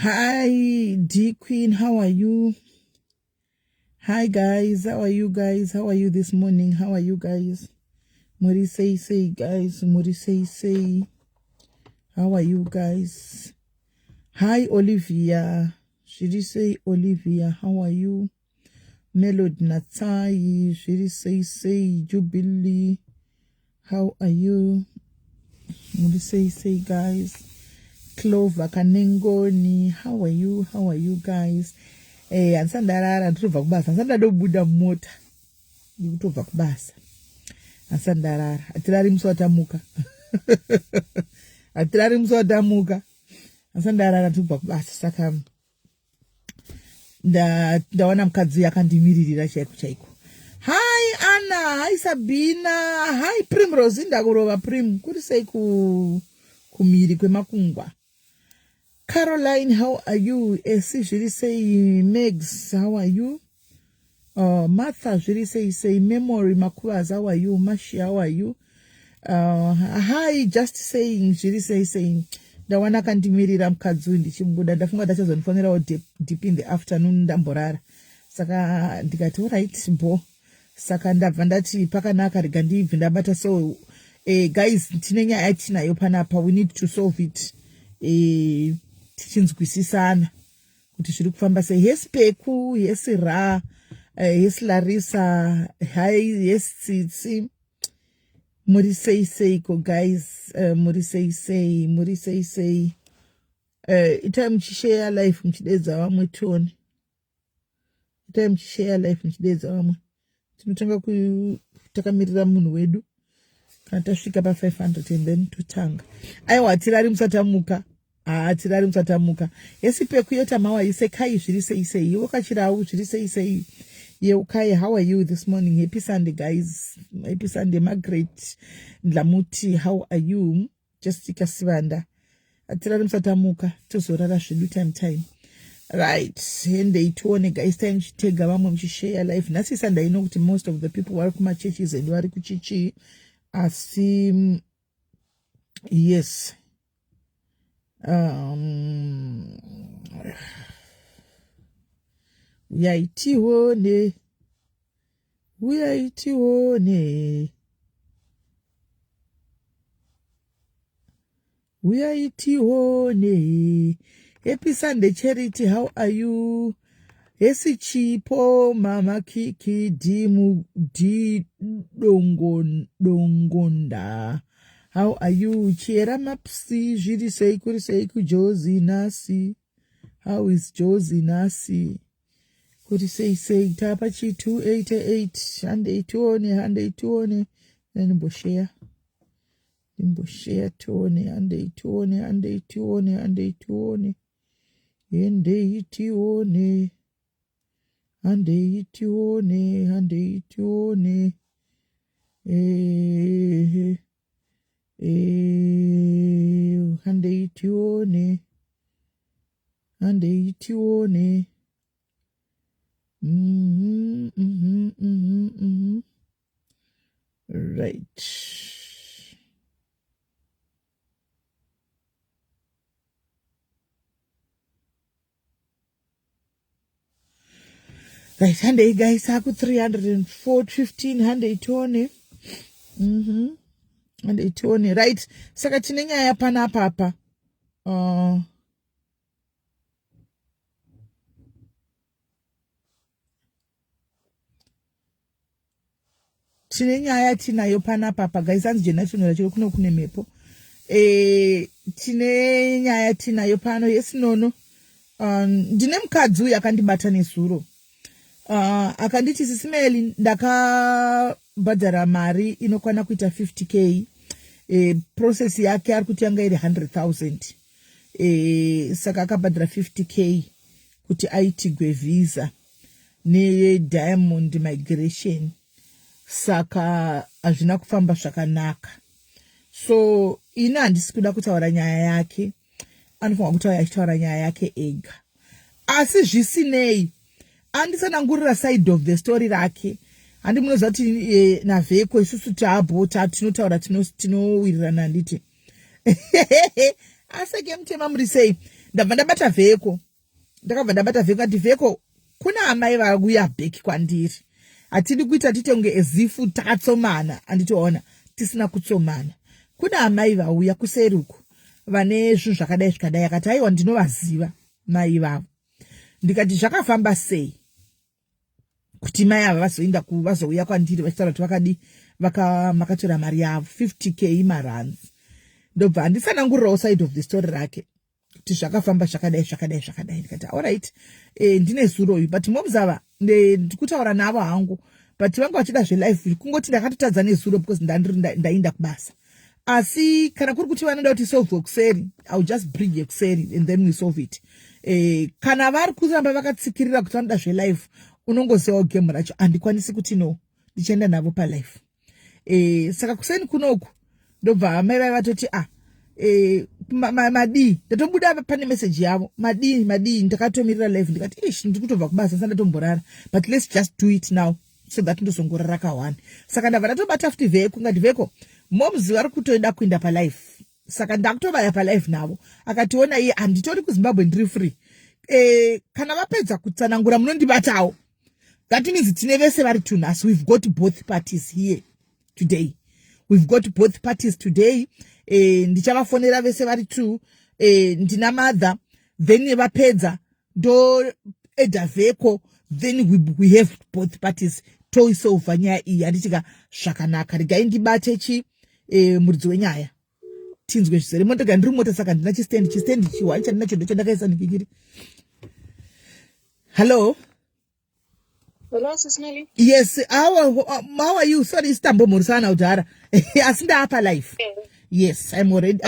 Hi D Queen, how are you? Hi guys, how are you guys? How are you this morning? How are you guys? Muri say say guys, muri say say. How are you guys? Hi Olivia. Zviri sei Olivia? How are you? Melody Natsai, zviri sei sei Jubilee. How are you? Muri sei sei guys? Clover Kanengoni, how are you? How are you guys? Eh, handisati ndarara, nditobva kubasa. Handisati ndadobuda mumota. Ndikutobva kubasa. Handisati ndarara. Hatirari musi watamuka. Hatirari musi watamuka. Handisati ndarara, ndikubva kubasa. Saka ndawana mukadzi uyu akandimiririra chaiko chaiko. Hi Anna, hi Sabina, hi Primrose, ndakurova Prim. Kuri sei ku kumhiri kwemakungwa? Caroline, how are you? Esi zviri sei? Megs, how are you? Martha zviri sei sei? Memory Makuvaza, how are you? Mashi, how are you? Hi, just saying zviri sei sei? Ndawana akandimirira mukadzi uyu ndichibuda, ndafunga ndachazondifonerawo deep in the afternoon ndamborara. Saka ndikati alright bo. Saka ndabva ndati pakanaka rega ndibve ndabata. So guys, tine nyaya yatinayo panapa, we need to solve it tichinzwisisana kuti zviri kufamba sei. Hesi Peku, hesi Ra, hesi Larissa, hi hesi Tsitsi. Muri sei seiko guys? Muri sei sei? Muri sei sei? Itai muchishare live muchidedza vamwe tione. Itai muchishare live muchidedza vamwe. Tinotanga takamirira munhu wedu kana tasvika pa 500 and then totanga. Aiwa, hatirari musatamuka. Hatirari musatamuka. Hesi Peku yotamawa isekai zviri sei sei? Iwo kachirau zviri sei sei? Yeukai, how are you this morning? Happy Sunday guys. Happy Sunday. Margaret Ndlamuti, how are you? Jessica Sibanda. Hatirari musatamuka, tozorara zvedu time time. Right, handei tione guys, time muchitega vamwe muchishare live. Nhasi Sunday ino kuti most of the people vari kumachurches and vari kuchichi, asi yes, uyai tione, uyai tione, uyai tione. Happy Sunday Charity, how are you? Hesi Chipo, Mama Kiki, Dimu Di Dongo Dongonda, how are you? Chiera Mapsi, zviri sei, kuri sei kuJozi nasi? How is Jozi nasi? Kuri sei sei? Tapa chi 288. Handei tione, handei tione. Ndimboshare, ndimboshare tione. Handei tione, handei tione, handei tione, handei tione, handei tione, handei tione. Handei tione, handei tione. Right. Right, handei guys, aku 304 15. Handei tione. Handei tione. Right, saka tine nyaya panapa apa. Tine nyaya tinayo panapa pa guys. Hanzi jena chinora chiro kuno kune mhepo. Tine nyaya tinayo pano yesinono. Ndine mukadzi uyu akandibata nezuro, akanditi, "Sisimeli, ndakabhadhara mari inokwana kuita 50K." Process yake ari kuti yanga iri 100,000. Saka akabhadhara 50K kuti aitigwe visa neDiamond Migration, saka hazvina kufamba zvakanaka. So ini handisi kuda kutaura nyaya yake, anofanira kutaura achitaura nyaya yake ega. Asi zvisinei, andisanangurira side of the story rake. Handi munoziva kuti navheko isusu taabho tinotaura, tinowirirana, handiti? Aseke mutema, muri sei? Ndabva ndabata Vheko, ndakabva ndabata Vheko ati, "Vheko, kuna amai vakuya back kwandiri. Hatidi kuita tiite kunge as if takatsomana." Anditoona tisina kutsomana. Kuna amai vauya kuseri uku vane zvinhu zvakadai zvikadai. Akati, "Aiwa, ndinovaziva mai ivavo." Ndikati, "Zvakafamba sei kuti mai ava vazoenda vazouya kwandiri vachitaura kuti vakadi vaka makatora mari yavo 50K marands?" Ndobva handitsanangurirawo side of the story rake kuti zvakafamba zvakadai, zvakadai, zvakadai. Ndikati, "Alright, ndine zuroyu, but moms ava ndikutaura navo hangu, but vanga vachida zvelive. Kungoti ndakatotadza nezuro because ndandiri ndaenda kubasa. Asi kana kuri kuti vanoda kuti solve kuseri, I will just bring yekuseri and then we solve it. Kana vari kuramba vakatsikirira kuti vanoda zvelive, unongozivawo game racho, handikwanisi kuti no, ndichienda navo palive." Saka kuseni kunoku ndobva mai vai vatoti, "Ah, madii?" Ndatobuda pane meseji yavo, "Madii, madii? Ndakatomirira live." Ndikati, "Ish, ndiri kutobva kubasa, sandatomborara, but let's just do it now so that ndozongorara ka1." Saka ndabva ndatobata futi Vheko, ngati, "Vheko, moms vari kutoda kuenda palive, saka ndakutovaya palive navo." Akationa iye, "Handitori kuZimbabwe, ndiri free. Kana vapedza kutsanangura munondibatawo." That means tine vese vari two nhasi. We've got both parties here today, we've got both parties today. Ndichavafonera vese vari two. Ndina mother, then vapedza ndoadda Vheko, then we have both parties, toisolva nyaya iyi, handitika? Zvakanaka. Regai ndibate chi muridzi wenyaya, tinzwe zvizere. Motega ndiri mota, saka ndina chistand, chistand chiwani chandinacho ndochandakaisa ndikikiri. Hello? Hello, Sis Nelly. Yes, how are you? Sorry, isitambomhorisana kudhara, asi ndaapa live. Yes, I'm already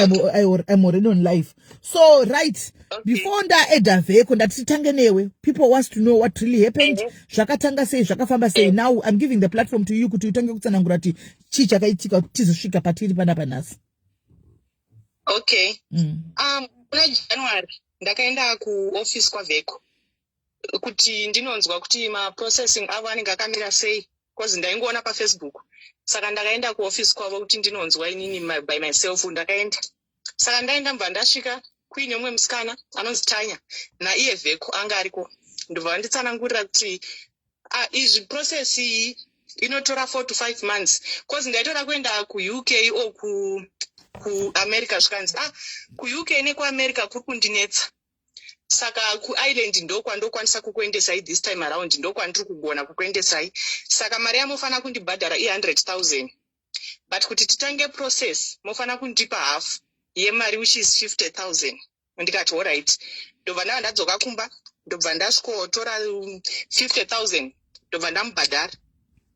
on live. So right, before ndaadda Vheko, ndati titange newe. People wants to know what really happened. Zvakatanga sei, zvakafamba sei? Now I'm giving the platform to you kuti utange kutsanangura kuti chii chakaitika kuti tizosvika patiri panapa nhasi. Okay. Muna January ndakaenda kuoffice kwaVheko kuti ndinonzwa kuti maprocessing avo anenge akamira sei, because ndaingoona paFacebook. Saka ndakaenda kuoffice kwavo kuti ndinonzwa inini by myself. Ndakaenda, saka ndaenda, mbva ndasvika kuine mumwe musikana anonzi Tanya, naiye Vheko anga ariko. Ndobva vanditsanangurira kuti, ah, izvi process iyi inotora 4 to 5 months, cause ndaitora kuenda kuUK or kuAmerica. Zvikanzi, "Ah, kuUK nekuAmerica kuri kundinetsa, saka kuIreland ndokwandokwanisa kukuendesai this time around, ndokwandiri kugona kukuendesai. Saka mari yamofanira kundibhadhara i100 000, but kuti titange process mofanira kundipa half yemari, which is 50 000." Ndikati, "Alright." Ndobva ndava ndadzoka kumba, ndobva ndasvikotora 50 000, ndobva ndamubhadhara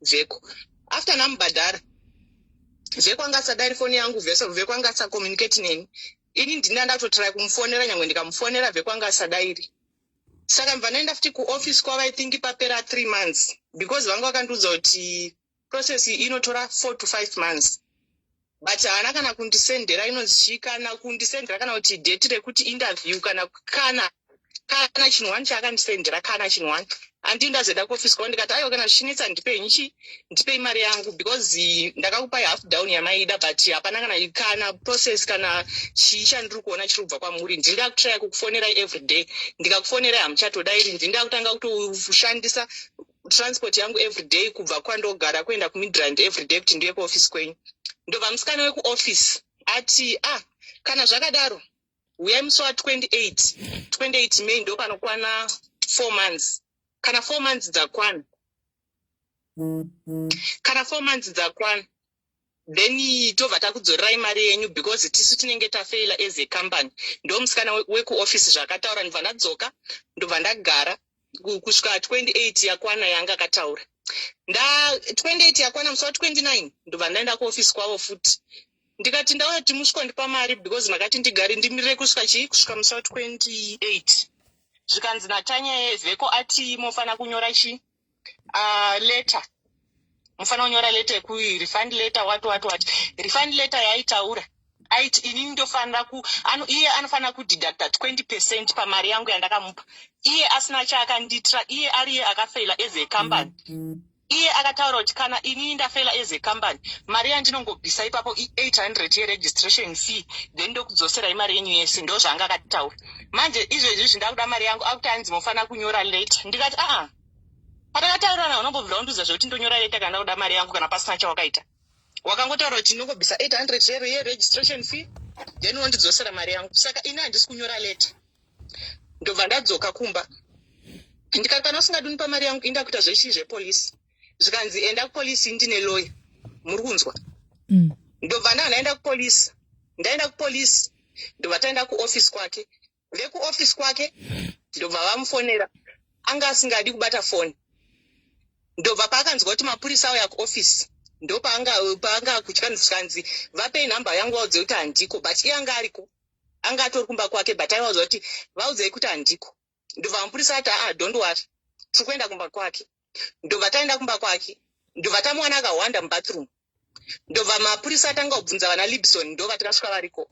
Vheko. After ndamubhadhara, Vheko anga asadari foni yangu, Vheko anga asacommunicate neni. Ini ndina ndatotirai kumufonera, nyangwe ndikamufonera Vheko anga asadairi. Saka mbva ndaenda futi kuoffice kwavo, I think papera 3 months, because vanga vakandiudza kuti process iyi inotora 4 to 5 months, but haana kana kundisendera inonzi chii, kana kundisendera kana kuti date rekuti interview, kana chinhu one chaakandisendera, kana chinhu one. Handii ndazoenda kuofisi kwavo, ndikati, "Aiwa, kana zvichinetsa ndipei chi ndipei mari yangu, because ndakakupai half down yamaida, but hapana kana process kana chii chandiri kuona chiri kubva kwamuri. Ndinda kutraya kukufonerai everyday, ndikakufonerai hamuchatodairi. Ndinda kutanga kutoshandisa transport yangu everyday kubva kwandogara kuenda kuMidrand everyday kuti ndiye kuofisi kwenyu." Ndobva musikana wekuofisi ati, "Ah, kana zvakadaro uyai musi wa28, 28 May, ndo panokwana 4 months. Kana 4 months dzakwana, kana 4 months dzakwana, then tobva takudzorerai mari yenyu, because tisu tinenge tafeila as a company." Ndo musikana wekuofisi zvakataura. Ndobva ndadzoka, ndobva ndagara kusvika 28 yakwana yanga akataura. Nda 28 yakwana, musi wa29 ndobva ndaenda kuofisi kwavo futi. Ndikati, "Ndauya kuti musvikondipa mari, because makati ndigare ndimirire kusvika chii, kusvika musi wa28." Zvikanzi naTanya yeVheko ati mofanira kunyora chi letter, mufanira kunyora letter yekurefund letter, what what what. Refund letter yaitaura aiti inini ndofanira ku ano, iye anofanira kudeducta 20% pamari yangu yandakamupa, iye asina chaakandiitira, iye ariye akafeila as a company. Iye akataura kuti kana inini ndafela as a company, mari yandinongobvisa ipapo i800 yeregistration fee, then ndokudzoserai mari yenyu yese. Ndo zvaanga akataura. Manje izvezvi zvindakuda mari yangu, akuti anzi mofanira kunyora letter. Ndikati aa, patakataurirana unombobvira undiudza zvekuti ndonyora letter kana ndakuda mari yangu kana pasina chawakaita. Wakangotaura kuti ndinongobvisa 800 yeregistration fee, then unondidzosera mari yangu. Saka ini handisi kunyora letter. Ndobva ndadzoka kumba, ndikati kana usingadi unipa mari yangu, inda kuita zvechii zvepolisi. Zvikanzi enda kupolisi, ndine lawyer. Muri kunzwa? Mm. Ndobva ndaenda kupolisi, ndaenda kupolisi, ndobva taenda kuofisi kwake. Vekuofisi kwake ndobva vamufonera, anga asingadi kubata foni. Ndobva paakanzwa kuti mapurisa auya kuofisi, ndopaanga paanga kutya, zvikanzi vapei nhamba yangu, vaudze kuti handiko. But iye anga ariko, anga atori kumba kwake, but aivaudza kuti vaudzei kuti handiko. Ndobva mapurisa ati aa, don't worry, tiri kuenda kumba kwake. Ndobva taenda kumba kwake, ndobva tamuwana akahwanda mubathroom. Ndobva mapurisa atanga kubvunza vana Libson. Ndobva tikasvika variko.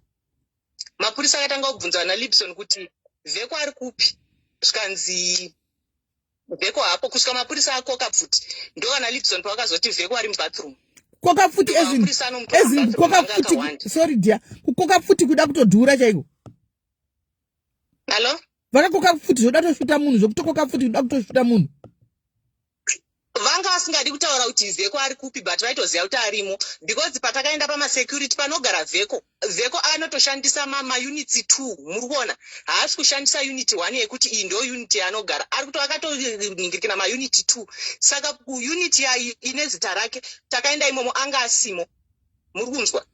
Mapurisa akatanga kubvunza vana Libson kuti Vheko ari kupi, zvikanzi Vheko hapo, kusvika mapurisa akoka pfuti. Ndo vana Libson pavakazoti Vheko ari mubathroom. Kukoka pfuti, as in kukoka pfuti, sorry dear, kukoka pfuti kuda kutodhura chaiko. Hallo? Vakakoka pfuti zvoda toshuta munhu, zvokutokoka pfuti kuda kutoshuta munhu. Vanga vasingadi kutaura kuti Vheko ari kupi, but vaitoziva kuti arimo, because patakaenda pamasecurity panogara Vheko, Vheko anotoshandisa maunits 2. Muri kuona, haasi kushandisa unit 1 yekuti iyi ndo unit yaanogara ari kuto, akatoningirikina maunit 2. Saka unit yayi ine zita rake, takaenda imomo anga asimo. Muri kunzwa?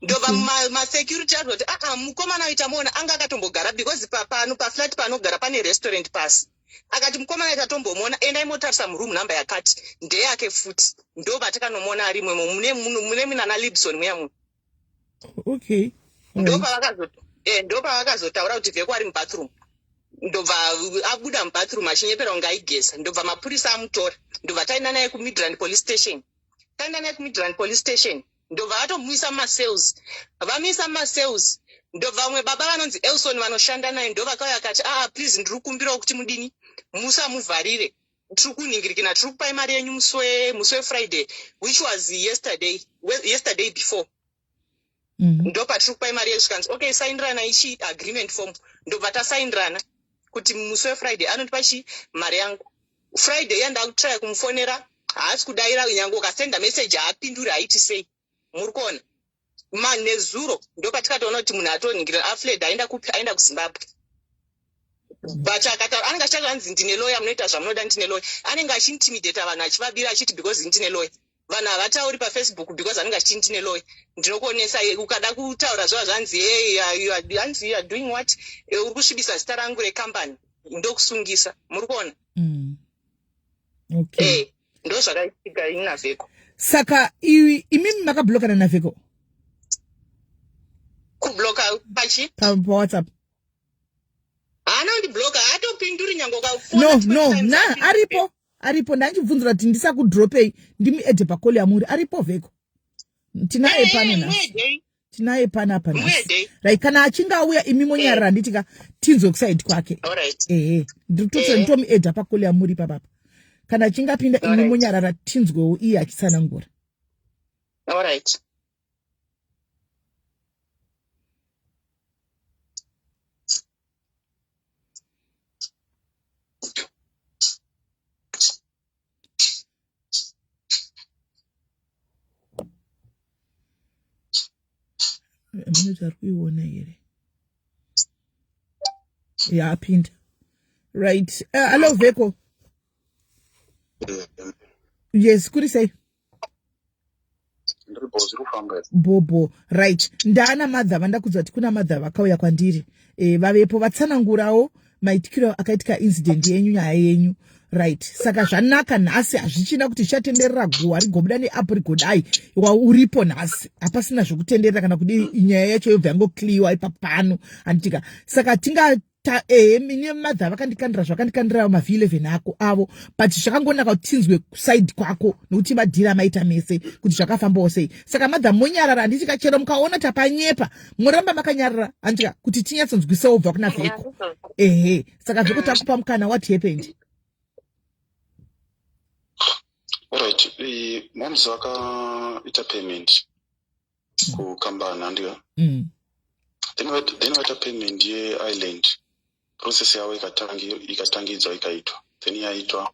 Ndobva masecurity azoti aa, mukomana uyu tamuona, anga akatombogara, because pano paflat panogara pane restaurant pasi. Akati mukomana tatombomuona, endai motarisa muroom number yakati, ndeyake futi. Ndo vatakanomuona arimo imo mune munana Libson muya muno. Ndopavakazotaura kuti Vheko ari mubathroom. Ndobva abuda mubathroom achinyepera kunge aigeza, ndobva mapurisa amutora, ndobva taenda naye kuMidrand Police Station. Taenda naye kuMidrand Police Station, ndobva vatomuisa mumacells. Vamuisa mumacells, ndobva vamwe baba vanonzi Elson vanoshanda naye ndo vakauya, akati aa, please, ndiri kukumbirawo kuti mudini, musamuvharire, tiri kuningirikina, tiri kupai mari yenyu musi weFriday, which was yesterday, yesterday before. Ndo patiri kupai mari yenyu. Zvikanzi okay, saindirana ichi agreement form. Ndobva tasaindirana kuti musi weFriday anotipa chi mari yangu. Friday yandakutraya kumufonera, haasi kudaira, nyange ukasenda message haapinduri, haiti sei. Muri kuona, manezuro ndopatikatoona kuti munhu atoningirira afled, aenda kupi? Aenda kuZimbabwe. But akataura anenge achitaura, anzi ndine lawyer, munoita zvamunoda, ndine lawyer. Anenge achiintimidata vanhu, achivabira achiti because ndine lawyer. Vanhu havatauri paFacebook because anenge achiti ndine lawyer, ndinokuonesa. Ukada kutaura zvava zvanzi hey, hanzi you are doing what? Uri kusvibisa zita rangu rekambani, ndokusungisa. Muri kuona? Okay. Ndo zvakaitika inaVheko. Saka imimi makablokana naVheko? Kubloka pachi? PaWhatsApp. Haana kundibloka, haatopinduri nyange. No no na aripo, aripo. Ndanchibvunzira kuti ndisakudropei, ndimuadde pacall yamuri. Aripo Vheko, tinaye pano nhasi, tinaye panapa nhasi. Right, kana achinge auya, imi monyarara, handitika? Tinzwe kuside kwake. Ehe, ndiri kutomuadda pacall yamuri papapa. Kana achinge apinda, imi monyarara, tinzwewo iye achitsanangura. Alright. Munoti ari kuiona here? Yaapinda. Right, hello Veko. Yes, kuri sei? Bobo. Right, ndaana madha vandakudza kuti kuna madha vakauya kwandiri, vavepo vatsanangurawo maitikiro akaitika incident yenyu, nyaya yenyu. Right, saka zvanaka nhasi, hazvichina kuti zvichatenderera guhwa rigobuda neapo rigodai. Uripo nhasi, hapasina zvokutenderera kana kudi, nyaya yacho yobva yangocleariwa ipapano, handitika? Saka tinga ehe, mine madha vakandikandira zvakandikandira maV11 ako avo, but zvakangonaka kuti tinzwe side kwako, nokuti madhiri amaita mese kuti zvakafambawo sei. Saka madha monyarara, handitika? Chero mukaona tapanyepa, moramba makanyarara, handitika? Kuti tinyatsonzwisawo bva kuna Vheko. Ehe, saka Vheko, takupa mukana. What happened? Alright, moms vakaita payment kukambani, handiyo? Mm. Then vaita payment yeIsland, process yavo ikatangidzwa, ikaitwa, then yaitwa.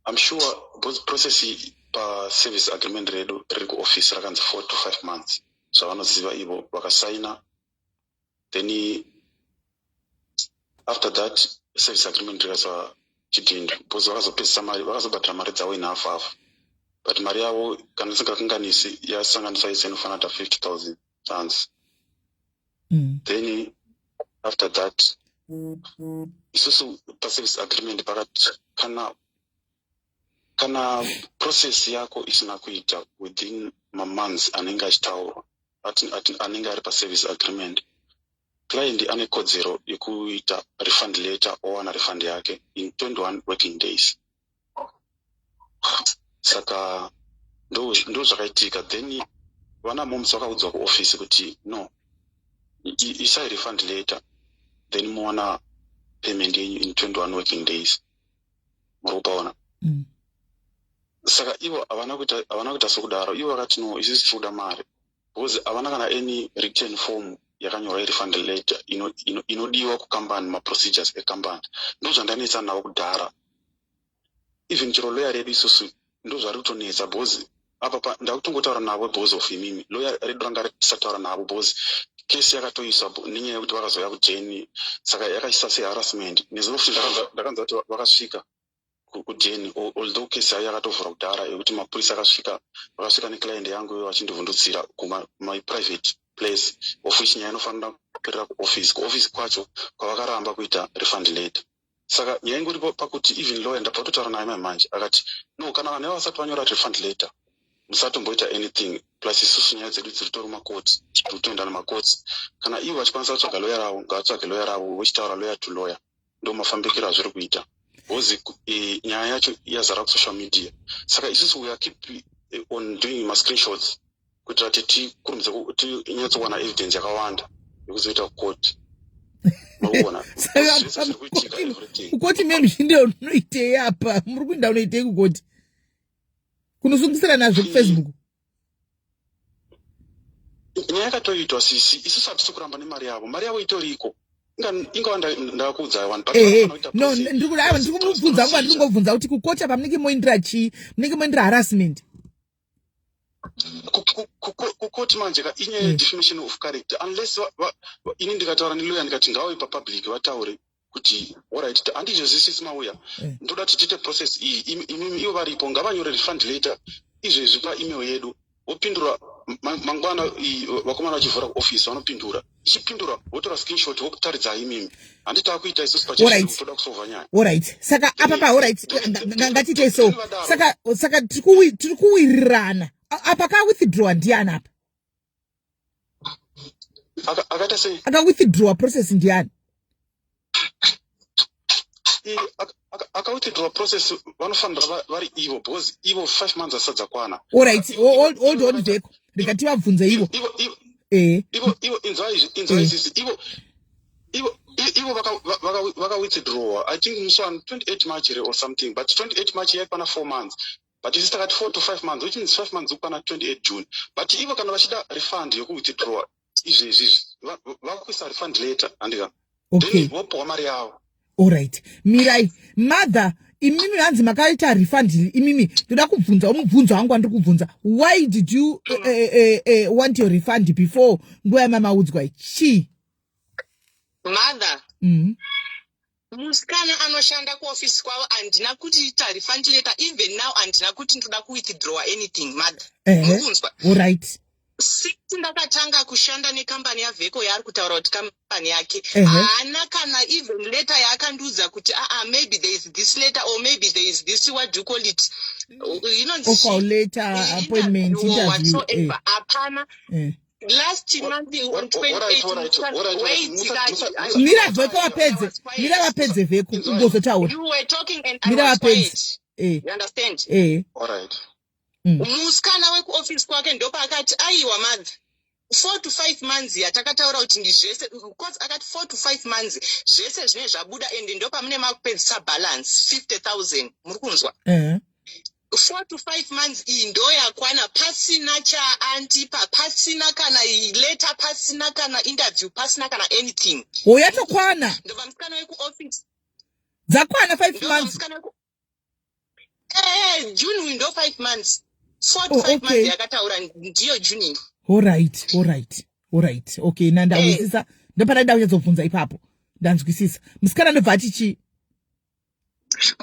I'm sure because process paservice agreement redu riri kuoffice rakanzi 4 to 5 months, zvavanoziva ivo vakasaina. Then after that service agreement rikaiswa chidhindo, because vakazopedzisa mari, vakazobhadhara mari dzavo in half half, but mari yavo, kana ndisingakanganisi, yasanganiswa ise inofanira kuita R50 000. Then after that isusu paservice agreement pakati kana process yako isina kuita within mamonths anenge achitaurwa, anenge ari paservice agreement, client ane kodzero yekuita refund letter, owana refund yake in 21 working days. Saka ndo zvakaitika. Then vana moms vakaudzwa kuofisi kuti no, isai refund letter, then muwana payment yenyu in 21 working days. Muri kupaona? Mm. Saka ivo havana kuita sokudaro. Ivo vakati no, isusu tiri kuda mari, because havana kana any written form yakanyorwa irefund letter inodiwa kukambani, maprocedures ekambani. Ndo zvandanetsa navo kudhara. Even chero lawyer redu isusu ndo zvari kutonetsa, because apa ndakutongotaura navo because of imimi. Lawyer redu ranga risataura navo because kesi yakatoiswa nenyaya yekuti vakazouya kujeni, saka yakaisa seharassment. Nezuro futi ndakanzwa kuti vakasvika kujeni, although kesi yayo yakatovhurwa kudhara, yekuti mapurisa akasvika, vakasvika neclient yangu iyo vachindivhundutsira kumay private place, of which nyaya inofanira kuperera kuoffice. Kuoffice kwacho kwavakaramba kuita refund letter. Saka nyaya ingoripo pakuti even lawyer ndabva kutotaura naye mai manje, akati no, kana vanhu ivava vasati vanyora refund letter, musatomboita anything. Plus isusu nyaya dzedu dziri tori makoti, tiri kutoenda nemakoti. Kana ivo vachikwanisa kutsvaga lawyer ravo, ngavatsvage lawyer ravo, vochitaura lawyer to lawyer. Ndo mafambikiro azviri kuita, because nyaya yacho yazara kusocial media. Saka isusu we are keep on doing mascreenshots kuitira kuti tikurumidze tinyatsowana evidence yakawanda yekuzoita kukoti. Makuona Saka zvese zviri kuitika, everything. Kukoti memuchinde unoitei apa? Muri kuinda unoitei kukoti? Kunosungisira nazvo kuFacebook? Nyaya yakatoitwa, sisi. Isusu hatisi kuramba nemari yavo, mari yavo itoriko. Ingava ndakuudzai wani, but Ehe. vanofanira kuita No, aiwa, ndiri kumubvunza nguva, ndiri kungobvunza kuti kukoti apa munenge moindira chii? Munenge moindira harassment? Kukoti manje ka, inyaya yedefamation of character, unless ini ndikataura nelawyer, ndikati ngavauye papublic vataure kuti alright, handizvozvisisi mauya. Ndoda kuti tiite process iyi. Imimi ivo varipo, ngavanyore refund letter izvezvi paemail yedu, vopindura mangwana. Vakomana vachivhura kuoffice vanopindura, ichipindura votora screenshot vokutaridzai imimi. Handiti takuita isusu pachedu, toda kusolva nyaya. Alright, saka apa pa, alright, ngatiitei so. Saka tiri kuwirirana. Apa akawithdrawa ndiani apa? Akaita sei? Akawithdrawa process ndiani? Akawithdrawa process vanofanira vari ivo, because ivo 5 months asati dzakwana. Alright, hold on, Veko, ndikati vabvunze ivo. Ivo Ehe. Ivo inzwai izvi, inzwai izvi. Ivo vakawithdrawa, I think musi wa 28 March here or something, but 28 March yaikwana 4 months, but isi takati 4 to 5 months, which means 5 months kukwana 28 June. But ivo kana vachida refund yokuwithdrawa izvezvi izvi, vakuisa refund letter, handika? Then vopiwa mari yavo. Alright, mirai. Mother, imimi hanzi makaita refund imimi. Ndoda kubvunza mubvunzo wangu wandiri kubvunza: why did you want your refund before nguva yamamaudzwa? Chii? Mother, musikana anoshanda kuofisi kwavo, handina kuti ita refund letter. Even now handina kuti ndoda kuwithdrawa anything, mother. Mukunzwa? Alright. Since ndakatanga kushanda nekambani yaVheko, yaari kutaura kuti kambani yake, haana kana even letter yaakandiudza kuti aa, maybe there is this letter or maybe there is this, what do you call it, inonzi Offer letter, appointment, interview or interview. whatsoever. Hapana. Last month on Alright, 28 alright. Wait, Mira Vheko vapedze, mira vapedze, Vheko, ugozotaura. You were talking and I Mira was vapedze. quiet. You understand? Eh. Alright. Musikana wekuofisi kwake ndopaakati aiwa, mother, 4 to 5 months yatakataura kuti ndizvese, cause akati 4 to 5 months zvese zvinenge zvabuda, and ndo pamune makupedzisa balance 50 000. Muri kunzwa? 4 to 5 months iyi ndo yakwana pasina chaandipa, pasina kana letter, pasina kana interview, pasina kana anything. O, yatokwana. Ndobva musikana wekuoffice Dzakwana 5 ndobva months. Musikana weku June uyu ndo 5 months, 4 to 5 months yakataura ndiyo June. Alright, okay, nandahwisisa. Ndopana kunyatsobvunza ipapo, ndanzwisisa. Musikana ndobva ati chii?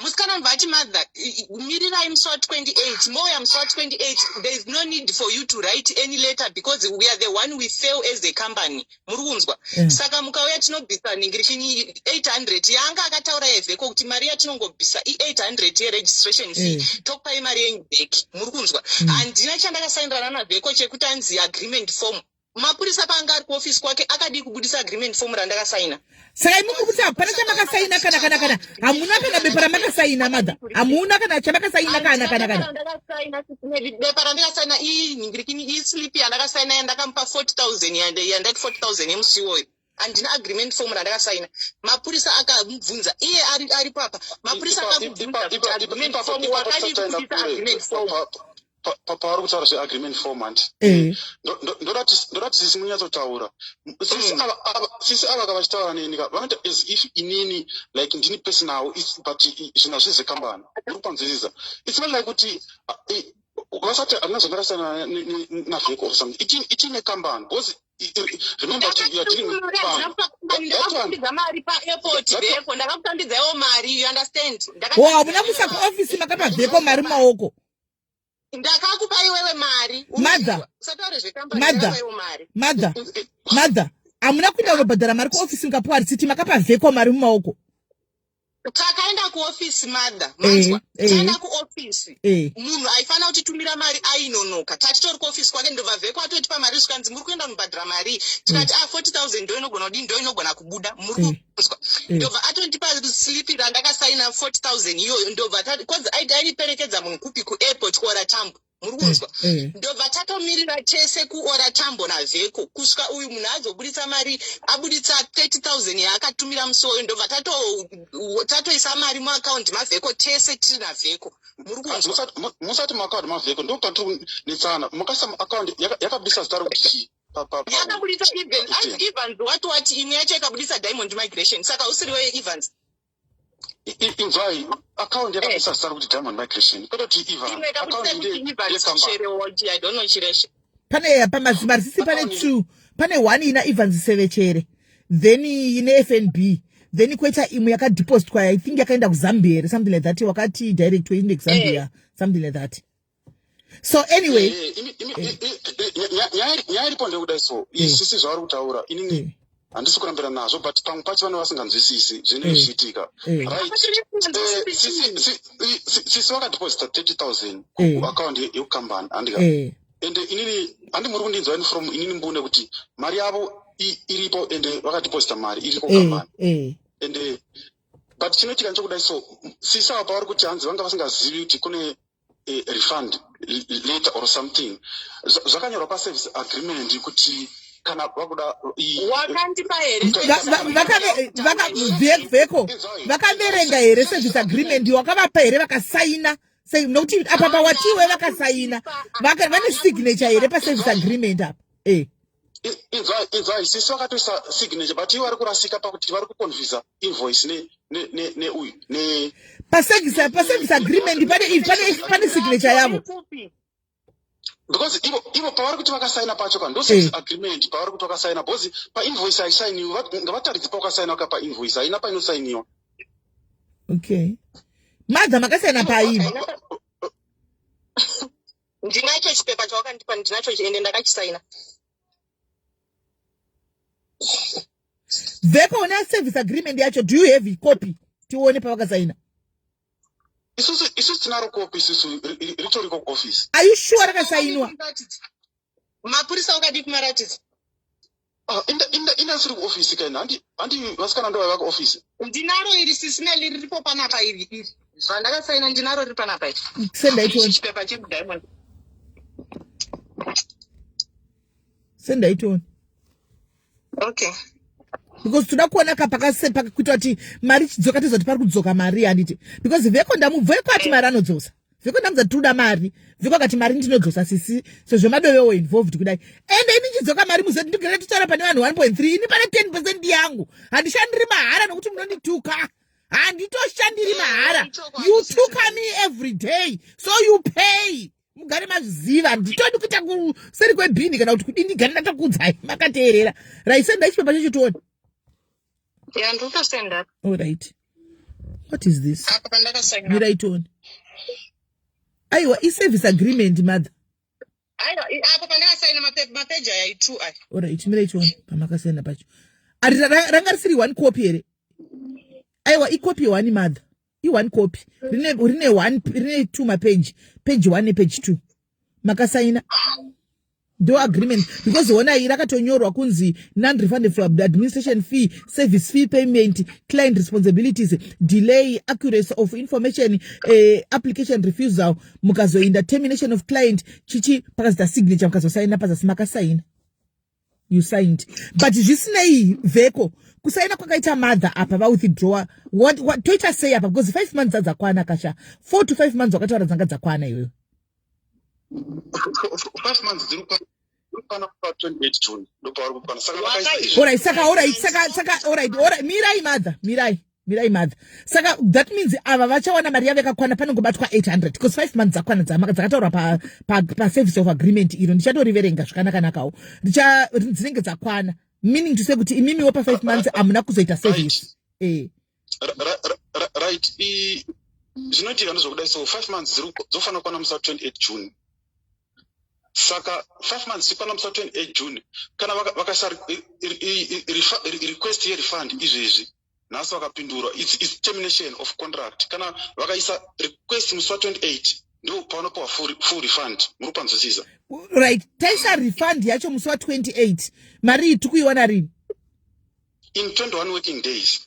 Musikana ndobva ati, "Mother, mirirai musi wa28, mouya musi wa28. There is no need for you to write any letter because we are the one, we fail as a company." Muri kunzwa? Saka mukauya tinobvisa ningirikini 800 yaanga akataura yeVheko, kuti mari yatinongobvisa i800 yeregistration fee, tokupai mari yenyu back. Muri kunzwa? Handina chandakasainirana naVheko chekuti anzi agreement form. Mapurisa paanga ari kuofisi kwake akadii kubudisa agreement form randakasaina? Saka imi muri kuti hapana chamakasaina, kana hamuna kana bepa ramakasaina, mother? Hamuna kana chamakasaina, kana? Ndakasaina bepa randakasaina, inhingirikini, islip yandakasaina yandakamupa 40 000, yandati 40 000 yemusi iwoyo. Handina agreement form randakasaina. Mapurisa akamubvunza iye aripo apa. Mapurisa akamubvunza kuti agreement form, wakadii kubudisa agreement form? Pavari kutaura zveagreement form, handi? Ndoda kuti sisi munyatsotaura. Sisi sisi ava kavachitaura neni ka, vanoita as if inini like ndini personal, but zvinhu hazvizi kambani. Uri kupanzwisisa? It's not like kuti vasati handina zvandakasiyana naVheko or something. Itine kambani, because remember kuti you are dealing with vanhu. Ndakakutambidza mari paairport, Vheko. Ndakakutambidza mari, you understand? O, hamuna kuisa kuofisi, makapa Vheko mari mumaoko? Ndakakupa iwewe mari. Mother. Usataure zvekambani. Mother. Ndakakupa iwe mari. Mother, mother, hamuna kuenda kunobhadhara mari kuofisi mukapiwa risiti, makapa Vheko mari mumaoko? Takaenda kuofisi, mother. Manzwa? Taenda kuofisi. Munhu aifanira kutitumira mari ainonoka. Tatitori kuofisi kwake, ndobva Vheko atotipa mari. Zvikanzi, "Muri kuenda kunobhadhara mari?" Tikati, "A 40 000 ndo inogona kudii, ndo inogona kubuda." Muri kunzwa? Ndobva atondipa slip randakasaina 40 000 iyoyo. Ndobva kwanzi ainiperekedza munhu kupi? Kuairport, kuOR Tambo. Muri kunzwa? Ndobva tatomirira tese kuOR Tambo naVheko kusvika uyu munhu azobudisa mari, abudisa 30 000 yaakatumira musi woyo. Ndobva tatoisa mari muakaundi maVheko, tese tiri naVheko. Muri kunzwa? Musati muakaundi maVheko, ndo patiri kunetsana. Makaisa muakaundi yakabudisa zita rekuti chii? Yakabudisa even anzi Evans wati wati, imwe yacho ikabudisa Diamond Migration. Saka usiriwe Evans? Inzwai, akaundi yakabudisa zita rekuti Diamond Migration, kwete kuti Evans. Imwe ikabudisa Akaundi kuti Evans. Yekambani. Cherewoji, I don't know, Chireshe. Pane pamarisisi pane two. Pane one ina Evans Sevechere, then ine FNB, then kwoita imwe yakadepostwa, I think yakaenda kuZambia here, something like that. Wakati direct waende kuZambia, something like that. So anyway, Nyaya iripo ndekudai so, isisi zvavari kutaura, inini handisi kurambira nazvo, but pamwe pacho vane vasinganzwisisi zvinenge zvichiitika. Right. Sisi vakadeposita 30 000 kuakaundi yekukambani, handika? Ende inini handi muri kundinzwa ini from inini mbune kuti mari yavo iripo, ende vakadeposita mari iriko kukambani. Ende but chinoitika ndechekudai so, sisi ava pavari kuti hanzi vanga vasingazivi kuti kune refund letter or something, zvakanyorwa paservice agreement kuti kana vakuda Wakandipa here? Vheko, vakaverenga here service agreement? Wakavapa here? Vakasaina sei? Nokuti apa pawatiwe vakasaina, vane signature here paservice agreement apa? Inzwai, sisi vakatoisa signature, but ivo vari kurasika pakuti vari kuconfusa invoice neuyu ne Paservice agreement pane signature yavo? Kupi? Because ivo pavari kuti vakasaina pacho ka, ndo service agreement pavari kuti vakasaina, because painvoice haisainiwi. Ngavataridze pawakasaina ka painvoice, haina painosainiwa. Okay, mother, makasaina paini? Ndinacho chipepa chawakandipa, ndinacho, ende ndakachisaina. Vheko, una service agreement yacho? Do you have copy, tione pavakasaina? Isusu tinaro kopi isusu, ritoriko kuoffice. Are you sure rakasainwa? Mapurisa wakadii kumaratidza? Ah, inda siri kuofisi kaina, handi vasikana ndo vaiva kuofisi. Ndinaro iri, sisineli, riripo panapa iri zvandakasaina, ndinaro riri panapa iri. Senda itione. Chipepa chekudiamond. Sendai tione. Okay. Because toda kuona ka pakasepa kuita kuti mari chidzoka tozoti pari kudzoka mari handiti, because Veko ndamubveko ati mari anodzosa. Veko ndamudza tinoda mari. Veko akati mari ndinodzosa sisi, sezvo madovewo involved kudai. Ende ini chidzoka mari muzoti ndigere titaura pane vanhu 1.3, ini pane 10% yangu. Handishandiri mahara nokuti munondituka. Handitoshandiri mahara. You tuka me every day, so you pay. Mugare mazviziva, handitodi kuita kuseri kwebhini kana kuti kudini. Gare ndatokudzai makateerera. Right, senda chipepa chacho tione. Ya, ndikutosenda. All right, what is this? Apa pandakasaina. Mirai tione. Aiwa, iservice agreement, mother. Aiwa, apo pandakasaina mapeji aya i2 aya. Alright, mirai tione pamakasaina pacho. Ari ranga risiri one copy here? Aiwa, icopy one, mother, i-one copy. Rine one, rine two mapage, page one nepage two. Makasaina ndo agreement, because honai rakatonyorwa kunzi non-refundable administration fee, service fee payment, client responsibilities, delay, accuracy of information, application refusal, mukazoinda termination of client, chichi pakazita signature, mukazosaina pazasi. Makasaina, you signed. But zvisinei, Veko, kusaina kwakaita mother apa, vawithdrawa. What toita sei apa? Because 5 months adzakwana kasha, 4 to 5 months wakataura dzanga dzakwana iyoyo. 5 months dziri kukwana pa 28 June, ndopavari kukwana. Saka vakaisa izvi. Alright, saka alright, saka alright, mirai mother, mirai, mirai mother. Saka that means ava vachawana mari yavo yakakwana, panongobatwa 800, because 5 months dzakwana dzakataurwa paservice of agreement iro. Ndichatoriverenga zvakanakanakawo. Dzinenge dzakwana, meaning to say kuti imimiwo pa5 months hamuna kuzoita service. Right, zvinoitika ndezvokudai. So 5 months dzofanira kukwana musi wa28 June. Saka 5 months ikwana musi wa28 June, kana vakaisa request yerefund izvezvi nhasi, vakapindurwa, it's termination of contract. Kana vakaisa request musi wa28, ndo pavanopiwa full refund. Muri kupanzwisisa? Right, taisa refund yacho musi wa28, mari iyi tikuiwana rini? In 21 working days.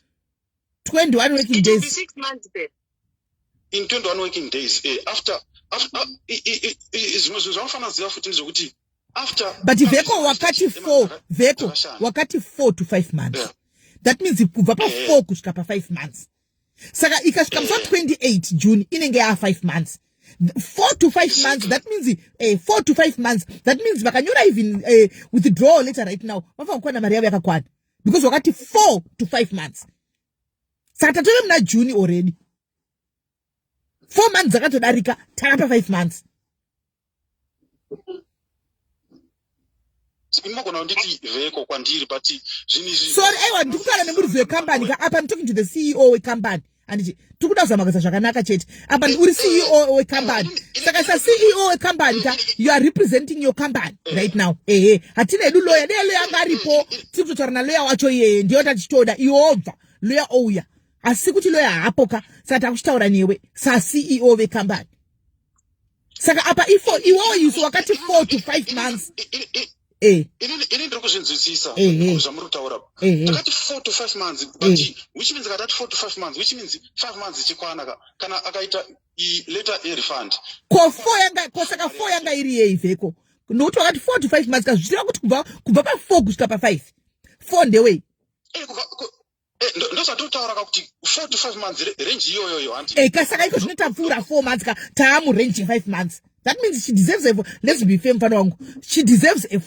21 working It will be days? 6 months then. In 21 working days, after zvimwe zvinhu zvanofanira kuziva futi ndezvekuti after But Veko wakati 4, Veko Dzakashanda. wakati 4 to 5 months. That means kubva pa4 kusvika pa5 months. Saka ikasvika musi wa28 June, inenge yaa5 months. 4 to 5 months, that means 4 to 5 months, that means vakanyora even withdrawal letter right now, vafanira kuwana mari yavo yakakwana, because wakati 4 to 5 months. Saka tatove muna June already, 4 months dzakatodarika, takapa 5 months. Inogona kunditi Veko kwandiri, but zvinhu izvi Sorry, aiwa, ndikutaura nemuridzi wekambani ka apa. I'm talking to the CEO wekambani, handiti? Tiri kuda kuzama kuisa zvakanaka chete apa. Uri CEO wekambani, saka saCEO wekambani ka, you are representing your company right now. Ehe, hatina hedu lawyer. Dei lawyer anga aripo, tiri kutotaura nalawyer wacho iyeye, ndiyo tachitoda iwobva lawyer ouya, asi kuti lawyer haapo ka, saka takuchitaura newe saCEO vekambani. Saka apa ifo iwewo isu wakati 4 to 5 months. Ini ndiri kuzvinzwisisa zvamuri kutaura. Takati 4 to 5 months, but which means katati 4 to 5 months, which means 5 months ichikwana ka, kana akaita letter erefund. Ko four yanga, ko saka four yanga iri yei, Veko? Nokuti wakati 4 to 5 months ka, zvichireva kuti kubva pa4 kusvika pa5, four ndewei? Ndozvatotaura ka kuti 4 to 5 months, range iyoyoyo, hanti? Ka saka iko zvino tapfuura 4 months ka, taamurange 5 months. That means she deserves a, let's be fair, mufana wangu, she deserves a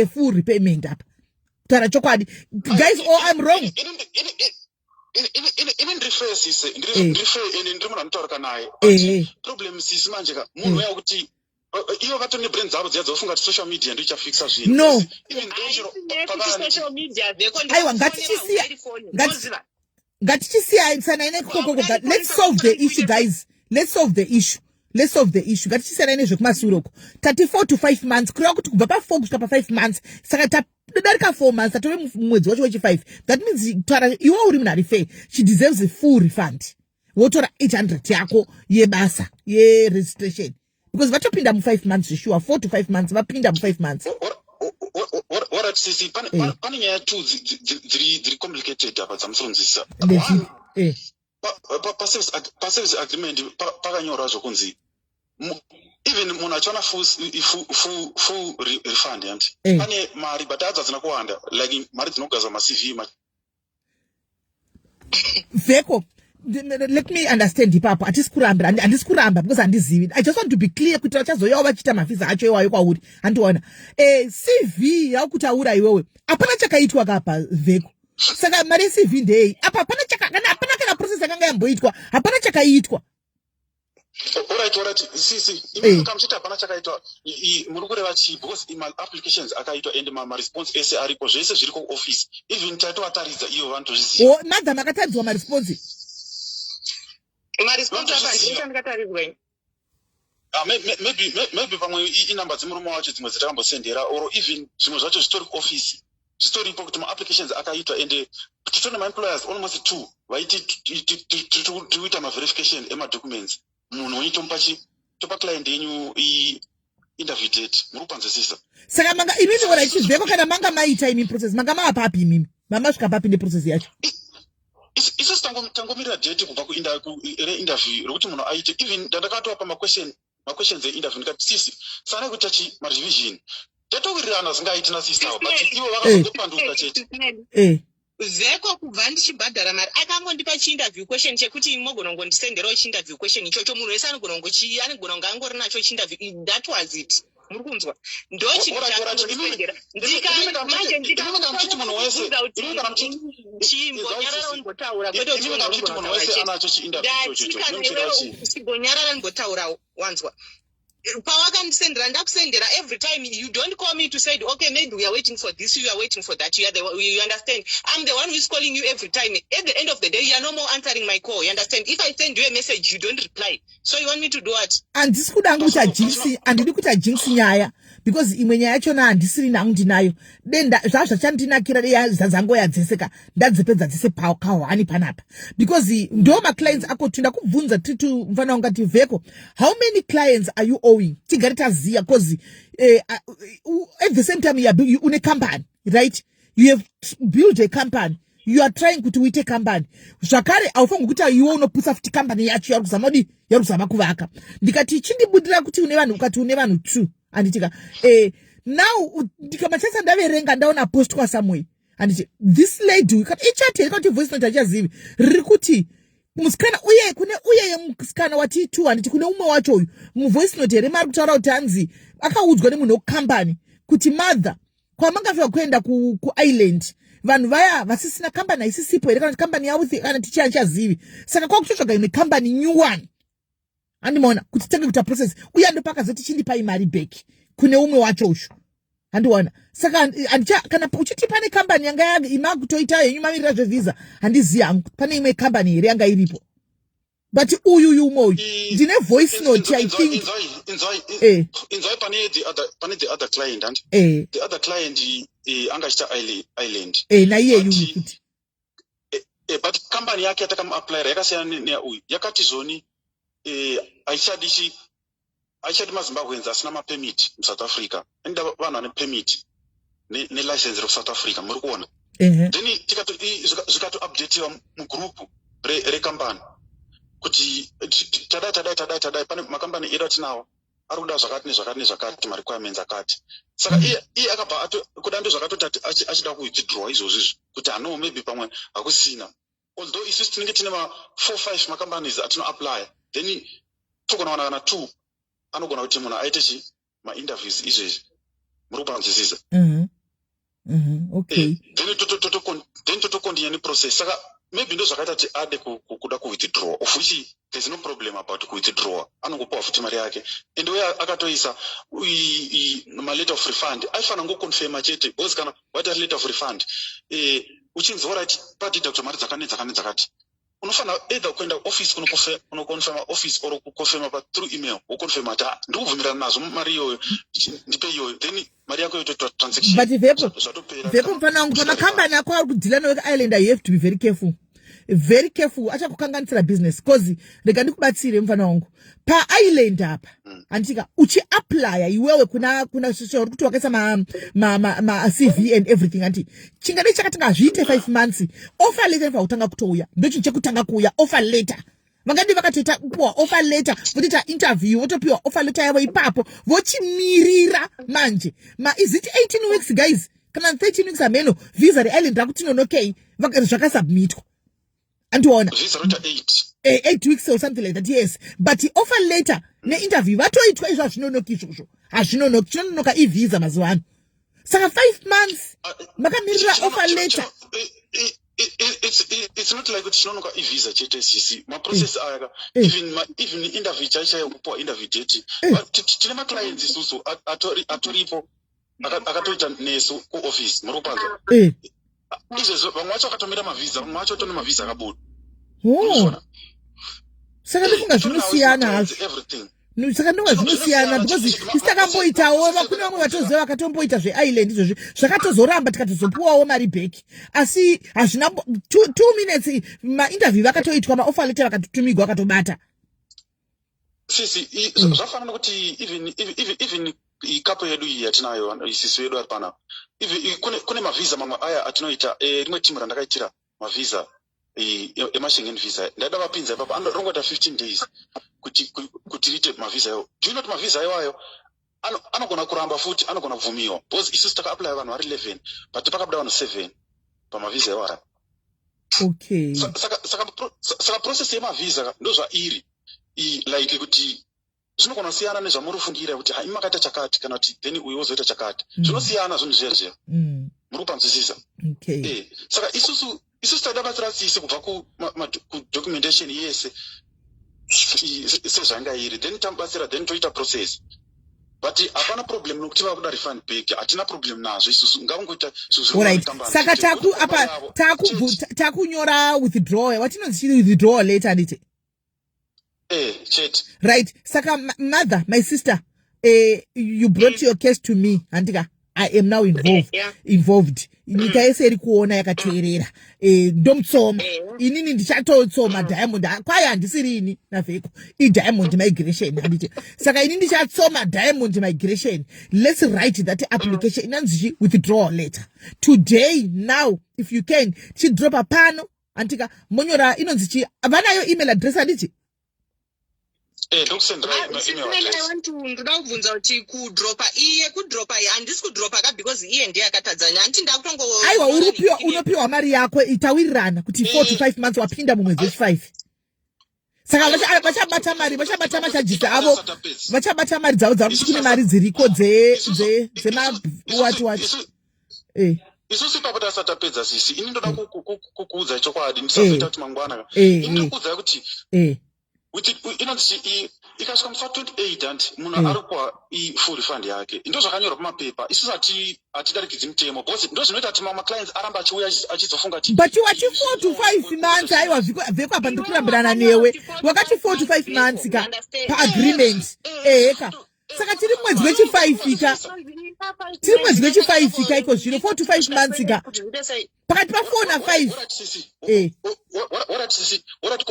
full repayment apa. Kutaura chokwadi, guys, or I'm wrong? Ini ndiri fair, sisi, ndiri fair ende ndiri munhu anotaurika naye. Problem, sisi, manje ka, munhu uya kuti ivo vatori nebrain dzavo dziya dzofunga kuti social media ndo ichafixa zvinhu. No. Even though Social media, Veko. Aiwa, ngatichisiyanai nekokoko. Let's solve the issue, guys. Let's solve the issue, let's solve the issue. Ngatichisiyana nezvekumasure uko. Tati 4 to 5 months, kureva kuti kubva pa4 kusvika pa5 months. Saka tadarika 4 months, tatove mumwedzi wacho wechi5. That means, tara iwe uri munhu ari fair, she deserves a full refund. Wotora 800 yako yebasa yeregistration, because vatopinda mu5 months zvishuwa. 4 to 5 months, vapinda mu5 months. Alright sisi, pane nyaya two dziri complicated apa dzamusonzwisisa. Ndezvipi? Paservice agreement pakanyorwa zvokunzi Even munhu achiwana full refund, yanti pane mari, but hadzo hadzina kuwanda, like mari dzinogadzwa maCV. Vheko, let me understand ipapo. Hatisi kurambira, handisi kuramba because handizivi. I just want to be clear kuti vachazoyawo vachiita mavhisa acho iwayo kwauri. Handiona CV yakutaura iwewe, hapana chakaitwa kapa, Vheko. Saka mari yeCV ndei apa? Hapana kana, hapana kana process yakanga yamboitwa, hapana chakaitwa. Alright, sisi, imi kamuchiti hapana chakaitwa, muri kureva chii? Because maapplications akaitwa and maresponse ese aripo, zvese zviri kuoffice, even tatovataridza ivo vanotozviziva. Madam, akataridzwa maresponse? Maresponse apa ndinoita ndikataridzwa ini. Ah, maybe pamwe inamba dzemurume wacho dzimwe dzitakambosendera, or even zvimwe zvacho zvitori kuoffice, zvitoripo kuti maapplications akaitwa, and titone maemployers almost two vaiti tiri kuita maverification emadocuments. Munhu wenyu tomupa chi, topa client yenyu interview date. Muri kupanzwisisa? Saka manga imimi, ora ichivheko, kana manga maita imi process, manga mava papi imimi? Mamasvika papi neprocess yacho? Isusu tangomirira date kubva reinterview rekuti munhu aite. Even ndandakatoapa maquestions einterview, ndikati, "Sisi, sanai kuita chi marevision." Tatowirirana zingaiti nasisi avo, but ivo vakazongopanduka chete. Vheko, kubva ndichibhadhara mari, akangondipa chiinterview question chekuti mogona kungondisenderawo chiinterview question ichocho. Munhu wese anogona kungochi, anogona kunge angori nacho chiinterview. That was it. Muri kunzwa? Ndo chinhu chaakangondisendera. Manje ndikachimbonyarara ndimbotaura, kwete kuti ndati kana iwewe chimbonyarara ndimbotaurawo. Wanzwa? Pawakandisendera, ndakusendera every time. You don't call me to say, "Okay, maybe we are waiting for this, you are waiting for that." You understand? I'm the one who is calling you every time. At the end of the day, you are no more answering my call. You understand? If I send you a message, you don't reply. So you want me to do what? Handisi kuda hangu kuita jinx, handidi kuita jinx nyaya, because imwe nyaya yachona handisiri nangu ndinayo. Denda zvaa zvachandinakira zadzangoya dzese ka, ndadzipedza dzese kahwani panapa, because ndo maclients ako. Tinda kubvunza titu mufana ungati, Vheko, how many clients are you owing? Tigare taziya, cause at the same time you are, you une company, right? You have built a company, you are trying kuti uite company zvakare. Haufangi kuti iwe unoputsa futi company yacho yari kuzama kudi, yari kuzama kuvaka. Ndikati chindibudira kuti une vanhu, ukati une vanhu two, handitika? Now ndikamachasa ndaverenga, ndaona postwa somewhere, handiti? This lady, ichat here kuti voice note, hachazivi, riri kuti musikana uye kune uye musikana wati two, handiti? Kune umwe wacho uyu muvoice note here mari kutaura kuti hanzi akaudzwa nemunhu wekukambani kuti mother kwamangafika kuenda kuIreland ku vanhu vaya vasisina kambani, haisisipo here, kana kuti kambani yavo kana tichi handichazivi. Saka kwakutotsvaga imwe kambani, new one, handimaona, kuti tange kuita process. Uye andopakazoti chindipai mari back kune umwe wacho ushu, handiona. Saka handicha kana uchiti pane kambani yanga imakutoita henyu mamirira zvevhisa, handizivi hangu pane imwe kambani here yanga iripo, but uyu yumwe uyu ndine voice note, I think. Inzwai, pane the other client, and the other client anga achiita Ireland. Naiye yuyu futi. But kambani yake yatakamuapplyira yakasiyana neuyu. Yakati zvoni haichadi chi, haichadi maZimbabweans asina mapermit muSouth Africa, inoda vanhu vane permit nelicense rekuSouth Africa. Muri kuona? Then zvikatoupdateiwa mugroup rekambani kuti tadai, tadai, tadai, tadai, pane makambani edu atinawo ari kuda zvakati nezvakati nezvakati, marequirements akati. Saka iye akabva kuda, ndo zvakatoti achida kuwithdraw izvozvo izvo, kuti hano maybe pamwe hakusina, although isusu tinenge tine ma 4 5 macompanies atinoapply, then togona kuwana kana two anogona kuti munhu aite chi mainterviews izvezvi. Muri kupanzwisisa? Okay. Then totocontinue neprocess. Saka maybe ndo zvakaita kuti ade kuda kuwithdraw, of which there's no problem about kuwithdraw. Anongopiwa futi mari yake, and uye akatoisa maletter of refund, aifanira ngoconfirma chete, because kana waita letter of refund, uchinzi alright, padeductwa mari dzakane dzakane dzakati, unofanira either kuenda office kunoconfirma office or kuconfirma pathrough email, woconfirma kuti, "Ah, ndikubvumirana nazvo, mari iyoyo ndipe iyoyo," then mari yako yotoitwa transaction. But Vhepo, Zvatopera. Vhepo, mufana wangu, pamakambani ako ari kudeala nawo ekuIreland, you have to be very careful, very careful. Achakukanganisira business, cause rega ndikubatsire, mufana wangu, paIreland apa, handitika, uchiapplya iwewe kuna uri kuti wakaisa ma CV and everything, hanti chingade chakatanga hazviite 5 months, offer letter inofanira kutanga kutouya. Ndochinhu chekutanga kuuya, offer letter. Vangadi vakatoita puwa offer letter, votoita interview, votopiwa offer letter yavo ipapo, vochimirira manje ma, is it 18 weeks, guys, kana 13 weeks? Hameno. Visa reIreland rakuti nonokei, zvakasubmitwa, andiona? Visa roita 8. 8 weeks or something like that, yes. But offer letter neinterview vatoitwa izvo. Hazvinonoki izvozvo, hazvinonoki. Chinononoka ivisa mazuva ano. Saka 5 months makamirira offer letter. It's not like kuti chinonoka ivisa chete, sisi. Maprocess aya ka, even interview chai chaiyo, kupuwa interview date, tine maclients isusu atoripo, akatoita nesu kuoffice, muri kupanzwa? Eh. Izvezvo vamwe vacho vakatomira mavhisa, vamwe vacho tone mavhisa akabuda. Oh. Saka ndofunga zvinosiyana hazvo. Everything. Saka ndonga zvinosiyana, because isi takamboitawo, kune vamwe vatoziva vakatomboita zveIreland izvozvi, zvakatozoramba, tikatozopuwawo mari back, asi hazvina 2 minutes, mainterview vakatoitwa, maoffer letter vakatotumigwa, vakatobata. Sisi, zvafanana nekuti even ikapo yedu iyi yatinayo, isisi yedu ari panapa, even kune mavhisa mamwe aya atinoita, rimwe timu randakaitira mavhisa emaSchengen visa, ndaida vapinza ipapo, rongoita 15 days kuti riite mavhisa iwayo. Do you know kuti mavhisa iwayo anogona kuramba futi, anogona kubvumiwa? Because isusu takaapplya vanhu vari 11, but pakabuda vanhu 7 pamavhisa iwayo. Saka process yemavhisa ndo zvairi, like kuti zvinogona kusiyana nezvamuri kufungira kuti hai, makaita chakati, kana kuti then uyu wozoita chakati. Zvinosiyana zvinhu zviya zviya. Muri kupanzwisisa? Okay. Saka isusu taida batsira sisi kubva kudocumentation yese sezvanga iri, then tamubatsira, then toita process. But hapana problem nokuti vakuda refund back, hatina problem nazvo isusu, ngavangoita zvinhu zviri Alright. kukambani Saka chete. taku Kuti apa mari yavo, chete. Takunyora withdrawal, watinonzi chii, withdrawal letter, handiti? Eh, chete. Right. Saka mother, my sister, you brought your case to me, handika? I am now involved. Yeah. Involved. Nyika yese iri kuona, yakateerera. Ndomutsoma. Inini ndichatotsoma Diamond. Kwai handisiri ini navheko, iDiamond Migration, handiti? Saka ini ndichatsoma Diamond Migration. Let's write that application inonzi chi, withdrawal letter, today, now, if you can. Tichidropa pano, handika? Monyora inonzi chi, vanayo email address, handiti? Eh, ndokusendera email Sisi, I address. want to, ndoda kubvunza kuti kudropa iye, kudropa iye, handisi kudropa ka, because iye ndiye akatadzanya, handiti? Ndakutongo Aiwa, urupiwa, unopiwa mari yako. Itawirirana kuti 4 to 5 months, wapinda mumwedzi wechi5, saka vachabata mari, vachabata macharges avo, vachabata mari dzavo dzakuti kune mari dziriko dzema wati wati. Isusu ipapo tasati tapedza, sisi, ini ndoda kukuudza chokwadi, ndisazoita kuti mangwana. Ini ndokuudzai kuti inonzi ikasvika musi wa28, handi munhu ari kuwa full refund yake. Ndo zvakanyorwa pamapepa. Isusu hatidarikidzi mutemo, because ndo zvinoita kuti mamwe clients aramba achiuya achizofunga kuti But wati 4 to 5 months. Aiwa, vheko, apa ndiri kurambirana newe. Wakati 4 to 5 months ka paagreement, eheka. Saka tiri mwedzi wechi5 ka, tiri mwedzi wechi5 ka iko zvino. 4 to 5 months ka, pakati pa4 na5. Alright sisi, alright.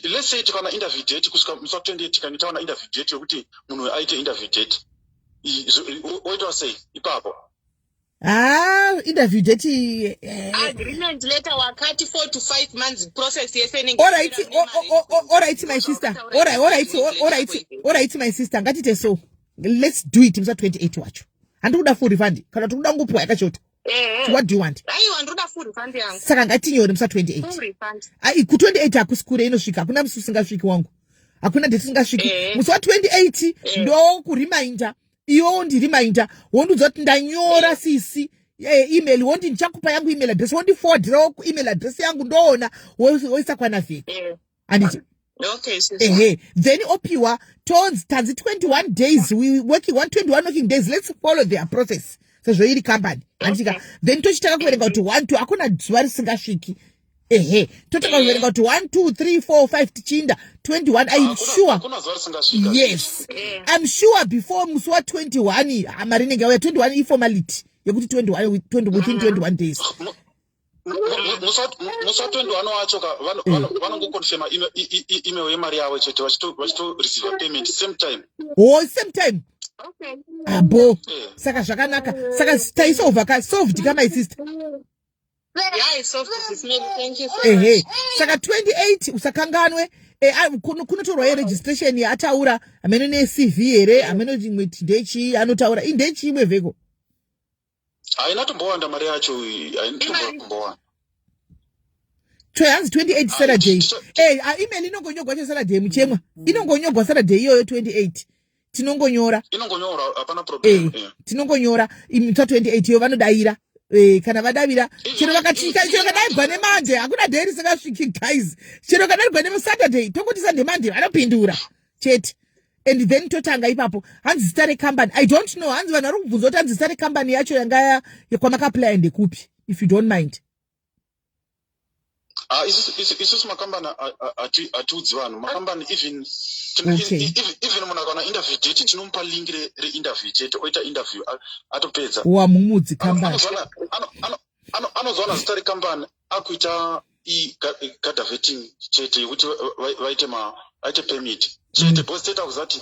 Let's say tikaona interview date kusvika musi wa28, tikange taona interview date yokuti munhu aite interview date, oitwa sei ipapo? Ah, interview date, Agreement letter wakati 4 to 5 months, process yese inenge Alright, my sister, alright, my sister, ngatite so. Let's do it musi wa28 wacho. Handiri kuda full refund kana kuti kuda ngopuwa yakachota? What do you want? Aiwa, ndoda full refund yangu. Saka ngatinyore musi wa28. Full refund. Ai, ku28 hakusi kure, inosvika. Hakuna musi usingasviki wangu, hakuna date isingasviki. Musi wa28 ndokuriminda iwewo, ndiriminda, wondiudza kuti ndanyora, sisi, email, wondi ndichakupa yangu email address, wondiforwardirawo email address yangu, ndoona woisa kwanavheki, handiti? Okay, sisi. Ehe, then opiwa, tonzi tanzi 21 days, we working 121 working days. Let's follow their process sezvo iri company, handika? Then tochitanga kuverenga kuti 1, 2, hakuna zuva risingasviki. Ehe, totanga kuverenga kuti 1, 2, 3, 4, 5, tichiinda 21. I'm sure. Hakuna zuva risingasvika. Yes, I'm sure before musi wa21 mari inenge yauya. 21 iformality yekuti 21, 20, within 21 days. Musi wa21 wacho ka, vanongoconfirma email yemari yavo chete, vachitoreceiva payment same time. Oh, same time. Okay. Abo. Eh. Saka zvakanaka, saka taisolva ka, solved ka, my sister. Ehe, saka 28 usakanganwe. Eh, kunotorwa yeregistration yaataura hameno necv here, hameno chimwe ndechii anotaura indechimwe vheko. Haina tombowanda mari yacho, haina tombowanda. Hanzi 28 Saturday. Eh, email inongonyogwa cho Saturday, muchemwa, inongonyogwa Saturday iyoyo 28 tinongonyora. Inongonyora, hapana problem. Eh, tinongonyora ta 28 iyo vanodayira. Eh, kana vadavira chero vakachika, chero kadaibva neMonday, hakuna day risingasviki, guys. Chero kadaibva neSaturday, tongoti Sunday, Monday vanopindura chete and then totanga ipapo. Hanzi zita rekambani, I don't know. Hanzi vanhu vari kubvunza kuti hanzi zita rekambani yacho yanga kwamakaapplya ndekupi, if you don't mind. Ah, isusu makambani hatiudzi vanhu makambani even. Even munhu akaona interview date, tinomupa link reinterview chete, oita interview, atopedza. Wamumudzi kambani. Anozowana zita rekambani akuita gather vetting chete, yekuti vaite aite permit chete, because teta kuziva kuti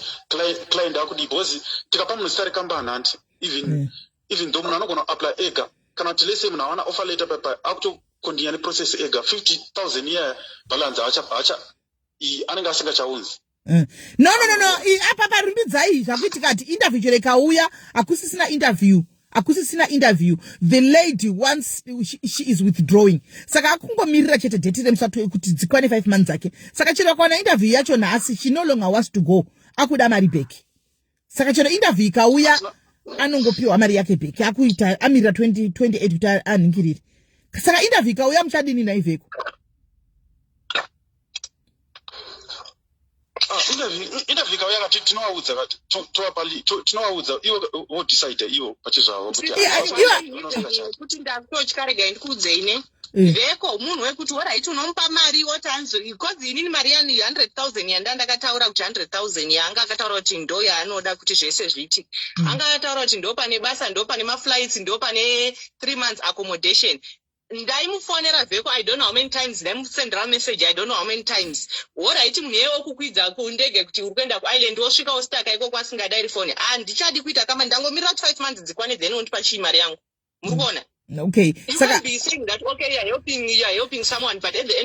client akudii, because tikapa munhu zita rekambani, hanti even even though munhu anogona kuapply ega, kana kuti lese munhu awana offer letter papa, akutocontinue neprocess ega, 50 000 iya balance hacha anenge asingachaunzi. No, apa parumbidzai zvakuitika kuti interview chero ikauya, hakusisina interview, hakusisina interview. The lady wants, she is withdrawing, saka akungomirira chete date remusati kuti dzikwane 5 months dzake. Saka chero akawana interview yacho nhasi, she no longer wants to go, akuda mari back. Saka chero interview ikauya, anongopiwa mari yake back, akuita amirira 2028 kuti anhingirire. Saka interview ikauya, muchadini naivheko? Ah, interview ikauya kati tinovaudza kati tinovaudza ivo vodecide ivo pachezvavo kuti Kuti ndakutotya, regai ndikuudzei ne vheko munhu wekuti alright, unomupa mari wotanzi, because inini mari yani 100 000 yanda ndakataura kuti 100 000 yaanga akataura kuti ndo yaanoda kuti zvese zviiti. Anga akataura kuti ndo pane basa, ndo pane maflights, ndo pane 3 months accommodation. Ndaimufonera vheko, I don't know how many times, ndaimusendera message, I don't know how many times. Alright, munhu iye wokukwidza kundege kuti uri kuenda kuIreland, wosvika wostaka ikoko asingadairi foni. Handichadi kuita kama ndangomirira kuti 5 months dzikwane, then wondipa chii mari yangu, muri kuona? Okay. Saka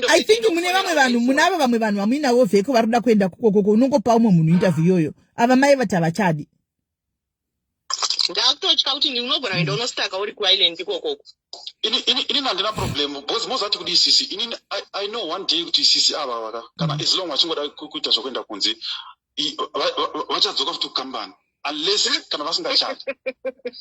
I think mune vamwe vanhu, munavo vamwe vanhu vamuinavo vheko vari kuda kuenda kukokoko, unongopa umwe munhu interview iyoyo. Ava mai vati havachadi. Ndakutotya kuti unogona kuenda unostaka uri kuIreland ikokoko. Inini handina problem, because mozati kudi sisi, inini I know one day kuti sisi ava vaka kana as long vachingoda kuita zvokuenda kunze, vachadzoka futi kukambani, unless kana vasingachadi.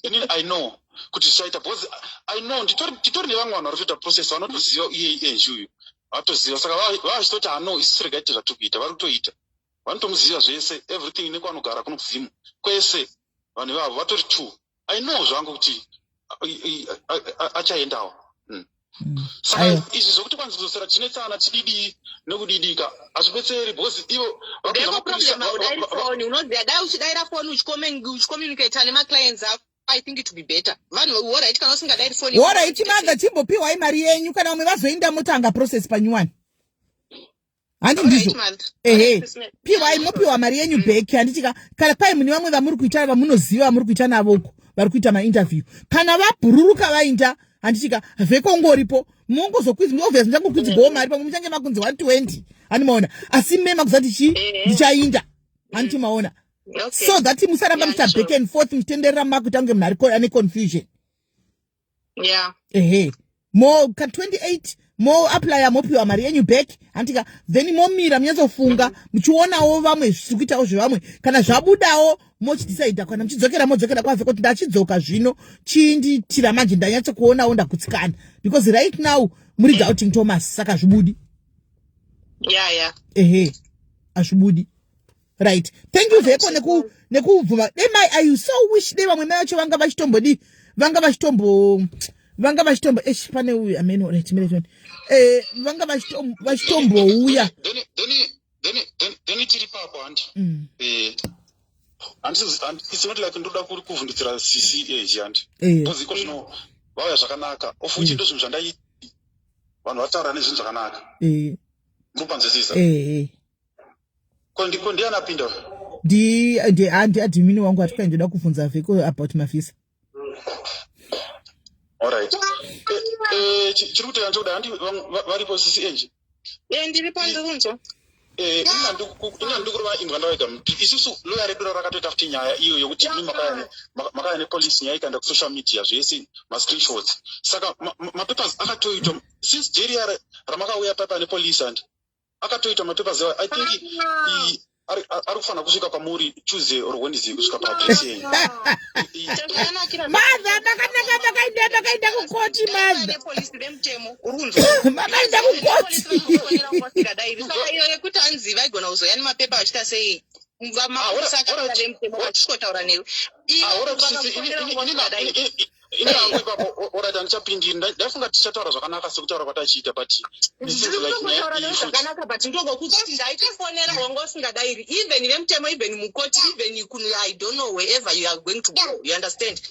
Inini I know kuti zvichaita, because I know titori nevamwe vanhu vari kutoita process, vanotoziva iye enji uyu vatoziva. Saka vachitoti hano isusu regai tiite zvatiri kuita, vari kutoita, vanotomuziva zvese, everything, nekwanogara kunokuzimu kwese, vanhu ivavo vatori two. I know zvangu kuti achaendawo. Saka izvi zvokuti kwanzi kuzosera tinetsana tididii nekudidika hazvibetseri, because ivo Ndeko problem, haudairi foni. Unoziva, dai uchidaira foni uchicommunicata nemaclients ako, I think it will be better. Vanhu, alright, kana usingadairi foni. Alright, mother, chimbopiwai mari yenyu. Kana vamwe vazoenda, motanga process panyuwani, handi ndizvo? Ehe, piwai, mopiwa mari yenyu back, handitika? Kana kwai mune vamwe vamuri kuita, vamunoziva vamuri kuita navo uko, vari kuita mainterview, kana vabhururuka vainda, handitika? Vhekongoripo mongozokwidzi, obvious muchangokwidzigwawo mari, pamwe muchange makunzi 120, handi maona? Asi mema kuzati chi ndichainda, handiti maona? So that musaramba muchita back and forth, muchitenderera makuita kunge munhu ane confusion. Ehe, mo ka 28 moapplya, mopiwa mari yenyu back, handitika? Then momira munyatsofunga, muchionawo vamwe zviri kuitawo zvevamwe. Kana zvabudawo, mochidecida. Kana muchidzokera, modzokera kwave kuti ndachidzoka zvino, chinditira manje, ndanyatsokuonawo, ndagutsikana, because right now muri doubting Thomas, saka hazvibudi. Ehe, hazvibudi. Right, thank you vheko nekubvuma. Dai mai, I so wish dai vamwe mai vacho vanga vachitombodi, vanga vachitombo esh, pane uyu amene. Right, mire, vanga vachitombouya. Then tiri papo, handi it's not like ndoda kuri kuvhundutsira sisi age, handi? Because iko zvino vauya zvakanaka, of which ndo zvinhu zvandai vanhu vataura nezvinhu zvakanaka. Mupanzwisisa? Ko ndiko ndiani apinda? Ndi admin wangu ati kwaindoda kubvunza vheko about mavhisa. Alright. Chiri kutera nchokuda handi varipo sisi enje. Ndiripo, ndirikunzwa. Ina ndikurova imbwa ndavaita isusu loya redu rakatoita futi nyaya iyo yokuti imi makaya nepolisi, nyaya ikaenda kusocial media, zvese mascreenshots. Saka mapapers akatoitwa since jeri ramakauya papa nepolisi, and akatoitwa mapapers ayo. I think ari kufanira kusvika kwamuri Tuesday or Wednesday, kusvika paaddress yenyu. Mother, makanaka, makaenda kukoti, mother. Nepolisi, vemutemo, uri kunzwa? Makaenda kukoti. Saka iyo yekuti hanzi vaigona kuzoya nemapepa vachiita sei, mapurisa akapinda, vemutemo vachisvikotaura newe. Ini hangu ipapo, alright, handichapindiri. Ndaifunga tichataura zvakanaka sekutaura kwatachiita, but it seems like nyaya Ndiri iyi futi zvakanaka, but ndongokuti ndaitofonera, wanga usingadairi. Even vemutemo, even mukoti, even kuno, I don't know, wherever you are going to go, you understand?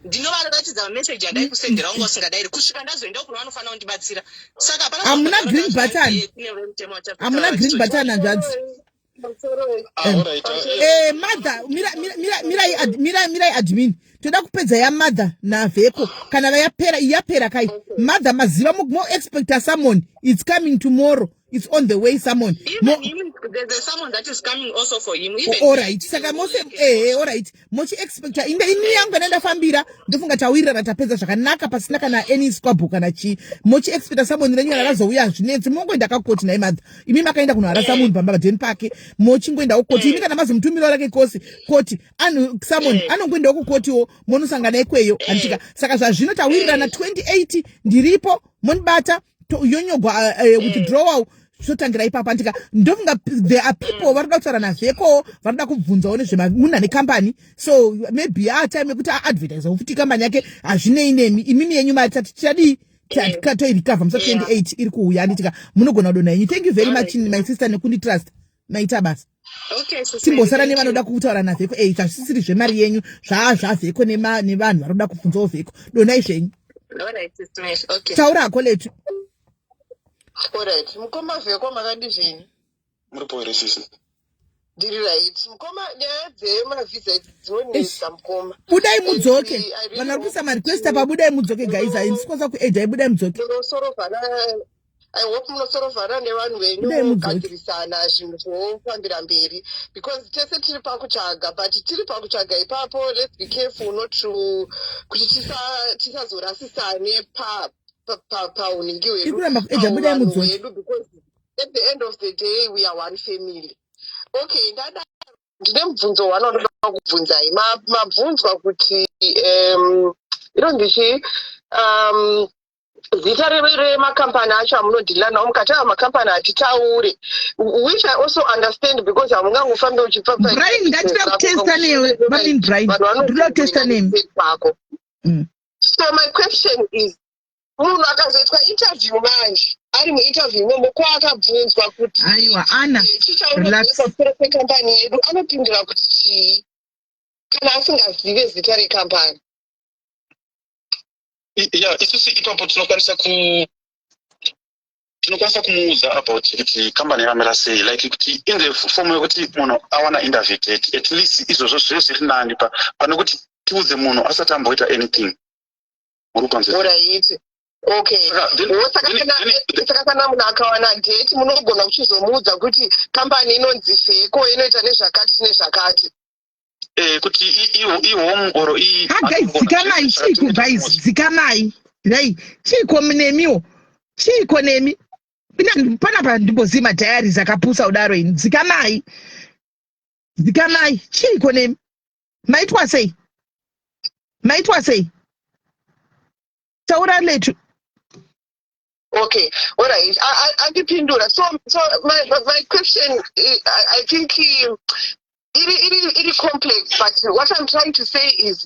Ndinovaratidza mameseji andaikusendera, wanga usingadairi kusvika ndazoenda kuno vanofanira kundibatsira. Saka hapana. Hamuna green button? Hamuna green button, hanzvadzi? Ah, alright. Mother, mirai, admin, toda kupedza yamother navheko. Kana vayapera, yapera kai. Mother, maziva mo expecta summon. It's coming tomorrow, it's on the way, summon. Even him, there's a summon that is coming also for him. Even Alright, saka mose, alright, mochiexpecta. Inde ini yangu kana ndafambira, ndofunga tawirirana, tapedza zvakanaka pasina kana any squabble kana chii. Mochiexpecta summon renyu. Kana razouya, zvinetsi, mongoenda kakoti. Nai mother, imi makaenda kunoharasa munhu pamba padheni pake, mochingoendawo koti. Imi kana mazomutumirawo rake kosi koti anu summon, anongoendawo kukotiwo, monosangana ikweyo, handitika? Saka zvazvino tawirirana, 28 ndiripo, monibata, yonyogwa withdrawal, totangira ipapo, andika? Ndofunga there are people vari kuda kutaura navheko, vari kuda kubvunzawo nezvemunhu ane kambani. So maybe atime yekuti aadvertisewo futi kambani yake. Hazvinei nemi imimi, yenyu mari tati tichadii, toirecover musa 28 iri kuuya, anditika? Munogona kudonha yenyu. Thank you very much, my sister, nekunditrust. Maita basa. Timbosara nevanoda kutaura navheko. Ei, zvazvisisiri zvemari yenyu, zvaa zvavheko nevanhu vari kuda kubvunzawo vheko. Donai zvenyu. Taura hako, Letu. Alright, mukoma Vheko, makadi zvenyu? Muripo here, sisi? Ndiri right, mukoma. Nyaya dzemavhisa idzi dzinonetsa, mukoma. Budai mudzoke. Vanhu vari kuisa marequest apa, budai mudzoke, guys. Handisi kwanisa kuedha. Budai mudzoke. Munosorovhana, I hope munosorovhana nevanhu venyu, mugadzirisana zvinhu zvofambira mberi, because tese tiri pakutsvaga. But tiri pakutsvaga ipapo, let's be careful not to kuti tisazorasisane pauningi hwedu hwedu, because at the end of the day we are one family. Okay, ndada ndine mubvunzo one wandoda kubvunzai. Mabvunzwa kuti inonzi chii, zita remakambani acho amunodhila nawo. Mukati ava makambani hatitaure, which I also understand, because hamungangofambi uchipfapfa. Brian, ngatida kutesta newe. Mamin Brian, ndoda kutesta nemi. Kwako. So my question is, munhu akazoitwa interview manje, ari muinterview imomo, ko akabvunzwa kuti Aiwa, Ana. Chichaunopamusoro pekambani yedu, anopindura kuti chii kana asingazive zita rekambani? Ya, isusu ipapo tinokwanisa kumuudza about kuti kambani yakamira sei, like kuti in the form yekuti munhu awana interview date. At least izvozvo zvive zviri nani pane kuti tiudze munhu asati amboita anything. Muri kupanzwa? Alright, okay. Saka kana munhu akawana date, munogona kuchizomuudza kuti kambani inonzi Feko, inoita nezvakati nezvakati. Kuti ihome or i Ha, guys, dzikamai. Chiiko, guys? Dzikamai rei. Chiiko nemiwo? Chiiko nemi? Panapa ndimboziva madiaries akapusa kudaro ini. Dzikamai, dzikamai. Chiiko nemi? Maitwa sei? Maitwa sei? Taura, Letu. Okay, all right. Andipindura. So my question, I think iri complex, but what I'm trying to say is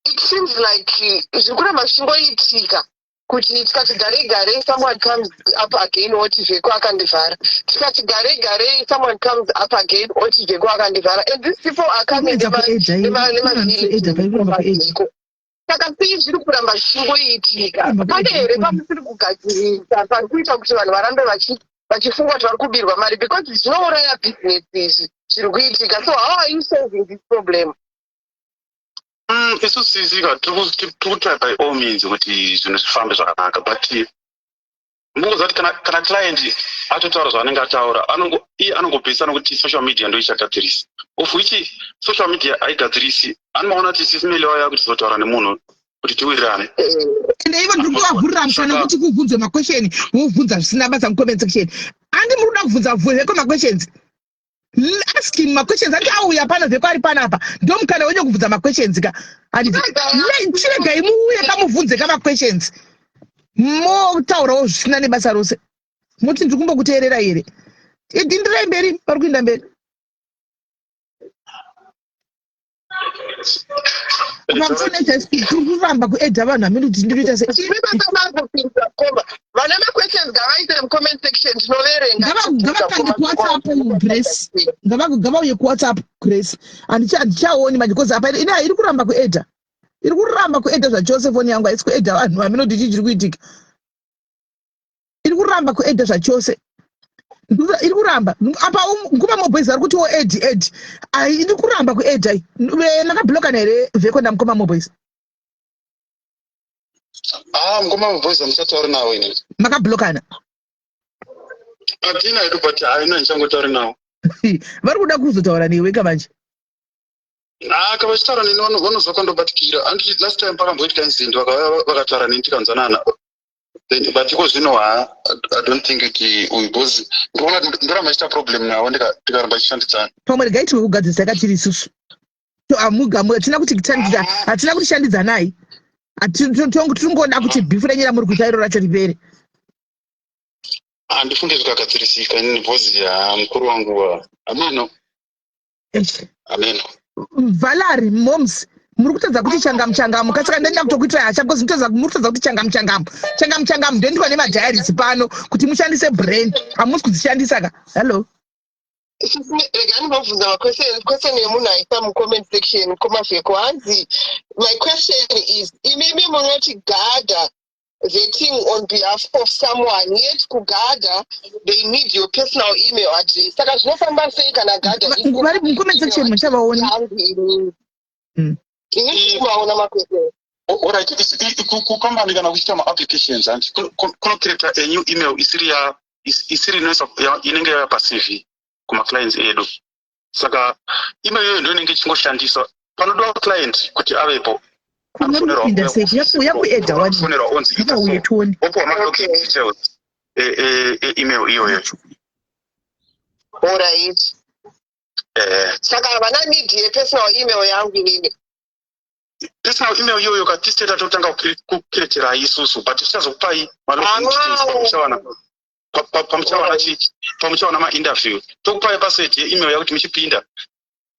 it seems like zviri kuramba zvichingoitika kuti tikati garei garei, someone comes up again oti Vheko akandivhara. Tikati garei garei, someone comes up again oti Vheko akandivhara, and these people are coming nemavhiko. Saka sei zviri kuramba zvichingoitika? Pane here pamusiri kugadzirisa pari kuita kuti vanhu varambe vachifunga kuti vari kubirwa mari? Because zvinouraya bhizinesi izvi zviri kuitika. So how are you solving this problem? Isu sisika tiri kutry by all means kuti zvinhu zvifambe zvakanaka, but mungoziva kuti kana client atotaura zvaanenge ataura, iye anongobvisa nokuti social media ndo ichagadzirisa, of which social media haigadzirisi. Anomaona kuti sisimeli wauya kuti tizotaura nemunhu kuti tiwirirane. Ende ivo ndiri kuvavhurira mukana kuti kubvunzwe maquestion, wobvunza zvisina basa mucomment section. Andi muri kuda kubvunza Vheko maquestions? Ask him maquestions. Andi auya pano, Vheko ari panapa, ndo mukana wenyu kubvunza maquestions ka. Handiti chiregai muuye kamubvunze kamaquestions, motaurawo zvisina nebasa rose, muti ndiri kumbokuteerera here? Idindirai mberi, pari kuinda mberi. Tiri kuramba kuedha vanhu, hamene kuti ndinoita sei. Vane maquestions ngavaite mucomment section, tinoverenga. Ngavakange kuWhatsApp, Grace. Ngavauye kuWhatsApp, Grace. Handichaoni manje, because apa ine iri kuramba kuedha, iri kuramba kuedha zvachose. Foni yangu haisi kuedha vanhu, hamene kuti chii chiri kuitika. Iri kuramba kuedha zvachose, iri kuramba. Apa nguva moboys vari kutiwo add, add. Ai, iri kuramba kuedha. Makablokana here, Vheko namukoma moboys? Ah, mukoma moboys hamuchatauri nawo ini. Makablokana? Hatina hedu, but haina, ndichangotauri nawo. Vari kuda kuzotaura newe kamanje. Ah, kavachitaura neni vanozwa kwandobatikira. Anditi last time pakamboitika incident, vakauya vakataura neni, tikanzwanana. Then but iko zvino ha, I don't think kuti uyu, because ndinoona ndoramba chiita problem navo tikaramba tichishandidzana. Pamwe regai timwe kugadzirisa yakatiri isusu. Hatina kuti tandidza, hatina kuti shandidzanai. Tiringoda kuti beef renyu ramuri kuita iro racho ripere. Handifunge zvikagadzirisika inini, because ha, mukuru wangu, ameno. Eish. Ameno. Valari moms, muri kutadza kuti changamu changamu kasaka ndenda kutokuitira hasha, because muri kutadza kuti changamu changamu, changamu changamu. Ndoendwa nemadiaries pano kuti mushandise brain, hamusi kudzishandisa ka. Hello? Rega ndinobvunza maquestion yemunhu aisa mucomment section komavheko. Hanzi, "My question is, imimi munoti Gada vetting on behalf of someone, yet kuGada they need your personal email address. Saka zvinofamba sei kana Gada Vari mucomment section, muchavaona. Yangu inini?" Ini kumaona maquestion. Alright, kukambani kana kuchiita maapplications, hanti kunocreata a new email isiri ya isiri inoisa inenge yava paCV kumaclients edu. Saka email iyoyo ndo inenge ichingoshandiswa panodiwa client kuti avepo. Kumuri kupinda sei? Yakuedha wani. Anofonerwa onzi ita Ngavauye so. tione. Opiwa malogin details email iyoyo. Alright. Eh. Saka havana need yepersonal email yangu inini? Personal email iyoyo ka tisite tatotanga kucreaterai isusu, but tichazokupai malogin details pamuchawana pamuchawana pamuchawana mainterview, tokupai password yeemail yakuti muchipinda.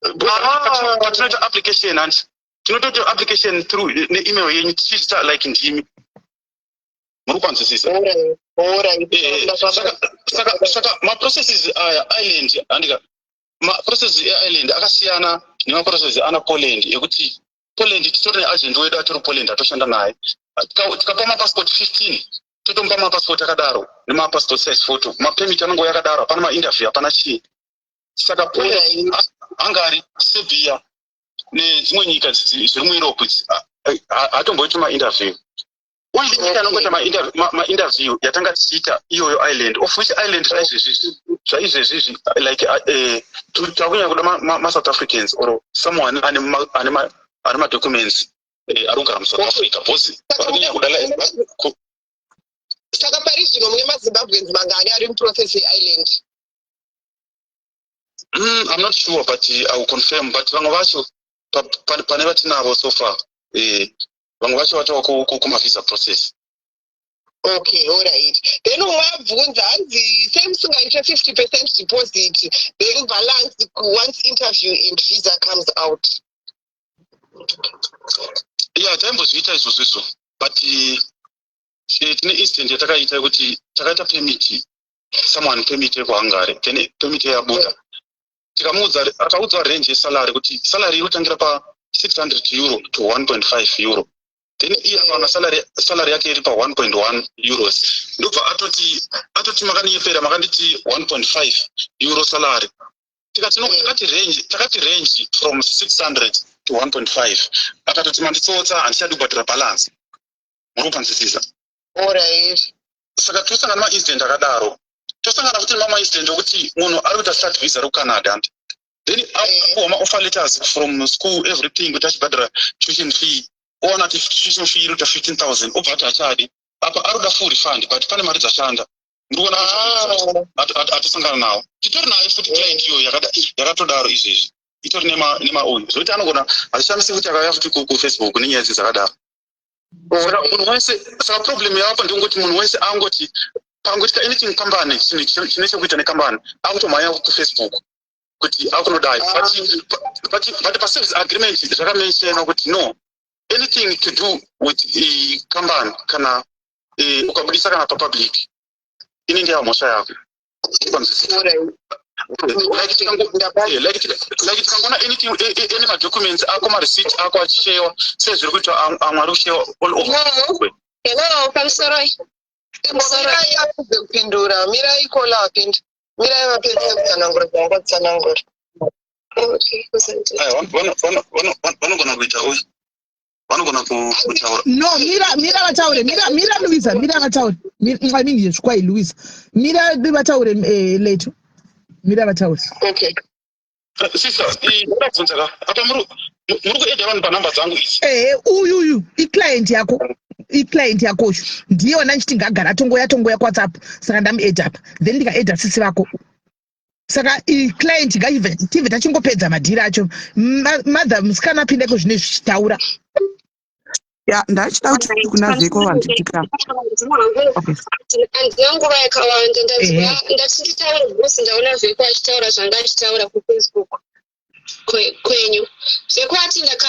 Because patinoita application, hanti tinototi application through neemail yenyu, tichiita like ndimi muri kwanzwisisa. Alright. Saka maprocesses aya Ireland, handika maprocesses eIreland akasiyana nemaprocesses ana Poland, ekuti Poland titori neagent wedu atori Poland atoshanda naye. Tikapa mapassport 15, totomupa mapassport akadaro nemapassport size photo, mapermit anongouya akadaro, hapana mainterview, hapana chii. Saka Poland, Hungary, Serbia nedzimwe nyika zviri muEurope idzi hatomboiti mainterview. Only nyika inongoita mainterview yatanga tichiita iyoyo Ireland, of which Ireland zvaizvezvizvi like takunyanya kuda maSouth Africans or someone ane madocuments ari kugara muSouth Africa, because vari kunyanya kuda Saka pari zvino mune maZimbabweans mangani ari muprocess yeIreland? I'm not sure, but I will confirm. But vamwe vacho pane vatinavo so far, vamwe vacho vatova kumavisa process. Okay, alright. Then wabvunza, hanzi, sei musingaite 50% deposit, then balance once interview and visa comes out? Yeah, taimbozviita izvozvo izvo, but tine incident yatakaita yekuti takaita permit, someone permit yekuHungary, then permit yabuda, tikamuudza, akaudzwa range yesalary kuti salary iri kutangira pa600 euro to 1.5 euro. Then iye akaona salary yake iri pa1.1 euros, ndobva atoti, "Makandiyepera, makanditi 1.5 euro salary." Tikati no, takati range from 600. To 1.5 akatoti manditsotsa, handichadi kubhadhara balance. Muri kupanzwisisa? Alright. Saka tosangana nemaincident akadaro. Tosangana futi nemamaincident okuti munhu ari kuita start visa rekuCanada and then apuwa maoffer letters from school, everything, kuti achibhadhara tuition fee. Owana kuti tuition fee iri kuita 15,000, obva ati hachadi. Apa ari kuda full refund, but pane mari dzashanda. Ndikuona atosangana nawo. Titori nayo futi client iyoyo yakatodaro izvezvi, itori nemaoyo zvokuti anogona hazvishamisi kuti akauya futi kuFacebook nenyaya idzi dzakadaro. Saka munhu wese, saka problem yavapo ndekungoti munhu wese angoti pangoitika anything kambani, chinhu chine chekuita nekambani, akutomhanya kuFacebook kuti akunodai. But paservice agreement zvakamenshena kuti no, anything to do with company, kana ukabudisa kana papublic, inenge yava mhosva yako. Ukanzwisisa? Like tikangoona anything, any madocuments ako, mareceipt ako achishewa sezviri kuitwa amwe ari kushewa all over. Hello, pamusoro. Mirai apedze kupindura. Mirai kola apinda. Mirai vapedze kutsanangura zvavangatsanangura. Aiwa, vanogona kuita uyu, vanogona kutaura. No, mira, mira vataure. Mira, mira Louisa, mira vataure. I mean, yes, kwai Louisa, mira vataure. Leto, mira vataure. Okay. Sister, ndabvunza ka, apa muri kuedha vanhu panhamba dzangu idzi? Ehe, uyuyu iclient yako, iclient yako uyu. Ndiye wana ndichiti ngagara tongoya, tongoya kuWhatsApp. Saka ndamuedha apa, then ndikaedha sisi vako. Saka iclient ngaibve, tibve tachingopedza madhiri acho. Mother, musikana apindeko zvine zvichitaura. Ya, ndachida kuti kuna Vheko vanditika. Okay. Handina nguva yakawanda. Ndanzwa ndati nditaure because ndaona Vheko achitaura zvanga achitaura kuFacebook kwenyu. Vheko ati ndaka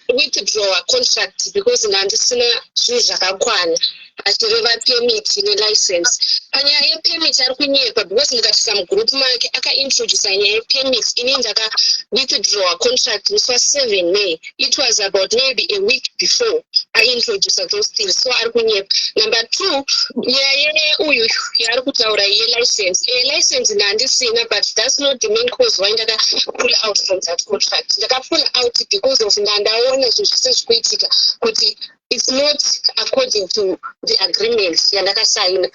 withdrawa contract because ndandisina zvinhu zvakakwana, achireva permit nelicense. Panyaya yepermit ari kunyepa, because ndikatisa mugroup make akaintroduca nyaya yepermit. Ini ndaka withdrawa contract musi wa7 May. It was about maybe a week before aintroduca those things, so ari kunyepa. Number two, nyaya yeuyu yaari kutaura yelicense, license ndandisina, but that's not the main cause why ndaka pull out from that contract. Ndaka pull out because of ndandaona zvinhu zvese zvikuitika kuti it's not according to the agreement yandakasaina.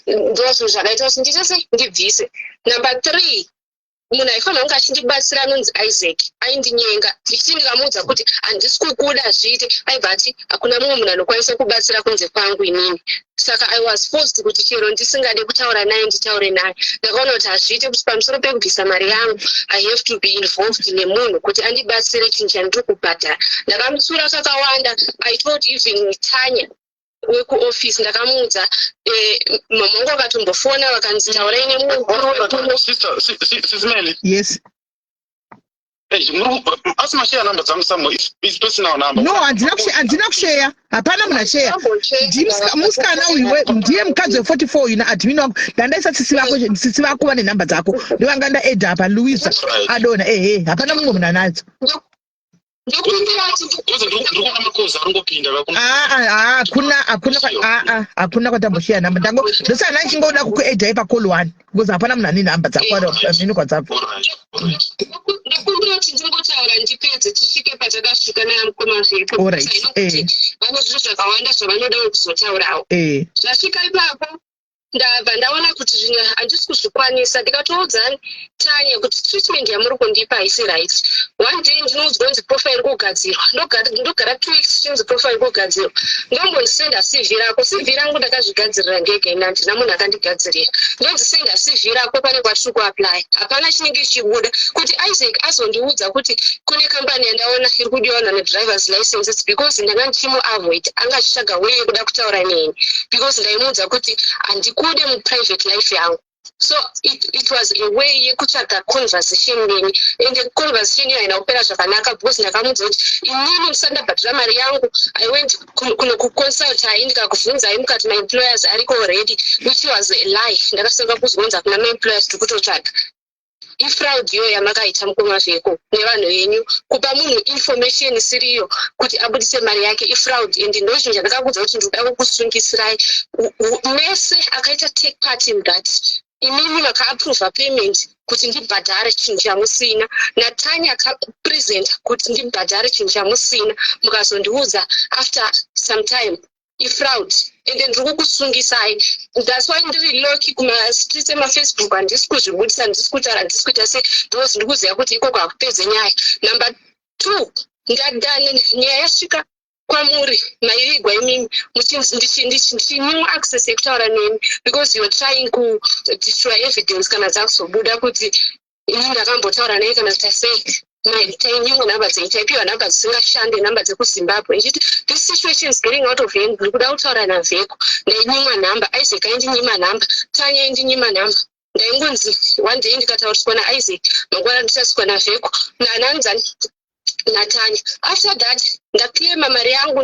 Ndo zvinhu zvakaita kuti ndiite sei, ndibvise. Number three, munhu aifanira kunge achindibatsira anonzi Isaac aindinyenga. Ndichiti ndikamuudza kuti handisi kukuda zviite, aibva ati hakuna mumwe munhu anokwanisa kubatsira kunze kwangu inini. Saka I was forced kuti chero ndisingade kutaura naye, nditaure naye. Ndakaona kuti hazviite kuti pamusoro pekubvisa mari yangu, I have to be involved nemunhu kuti andibatsire chinhu chandiri kubhadhara. Ndakamutsura kakawanda. I told even Tanya wekuoffice, ndakamuudza. Mama vangu vakatombofona, vakanzi taurai nemunhu. Sister, Sis Melly. Yes. Hey, asi masheya namba dzangu somewhere? It's personal number. No, handina kusheya. Hapana munhu asheya. Musikana uyu ndiye mukadzi we44 uyu naadmin wangu. Ndandaisa sisi vako, sisi vako vane nhamba dzako, ndovanga ndaedha apa. Louisa adona. Ehe, hapana mumwe munhu anadzo. Ndokumbira kuti Ndiri kuona makozi arongopinda. Hakuna, hakuna, aa, hakuna kwatamboshiya nhamba. Ndango ndosaka ndichingoda kukuedhai pacall one, because hapana munhu ane nhamba dzako amene kwadzabva. Ndokumbira kuti ndingotaura ndipedze, tisvike patakasvika nayamukoma Vheko. Vane zvinhu zvakawanda zvavanodawo kuzotaurawo. Zvasvika ipapo, ndabva ndaona kuti zvinhu handisi kuzvikwanisa. Ndikatoudza Tanya kuti treatment yamuri kundipa haisi right. One day ndinoudzwa kunzi profile iri kugadzirwa. Ndogara 2 weeks chinzi profile iri kugadzirwa. Ndombondisenda CV rako. CV rangu ndakazvigadzirira ndega ina, handina munhu akandigadzirira. Ndonzi senda CV rako, pane kwatiri kuapply. Hapana chinenge chichibuda. Kuti Isaac azondiudza kuti kune kambani yandaona iri kudiwa nedrivers license, it's because ndanga ndichimuavoid. Anga achitsvaga way yekuda kutaura neni, because ndaimuudza kuti handikude muprivate life yangu. So it was a way yekutsvaga conversation neni, and conversation iyo haina kupera zvakanaka, because ndakamuudza kuti inini ndisati ndabhadhira mari yangu, I went kunokuconsultai, ndikakubvunzai, mukati maemployers ariko already, which was a lie. Ndakasanga kuzonza kuna maemployers tiri kutotsvaga. Ifraud iyo yamakaita, mukoma Vheko nevanhu venyu. Kupa munhu information isiriyo kuti abudise mari yake ifraud, and ndo chinhu chandakakuudza kuti ndinoda kukusungisirai mese akaita take part in that. Imimi makaapprova payment kuti ndibhadhare chinhu chamusina. NaTanya akapresenta kuti ndibhadhare chinhu chamusina, mukazondiudza after some time. Ifraud, ende ndiri kukusungisai. That's why ndiri low-key kumastreets emaFacebook. Handisi kuzvibudisa, handisi kutaura, handisi kuita sei, because ndiri kuziva kuti ikoko hakupedze nyaya. Number two, ndadane nyaya yasvika kwamuri, mairigwa imimi, ndichinyimwa access yekutaura nemi because you are trying kudestroy evidence kana dzakuzobuda kuti ini ndakambotaura naye kana kuita sei. Tainyimwa nhamba dzenyu, taipiwa nhamba dzisingashande, nhamba dzekuZimbabwe, ndichiti this situation is getting out of hand, ndiri kuda kutaura naVheko. Ndainyimwa nhamba, Isaac aindinyima nhamba, Tanya aindinyima nhamba. Ndaingonzi one day ndikatauriswa naIsaac, mangwana ndichaswa naVheko, nananzani, naTanya. After that ndaclaima mari yangu,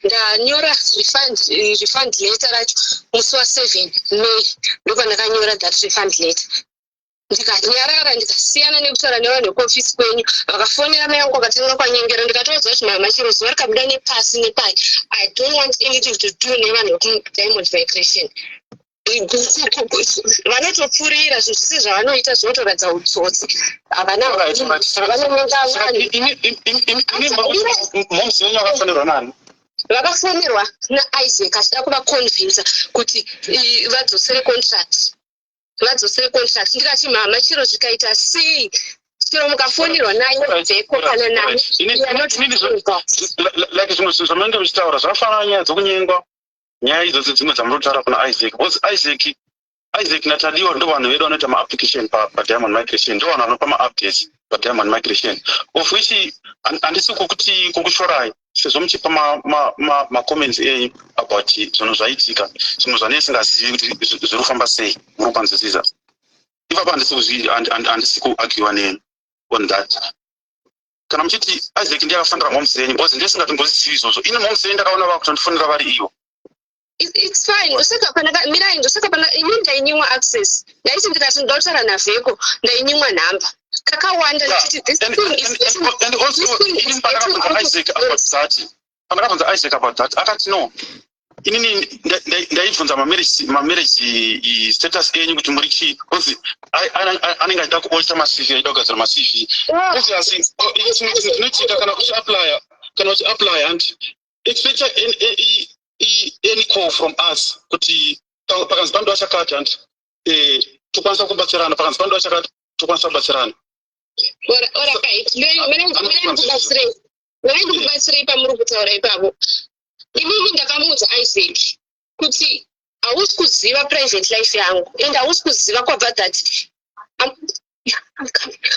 ndanyora refund letter racho musi wa7 May. Ndopandakanyora that refund letter, ndikanyarara, ndikasiyana nekutaura nevanhu vekuofisi kwenyu. Vakafonera mai vangu, vakatanga kwanyengera. Ndikatoudza kuti, "Mama, chero zuva rikabuda nepasi nepai, I don't want anything to do nevanhu vekuDiamond Migration." Vanotopfurira zvinhu zvise zvavanoita, zvinotoratidza utsotsi. Havana vanonyenga vanhu. Momusi wenyu vakafonerwa nani? Vakafonerwa naIsaac achida kuvaconvinsa kuti vadzosere contract, vadzosere contract. Ndikati, "Mama, chiro zvikaita sei, chero mukafonirwa naye Vheko kana naye." Like zvimwe zvinhu zvamunenge muchitaura zvakafanana, nyaya dzokunyengwa, nyaya idzodzo dzimwe dzamunotaura kuna Isaac, because Isaac naTadiwa ndo vanhu vedu vanoita maapplication paDiamond Migration, ndo vanhu vanopa maupdates paDiamond Migration, of which handisi kukuti kukushorai sezvo muchipa macomments enyu about zvinhu zvaitika, zvimwe zvaneisingazivi kuti zviri kufamba sei. Muri kwanzwisisa ipapo? Handisi kuargua neni on that. Kana muchiti Isaac ndiye akafanira moms yenyu, because ndisingatombozivi izvozvo ini. Moms yenyu ndakaona vakutondifonera vari ivo. It's fine. Ndosaka panaka mirai, ndosaka pana ini ndainyimwa access. Ndaiti ndikati ndoda kutaura naVheko, ndainyimwa nhamba kakawanda, ndichiti this thing is And also this thing is pandakabvunza getting out of Isaac about that, pandakabvunza Isaac about that, akati no. Inini ndaibvunza mamarriage status enyu kuti muri chii, because anenge achida kuodita maCV, achida kugadzira maCV. Obviously, chimwe chinhu chinoitika kana uchiapplya, and expect any call from us kuti pakanzi panoda chakati, and tokwanisa kubatsirana, pakanzi panoda chakati, tokwanisa kubatsirana. Alright, mirai ndikubatsirei pamuri kutaura ipapo. Inini ndakamuudza Isaac kuti hausi kuziva private life yangu, and hausi kuziva kwabva that,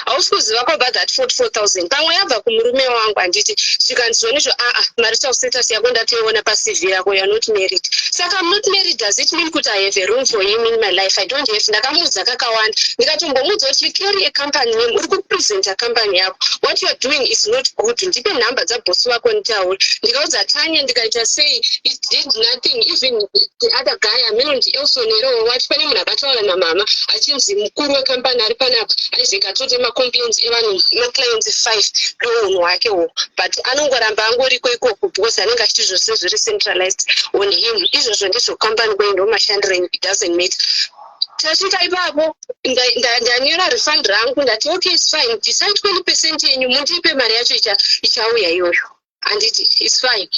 hausi kuziva kwabva that 44,000. Pamwe yabva kumurume wangu, handiti? Zvikanzi zvonizvo, aa, marital status yako ndatoiona paCV yako, you are not married. Saka I'm not married, does it mean kuti I have a room for him in my life? I don't have. Ndakamuudza kakawanda, ndikatombomudza kuti you carry a company name, uri kupresenta company yako, what you are doing is not good. Ndipe nhamba dzabhosi vako nditaure. Ndikaudza Tanya, ndikaita sei, it did nothing. Even the other guy, aminonzi Elson erowo, wati pane munhu akataura namama achinzi mukuru wekampani ari panapa. Isaac atote macomplaints evanhu, maclients five, ndounhu hwakewo, but anongoramba angoriko ikoko because anenge achiti zvose zviri centralized on him. Izvozvo ndezvo company kwenyu, ndomashandiro enyu, it doesn't matter. Tasvika ipapo, ndanyora refund rangu, ndati okay, it's fine, decide 20% yenyu, mundipe mari yacho ichauya iyoyo, handiti? It's fine.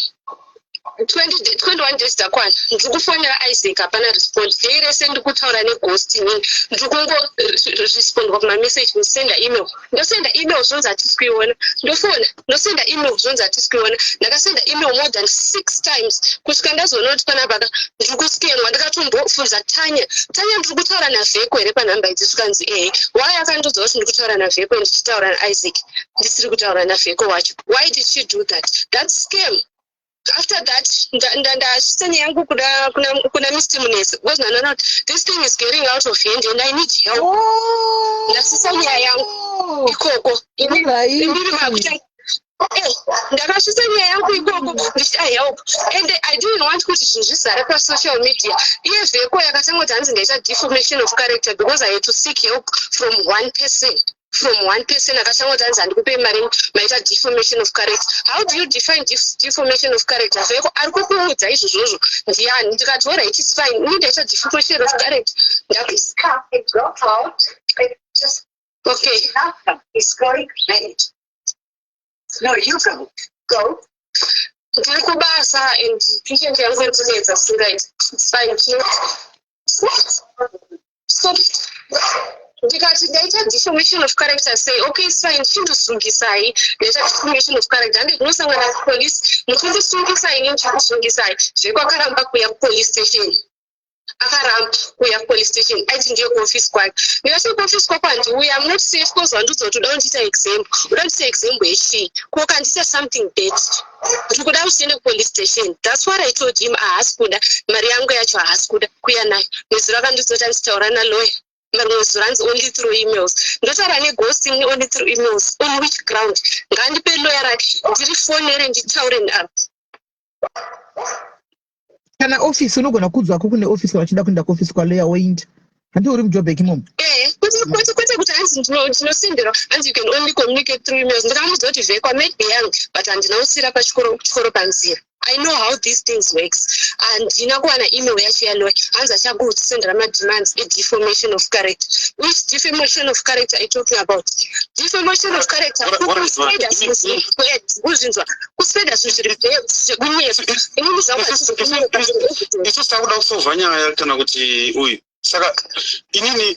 20 21 days dzakwana, ndiri kufonera Isaac, hapana respond. Day rese ndiri kutaura neghost inini, ndiri kungorespondwa kumameseji. Ndosenda email, ndosenda email, zvonzi hatisi kuiona. Ndofona, ndosenda email, zvonzi hatisi kuiona. Ndakasenda email more than six times kusvika ndazoona kuti panapa ndiri kuscamwa. Ndakatombobvunza Tanya, "Tanya, ndiri kutaura naVheko here panhamba idzi?" Zvikanzi ehe. Why akandiudza kuti ndiri kutaura naVheko, ndichitaura naIsaac, ndisiri kutaura naVheko wacho? Why did she do that? That's scam. After that ndasvitsa nyaya yangu kuna Mr Munesi, because ndanoona kuti this thing is getting out of hand and I need help. Ndasvitsa nyaya yangu ikoko. Inini makuta ndakasvitsa nyaya yangu ikoko ndichida help, and I didn't want kuti zvinhu zvizare pasocial media. Iye Vheko yakatanga kuti hanzi ndaita defamation of character because I had to seek help from one person. From one person akatanga kuti hanzi handikupei mari, maita deformation of character. How do you define deformation of character? Zveko ari kukuudza izvozvozvo ndiani? Ndikati, "Alright, it's fine, ini ndaita deformation of character." Okay. No, you go. Go. Ndiri kubasa and patient yangu iri kunetsa singaiti. It's fine. Stop. Ndikati ndaita deformation of character sei? Okay, it's fine, chindosungisai. Ndaita deformation of character, hande kunosangana kupolice, muchindisungisa, ini ndichikusungisai. Zvekwakaramba kuuya kupolice station, akaramba kuuya kupolice station, aiti ndiye kuofisi kwake. Ndikati, "Kuofisi kwako handiuya, I'm not safe, cause wandudza kuti uda kundiita example. Uda kundiita example yechii? Ko kandiita something bad? Ndiri kuda kuti tiende kupolice station." That's what I told him. Haasi kuda mari yangu yacho, haasi kuda kuuya nayo. Nezuro akandudza kuti anditaura nalawyer, marimwe zuva anzi only through emails. Ndotaura neghost only through emails on which ground? Ngandipe lawyer rake, ndirifonere, nditaure navo. Kana ofisi, unogona kuudzwako kune ofisi vachida kuenda kuofisi kwalawyer, woinda. Handi uri muJobek imomo? Eh, kwete kuti hanzi ndinosenderwa, hanzi you can only communicate through emails. Ndikamuudza kuti vhekwa might be young, but handina kusiyira pachikoro, chikoro panzira. I know how these things works. Handina kuwana email yacho yalawyer. Hanzi achakutisendera mademands edeformation of character. Which deformation of character are you talking about? Deformation of character, kuspreada zvinhu zviri bad, kuzvinzwa, kuspreada zvinhu zviri bad, zvekunyepa. Inini zvangu handizvokunyepa. Isusu takuda kusolva nyaya kana kuti uyu. Saka inini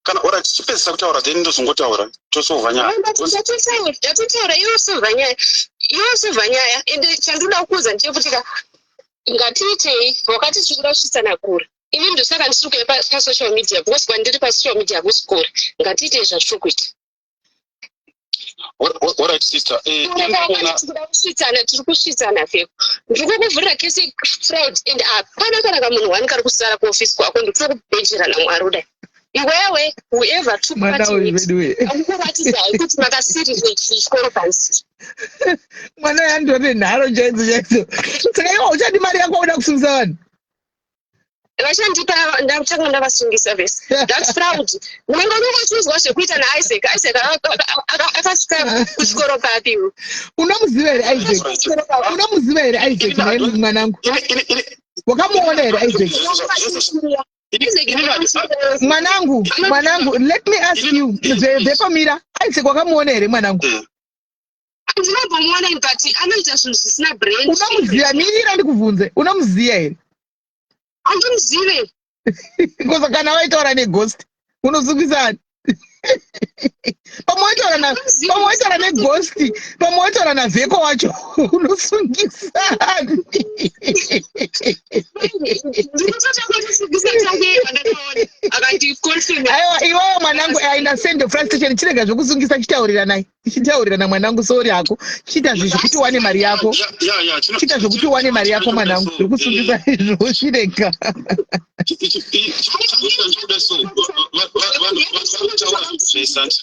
kana ora tichipedzisa kutaura, then ndozongotaura, tosolva nyaya. Ndatotaura, iwe solva nyaya, iwe solva nyaya. Ende chandoda kukuudza ndechekuti ka, ngatiitei wakati tiri kuda kusvitsana kure. Ini ndosaka ndisiri kuuya pasocial media, because kwandiri pasocial media hakusi kure. Ngatiitei zvatiri kuita. Alright, sister, Tiri kuda kusvitsana, tiri kusvitsana. Feko, ndiri kukuvhurira kesi fraud, and hapana kana kamunhu wani kari kusara kuofisi kwako. Ndikutokubhejera naMwari kudai, iwewe, whoever took Mwana part in uyu, it, veduwe. akukuratidzai kuti makasirire chikoro pansi. Mwana uyu andore nharo chaidzo chaidzo. Saka iwa uchadi mari yako, uda kusungisa vanhu? Vachandipa, ndachanga ndavasungisa vese. That's fraud. Unenge unongochinzwa zvekuita naIsaac. Isaac akasvika kuchikoro papi? Unomuziva here Isaac? Unomuziva here Isaac, naye mwanangu? Wakamuona here Isaac? Mwanangu, mwanangu, let me ask you, zvekomira, Isaac wakamuona here, mwanangu? Handinambomuona, but anoita zvinhu zvisina brain. Unomuziva? Mirira ndikubvunze, unomuziva here? Handimuzive. Because kana waitaura neghost, unosungisa ani? Pamwe waitaura pamwe waitaura neghost, pamwe waitaura navheko wacho, unosungisa ani? Ndinototakundisungisa change vandakaona akandiconfirm. Aiwa, iwewe mwanangu, I understand your frustration. Chirega zvokusungisa, chitauriranai, chitaurirana mwanangu. Sorry hako, chiita zvinhu zvekuti uwane mari yako. Chiita zvekuti uwane mari yako, mwanangu. Zvekusungisa izvo chirega. Chinoda so vanhu vari kutaura zvesandi,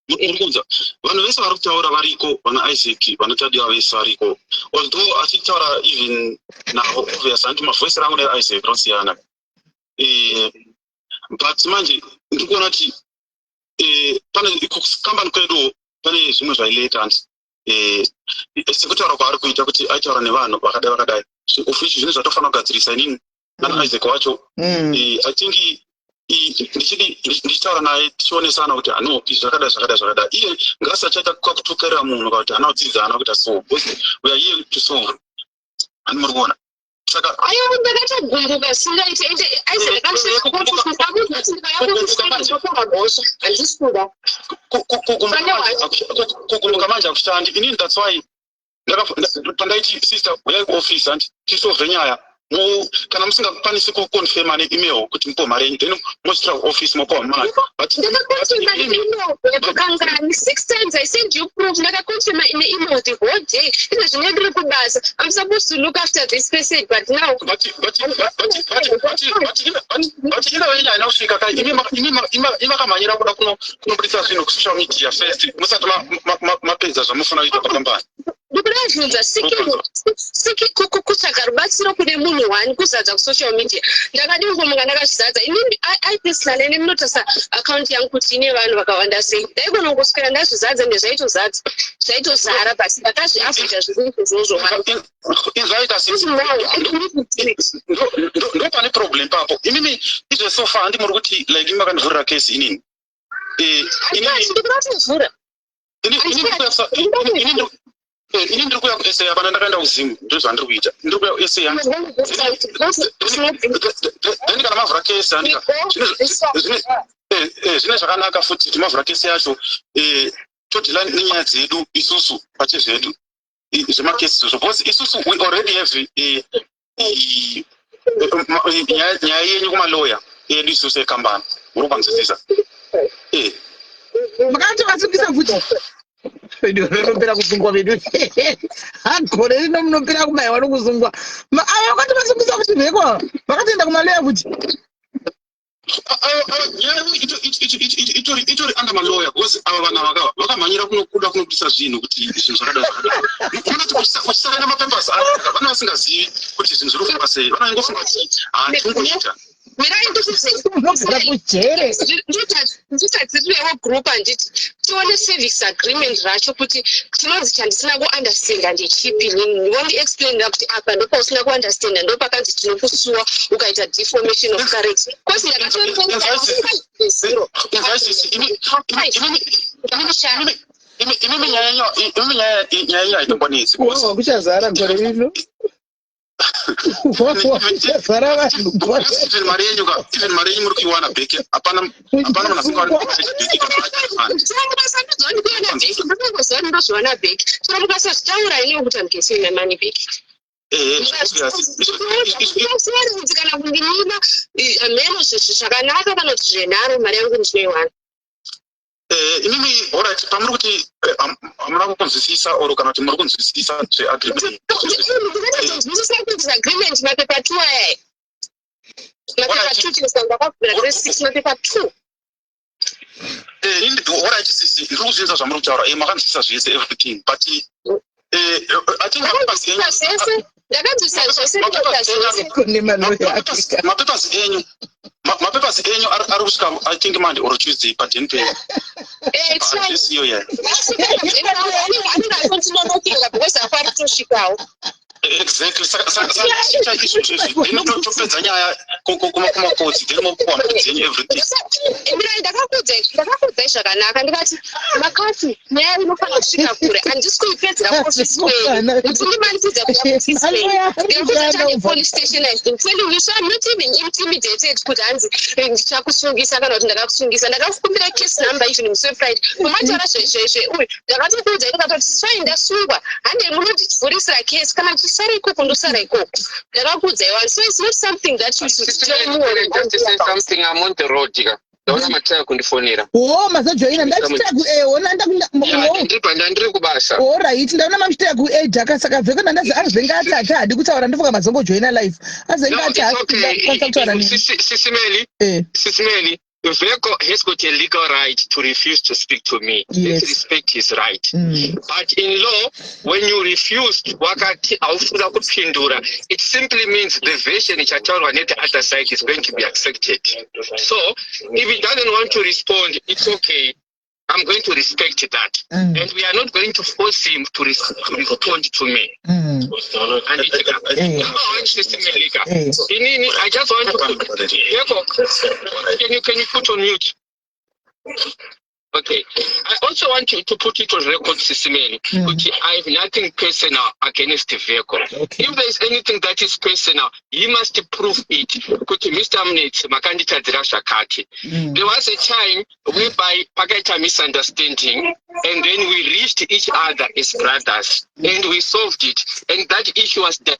muri kunzwa, vanhu vese vari kutaura variko, vana Isaac, vanotadiwa vese variko, although achitaura even navo, obvious hanti mavoice rangu neIsaac rinosiyana. But manje ndiri kuona kuti pane kukambani kwedu pane zvimwe zvaileta, hanti sekutaura kwaari kuita kuti aitaura nevanhu vakadai vakadai, of which zvinhu zvatofanira kugadzirisa inini nana Isaac wacho. I think ndichitaura naye, tichionesana kuti ano izvi zvakadai zvakadai zvakadai, iye ngasachaita kakutukarira munhu kana kuti haana kudzidza, haana kuita so, because we are here to solve, hani muri kuona? Saka Aiwa, ndakatogumbuka singaiti. Ende Isaac akandikuti mhosva, handisi kuda. Kugumbuka manje hakushandi. Inini that's why pandaiti, "Sister, uyai kuoffice, hanti tisolve nyaya." Kana musingakwanisi kuconfirma neemail kuti mupiwe mari yenyu, then mozvitora kuoffice, mopiwa mari, but Ndakaconfirma neemail kangani? Six times I send you proof. Ndakaconfirma neemail the whole day. Izvo zvine ndiri kubasa, I'm supposed to look after this person, but now But ina wenyu haina kusvika ka. Imi makamhanyira kuda kunobudisa zvinhu kusocial media first, musati mapedza zvamunofanira kuita pakambani. Ndikuda kubvunza, seeking kutsvaga rubatsiro kune munhu one, kuzadza kusocial media. Ndakadii kumuka ndakazvizadza inini? I personally, ene munotarisa akaunti yangu kuti ine vanhu vakawanda sei. Ndaigona kungoswera ndazvizadza, ende zvaitozadza, zvaitozara, but ndakazviavoida zviri izvozvo. Inzwaita. Ndo pane problem papo. Imimi izve so far handi muri kuti like imi makandivhurira kesi inini. Ndikuda kutovhura. Ini ndiri kuuya kuSA. Apana, ndakaenda kuZimu, ndo zvandiri kuita. Ndiri kuuya kuSA. Then kana mavhura kesi, handika zvine zvakanaka futi kuti mavhura kesi yacho, todeala nenyaya dzedu isusu pachezvedu, zvemakesi izvozvo, because isusu we already have nyaya yenyu kumaloya edu isusu ekambani. Uri kwanzwisisa? Makati vasungisa futi vedu, vanopera kusungwa vedu. Gore rino munopera kubayiwa nokusungwa. Ava vakati vasungisa futi vheko, vakatoenda kumaloya futi. Nyaya itori under maloya, because ava vanhu ava vakamhanyira kunokuda kunobudisa zvinhu kuti zvinhu zvakadai zvakadai. Unoti uchisaina mapapers aya, vana vasingazivi kuti zvinhu zviri kufamba sei, vana vaingofunga kuti hatingoita. Munogara kujere. Nditadzirirewo group, handiti tione service agreement racho kuti tinonzi chandisina kuunderstanda ndechipi. Vondiexplainira kuti apa ndopausina kuunderstanda, ndopakanzi tinokusuwa ukaita deformation of character, because ndakatozero. Imimi nyaya yenyu haitombonetsi. Wawa kuchazara gore rino, kuchazara vanhu gore. Even mari yenyu ka, even mari yenyu muri kuiwana back. Hapana, hapana munhu asingaoni back kana. Ndinokuiwana back, ndinongoziva ndozviwana back. Chero mukasazvitaura iniwo kuti I'm getting my money back. Kuti kana kundinima mheno zvakanaka kana kuti zvenharo, mari yangu ndinoiwana. Imimi, alright, pamuri kuti hamuna kunzwisisa or kana kuti muri kunzwisisa zveagreement? Ndinonzwisisa kuti agreement mapepa 2 aya, mapepa 2, chinosa ndakabvira grade 6, mapepa 2. Alright sisi, ndiri kuzvinzwa zvamuri kutaura. Makanzwisisa zvese, everything, but I think mapapers enyu Zvese ndakanzwisa, zvese ndinoita zvese. Kune maloya akika. Mapapers enyu ari kusvika, I think Monday or Tuesday, padeni penyu. It's fine. Address iyo yeah. Anenge atondinonokera because apo ari kutosvikawo. Exactly. Saka chiita izvozvo izvi, then topedza nyaya kumakotsi, then mopuwa mari dzenyu, everything. Mirai, ndakakuudzai zvakanaka, ndikati makati nyaya inofanira kusvika kure, handisi kuipedzera kuofisi kwenyu, mutindimanikidza kuya kuofisi kwenyu. Ndikakuti police station has been telling you, so I'm not even intimidated kuti hanzi ndichakusungisa kana kuti ndakakusungisa. Ndakakukumbira case number even musi weFriday mumataura zvezvezve uyu. Ndakatokuudzai, ndikatoti fine, ndasungwa, hande munondivhurisira case, kana ndichisara ikoko ndosara ikoko. Ndakakuudzai one, so it's not something that you should tell me or Just to say something, I'm on the road ka. Ndaona mataya kundifonera. O, mazojoina ndachita ku ona. Ndiri ndandiri kubasa. Alright, ndaona mamuchitaya kuedhaka, saka vheko ndandazi azenge ati ati hadi kutaura. Ndofunga mazongojoina live, azenge ati haasi kutaura neni. Sisi Melly, Sisi Melly, Veko has got a legal right to refuse to speak to me. Let's respect his right. But in law, when you refuse, wakati haufuna kupindura, it simply means the version ichataurwa the other side is going to be accepted. So if he doesn't want to respond, it's okay. I'm going to respect that. And we are not going to force him to respond to me. And it's number one, Sister Melika. Inini, I just want to put, Yeko, can you put on mute? Okay. I also want you to put it on record, Sisi Melly, kuti I have nothing personal against the vehicle. If there is anything that is personal, he must prove it. Kuti Mr. Mnitz, makanditadzira zvakati. There was a time whereby pakaita misunderstanding and then we reached each other as brothers and we solved it. And that issue was done.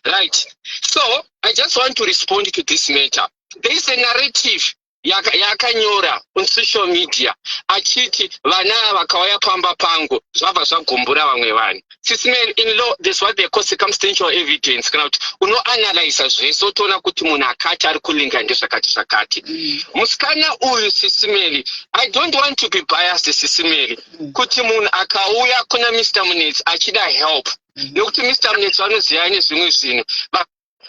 Right. So I just want to respond to this matter. There is a narrative Yakanyora on social media achiti vana ava vakauya pamba pangu, zvabva zvagumbura vamwe vanhu. Sis Mel, in law there's what they call circumstantial evidence, kana kuti unoanalyza zvese, wotoona kuti munhu akati ari kulinga ndezvakati zvakati. Musikana uyu, Sis Mel, I don't want to be biased, Sis Mel, kuti munhu akauya kuna Mr Munetsi achida help, nekuti Mr Munetsi vanoziva nezvimwe zvinhu,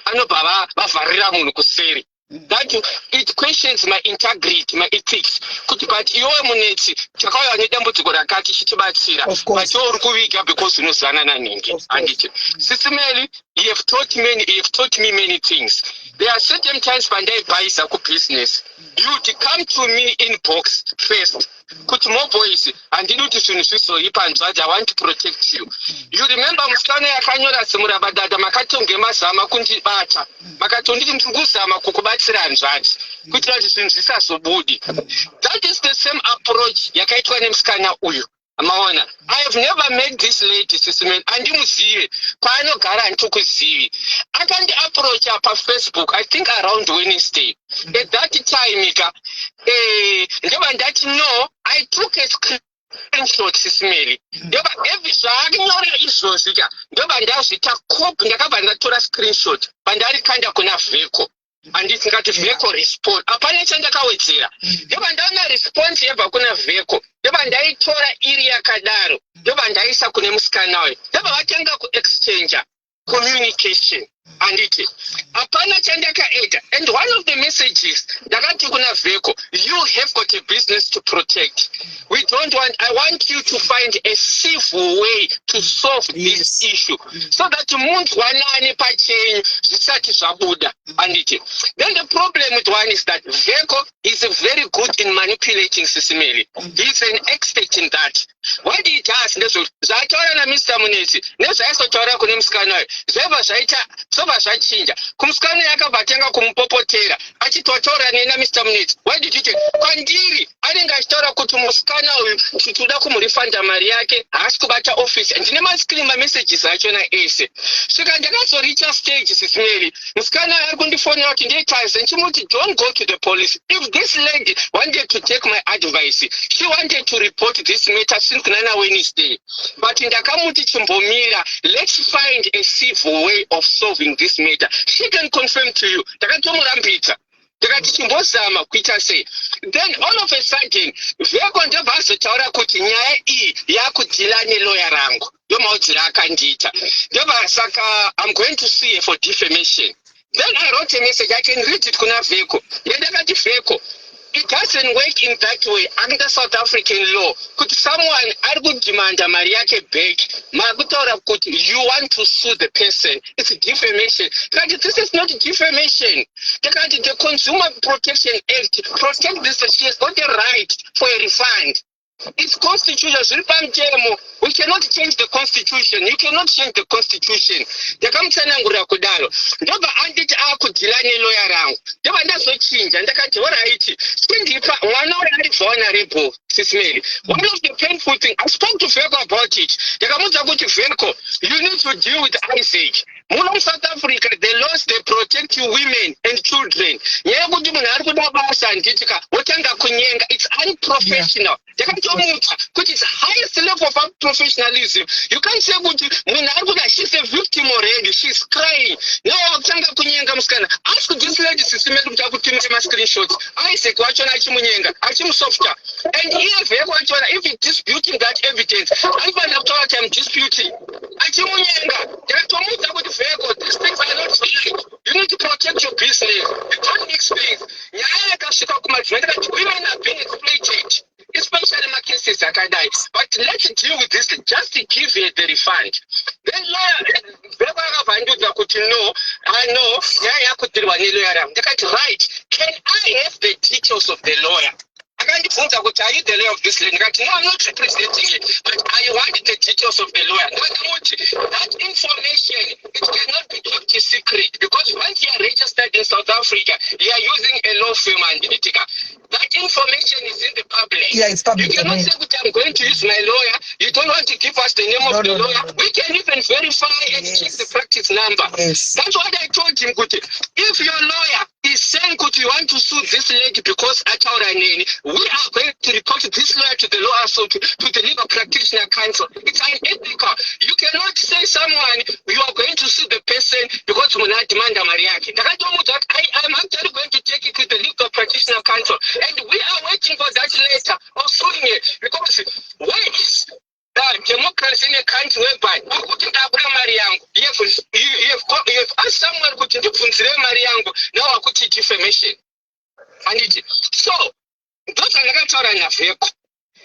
vanobva vavharira munhu kuseri. That it questions my integrity, my ethics, kuti but iwewe Munetsi, takauya nedambudziko rakati, chitibatsira, Of course. but iwe uri kuviga because unozivana nanhingi. Of course. Handiti, Sis Mel, you have taught me many things. There are certain times pandaibhaisa kubusiness, you'd come to me inbox first kuti, "Moboys, handidi kuti zvinhu zvizoipa hanzvadzi, I want to protect you." You remember musikana yakanyora zimurabadada, makatonge mazama kundibata, makatonditi, "Ndiri kuzama kukubatsira hanzvadzi, kuitira kuti zvinhu zvisazobudi." That is the same approach yakaitwa nemusikana uyu. Maona, I have never met this lady, Sis Mel, handimuzive, kwaanogara handitokuzivi. Akandiapproacha paFacebook, I think around Wednesday. At that time ka, ndobva ndati no, I took a screenshot, Sis Mel. Ndobva every zvaakanyora izvozvi ka, ndobva ndazvita copy, ndakabva ndatora screenshot, pandarikanda kuna Vheko. Handiti ngati Vheko respond, hapana chandakawedzera. Ndobva ndaona response yebva kuna Vheko, ndobva ndaitora iri yakadaro, ndobva ndaisa kune musikana uyu, ndobva vatanga kuexchange communication. Handiti hapana chandakaeda. And one of the messages ndakati kuna Vheko, "You have got a business to protect. We don't want, I want you to find a civil way to solve this issue so that munzwanane pachenyu zvisati zvabuda." Handiti then the problem with one is that Vheko is very good in manipulating. Sis Mel, he is an expert in that. What he does ndezvo zvaataura naMr Munetsi nezvaaisotaura kune musikana uyu, zvaibva zvaita, zvobva zvachinja. Kumusikana uyu akabva atanga kumupopotera achiti, "Wataura nei naMr Munetsi? Why did you take?" Kwandiri anenge achitaura kuti musikana uyu tinoda kumurifanda mari yake, haasi kubata office. Ndine mascreen, mamessages achona ese. Svika ndakazoricha stage, Sis Mel, musikana uyu ari kundifonera kuti ndoitaise. Ndichimuti, "Don't go to the police." If this lady wanted to take my advice, she wanted to report this matter since kunana Wednesday, but ndakamuti, "Chimbomira, let's find a civil way of solving this matter." She can confirm to you, ndakatomurambidza, ndikati, "Chimbozama kuita sei." Then all of a sudden Vheko ndobva azotaura kuti nyaya iyi yakudeala neloya rangu. Ndomaudziro akandiita. Ndobva saka I'm going to sue for defamation. Then I wrote a message, I can read it, kuna Vheko yendakati, "Vheko, it doesn't work in that way under South African law, kuti someone ari kudhimanda mari yake back, makutaura kuti you want to sue the person, it's defamation." Tikati, "This is not defamation." Tikati, "The Consumer Protection Act protect this. She has got a right for a refund. It's constitution, zviri pamutemo. We cannot change the constitution. You cannot change the constitution." Ndakamutsanangurira kudaro, ndobva anditi akudeala neloya rangu. Ndobva ndazochinja, ndakati, "Alright, chindipa mwana uyo ari vulnerable." Sis Mel, one of the painful thing, I spoke to Veko about it. Ndakamudza kuti, "Veko, you need to deal with Isaac. Muno muSouth Africa, the laws, they protect you, women and children. Nyaya yekuti munhu ari kuda basa, handiti ka, wotanga kunyenga, it's unprofessional." Ndakatomutsa kuti it's highest level of professionalism. You can't say kuti munhu ari kuda, she's a victim already, she's crying now, wakutanga kunyenga musikana. Ask this lady, Sis Mel, kuti akutumire mascreenshots, Isaac wachona achimunyenga, achimusofta. And iye Vheko wachona, if he disputing that evidence, anofanira kutaura kuti, "I'm disputing." Achimunyenga. Ndakatomudza kuti, "Vheko, these things are not right. You need to protect your business. You don't mix things." Nyaya yakasvika kumadzimai, ndakati, "Women are being exploited, especially macases akadai, but let's deal with this. Just give her the refund." Then lawyer Vheko akabva andiudza kuti, "No, no, nyaya yakudealwa neloya rangu." Ndakati, "Right, can I have the details of the lawyer?" Akandibvunza kuti, "Are you the lawyer of this lady?" Ndikati, "No, I'm not representing it, but I want the details of the lawyer." Ndakamuti, "That information, it cannot be kept secret, because once you are registered in South Africa, you are using a law firm, and itika that information is in the public." Yeah, it's public You cannot domain. say kuti, "I'm going to use my lawyer." You don't want to give us the name of No, the no, no, lawyer. no. We can even verify and check the practice number. That's what I told him, kuti if your lawyer is saying kuti you want to sue this lady because ataura neni, we are going to report this lawyer to the law to the Legal Practitioner Council. It's unethical. You cannot say someone you are going to sue the person because munhu adhimanda mari yake. Ndakatomuudza kuti I am actually going to take it to the Legal Practitioner Council, and we are waiting for that letter of suing it, because where is democracy in a country whereby uri kuti ndabuda mari yangu? You have asked someone kuti ndibvunzire mari yangu, now wakuti defamation, handiti? So ndozvandakataura naVheko.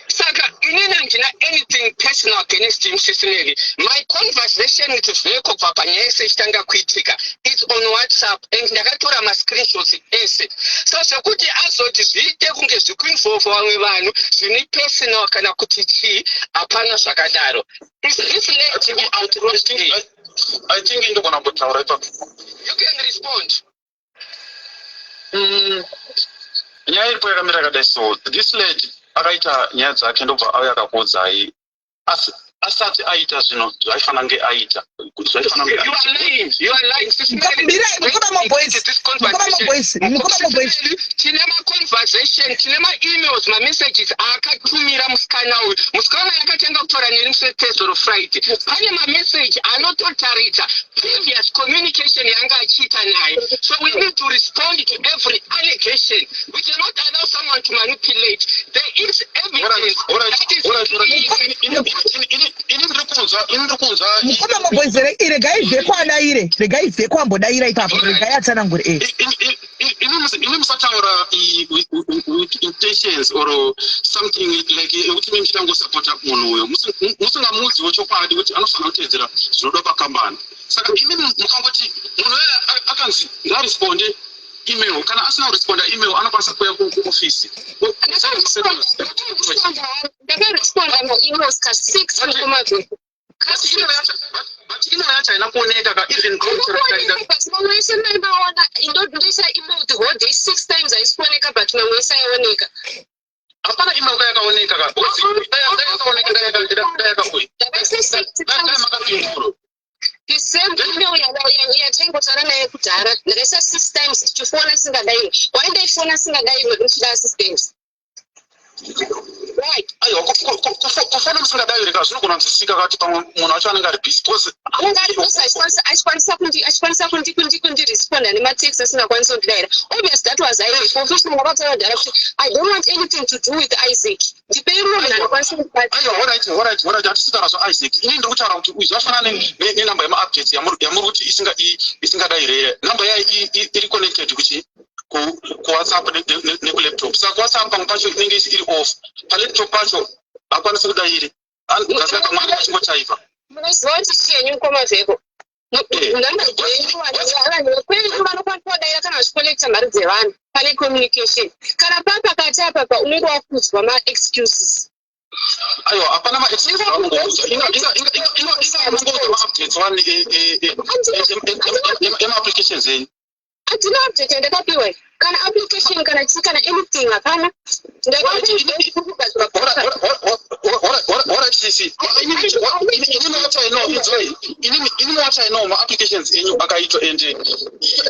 Saka inini handina anything personal against him, Sis Melly. My conversation with Vheko kubva panyaya yese ichitanga kuitika, it's on WhatsApp, and ndakatora mascreenshots ese. So zvekuti azoti zviite kunge zvikuinvolva vamwe vanhu zvine personal kana kuti chii, hapana zvakadaro. Is this lady outraged me? I think indogona kutaura ipapo. You can respond. Nyaya iripo yakamira yakadai. So this lady akaita nyaya dzake, ndobva auya akakuudzai, asi asati aita zvinhu zvaifanira kunge aita, zvaifanira kunge You are lying. You are lying. Sis Melly, Mirai, mukoma maboys. this Mukoma conversation. maboys. Mukoma maboys. Tine maconversation, tine maemails, mamessages aakatumira musikana uyu. Musikana uyu akatanga kutaura neni musi weThursday or Friday. Pane mameseji anototaridza previous communication yanga achiita naye. So we need to respond to every allegation. We cannot allow someone to manipulate. There is evidence that is Ini ndiri kunzwa, ini ndiri kunzwa. Mukoma maboys, regai Vheko adaire. Regai Vheko ambodaira ipapo. Regai atsanangure. Ini musataura with intentions or something like yekuti mimi muchitangosapota munhu uyo musingamuudziwo chokwadi kuti anofanira kuteedzera zvinoda pakambani. Saka imi mukangoti munhu uyo akanzi ngaaresponde email, kana asina kuresponda email, anokwanisa kuuya kuofisi. Ndakaresponda maemails ka6, mukoma Vheko. But email yacho haina kuoneka ka, even But mamwe ese ndaimaona. Ndoisa email the whole day, six times, haisi kuoneka, but mamwe ese aioneka. Hapana email kayakaoneka ka, because dai yakaoneka, dai yakauya. Ndakaisa six Dai times. Makapindura. The same email yataingotaura naye kudhara, ndakaisa six times tichifona singadai. Why ndaifona singadai ndichida assistance? Right. Aiwa, kufona musingadaviri ka zvinogona kunzwisisika kati pamwe munhu wacho anenge ari busy, because Anenge ari busy, achikwanisa kundiresponda nematext, asingakwanisi kundidayira. Obvious, that was Isaac. Officially ndakataura kudhara kuti I don't want anything to do with Isaac. Ndipei munhu anokwanisa kundibata. Aiwa, alright, hatisi kutaura zvaIsaac. Ini ndiri kutaura kuti uyu zvafanana nenamba yemaupdates yamuri kuti isingadayire. Namba yayo iri connected kuchi kuWhatsApp nekulaptop. Saka kuWhatsApp pamwe pacho inenge iri off, palaptop pacho hakwanisi kudayiri, ndasaka pamwe anenge achingotaipa. Munoziva kuti chienyu, mukoma Vheko, namba dzenyu, vanhu vekwenyu vanokwanisa kudayira kana vachikolekta mari dzevanhu. Pane communication kana papakati apapa, unenge wakudzwa maexcuses. Aiwa, hapana maexcuse avanongoudza. Inga munongoudza maupdates one emaapplications enyu. Handina update yandakapiwa, kana application, kana chii, kana anything, hapana. Alright, sisi, inini what I know, inzwai, inini what I know, maapplications enyu akaitwa, ende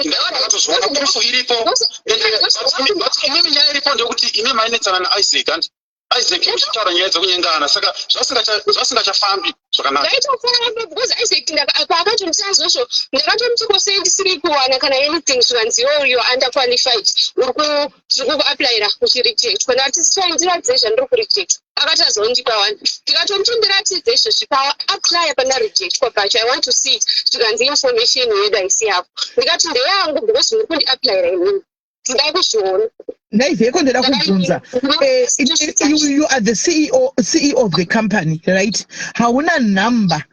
ndakatozviona, proof iripo. But inini nyaya iripo ndeyekuti imi mainetsana naIsaac, and Isaac uchitaura nyaya dzekunyengana, saka zvasingachafambi zvakanaka. Zvaitofamba because Isaac paakatondisazvozvo, ndakatomuti kosei ndisiri kuwana kana anything? Zvikanzi, "Yo, you are underqualified, uri tiri kukuapplyira uchirejectwa." Ndakati, "Sifai, ndiratidze zvandiri kurejectwa." Akati azondipa one. Ndikatomuti, "Ndiratidze izvozvi paapplya panarejectwa pacho, I want to see it." Zvikanzi, "Information yedu haisi yako." Ndikati, "Ndeyangu, because muri kundiapplyira inini, ndida kuzviona." Naivheko, ndoda kubvunza. You are the CEO of the company, right? Hauna number?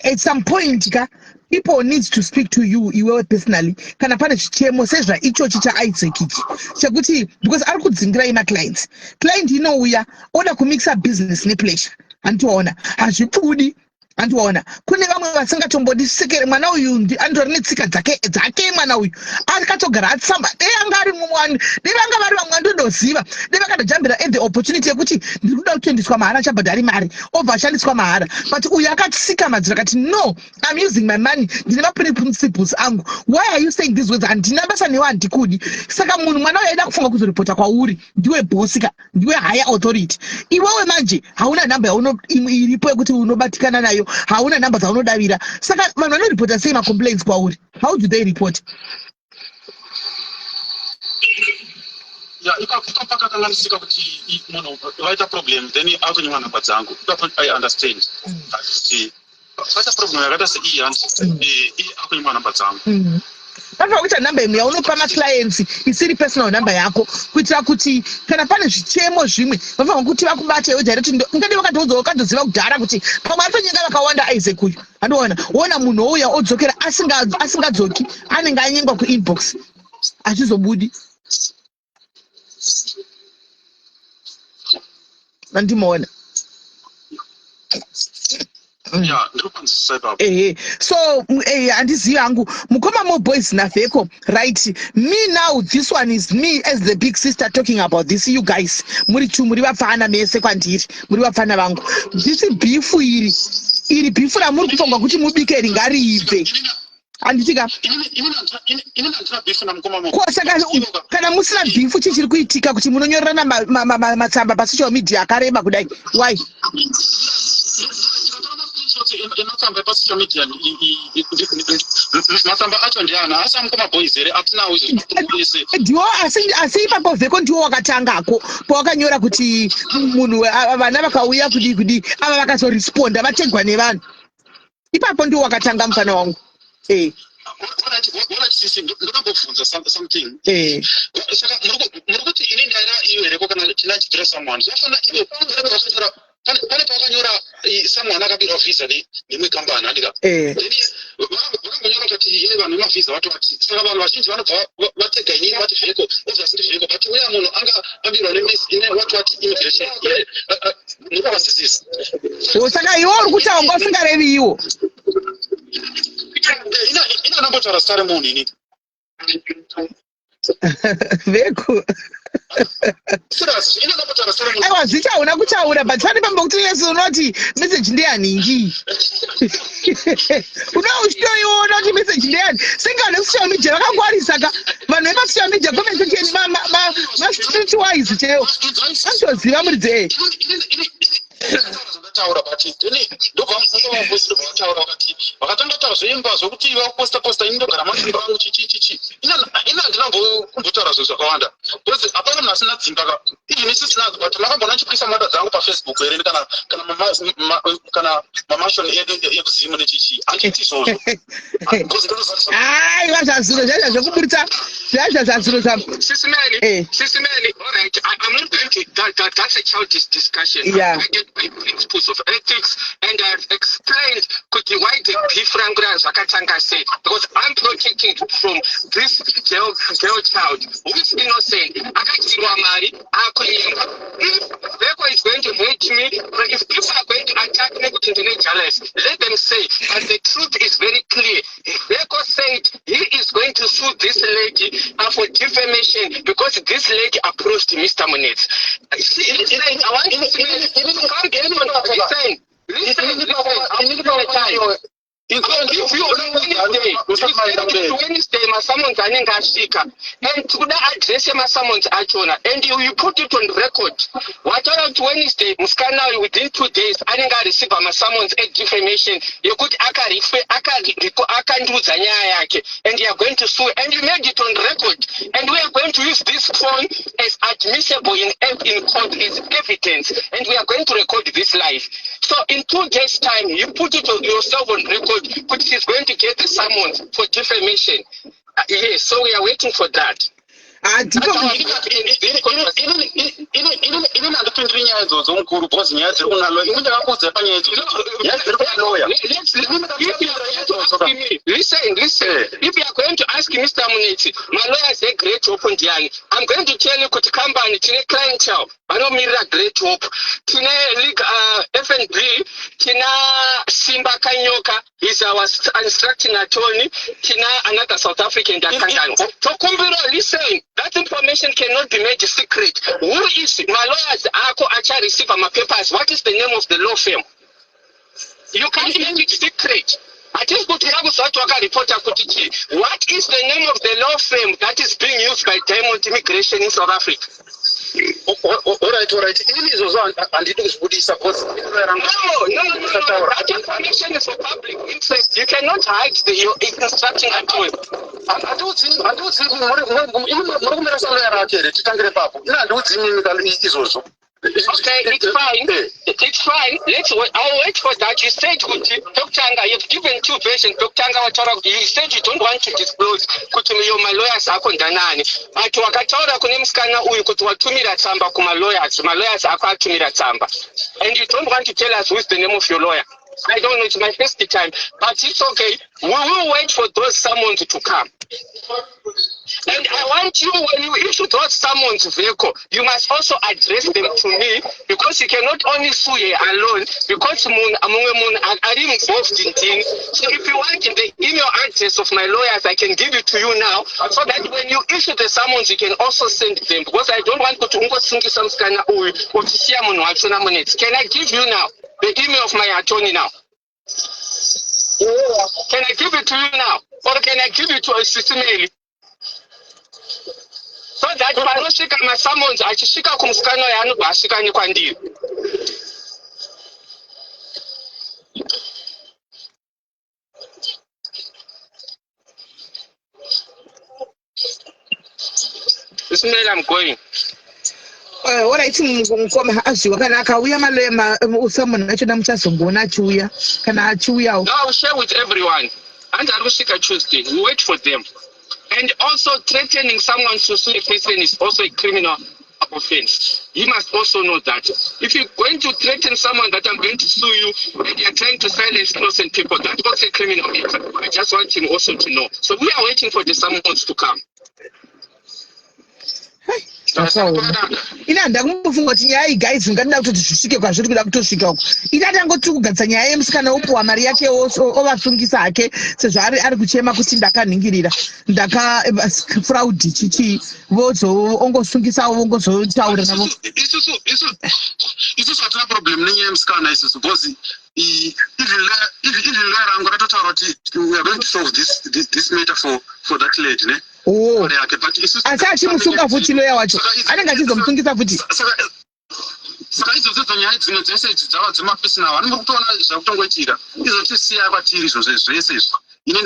At some point ka, people needs to speak to you, iwewe personally, kana pane chichemo sezvaichochi chaIsaac ichi chekuti because ari kudzingirai maclients. Client inouya oda kumixa business nepleasure, handitoona hazvipudi. Andiona kune vamwe vasingatombodi sekere mwana uyu anditori netsika dzake dzake. Mwana uyu akatogara atsamba. Dei anga ari mumwe, dei vanga vari vamwe andinoziva, dei vakatojambira at the opportunity yekuti ndiri kuda kutoendeswa mahara, achabhadhari mari, obva ashandiswa mahara. But uyu akatsika madziro akati, "No, I'm using my money, ndine maprinciples angu. Why are you saying these words? Handina basa newe, handikudi." Saka munhu, mwana uyu aida kufunga kuzoripota kwauri. Ndiwe boss ka, ndiwe higher authority iwewe. Manje hauna nhamba iripo yekuti unobatikana nayo, hauna nhamba dzaunodavira. Saka vanhu vanoripota sei macomplaints kwauri? How do they report? Ya, ipapo pakakanganisika kuti munhu vaita problem, then akunyima nhamba dzangu. Ipapo I understand kuti paita problem yakaita seiyi, hanti iye akunyima nhamba dzangu. Panofanira kuita nhamba imwe yaunopa maclients isiri personal number yako, kuitira kuti kana pane zvichemo zvimwe vanofanira kuti vakubate iwe direct. Ungade vakatoudza, wakatoziva kudhara kuti pamwe aritonyenga vakawanda. Isaac uyu, andiona ona munhu ouya odzokera asingadzoki, anenge anyengwa kuinbox, achizobudi. Andimaona? Ya, ndiri kupanzwisisa ipapo. Ehe, so handizivi hangu, mukoma Mo Boys naVheko, right? Me now, this one is me as the big sister talking about this. You guys muri two, muri vapfana mese kwandiri, muri vapfana vangu. This beef iri, iri beef ramuri kufunga kuti mubike, ringariibve, handitika? Inini handina beef namukoma Mo. Ko saka kana musina beef, chichiri kuitika kuti munonyorerana matsamba pasocial media akareba kudai? Why? Ematsamba epasocial media, matsamba acho ndiana asi amukoma Boys here atinawo izvo ese? Ndiwo, asi ipapo Vheko ndiwo wakatangako pawakanyora kuti munhu vana vakauya kudii kudii, ava vakazoresponda vategwa nevanhu. Ipapo ndiwo wakatanga, mufana wangu. Alright sisi, ndakambobvunza something. Saka muri kuti ini ndaina iyo hereko kana tinachidhira someone, zvafana ivo pane pavakanyora someone akabirwa visa neimwe kambani, handika? Then vakambonyora kuti ye vanhu vemavhisa vatovati. Saka vanhu vazhinji vanobva vatega inini, vati Vheko, obviously ndi Vheko, but uya munhu anga abirwa wati wati immigration, murikavazwisisa? O, saka iwe uri kutaura nga usingarevi iwo? Ina anambotaura zita remunhu inini. Vheko. Serious, ina anambotaura zita remunhu. Aiwa, zita hauna kutaura, but pane pamba kuti yesu unoti message ndeyanhingi, una uchitoiona kuti message ndeyani. Senge vanhu vesocial media vakangwarisa ka. Vanhu vepasocial media, comment section, mastreet wise chaiwo vanotoziva muridzi e. Zvandataura, but then ndobva mukoma ndobva vataura, vakati vakatanga kutaura zveimba, zvokuti vaposta posta, ini ndogara masimba angu, chichi chichi. Ina handina kumbotaura zvinhu zvakawanda because hapana munhu asina dzimba ka, even isi sinadzo, but makambona ndichipisa mota dzangu paFacebook here, kana mamansion edu ekuzimu nechichi? Handiiti izvozvo because ndinoziva. Aiwa, zvazuro zvaizva zvekuburitsa zvaizva zvazuro zva Sisi Melly, Sisi Melly, all right. I'm not going to. That's a childish discussion. I'm guided by principles of ethics, and I've explained kuti why the beef rangu zvakatanga sei. Because I'm protecting from this girl child who is innocent. Akadyirwa mari, akunyengwa. If Beko is going to hate me, or if people are going to attack me kuti ndine jealous, let them say. But the truth is very clear. Beko said he is going to sue this lady for defamation because this lady approached Mr. Munetsi. See, listen, I want to see, come back on, listen, listen, listen, I'll give you a time. I'll give you Wednesday. Wednesday masummons anenge asvika and tikuda address yemasummons achona, and you put it on record. Wataura kuti Wednesday musikana uyu within 2 days anenge areceiva masummons edefamation yekuti akarife akandiudza nyaya yake, and you are going to sue, and you made it on record, and we are going to use this phone as admissible in court as evidence, and we are going to record this live. So in 2 days' time, you put it on yourself on record kuti she's going to get the summons for defamation. Yes, so we are waiting for that. Handiko. Inini handipindiri nyaya idzodzo, mukuru, because nyaya dziri kuna lawyer. Ini ndakakuudzai panyaya idzodzo, nyaya dziri kuna lawyer. Listen, listen. If you are going to ask ask Mr. Munetsi, malawyers eGreat Hope ndiani? I'm going to tell you kuti company tine clientele vanomirira Great Hope. Tine league, FNB, tina Simba Kanyoka, is our instructing attorney, tina another South African ndakanganwa. Tokumbira, listen, that information cannot be made secret. Who is malawyers ako achareceive mapapers? What is the name of the law firm? You can't make it secret. Hatisi kuti kuda kuziva kuti wakaripota kuti chii. What is the name of the law firm that is being used by Diamond Immigration in South Africa? Alright, ini izvozvo handidi kuzvibudisa because No, no, no, no. That information is for public interest. You cannot hide your instructing attorney. Handiudzi, handiudzi. Muri kumira salawyer rake here? Titangire papo. Ini handiudzi imimi kana izvozvo. Okay, it's fine. It's fine. Let's wait. I'll wait for that. You said kuti Dr. Anga, you've given two versions. Dr. Anga wataura kuti you said you don't want to disclose kuti your malawyers ako ndanani. But wakataura kune musikana uyu kuti watumira tsamba kuma lawyers. Malawyers ako atumira tsamba. And you don't want to tell us who is the name of your lawyer. I don't know, it's my first time. But it's okay. We will wait for those summons to come. And I want you, when you issue those summons, Veko, you must also address them to me, because you cannot only sue her alone, because mumwe munhu ari involved in things. So if you want the email address of my lawyers, I can give it to you now, so that when you issue the summons, you can also send them, because I don't want kuti ungosungisa musikana uyu uchisiya munhu wacho naMunetsi. Can I give you now the email of my attorney now? Can I give it to you now? Or can I give it to a Sisimeli? So that panosvika masummons achisvika kumusikana uyu, anobva asvika nekwandiri. Sisimeli, I'm going. Alright, mukoma, azviwa kana akauya maloya usummon achona, muchazongoona achiuya kana achiuyawo. No, I'll share with everyone. And ari kusvika Tuesday. We wait for them. And also threatening someone to sue a person is also a criminal offense. You must also know that. If you're going to threaten someone that I'm going to sue you and you're trying to silence innocent people, that's also a criminal act. I just want him also to know. So we are waiting for the summons to come. Zvakaoma. Ini handa kumbofunga kuti nyaya iyi, guys, ngatida kutoti zvisvike kwazviri kuda kutosvika uko. Ini atangoti kugadzisa nyaya yemusikana, opuwa mari yake, ovasungisa hake sezvo ari kuchema kuti ndakanhingirira, ndaka fraud chichi, vozoongosungisawo, vongozotaura navo. Isusu hatina problem nenyaya yemusikana isusu, because even lawyer rangu ratotaura kuti we are going to solve this matter for that lady, ne? Oh. Mari yake, but isusu Asi achimusunga futi loya wacho, anenge achizomusungisa futi. Saka idzodzo nyaya dzimwe dzese idzi dzava dzemapersonal, vanenge kutoona zvakutongoitira izvo. Tisiya kwatiri izvozvo zvese izvo, ini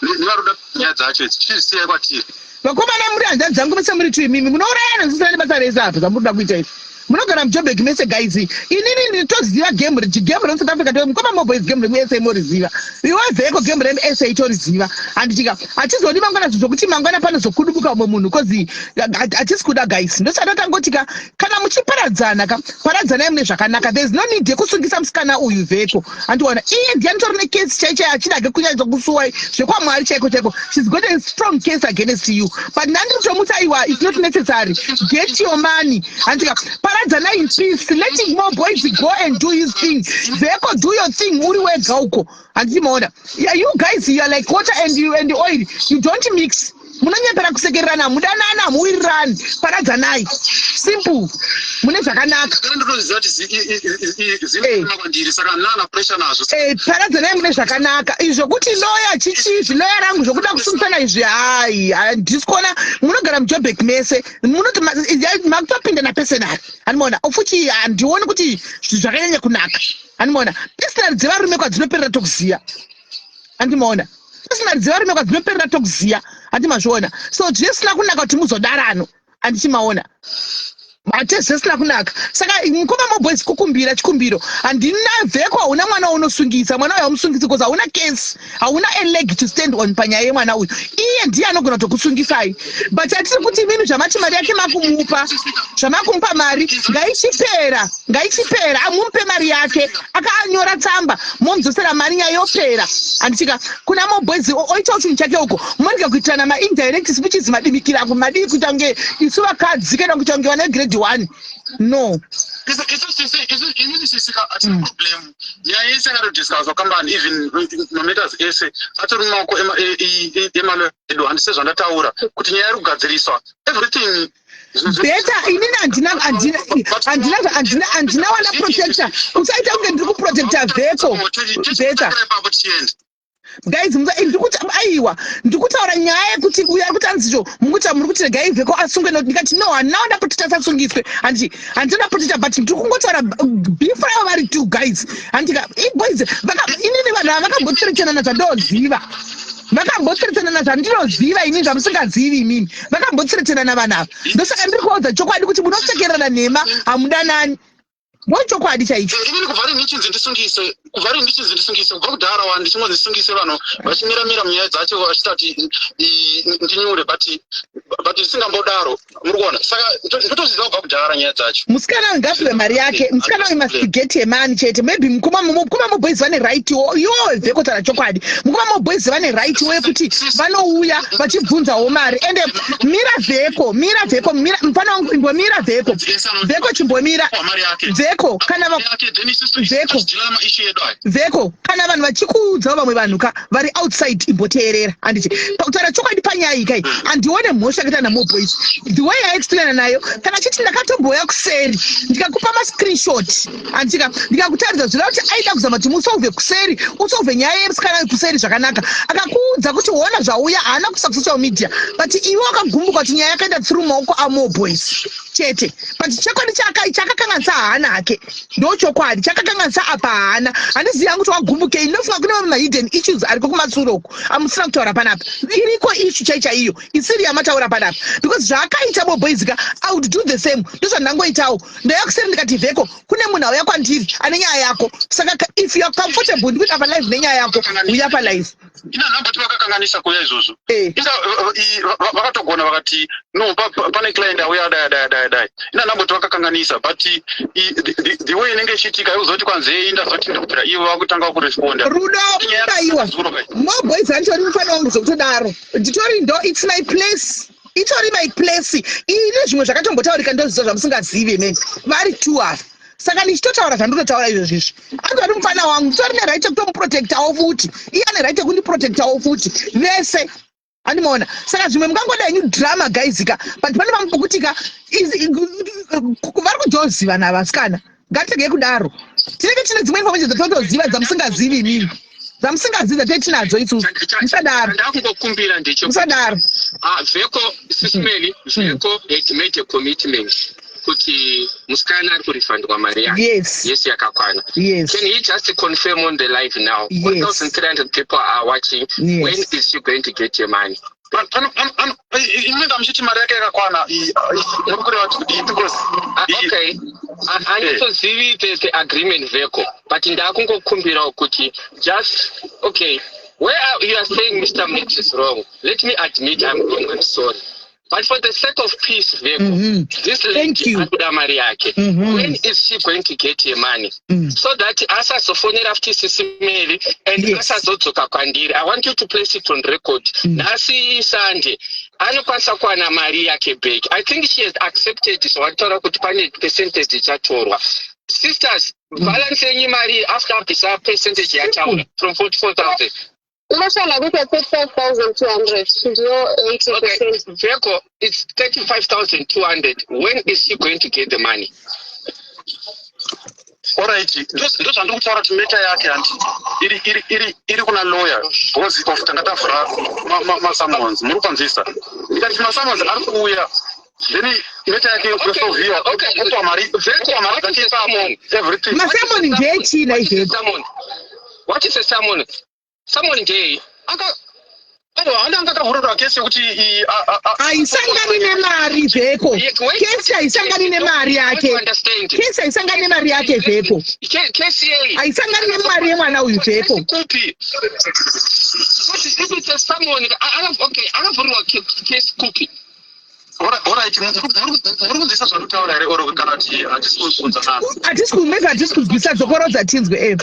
nevaroda nyaya dzacho idzi, tizvisiyai kwatiri. Vakomana, muri hanzvadzi dzangu mese, muri tu imimi munourayana zvisina nebasa rese apa zvamuri kuda kuita izvi. Munogara muJobek mese, guys. Inini nditoziva game, game remuSouth Africa. To mukoma Moboys, game remuSA moriziva, iwe Vheko, game remuSA toriziva, handitika? Hatizodi mangwana zvokuti mangwana panozokudubuka umwe munhu, cause hatisi kuda, guys. Ndosaka tangotika kana muchiparadzana ka, paradzanai mune zvakanaka. There is no need yekusungisa musikana uyu, Vheko, handiona? Iye ndiye anitori nekesi chaichai, achidake kunyatsokusuwai zvekwamwari chaiko chaiko. She's got a strong case against you, but ndandiri kutomuti aiwa, it's not necessary, get your money, handika? Paradzanai in peace. Letting more boys go and do his thing. Vheko, do your thing uri wega uko, handiti maona? Yeah, you guys, you are like water and, you, and oil, you don't mix. Munonyepera kusekererana, mudanana, hamuwirirani. Paradzanai, simple, mune zvakanaka. Kana ndinoziva kuti zinoema kwandiri, saka nana pressure nazvo. Paradzanai mune zvakanaka. Izvo kuti loya chichizvi, loya rangu, zvokuda kusungisana izvi, hai, handisi kuona. Munogara muJobek mese, munoti makutopinda napersonal, handimaona? Futi handioni kuti zvakanyanya kunaka, handimaona? Personal dzevarume kwadzinoperera tokuziya, handimaona? Personal dzevarume kwadzinoperera tokuziya, handimazviona? So zvisina kunaka kuti muzodarano, handichimaona? Hate zvisina kunaka. Saka mukoma Moboys, kukumbira chikumbiro, handina Vheko, hauna mwana waunosungisa. Mwana uyu haumusungisi because hauna case, hauna a leg to stand on panyaya yemwana uyu. Iye ndiye anogona kutokusungisai, but hatiri kuti imini zvamati mari yake makumupa, zvamakumupa mari ngaichipera, ngaichipera. Amumupe mari yake, akanyora tsamba, momudzosera mari, nyaya yopera. Handitika kuna Moboys oitawo chinhu chake uko, morega kuitirana maindirect speeches, madimikira madii kuita kunge isu vakadzi kana kuita kunge vana grade 1, no. Inini sisika hatina problem. Nyaya yese yakatodiscusswa kambani, even mamatters ese atori mumaoko emalo edu. Handise zvandataura kuti nyaya iri kugadziriswa, everything. Better inini handina handina handina handina handina wana protector. Usaita kunge ndiri kuprotecta Vheko. Better guys, ndikuti aiwa, ndikutaura nyaya yekuti uyo ari kuti anzicho mukuti muri kuti regai Vheko asungwe. Noti ndikati no, handina wanda protector asungiswe. Handiti handina protector, but ndiri kungotaura beef ravo vari two guys. Handika boys, inini vanhu ava vakambotserekenana zvandoziva, vakambotseretenana zvandinoziva inini, zvamusingazivi imini. Vakambotseretenana vanhu ava, ndosaka ndiri kuvaudza chokwadi kuti munosekerana nhema, hamudanani, ndo chokwadi chaicho. Inini kubva rini ndichinzi ndisungise, kubva rini ndichinzi ndisungise, kubva kudhara wa ndichingonzi ndisungise, vanhu vachimiramira munyaya dzacho vachita kuti ndinyure, but zvisingambodaro. Muri kuona, saka ndotozviziva kubva kudhara nyaya dzacho. Musikana uyu ngapiwe mari yake. Musikana uyu must get yemani chete. Maybe mukoma Moboys vane right wo iwo vheko. Taura chokwadi, mukoma Moboys vane right wo yekuti vanouya vachibvunzawo mari. Ende mira Vheko, mira Vheko, mira mufana wangu, imbomira Vheko, Vheko, chimbomira. Mari yake. Vheko, kana yake, then isusu Vheko. tichidhila nemaissue edu aya. Vheko, kana vanhu vachikuudzawo vamwe vanhu ka vari outside, imboteerera. Handiti pakutaura chokwadi panyaya iyi kai, handione mhosva yakaita naMoboys the way yaexplaina nayo. Kana achiti ndakatombouya kuseri ndikakupa mascreenshot, handitika ndikakutaridza, zvireva kuti aida kuzama kuti musolve kuseri, usolve nyaya yemusikana kuseri zvakanaka. Akakuudza kuti ona zvauya, haana kuisa kusocial media, but iwe wakagumbuka kuti nyaya yakaenda through maoko aMoboys chete. But chokwadi chakakanganisa haana hake, ndo chokwadi chakakanganisa apa haana. Handizivi hangu kuti wagumbukei. Ndinofunga kune mamwe mahidden issues ariko kumasure uku amusina kutaura panapa. Iriko issue chai chaiyo isiri yamataura panapa, because zvaakaita Moboys ka, I would do the same. Ndozvandangoitawo, ndauya kuseri ndikati, "Vheko, kune munhu auya kwandiri ane nyaya yako." Saka if you are comfortable ndikuita palive nenyaya yako, uya palive. Ina nhamboti vakakanganisa kuuya izvozvo. Inga vakatogona vakati no, pane client auya adai adai adai adai. Ina nhamboti vakakanganisa, but the way inenge ichiitika, iuzoti kwanzei ndazoti ndikubvira ivo vakutanga kuresponda. Rudo aiwa, Moboys anditori mufana wangu zvokutodaro. Nditori ndo it's my place, itori my place. Ini zvimwe zvakatombotaurika ndoziva zvamusingazivi imene. Vari two ava, saka ndichitotaura zvandinotaura izvozvo izvi, anditori mufana wangu, nditori neright yekutomuprotectawo futi, iye ane right yekundiprotectawo futi, vese andimaona. Saka zvimwe mungangoda henyu drama guys ka, but pane pamwe pokuti ka vari kujozivana vasikana. Ngatirege kudaro, tinenge tine dzimwe information dzatotoziva dzamusingazivi imimi, dzamusingazivi dzatee tinadzo isusu. Musadaro. Ndakungokumbira ndechekuti Musadaro. Ah, Vheko, Sisimeli, Vheko had made a commitment kuti musikana ari kurefundwa mari yake. Yes, yakakwana. Can he just confirm on the live now? Yes. 1300 people are watching. Yes. When is she going to get your money? Inoenda muchiti mari yake yakakwana, muri kureva kuti kudii? Because Ah, okay, handitozivi the agreement, Vheko, but ndakungokumbirawo kuti just okay, where you are saying Mr. Mix is wrong, let me admit I'm wrong, I'm sorry, but for the sake of peace, Vheko, this Thank lady you. akuda mari yake. When is she going to get her money, so that asazofonera futi Sisimeli and asazodzoka kwandiri? I want you to place it on record. Nhasi Sunday, anokwanisa kuwana mari yake back. I think she has accepted zvawataura kuti pane percentage ichatorwa. Sisters, balance yenyu mari after abvisa percentage yataura from 44,000. Unofanira kuita 35,200, ndiyo 80 Okay, percent. Veko, it's 35,200. When is she going to get the money? Alright, ndozvandiri kutaura kuti matter yake handi iri kuna lawyer because of tanga tavhura masummons. Muri kupanzisa, ndikati masummons ari kuuya, then matter yake yosolviwa, opiwa mari, opiwa mari dzake ipapo, everything. Masummons ndeyechina ivheko? What is a summon? Summon ndei? Aiwa, handi anga akavhurirwa kesi yekuti Haisangani nemari, Vheko. Kesi haisangani nemari yake. Kesi haisangani nemari yake, Vheko. Kesi yei? Haisangani nemari yemwana uyu, Vheko. Kupi? Kuti if it's a summon, okay, akavhurirwa kesi kupi? Alright, muri kunzwisa zvandikutaura here, or kana kuti hatisi kunzwanana? Hatisi kumeza, hatisi kunzwisa. Dzokorodza tinzwe.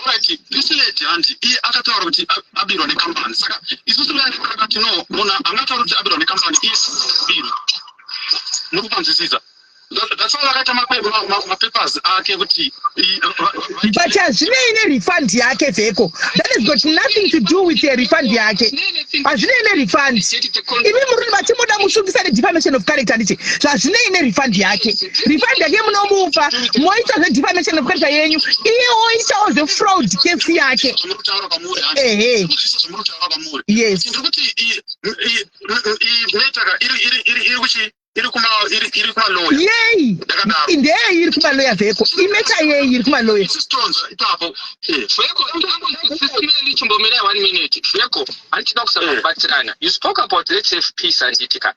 Alright, this lady handi iye akataura kuti abirwa necompany. Saka isusu takati no, munhu angataura kuti abirwa necompany iye birwa. Muri kupanzwisisa? That's why vakaita mapapers ake kuti But hazvinei nerefund yake, Vheko. That has got nothing to do with refund yake. Hazvinei nerefund. Imi muri vachimuda musungisa nedefamation of character, handiti? Zvazvinei nerefund yake. Refund yake munomupa, moita zvedefamation of character yenyu, iye oitawo zvefraud case yake. Zvamuri kutaura kwamuri, handi? Ehe. Zvese zvamuri kutaura kwamuri. Yes. Ndiri kuti matter ka iri kuchi iri kumaloya. Yei? Ndakadaro. Ndeyei iri kumaloya, Vheko? Imatter yei iri kumaloya? Isusu tonzwa ipapo. Veko, sisimeli, chimbomirai one minute. Veko, handichida kusaka kubatsirana. You spoke about let's have peace, handiti ka?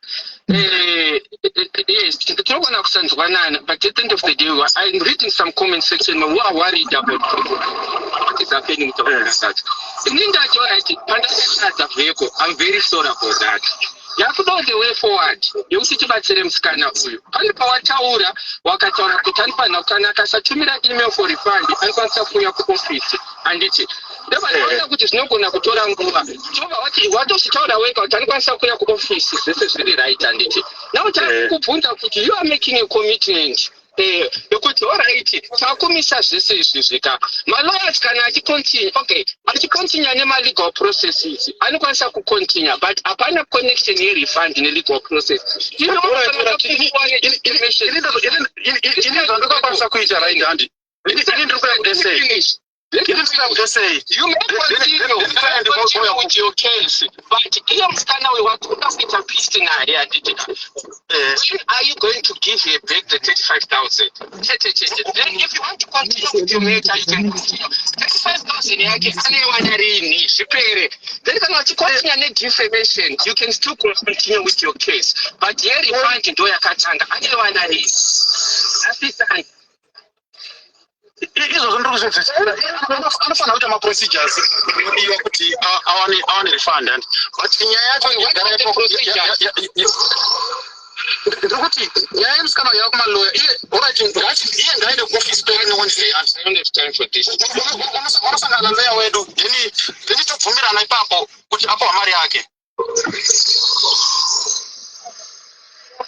Yes, tinogona kusanzwanana, but at the end of the day, I'm reading some comment section who are worried about what is happening to us. Ini ndati, alright, pandakatadza, Veko, I'm very sorry about that. Yakuda the way forward yekuti tibatsire musikana uyu. Pane pawataura, wakataura kuti anofanira, kana akasatumira email for refund, anokwanisa kuuya kuofisi, handiti? Ndobva kuti zvinogona kutora nguva. Tobva wati watozvitaura wega kuti anokwanisa kuuya kuofisi, zvese zviri right, handiti? Now takukubvunza kuti you are making a commitment yekuti alright, takumisa zvese izvi zvika malawyers kana achicontinue, okay, achicontinue nemalegal processes, anokwanisa kucontinue, but hapana connection yerefund nelegal process. Ini zvandokakwanisa kuita right, handi? Ini ndiri kuya kuSA. Ini ndiri kuSA. You may continue with your case, but iye musikana uyu watoda kuita peace naye, handiti? When are you going to give her back the 35,000? Chete chete. Then if you want to continue with your matter, you can continue. 35,000 yake anoiwana rini? Zvipere. Then kana uchicontinue nedefamation, you can still continue with your case, but yerefund ndo yakatanga. Anoiwana rini? Asisani. Izvozvo ndiri kuzvinzwisisa. Anofanira kuita maprocedures inodiwa kuti awane refund, and but nyaya yacho yagara ipo. Ndiri kuti nyaya yemusikana yava kumaloya. Iye, alright, iye ngaende kuofisi pere neWednesday. I don't have time for this. Unosangana naloya wedu, then tobvumirana ipapo kuti apiwa mari yake.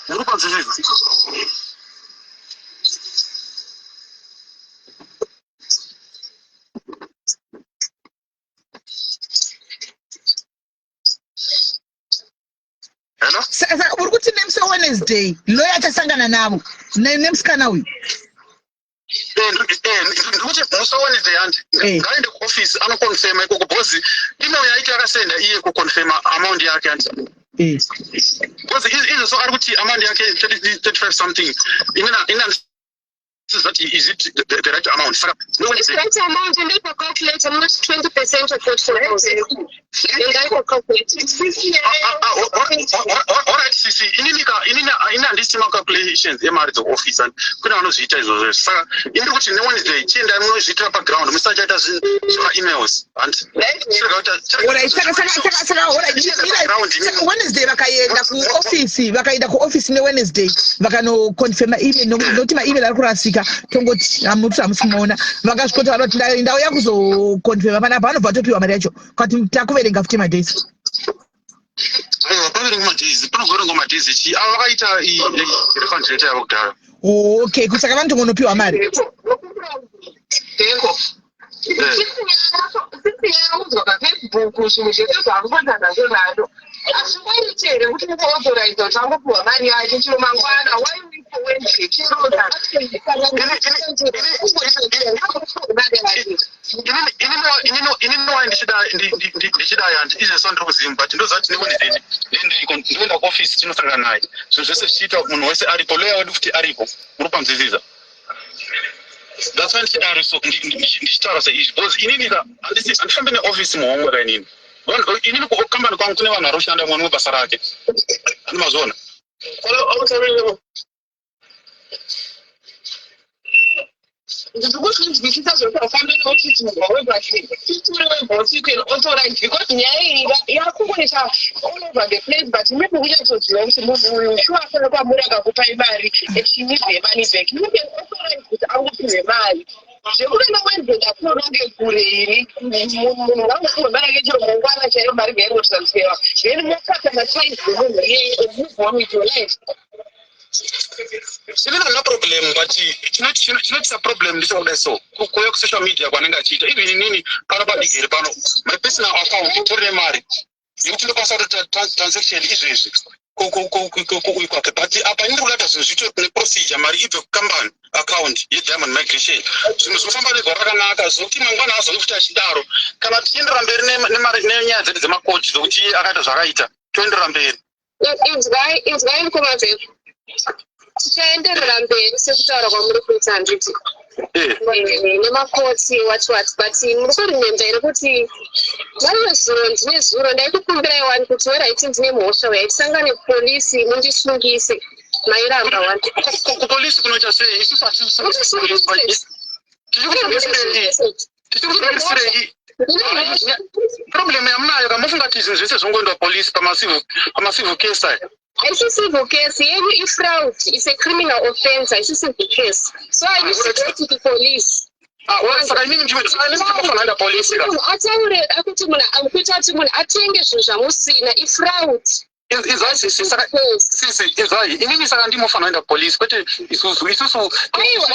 Uri kunzwisisa? Hello? Saka uri kuti nemusi weWednesday loya achasangana navo nemusikana uyu? Ndikuti musi weWednesday, handi, ngaende kuofisi anoconfirma ikoko, because email yaiti akasenda iye kuconfirma amount yake, handi? Because izvozvo ari kuti amount yake 35 something, ina that is it the right amount? Saka It's right amount, and they calculate almost 20% of 44,000. And I calculate. Alright, sisi, inini ini handisi macalculations emari dzeoffice, and kune vanozviita izvozvo. Saka ini kuti neWednesday chiendai munozviitira paground, musachaita zvemaemails, and Alright, saka alright, saka Wednesday vakaenda kuofisi, vakaenda kuofisi neWednesday, vakanoconfirma email, nokuti maemail ari kurasika, tongoti hamuti hamusi kumuona, vakasvikoti vanoti ndauya kuzoconfirma panapa, vanobva vatopiwa mari yacho kati takuverenga futi madays. Aiwa, paverenga madays, panogoverengwa madays chi ava vakaita refund rate yavo kudhara. Okay, kusaka vanotongonopiwa mari. Teko. Sisi yaudzwa paFacebook zvinhu zvese zvaangonza nazvo nado. Hazvingaiti here kuti muauthorize kuti angopiwa mari yake chero mangwana? Why wait for Wednesday? Chero mari yake. Inini wai ndichidai, handi, izvezvo ndiri kuzimu, but ndoziva kuti neWednesday ndinoenda kuofisi, tinosangana naye, zvinhu zvese zvichiitwa, munhu wese aripo, loya wedu futi aripo. Muri panzwisisa? That's why ndichidaro. So ndichitaura seizvi because inini ka handifambi neofisi muhomwe ka. Inini inini kukambani kwangu kune vanhu vari kushanda, mumwe nemwe rake, andimazviona. Ndiri kuzvinzwisisa zvekuti haufambi neofisi muhomwe, but sisi weboss, you can authorize, because nyaya iyi yakungoita all over the place, but maybe kunyatsoziva kuti munhu uyu sure afana kwamuri akakupai mari and she needs her money back, you can authorize kuti angopiwe mari. Zvekutoenda Wednesday ndakunoona kunge kure ini. Munhu ngangangomara chero mangwana chaiyo mari ngaingotransferwa, then mokata maties emunhu iyeye and move on with your life. Inini handina problem, but chinoitisa problem ndechekudai so kuuya kusocial media kwanenge achiita. Even inini pano padigeri pano, my personal account itori nemari yekuti ndokwanisa kutoita transaction izvezvi kuuyu kwake, but apa ini ndiri kuda zvinhu zviite neprocedure, mari ibve kucompany account yeDiamond Migration, zvinhu zvinofamba negwa rakanaka, zvokuti mangwana azoni kuti achidaro. Kana tichiendera mberi nemari nenyaya dzedu dzemakoti, dzokuti iye akaita zvakaita, toendera mberi. Inzwai, inzwai, mukoma Veko, tichaenderera mberi sekutaura kwamuri kuita, handiti? Nemakoti, what what, but muri kuremember here kuti rimwe zuro, ndine zuro ndaikukumbirai wani kuti alright, ndine mhosva, uyai tisangane kupolisi mundisungise? Mairamba wani. Kupolisi kunoita sei? Isusu hatisi tichikusungisirei. Problem yamunayo kamufunga kuti zvinhu zvese zvongoendwa polisi pamacivil case aya. Haisi civil case yenyu, ifraud, is a criminal offense, haisi civil case, so I need to go to the police. Ah, well, saka inini ndinofanira kuenda polisi ka? Munhu ataure akuti munhu kuita kuti munhu atenge zvinhu zvamusina ifraud. Izai sisi, saka sisi, izai, inini saka ndimofanira kuenda polisi, kwete isusu. Isusu Aiwa.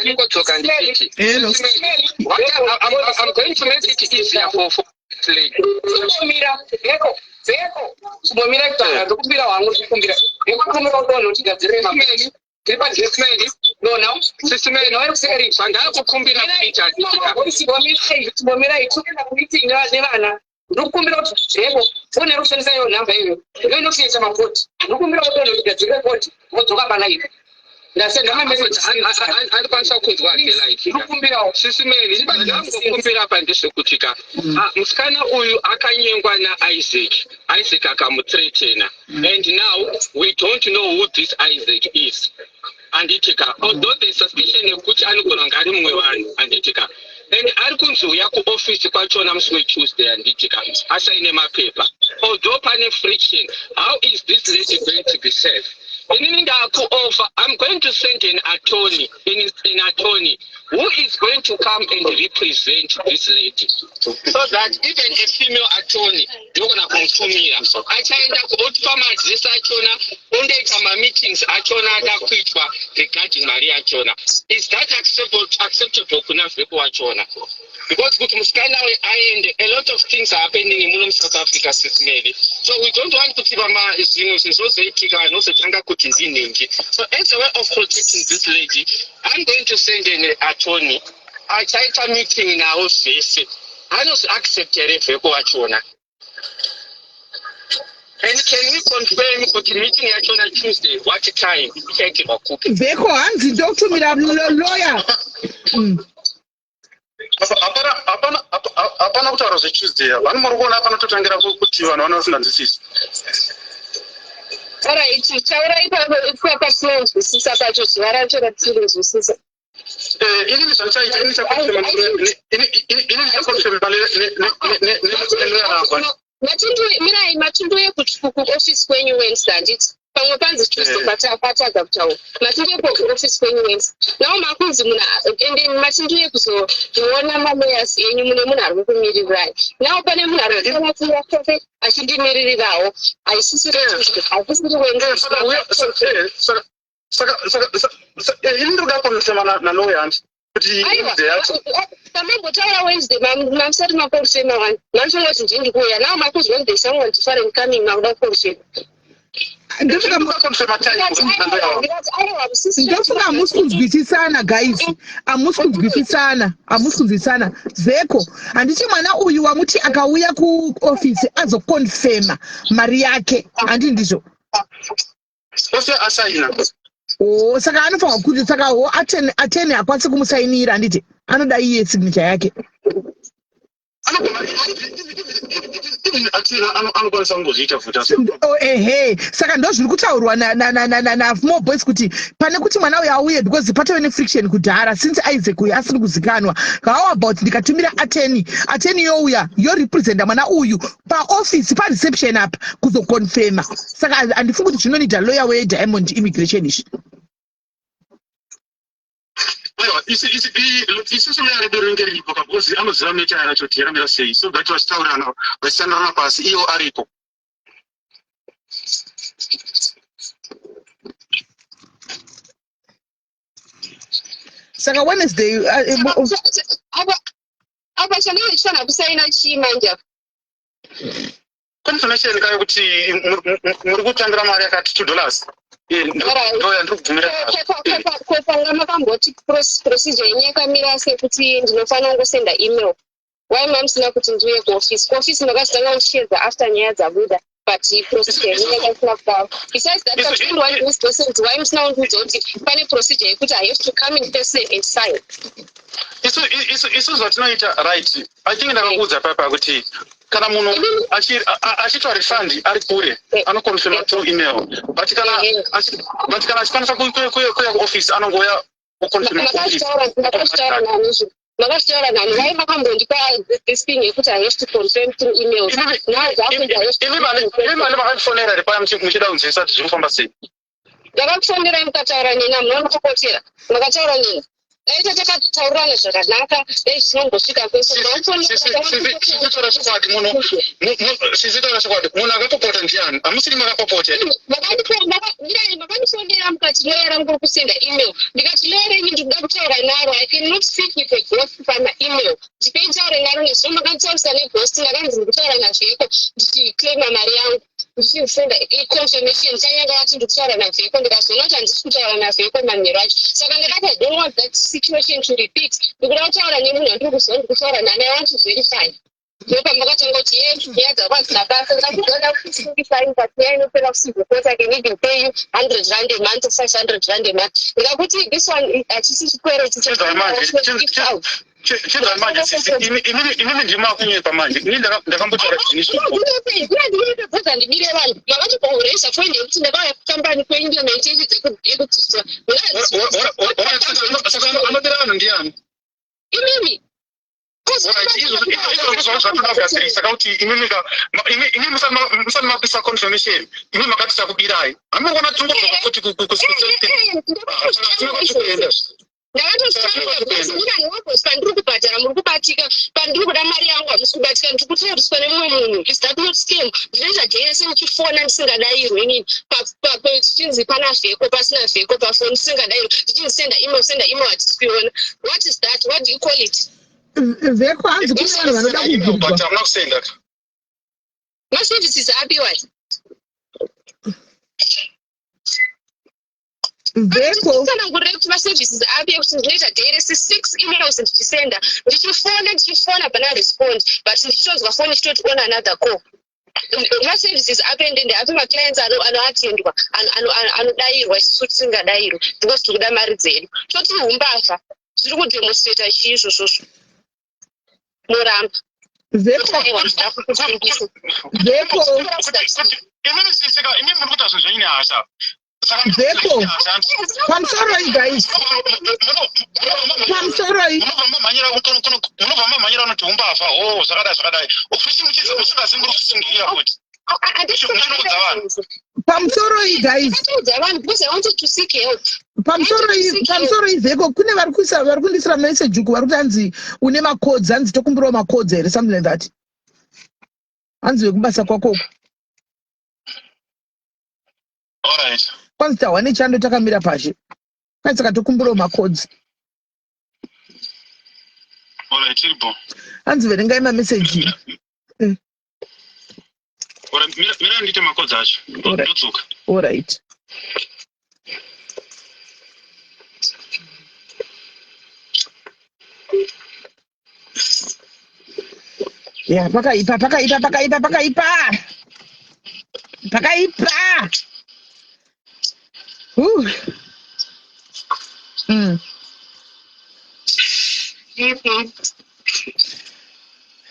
Ndingodzoka ndichiti Hello. I'm going to make it easier for lady. Chimbomira, Veko, Veko, chimbomira kutaura. Ndokumbira wangu, ndikumbira Veko, kumbira kuti vanhu tigadzire mapeni tiri padresmedi nona. Sisi Meli, zvandakukumbira kuita Chimbomirai, tikuenda kumeeting nevana. Ndikukumbira kuti Veko, foni yari kushandisa iyo nhamba iyoyo iyo inokuita makoti. Ndikukumbira kuti vanhu tigadzire koti, vodzoka palive. Ndasenda mameseji. Andikwanisa kunzwa hake live. Ndikukumbirawo. Sisi Meli, zvangokumbira apa ndezvekuti ka musikana uyu akanyengwa naIsaac, Isaac akamuthreatena, and now we don't know who this Isaac is, handiti ka? Although the suspicion yekuti anogona kunge ari mumwe vanhu, handiti ka? And ari kunzi uya kuofisi kwachona musi weTuesday, handiti ka, asaine mapepa, although pane friction. How is this lady going to be safe? Inini ndakuoffer, I'm going to send an attorney, an attorney who is going to come and represent this lady, so that even a female attorney ndinogona kumutumira, achaenda otipa maaddress achona, ondoita mameetings achona ada kuitwa regarding mari yachona. Is that acceptable kuna Veko wachona? Because kuti musikana we aende, a lot of things are happening muno muSouth Africa, Sis Meli, so we don't want kuti vama zvimwe zvinhu zvozoitika, vanhu vozotanga kuti ndinhingi. So as a way of protecting this lady, I'm going to send an attorney achaita meeting nawo zvese. Anozoaccept here Veko wachona? And can we confirm kuti meeting yachona Tuesday, what time, ichaitirwa kupi? Veko, hanzi ndokutumira lawyer. Hapana kutaura zveTuesday. Vani muri kuona panototangira kuti vanhu vana vasinganzwisisi. Alright, taurai patinonzwisisa pacho, zuva racho ratiri kunzwisisa. Inini zvandichaita, ini ndichaconfirma nelawyer rangu. Matundu, mirai, matundu ekuofisi kwenyu Wednesday, handiti? Pamwe panzi Tuesday. Patadza kutaura matundu ekuofisi kwenyu Wednesday. Nawo makunzi munhu ende matundu ekuzoona malawyers enyu, mune munhu ari kukumirirai nawo, pane munhu ari kutovakuvakofe achindimiririrawo. Haisisiri Tuesday, haisisiri Wednesday. Saka ini ndiri kuda confirma nalawyer, handi kuti Aiwa. Wednesday yacho. Pamambotaura Wednesday, mamusati maconfirma wani, mamusongoti ndini kuuya. Nawo makunzi Wednesday someone different coming, makuda kuconfirma. Ndofunga Confirma time nalawyer wangu. Ndikati aiwa, musisi. Ndofunga hamusi kunzwisisana, guys, hamusi kunzwisisana, hamusi kunzwisisana. Veko, handiti mwana uyu wamuti akauya kuofisi azoconfirma mari yake, handi ndizvo? Ose asaina. O, saka anofanwa kuti, saka ho attorney hakwanisi kumusainira, handiti? Anoda iye signature yake. Anogona, even attorney anokwanisa kungozviita futi asi. Oh, ehe, saka ndo zviri kutaurwa naMore Boys kuti pane kuti mwana uyu auye, because patove nefriction kudhara since Isaac uyu asiri kuzikanwa. How about ndikatumira attorney, attorney youya yorepresenta mwana uyu paofisi, pareception apa, kuzoconfirma? Saka handifungi kuti zvinonida lawyer weDiamond Immigration izvi. Aiwa, isusu lawyer redu rinenge riripo ka because anoziva matter yacho kuti yakamira sei so that vachitaurirana vachisandirana pasi iyo aripo. Saka Wednesday Apa chanenge chifanira kusaina chii manje apa? Confirmation kayo kuti muri kutambira mari yakati $2. Ndo yandiri kubvumira. Ko panga makamboti procedure yenyu yakamira sekuti ndinofanira kungosenda email. Why mamusina kuti ndiuye kuofisi? Kuofisi makazotanga kundishedza after nyaya dzabuda, but procedure yenyu yanga isina kudaro. Besides that, pa21 days docent, why musina kundiudza kuti pane procedure yekuti I have to come in person and sign? Isu zvatinoita, right, I think ndakakuudza papa kuti kana munhu achiitwa refund ari kure, anoconfirma through email, but kana achikwanisa kuuya kuoffice, anongouya oconfirma kuoffice. Makazvitaura nani izvo? Makazvitaura nani? Why makambondipa this thing yekuti I have to confirm through emails? Now zvakuti I have to Imi mane makandifonera here paya muchida kunzwisa kuti zviri kufamba sei? Ndakakufonerai mukataura neni. Hamuna mukupotera, makataura neni. Daita takataurirana zvakanaka, dai zvisinombosvika kwese. Sisitaura chokwadi, munhu, sisitaura chokwadi, munhu akapopota ndiani? Hamusiri makapopota? Mirai, makandifonera mukati lawyer rangu uri kusenda email. Ndikati lawyer renyu ndikuda kutaura naro, I cannot speak with a ghost pamaemail, ndipei taure naro. Nezvo makanditaurisa neghost, ndakanzi ndikutaura naVheko ndichiclaima mari yangu, ndichisenda confirmation. Chanyanga vati ndikutaura naVheko, ndikazoona kuti handisi kutaura naVheko manheru acho. Saka ndakati I don't want that situation to repeat, ndikuda kutaura nemunhu wandiri kuziva ndikutaura nani. I want to verify. Ndopamakatanga kuti ye nyaya dzako hadzina basa. Ndakuzada kuti verify, but nyaya inopera kucivil court. I can even pay you R100 a month or R500 a month. Ndikakuti this one hachisi chikwereti. Chizai manje, chizai manje sisi, imimi ndimi makunyepa manje. Ini ndakambotaura ini Bvunza ndibire vanhu makatobhoresa foni yekuti ndakauya kukambani kwenyu nemaintention ekudziswa. Saka anobira vanhu ndiani? Imimi. Izvozvo zvatoda kugadzirisa kuti imimi musati makuisa confirmation, imi makati takubirai. Hamuri kuona tingodzoka futi Kuenda. Ndakatosandiri pandiri kubhadhara muri kubatika, pandiri kuda mari yangu hamusi kubatika, ndiri kutauriswa nemumwe munhu. Is that not scam? Ndinoita jese ndichifona ndisingadayirwe inini, zvichinzi pana Vheko, pasina Vheko pafoni, ndisingadayirwe, ndichinzi senda email, senda email, hatisi kuiona. What is that? What do you call it? Vheko, hanzi kune vanhu vanoda kubvunzwa. Kubvunzwa. Hamuna kusenda. Maservices api wati? Vheko. Tsanangurire kuti maservices api ekuti ndinoita daily six emails ndichisenda, ndichifona, ndichifona pana respond, but ndichitonzwa foni ichitoti on another call. Maservices api ende ndeapi? Maclients anoatendwa, anodayirwa, isusu tisingadayirwi because tiri kuda mari dzedu. Toti umbavha, zviri kudemonstrata chii izvozvozvo? Moramba. Vheko. Aiwa, ndida kukusungisa. Vheko. Imimi sisika, imimi muri kuita zvinhu zvenyu nehasha. Saka Vheko, pamusoroi guys, pamusoroi. Munobva mamhanyira unoti umbavha, o zvakadai zvakadai, ofusi musingazi muri kusungirira futi. Muchinoudza vanhu. Pamusoroi guys. Ndakatoudza vanhu because I wanted to seek help. Pamusoroi, pamusoroi Vheko. Kune vari kuisa, vari kundisira message uku, vari kuti hanzi une macodes, hanzi tokumbirawo macodes here, something like that, hanzi vekubasa kwako uku. Alright. Kwanzi tahwa nechando takamira pashe, kwanzi saka tokumbirawo macodes. Alright, tiripo. Hanzi verengai mameseji. Alright, mira ndiite macodes acho. Alright. Ndodzoka. Alright. Ya, pakaipa, pakaipa, pakaipa, pakaipa, pakaipa.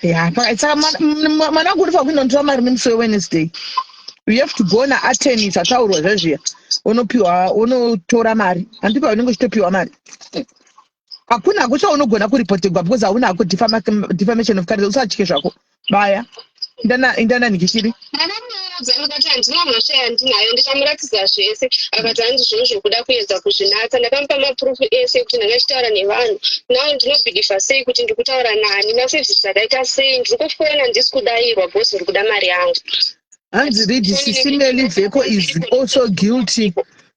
Ya, saka mwana wangu urifa kuenda kunotora mari nemusi weWednesday. You have to go naattorney, zvataurwa zvezviya, unopiwa, unotora mari, handipa unenge uchitopiwa mari. Hakuna hako chaunogona kuripotegwa because hauna hako defamation of character. Usatye zvako, baya indana, indana nikishiri. Mwana. Ndakamuudza ndikati handina mhosva yandinayo, ndikamuratidza zvese. Akati hanzi zvinhu zvekuda kuedza kuzvinatsa. Ndakamupa maproof ese ekuti ndanga ndichitaura nevanhu. Now ndinobhilivha sei kuti ndikutaura nani? Maservices akaita sei? Ndiri kufona handisi kudairwa because ndiri kuda mari yangu. Hanzi read Sisi Melly, Veko is also guilty.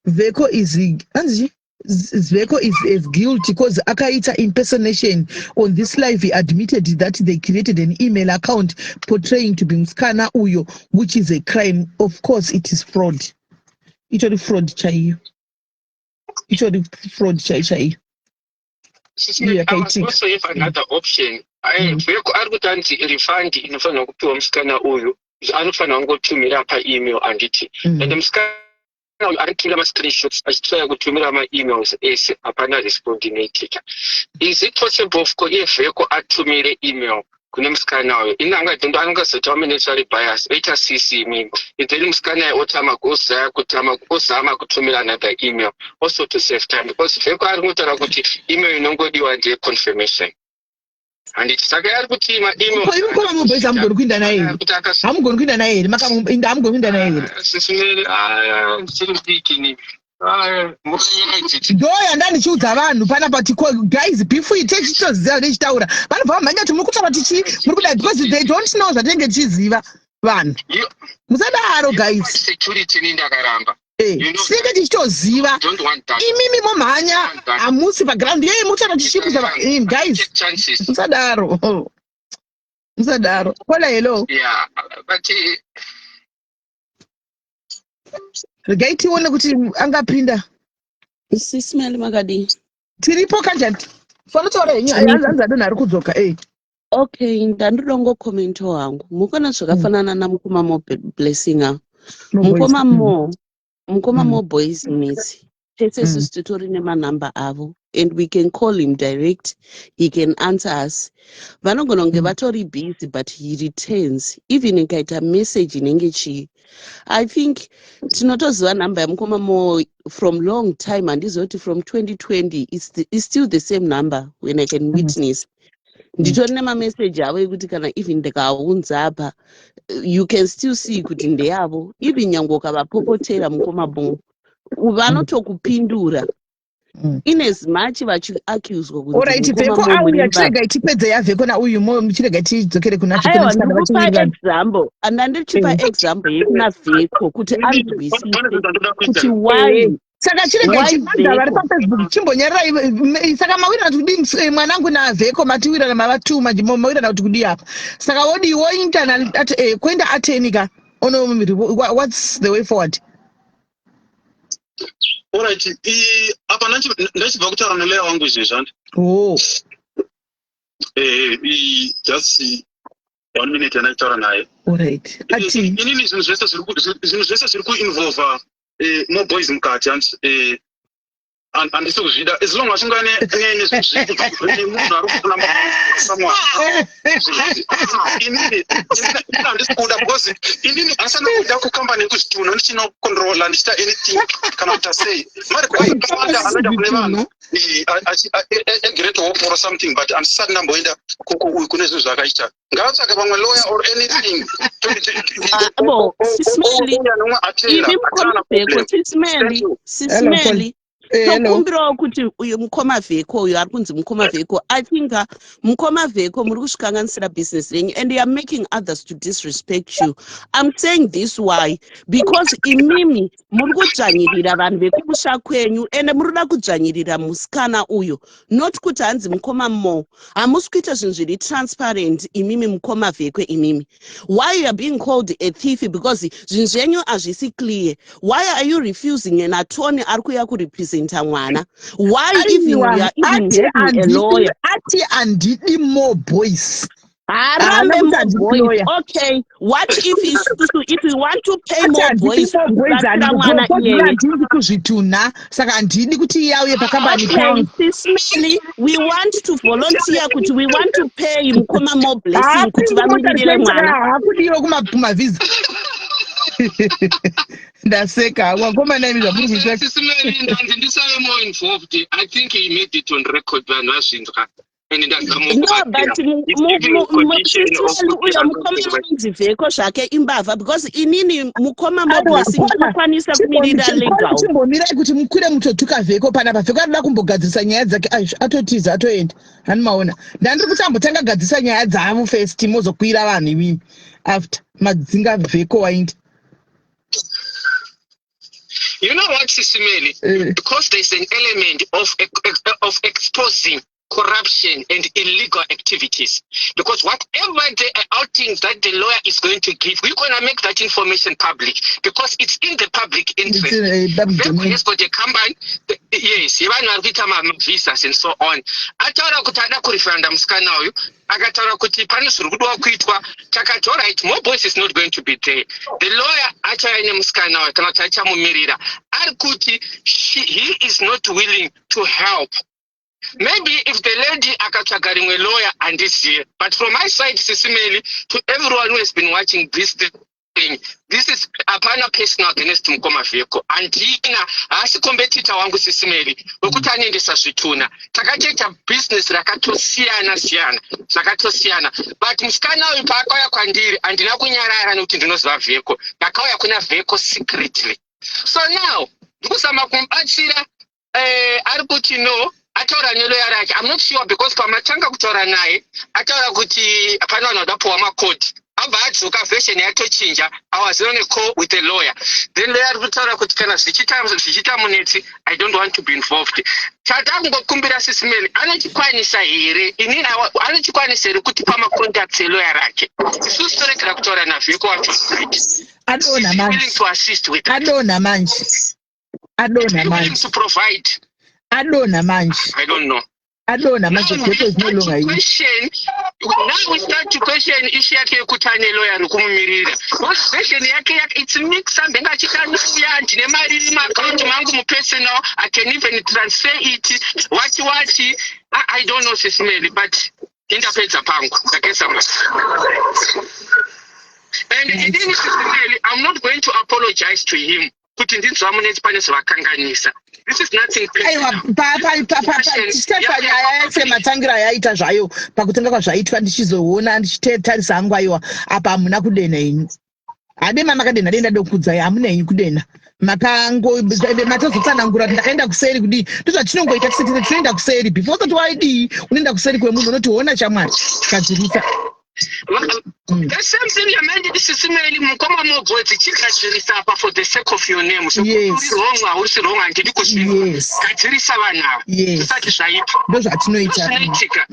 Veko is, hanzi Zveko is as guilty because akaita impersonation on this live. He admitted that they created an email account portraying to be musikana uyo, which is a crime. Of course it is fraud. Itori fraud chaiyo. Itori fraud chaiyo chaiyo. Iyo yakaitika. Also have another option. Veko ari kuti anzi refund inofanirwa kupiwa musikana uyu, anofanirwa kungotumira paemail, handiti? And musikana uyu ari kutumira mascreenshots, achitraya kutumira maemails ese, hapana respond inoitika. Is it possible for iye Veko atumire email kune musikana uyu? Ini angadondo anongazoita wamenetary bias, oita cc imimi, then musikana uyu otama ozaya kutama ozama kutumira another email also to save time, because Veko ari kungotaura kuti email inongodiwa ndeyeconfirmation, handiti? Saka ari kuti maemail Ko imi mukoma Moboys, hamugoni kuinda naye here? Kuti Hamugoni kuinda naye here? Makamuinda, hamugoni kuinda naye here? Sisi Melly, ndichiri mudiki ini. Ndo yandandichiudza vanhu panapa ti guys, before techitoziva tichitaura, vanobva vamhanya kuti muri kutaura tichi muri kudai, because they don't know zvatinenge tichiziva. Vanhu musadaro, guys. Security ini ndakaramba. Tinenge tichitoziva, imimi momhanya, hamusi paground yeye mutaura tichikuza. Guys, musadaro, musadaro. Kola, hello. Yeah, but Regai tione kuti angapinda. Sisi Melly, makadii? Tiripo kanjani? Fanotaura henyu, hanzi adonha ari kudzoka e. Okay, ndandidongokomentawo hangu. Mukona zvakafanana namukoma Mo Blessing avo, mukoma Mo, mukoma Mo Boys Misi. Tese isusu titori nemanhamba avo and we can call him direct, he can answer us. Vanogona kunge vatori busy, but he returns even ikaita message inenge chii. I think tinotoziva nhamba yamukoma Mo from long time. Handizoti from 2020, it's still the same number when I can witness. Nditori nemameseji avo ekuti kana even ndikaunza apa, you can still see kuti ndeyavo. Even nyange ukavapopotera, mukoma Mo vanotokupindura in as much vachiaccuswa. Alright, Veko auya. Chiregai tipedze yaVheko nauyu mo, chiregai tidzokere kuna Vheko. Aiwa, ndikupa example, andandichipa example yekuna Vheko kuti anzwisise kuti why. Saka chiregai chivanza vari paFacebook chimbonyarirai. Saka mawirana kuti kudii, mwanangu naVheko? Matiwirana mava two manje, mawirana kuti kudii apa? Saka wodii? Woita kuenda ateni ka ono, what's the way forward? Alright, apa ndachibva kutaura nalawyer wangu izvezvi, handi? Oh. Just one minute yandachitaura naye. Alright, ati Inini zvinhu zvese zviri kuinvolva Moboys mukati, handi? Handisi kuzvida as long achinga nemunhu ari kufuna someone. Inini handisi kuda because inini handisana kuda kukambani yekuzvitunha ndichinokontrola, ndichiita anything kana kuita sei. Mari akawanda anoenda kune vanhu eGreat Hope or something, but handisati ndamboenda kune zvinhu zvakaita. Ngavatsvake vamwe lawyer or anything. Abo, Sisi Melly, imi mukoma Vheko, Sisi Melly, Sisi Melly, tokumbirawo kuti uyu mukoma Vheko, uyu ari kunzi mukoma Vheko, I think mukoma Vheko muri kusvikanganisira business renyu and you are making others to disrespect you. I'm saying this why? Because imimi muri kudzvanyirira vanhu vekumusha kwenyu ende muri kuda kudzvanyirira musikana uyu, not kuti hanzi mukoma Mo. Hamusi kuita zvinhu zviri transparent imimi, mukoma Vhekwe. Imimi, why you are being called a thief? Because zvinhu zvenyu hazvisi clear. Why are you refusing an attorney ari kuuya kurepresenta mwana? Why even you are even having a lawyer? Ati handidi More Boys. Harambe More Boys. Okay, what if isusu, if we want to pay More Boys kubatsira mwana iyeye? Handidi kuzvitunha, saka handidi kuti iye auye pakambani. Okay, Sisi Melly, we want to volunteer kuti we want to pay mukoma More Blessing kuti vamiririre mwana. Hakudiwe kumavhiza. Ndaseka, wakomana imi, zvamuri kuita. Sisi Melly, ndanzi ndisave more involved. I think he made it on record, vanhu vazvinzwa. And ndazama No, kubatsira. but He's giving a condition of sisi kuti uyo mukoma anonzi Vheko zvake imbavha, because inini mukoma Aiwa, Moblessing Paula, ndinokwanisa kumirira legal. Chimbomirai kuti mukwire mutotuka Vheko panapa. Vheko arikuda kumbogadzirisa nyaya dzake. Ai, atotiza, atoenda. Hani maona, ndandiri kuti ambotanga gadzirisa nyaya dzavo first, mozokwira vanhu imimi after madzinga Vheko waenda. You know what, Sisi Meli? Because there's an element of exposing corruption and illegal activities. Because whatever the outings that the lawyer is going to give, we're going to make that information public because it's in the public interest. It's in a public Vheko domain. has got a company, yes, yevanhu vari kuita mavisas and so on. Ataura kuti ada kurifanda musikana uyu, akataura kuti pane zviri kudiwa kuitwa. Takati alright, more boys is not going to be there. The lawyer achauya nemusikana uyu kana kuti achamumirira. Ari kuti he is not willing to help. Maybe if the lady akatsvaga rimwe lawyer, handizive. But from my side, Sisi Meli, to everyone who has been watching this thing, this is hapana personal against mukoma Vheko. Handina, haasi competitor wangu, Sisi Meli, wekuti anoendesa zvituna. Takatoita business rakatosiyana siyana, zvakatosiyana. But musikana uyu paakauya kwandiri, handina kunyarara nekuti ndinoziva Vheko. Ndakauya kuna Vheko secretly. So now ndikuzama kumubatsira. Ari kuti no, ataura neloya rake. I'm not sure, because pamatanga kutaura naye ataura kuti pane vanhu vada kupiwa makoti, abva adzoka, version yatochinja. I was on a call with a lawyer, then lawyer ari kutaura kuti kana zvichiita munetsi, I don't want to be involved. Tata kungokumbira, Sisi Meli, anochikwanisa here, inini anochikwanisa here kutipa macontacts elawyer rake? Isusu toregera kutaura naVheko wacho straight. Adonha manje. Willing to assist with that. Adonha manje, adonha Willing manje. to provide. Adonha manje. I don't know. Adonha manje. Now Vheko we is no start longer to here. question, now we start to question issue yake yekuti ane lawyer rikumumirira, because version yake it's mix. Something achitanuya, ndine mari iri muakaunti mangu mupersonal, I can even transfer it, wachi wachi. I don't know, Sisi Meli, but indapedza pangu, ndageza mari. And inini, Sisi Meli, I'm not going to apologize to him kuti ndinzwa munetsi pane zvavakanganisa. This is nothing Aiwa, personal. tichitaisa nyaya yese matangira ayaita zvayo pakutanga kwazvaitwa. Ndichizoona, ndichitarisa hangu, aiwa, apa hamuna kudena henyu. Hadema makadena, denda dokudzai, hamuna henyu kudena. Makango matozotsanangura kuti ndakaenda kuseri kudii. Ndozvatinongoita tisiti tinoenda kuseri before usati waidii, unoenda kuseri kwemunhu, unoti hona chamwari, gadzirisa. The same thing yamainditi, Sisi Meli, mukoma Mobodzi, chigadzirisa apa for the sake of your name. So uri wrong, hausi wrong, handidi kuziva. Gadzirisa vanhu ava zvisati zvaipa. Ndozvatinoita. Zvinoitika.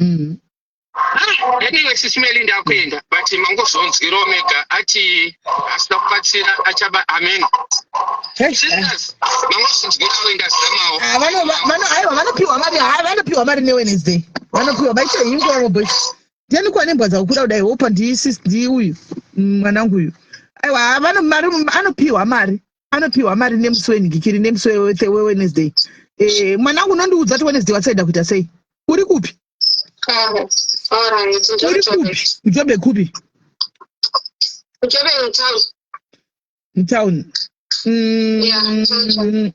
Anyway, Sisi Meli, ndakuenda, but mangozonzwirawo mega ati asina kubatsira achaba. Amen. Sisters, mangozonzwirawo, ndazamawo. Ah, aiwa, vanopiwa mari. Ha, vanopiwa mari neWednesday, vanopiwa vaite hingu boys. Ndiani kuwa nembwa dzakukura kudai? Wopa ndiuyu mwanangu uyu. Aiwa, mari anopiwa, mari anopiwa, mari nemusi wenhikikiri, nemusi weWednesday. Mwanangu, unondiudza kuti Wednesday wasaida kuita sei? Uri kupi? Alright. Uri kupi? Mujobe kupi? Njobe mutown. Mutown. Yeah, mutown.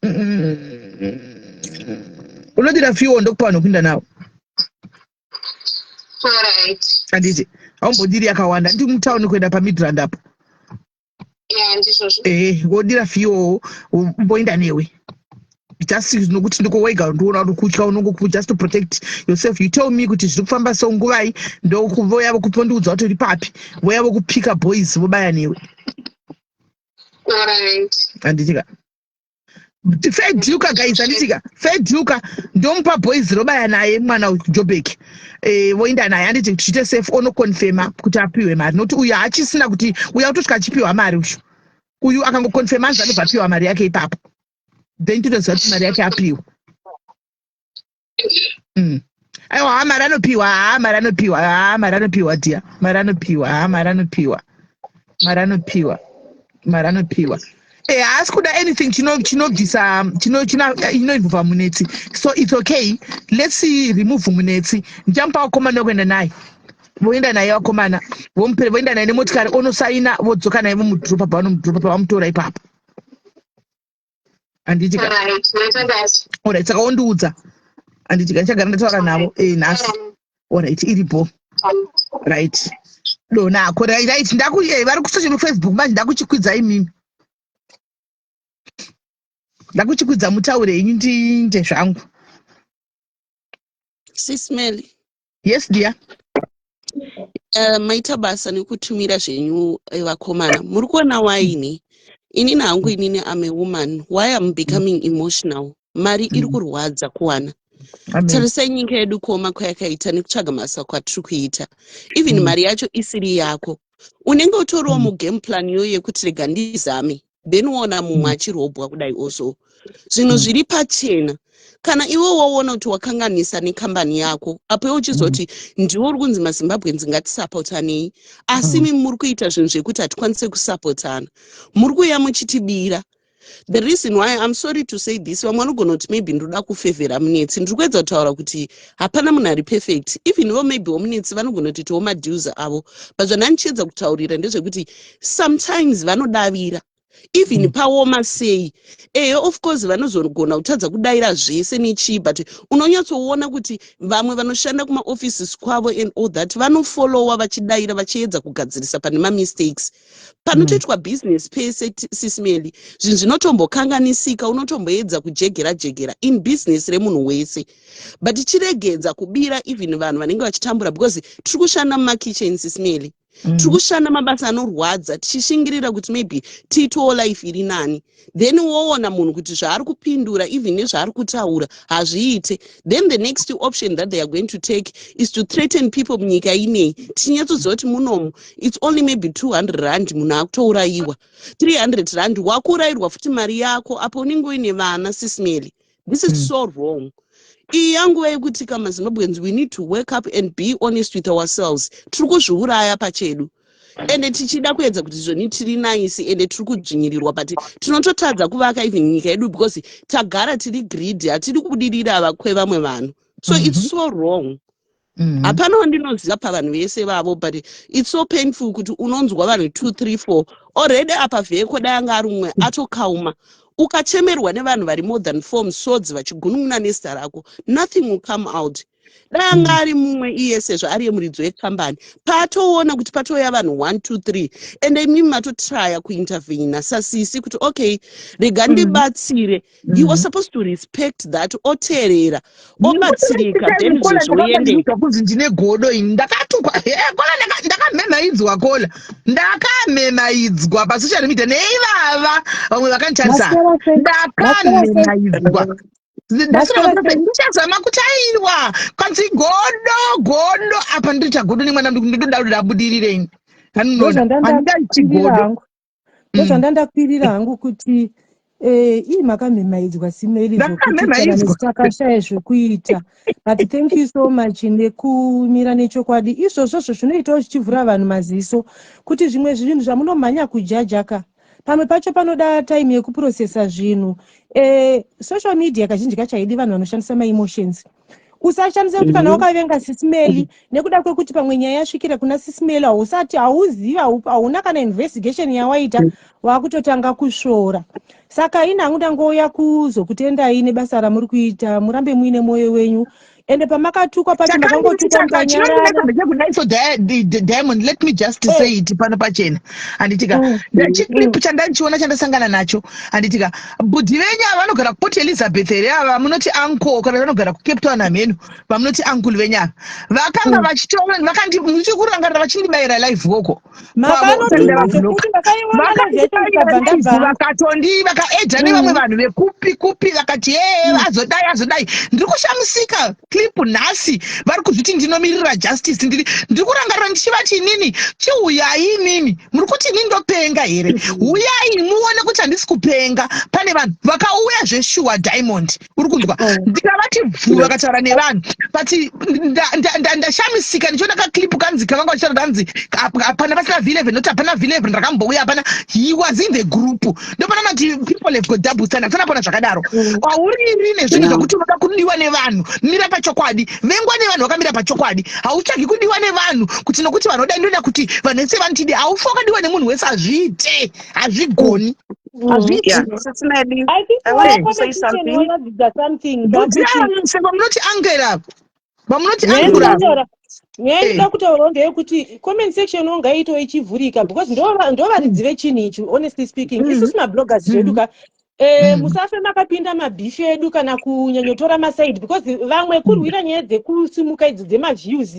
Unodira fuel, ndokupa vanhu kuinda nawo. Alright. Handiti haumbodiri yakawanda, ndi mutauni kuenda paMidrand apo. Yeah, ndizvozvo. Wodira fuel, umboenda newe, just nokuti ndiko wega ndiona uri kutya, unongo just to protect yourself. You tell me kuti zviri kufamba so nguvai, ndokuvoya vokupondiudza kuti uri papi, voya vokupika boys, vobaya newe. Alright. Handitika feduka guys, handitika feduka, ndomupa boys robaya naye mwana uyu Jobek. Voenda naye, handiti tichiite safe, onoconfirma kuti apiwe mari, nokuti uyu haachisina kuti uyu autosvika achipiwa mari. Uyu uyu akangoconfirma anzi anobva apiwa mari yake ipapo, then totoziva kuti mari yake apiwa. Aiwa, ha, mari anopiwa, ha, mari anopiwa, ha, mari anopiwa dia, mari anopiwa, ha, mari anopiwa, mari anopiwa, mari anopiwa. Haasi kuda anything chinobvisa inoinvolva munetsi, so it's okay. Let's remove munetsi. Ndichamupa vakomana wekuenda naye, voenda naye vakomana, voenda naye nemotikari, onosaina, vodzoka naye, vomudhuropa pavanomudhuropa, pavamutora ipapo, handiti ka? Alright. Maita basa. Alright, saka wondiudza, handiti ka? Ndichagara ndataura navo nhasi. Alright, iripo. Right. Donako right ndaku eh, vari kusocial Facebook manje ndakuchikwidza imimi. Ndakuchikwidza mutaure henyu ndiinde zvangu. Sis Melly. Yes dear. Maita basa nekutumira zvenyu vakomana. Muri kuona waini? Inini hangu inini am a woman. Why I'm becoming emotional? Mari iri kurwadza kuwana. Tarisai nyika yedu kuoma kwayakaita nekutsvaga mabasa kwatiri kuita. Even mari yacho isiri yako. Unenge utoriwo mugame plan iyoyo yekuti rega ndizame. Then woona mumwe achirobwa kudai also. Zvinhu zviri pachena. Kana iwe waona kuti wakanganisa nekambani yako, apo iwe uchizoti ndiwe uri kunzi maZimbabweans ngatisapotanei, asi imi muri kuita zvinhu zvekuti hatikwanise kusapotana. Muri kuuya muchitibira. The reason why I'm sorry to say this, vamwe vanogona kuti maybe ndoda kufevhera Munetsi. Ndiri kuedza kutaura kuti hapana munhu ari perfect. Even vo maybe voMunetsi vanogona kuti tiwo madeals avo, but zvandandichiedza kutaurira ndezvekuti sometimes vanodavira even paoma sei. Ehe, of course vanozogona kutadza kudayira zvese nechii, but unonyatsoona kuti vamwe vanoshanda kumaoffices kwavo and all that vanofollowa, vachidayira, vachiedza kugadzirisa pane mamistakes panotoitwa business pese. Sis Melly, zvinhu zvinotombokanganisika, unotomboedza kujegera jegera in business remunhu wese, but chiregedza kubira even vanhu vanenge vachitambura, because tiri kushanda mumakitchen, Sis Melly. Tiri kushanda mabasa anorwadza tichishingirira kuti maybe tiitewo life iri nani. Then woona munhu kuti zvaari kupindura, even nezvaari kutaura, hazviite. Then the next option that they are going to take is to threaten people. Munyika inei tichinyatsoziva kuti munomu it's only maybe 200 rand, munhu akutourayiwa. 300 rand, wakuurayirwa futi mari yako, apo unenge uine vana. Sis Melly, this is so wrong. Iyi yanguva yekuti kamaZimbabweans, we need to wake up and be honest with ourselves. Tiri kuzviuraya pachedu, ende tichida kuedza kuti zvoni tiri nice, ende tiri kudzvinyirirwa, but tinototadza kuvaka even nyika yedu because tagara tiri greedy, hatidi kubudirira kwevamwe vanhu. So it's so wrong. Hapana wandinoziva pavanhu vese vavo, but it's so painful kuti unonzwa vanhu 2 3 4 already. Apa Vheko dai anga ari umwe atokauma, ukachemerwa nevanhu vari more than four musodzi vachigunun'una nezita rako, nothing will come out. Dai anga ari mumwe iye, sezvo ari yemuridzi wekambani, paatoona kuti patouya vanhu 1 2 3, ende imimi matotraya kuintervena sasisi kuti okay, rega ndibatsire. He was supposed to respect that, oteerera, obatsirika, then zvinhu zvoendeka. Kunzi ndine godo ini, ndakatukwa. He, kola, ndakamhemhaidzwa, kola, ndakamhemhaidzwa pasocial media neivava vamwe vakanditarisa. Ndakamhemhaidzwa, ndichazama kuti aiwa, kwanzi godo, godo. Apa ndiricha godo nemwana, ndinoda kuti ndabudirire ini. Kanoona handingaiti godo. Ndozvandandakwirira hangu kuti ii makamhemhaidzwa, Sis Melly, zvokuti kana takashaya zvekuita. But thank you so much nekumira nechokwadi. Izvozvozvo zvinoitawo zvichivhura vanhu maziso kuti zvimwe zvinhu zvamunomhanya kujajaka, pamwe pacho panoda time yekuprocessa zvinhu. Social media kazhinji kacho haidi vanhu vanoshandisa maemotions. Usashandisa kuti kana wakavenga Sis Melly nekuda kwekuti pamwe nyaya yasvikira kuna Sis Melly, hausati hauzivi, hauna kana investigation yawaita, wakutotanga kusvora. Saka ini hangu ndangouya kuzokutendai nebasa ramuri kuita. Murambe muine mwoyo wenyu, ende pamakatukwa pacho makangotukwa mukanyarara. Ndechekudai so, Diamond, let me just say it pano pachena, handitika? Chiclip chandanchiona, chandasangana nacho, handitika? Bhudhi venyu ava vanogara kuPort Elizabeth here, ava munoti uncle, kana vanogara kuCape Town, hameno vamunoti uncle venyu ava, vakanga vachitaura, vakandi muchiri kurangarira vachindibayira live voko. Makanotukwa zvekuti ndakaiona live yacho, ndikabva ndabva. Vakatondi vakaedha nevamwe vanhu vekupi kupi, vakati ee, azodai, azodai. Ndiri kushamisika clip nhasi vari kuzviti ndinomirira justice. Ndiri kurangarira ndichivati inini, chiuyai inini, muri kuti inini ndopenga here? Uyai muone kuti handisi kupenga. Pane vanhu vakauya zveshuwa. Diamond, uri kunzwa? Ndikavati bvu, vakataura nevanhu, but ndashamisika ndichiona kaclip kanzi kavanga vachitaura, kanzi hapana pasina V11, noti hapana V11 ndakambouya, hapana. He was in the group. Ndopana mati people have got double standard. Sana pona zvakadaro, hauriri nezvinhu zvokuti unoda kudiwa nevanhu. Mira pachokwadi, vengwa nevanhu vakamira pachokwadi. Hautsvagi kudiwa nevanhu kuti nokuti vanhu voda, ndoda kuti vanhu vese vanotidi. Haufi wakadiwa nemunhu wese, hazviite, hazvigoni, hazviiti. Yeah, Sis Melly, I think I wanted to say something. wadzidza something. Vamunoti angela, vamunoti angura. Nyaya inoda kutaurawo ndeyekuti comment section ongaito ichivhurika, because ndo varidzi vechinhu ichi. Honestly speaking, isusu mabloggers zvedu ka, musafe makapinda mabeef edu kana kunyanyotora maside, because vamwe kurwira nyaya dzekusimuka idzo dzemaviews,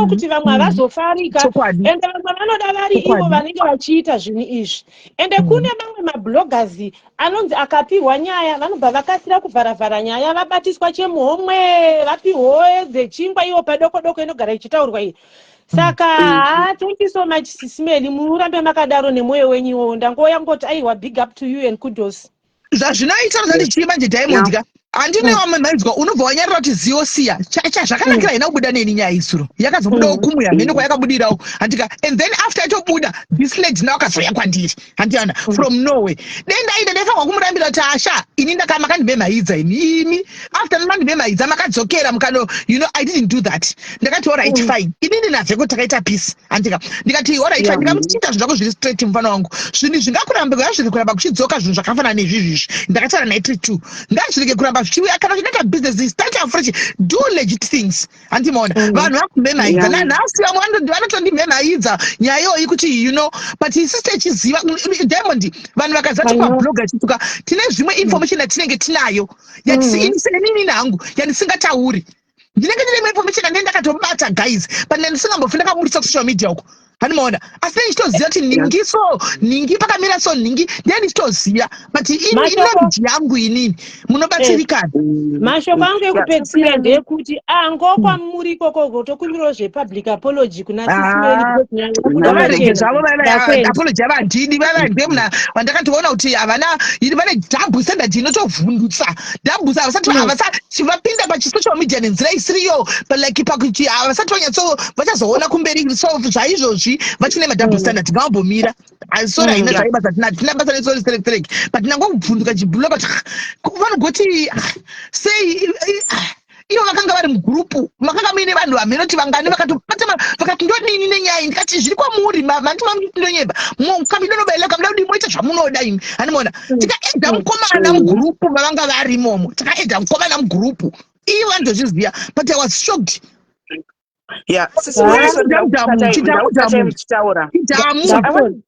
kuti vamwe havazofarika. Ende vamwe vanoda vari ivo vanenge vachiita zvinhu izvi. Ende kune mamwe mabloggers anonzi akapiwa nyaya, vanobva vakasira kuvharavhara nyaya, vabatiswa chemuhomwe, vapiwo dzechingwa ivo padoko doko inogara ichitaurwa iyi. Saka ha, thank you so much, Sis Melly, murambe makadaro nemwoyo wenyu iwowo. Ndangoya ngoti aiwa, big up to you and kudos. Zvazvinoita zati chii manje, Diamond ka, handine wamwe maidzwa unobva wanyarira kuti ziyo siya chacha zvakanakira. Haina kubuda neni nyaya isuro, yakazobudawo kumwe hamene kwayakabudirawo, handika? And then after itobuda, this lady now akazouya kwandiri, handiana, from nowhere. Dei ndaifanirwa kumurambira kuti asha, ini ndaka makandimemhaidza imi, imi after mandimemhaidza makadzokera mukano. I didn't do that. Ndakati alright, fine, inini naVheko takaita peace, handika? Ndikati alright, fine. Ndikamuti zvinhu zvako zviri straight, mufana wangu. Zvinhu zvingakurambe zviri kuramba kuchidzoka, zvinhu zvakafanana nezvizvizvi. Ndakataura naye tiri two, ngazvirege kuramba zvichiuya. Kana uchinoita business, start afresh, do legit things, handimaona? Vanhu vakumhemhaidza. Nanhasi vamwe vanotondimhemhaidza nyaya iyoyi kuti but isusu tichiziva, Diamond, vanhu vakaziva I know. timablogger chituka tine zvimwe information yatinenge tinayo yatisenini hangu yandisingatauri. Ndinenge ndine imwe information yandinenge ndakatobata, guys, but ndandisingambofi ndakabudisa kusocial media uko, handimaona? Asi ndichitoziva kuti nhingi, so nhingi pakamira, so nhingi ndiye ndichitoziva, but Mashoko iknowledge yangu inini munobatsirikana. Mashoko angu ekupedzisira ndeyekuti ango kwamuri ikoko, tokumbirawo zvepublic apology kuna Sis Melly, because nyaya yabuda Ngavarege pachena. zvavo. Ndakwenda. Apology yava handidi. Vava ndemuna vandakatoona kuti havana, vane double standard inotovhundutsa. Double havasati havasati vapinda pachisocial media nenzira isiriyo, but like pakuti havasati vanyatso vachazoona kumberi. So zvaizvozvi vachine madouble standard, ngavambomira. Sorry, haina zvayo basa, tina basa nesorry sterek, but ndangobvunduka chibhuloka vanogoti sei ivo vakanga vari mugurupu makanga muine vanhu vamenoti vangani vakatobata vakati ndodini nenyaya iyi. Ndikati zviri kwamuri, mandi mamindonyemba kamidonobela kamuda kudi moita zvamunoda imi, handimaona? Tikaedha mukomana mugurupu mavanga vari imomo, takaedha mukomana mugurupu, ivo vanotozviziva, but I was shocked. Yeah. Chidhamu, chidhamu, dhamu. Muchitaura. Chidhamu. So I want,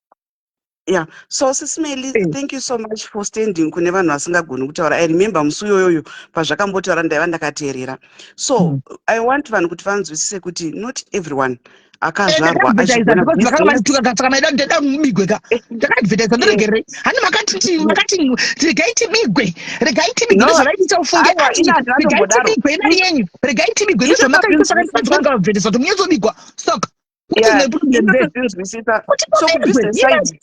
yeah, so Sis Melly, thank you so much for standing kune vanhu vasingagoni kutaura. I remember musi uyoyoyo pazvakambotaura, ndaiva ndakateerera. So I want vanhu kuti vanzwisise kuti not everyone akazvarwa Ndakaadvertisa achigona because vakanga business. vandituka, saka maida ndida mubigwe ka. Ndakaadvertisa, ndoregerei? Hani makati, makati regai tibigwe, regai tibigwe. No, Ndozvavaitisa ufunge. aiwa, Ati ina handina regai tombodaro. tibigwe, imari yenyu, regai tibigwe. Ndozvamakaita, saka ndifanzwa ndikaadvertisa kuti munyatsobigwa. Saka what is my problem there? Inotozvinzwisisa. Kuti So mubigwe kubusiness side,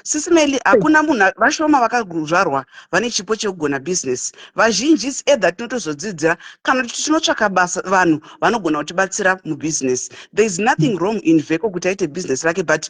Sis Melly, hakuna munhu, vashoma vakazvarwa vane chipo chekugona business. Vazhinji is either tinotozodzidzira kana kuti tinotsvaka basa, vanhu vanogona kutibatsira mubusiness. There is nothing wrong in Veko kuti aite business rake, but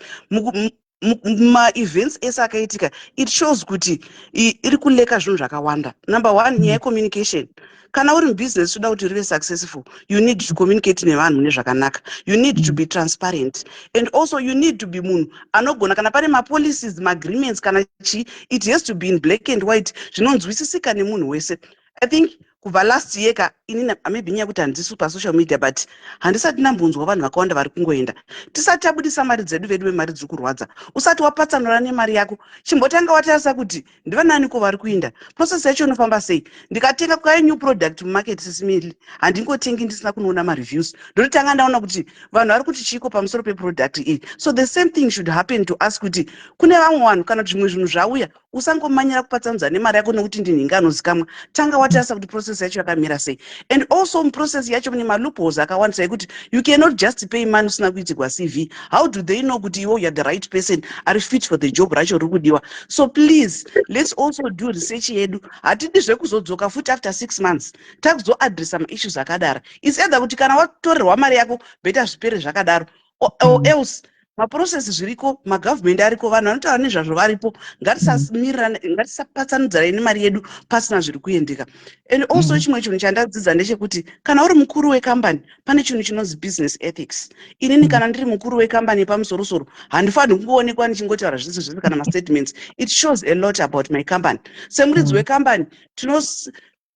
maevents ese akaitika, it shows kuti iri kulacka zvinhu zvakawanda. Number one, nyaya yecommunication. Kana uri mubusiness uda kuti rive successful, you need to communicate nevanhu mune zvakanaka, you need to be transparent, and also you need to be munhu anogona kana pane mapolicies, maagreements, kana chii, it has to be in black and white, zvinonzwisisika nemunhu wese. I think kubva last year ka, inini maybe nyaya yekuti handisi pasocial media, but handisati ndambonzwa vanhu vakawanda vari kungoenda. Tisati tabudisa mari dzedu, vedu vemari dziri kurwadza, usati wapatsanura nemari yako, chimbotanga watarisa kuti ndivananiko vari kuinda, process yacho inofamba sei. Ndikatenga kukai new product mumarket, Sis Melly, handingotengi ndisina kunoona mareviews. Ndototanga ndaona kuti vanhu vari kuti chiiko pamusoro peproduct iyi. So the same thing should happen to us, kuti kune vamwe vanhu kana kuti zvimwe zvinhu zvauya, usangomanyira kupatsanudza nemari yako nekuti ndinhingi anozikamwa. Tanga watarisa kuti process yacho yakamira sei. And also muprocess yacho mune maloopholes akawandisa ekuti you cannot just pay money usina kuitirwa CV. How do they know kuti iwe you are the right person ari fit for the job racho riri kudiwa? So please, let's also do research yedu. Hatidi zvekuzodzoka futi after 6 months takuzoadressa maissues akadara. Is either kuti kana watorerwa mari yako, better zvipere zvakadaro, or else maprocess zviriko, magovernment ariko, vanhu vanotaura nezvazvo varipo. Ngatisamirira, ngatisapatsanudzirai nemari yedu pasina zviri kuendeka. And also chimwe chinhu chandadzidza ndechekuti kana uri mukuru wekambani, pane chinhu chinonzi business ethics. Inini kana ndiri mukuru wekambani yepamusorosoro, handifaniri kungoonekwa ndichingotaura zvese zvese kana mastatements. It shows a lot about my company. Semuridzi wekambani,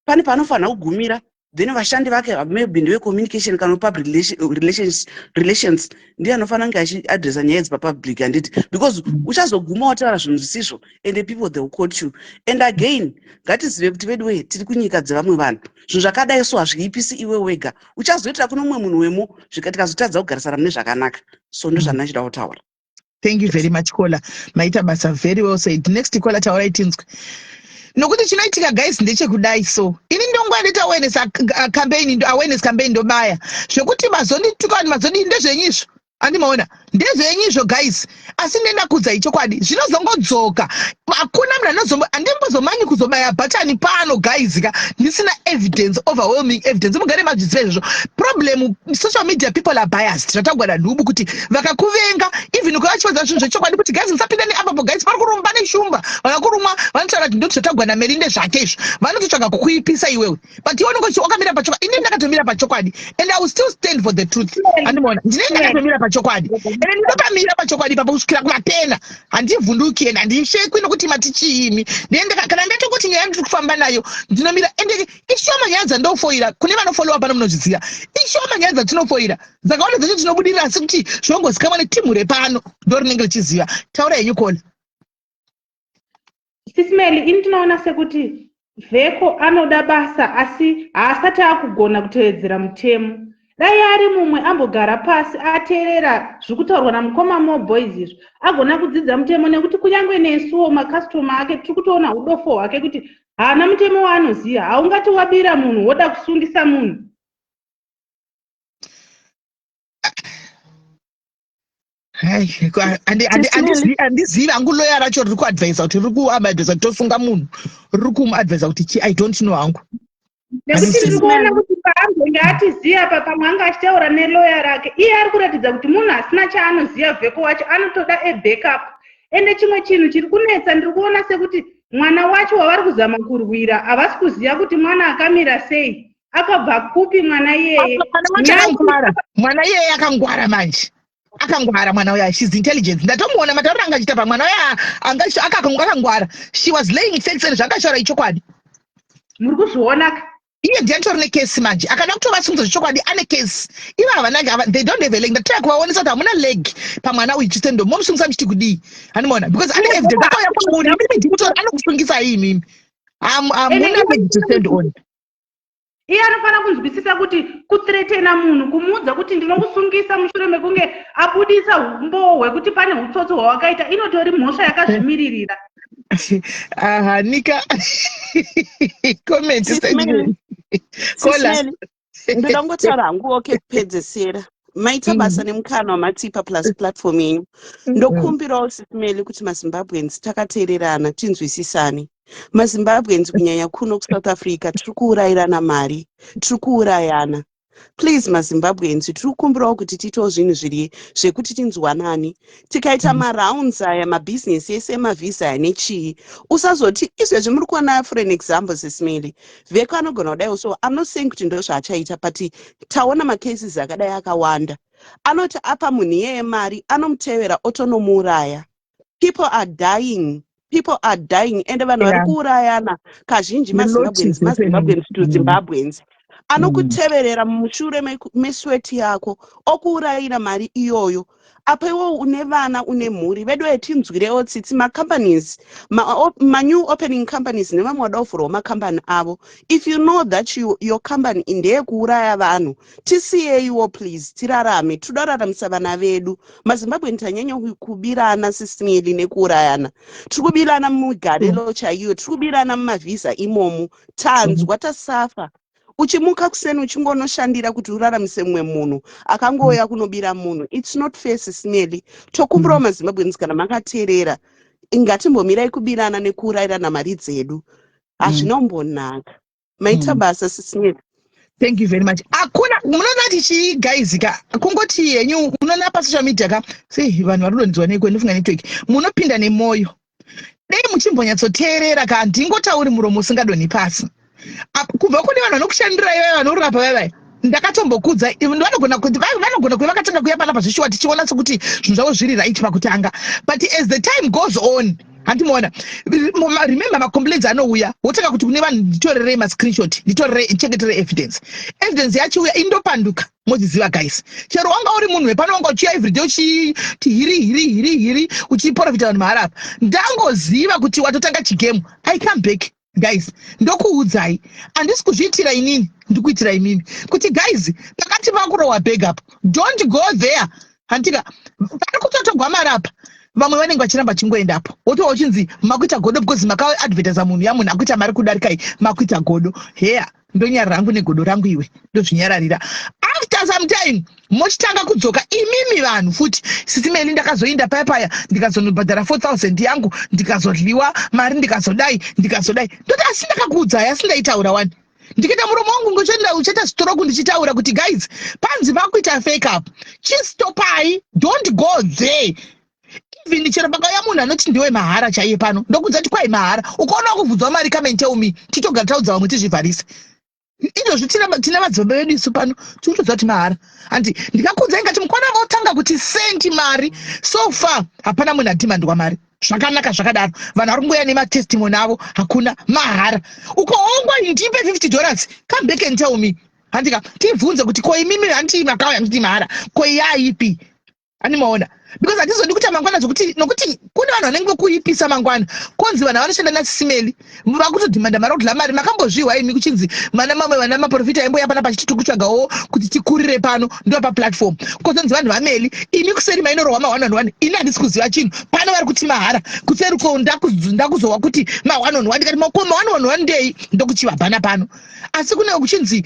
pane panofanira kugumira. Then vashandi vake maybe ndevecommunication kana public relations, relations ndiye anofanira kunge achiadresa nyaya idzi papublic, handiti? Because uchazoguma wataura zvinhu zvisizvo and the people, they will quote you. And again, ngatizive kuti veduwe tiri kunyika dzevamwe vanhu. Zvinhu zvakadai so hazviipisi iwe wega, uchazoitira kuno mumwe munhu wemo, tikazotadza kugarisana mune zvakanaka. So ndo zvandachida kutaura. Thank you very much, caller. Maita basa, very well said. Next caller, taurai tinzwe, nokuti chinoitika, guys, ndechekudai. So ini ndonguva ndoita awareness campaign, awareness campaign, ndobaya zvekuti mazondituka vanhu, mazodii, ndezvenyu izvo. Andimaona, ndezvenyu izvo, guys, asi ndenda kudzai chokwadi zvinozongodzoka. Hakuna munhu anozombo, handimbozomanyi kuzobaya bhatani pano, guys, ka ndisina evidence, overwhelming evidence. Mugare mazviziva izvozvo. Problem, social media people are biased. Zvatagwada nhubu kuti vakakuvenga, even ukavachiwadza zvinhu zvechokwadi kuti guys, musapinda neapapo, guys, pari kurumba neshumba, vakakurumwa, vanotaura kuti ndoti zvatagwana meri ndezvake izvo. Vanototsvaga kukuipisa iwewe, but iwe unenge wakamira pachokwadi. Ini ndakatomira pachokwadi and I will still stand for the truth. Andimaona, ndinenge ndakatomira pachokwadi and ndinokamira pachokwadi ipapo kusvikira kumapena. Handivhunduki and handishekwi nokuti mati chiimi. Kana ndatongoti nyaya ndiri kufamba nayo, ndinomira. Ende ishoma nyaya dzandofoira. Kune vanofollowa pano munozviziva, ishoma nyaya dzatinofoira. Dzakawanda dzacho tinobudirira, asi kuti zvinongozikamwa netimu repano ndo rinenge richiziva. Taura henyu, caller. Sis Melly, ini tinoona sekuti Vheko anoda basa, asi haasati akugona kutevedzera mutemo. Dai ari mumwe ambogara pasi ateerera zviri kutaurwa namukoma Mo Boys izvo, agona kudzidza mutemo, nekuti kunyange nesuwo macustomer ake tiri kutoona udofo hwake kuti haana mutemo waanoziva. Haungati wabira munhu woda kusungisa munhu. Handizivi hangu loya racho riri kuadvisa kuti, riri kuadvisa kuti tosunga munhu, riri kumuadvisa kuti chi, I don't know hangu. Nekuti ndiri kuona kuti paambenge atiziva apa, pamwe anga achitaura neloya rake. Iye ari kuratidza kuti munhu asina chaanoziva. Vheko wacho anotoda abackup. Ende chimwe chinhu chiri kunetsa, ndiri kuona sekuti mwana wacho wavari kuzama kurwira, havasi kuziva kuti mwana akamira sei, akabva kupi mwana iyeye. Akangwara mwana iyeye, akangwara manje, akangwara mwana uya. She's intelligent. Ndatomuona matauriro anga achiita pamwana uya, akangwara. She was laying facts and zvanga ichokwadi. Muri kuzviona ka? Iye ndiye atori nekesi manje. Akada kutovasungisa zvechokwadi, ane kesi. Ivo havana, they don't have a leg. Ndatira kuvaonesa kuti hamuna leg pamwana uyu. Chitendo momusungisa muchiti kudii? Handimaona, because ane evidence, akauya kwamuri imimi, ndikutori anokusungisai imimi. Hamuna leg to stand on. Iye anofanira kunzwisisa kuti kuthreatena munhu, kumuudza kuti ndinokusungisa mushure mekunge abudisa umboo hwekuti pane utsotsi hwawakaita, inotori mhosva yakazvimiririra. Aha, nika comment. Caller. Ndoda kungotaura hangu kekupedzesera. Maita basa nemukana wamatipa plus platform yenyu. Ndokumbirawo, Sis Melly, kuti maZimbabweans takateererana, tinzwisisane. MaZimbabweans, kunyanya kuno kuSouth Africa, tiri kuurayirana mari, tiri kuurayana. Please, maZimbabweans, tiri kukumbirawo kuti tiitewo zvinhu zviri zvekuti tinzwanani. Tikaita marounds aya, mabhizinesi ese emavhisa aya nechii, usazoti izvezvi muri kuona, for an example, Sis Melly, Vheko anogona kudai. So I'm not saying kuti ndo zvaachaita, but taona macases akadai akawanda. Anoti apa munhu iyeye mari, anomutevera, otonomuuraya. People are dying, people are dying. Ende vanhu vari kuurayana kazhinji maZimbabweans, maZimbabweans to Zimbabweans. Anokuteverera mushure mesweat yako, okuurayira mari iyoyo. Apa iwo une vana, une mhuri. Vedu tinzwirewo tsitsi. Macompanies, manew opening companies nevamwe vada kuvhurawo makambani avo, if you know that your company ndeyekuuraya vanhu, tisiyeiwo please, tirarame. Toda kuraramisa vana vedu. MaZimbabwe tanyanya kubirana, Sis Melly, nekuurayana. Tiri kubirana mumigariro chaiyo, tiri kubirana mumavhisa imomo. Tanzwa, tasafa. Uchimuka kuseni uchingonoshandira kuti uraramise mumwe munhu, akangouya kunobira munhu. It's not fair, Sis Melly. Tokumbirawo maZimbabweans, kana makateerera, ngatimbomirai kubirana nekuurayirana mari dzedu. Hazvinombonaka. Maita basa, Sis Melly. Thank you very much. Hakuna, munoona kuti chii, guys, ka kungoti henyu munoona pasocial media ka, sei vanhu vari kudonzwa neko, ndofunga network, munopinda nemwoyo. Dei muchimbonyatsoteerera ka, handingotauri muromo usingadonhi pasi. Kubva kune vanhu vanokushandirai vaya, vanorapa vaya vaya, ndakatombokudza, vanogona kuti vanogona kuve vakatanga kuya panapa zvishuwa, tichiona sekuti zvinhu zvavo zviri right pakutanga, but as the time goes on. Handimuona, remember, macomplaints anouya, wotanga kuti kune vanhu, "Nditorerei mascreenshot, nditorerei, chengeterei evidence." Evidence yachiuya, indopanduka. Moziziva guys, chero wanga uri munhu wepano, wanga uchiya everyday uchiti hiri hiri hiri hiri, uchiprofita vanhu mahara apa, ndangoziva kuti watotanga chigame. I come back, guys, ndokuudzai, handisi kuzviitira inini, ndikuitira imimi kuti guys, pakati pakurohwa bag up, don't go there. Handika pari kutotogwa mari apa, vamwe vanenge vachiramba chingoendapo, wotova uchinzi makuita godo because makaadvertisa munhu, yamunhu akuita mari kudarikai, makuita godo. Heya, ndonyarara rangu negodo rangu, iwe ndozvinyararira. After some time mochitanga kudzoka imimi vanhu futi, "Sisi Meli, ndakazoinda paya paya, ndikazonobhadhara 4000 yangu, ndikazodliwa mari, ndikazodai, ndikazodai." Ndoti, "Asi ndakakuudzai, asi ndaitaura wani." Ndikaita muromo wangu ngochenda uchaita stroke ndichitaura kuti guys, panzi vakuita fake up, chistopai, don't go there. Even chero pakauya munhu anoti ndiwe mahara chaiye pano, ndokudza kuti kwai mahara, ukaona wakubvunzwa mari, come and tell me, titogara taudza vamwe, tizvivharise. Izvozvi tina madzibaba vedu isu pano, tikutoziva kuti mahara. Handi ndikakuudzai ngati mukona votanga kuti sendi mari. So far hapana munhu adhimandwa mari, zvakanaka zvakadaro. Vanhu vari kungoya nematestimony avo, hakuna mahara. Ukaongwa ndipe $50, come back and tell me. Handika tibvunze kuti ko imimi, handiti makauya nditi mahara, ko yaipi? Handimaona, because hatizodi kuita mangwana zvokuti, nokuti kune vanhu vanenge vokuipisa mangwana, konzi vanhu vanoshanda naSisi Meli vakutodhimanda mari, kudla mari. Makambozvihwa imi kuchinzi mana mamwe vana maprofita aimboya pana pachiti tiri kutsvagawo kuti tikurire pano, ndo paplatform, kozonzi vanhu vaMeli, imi kuseri mainorohwa ma1 on 1. Ini handisi kuziva chinhu pano, vari kuti mahara, kuseri ko ndakuzohwa kuti ma1 on 1. Ndikati ko ma1 on 1 ndei? Ndokuchivabhana pano. Asi kune kuchinzi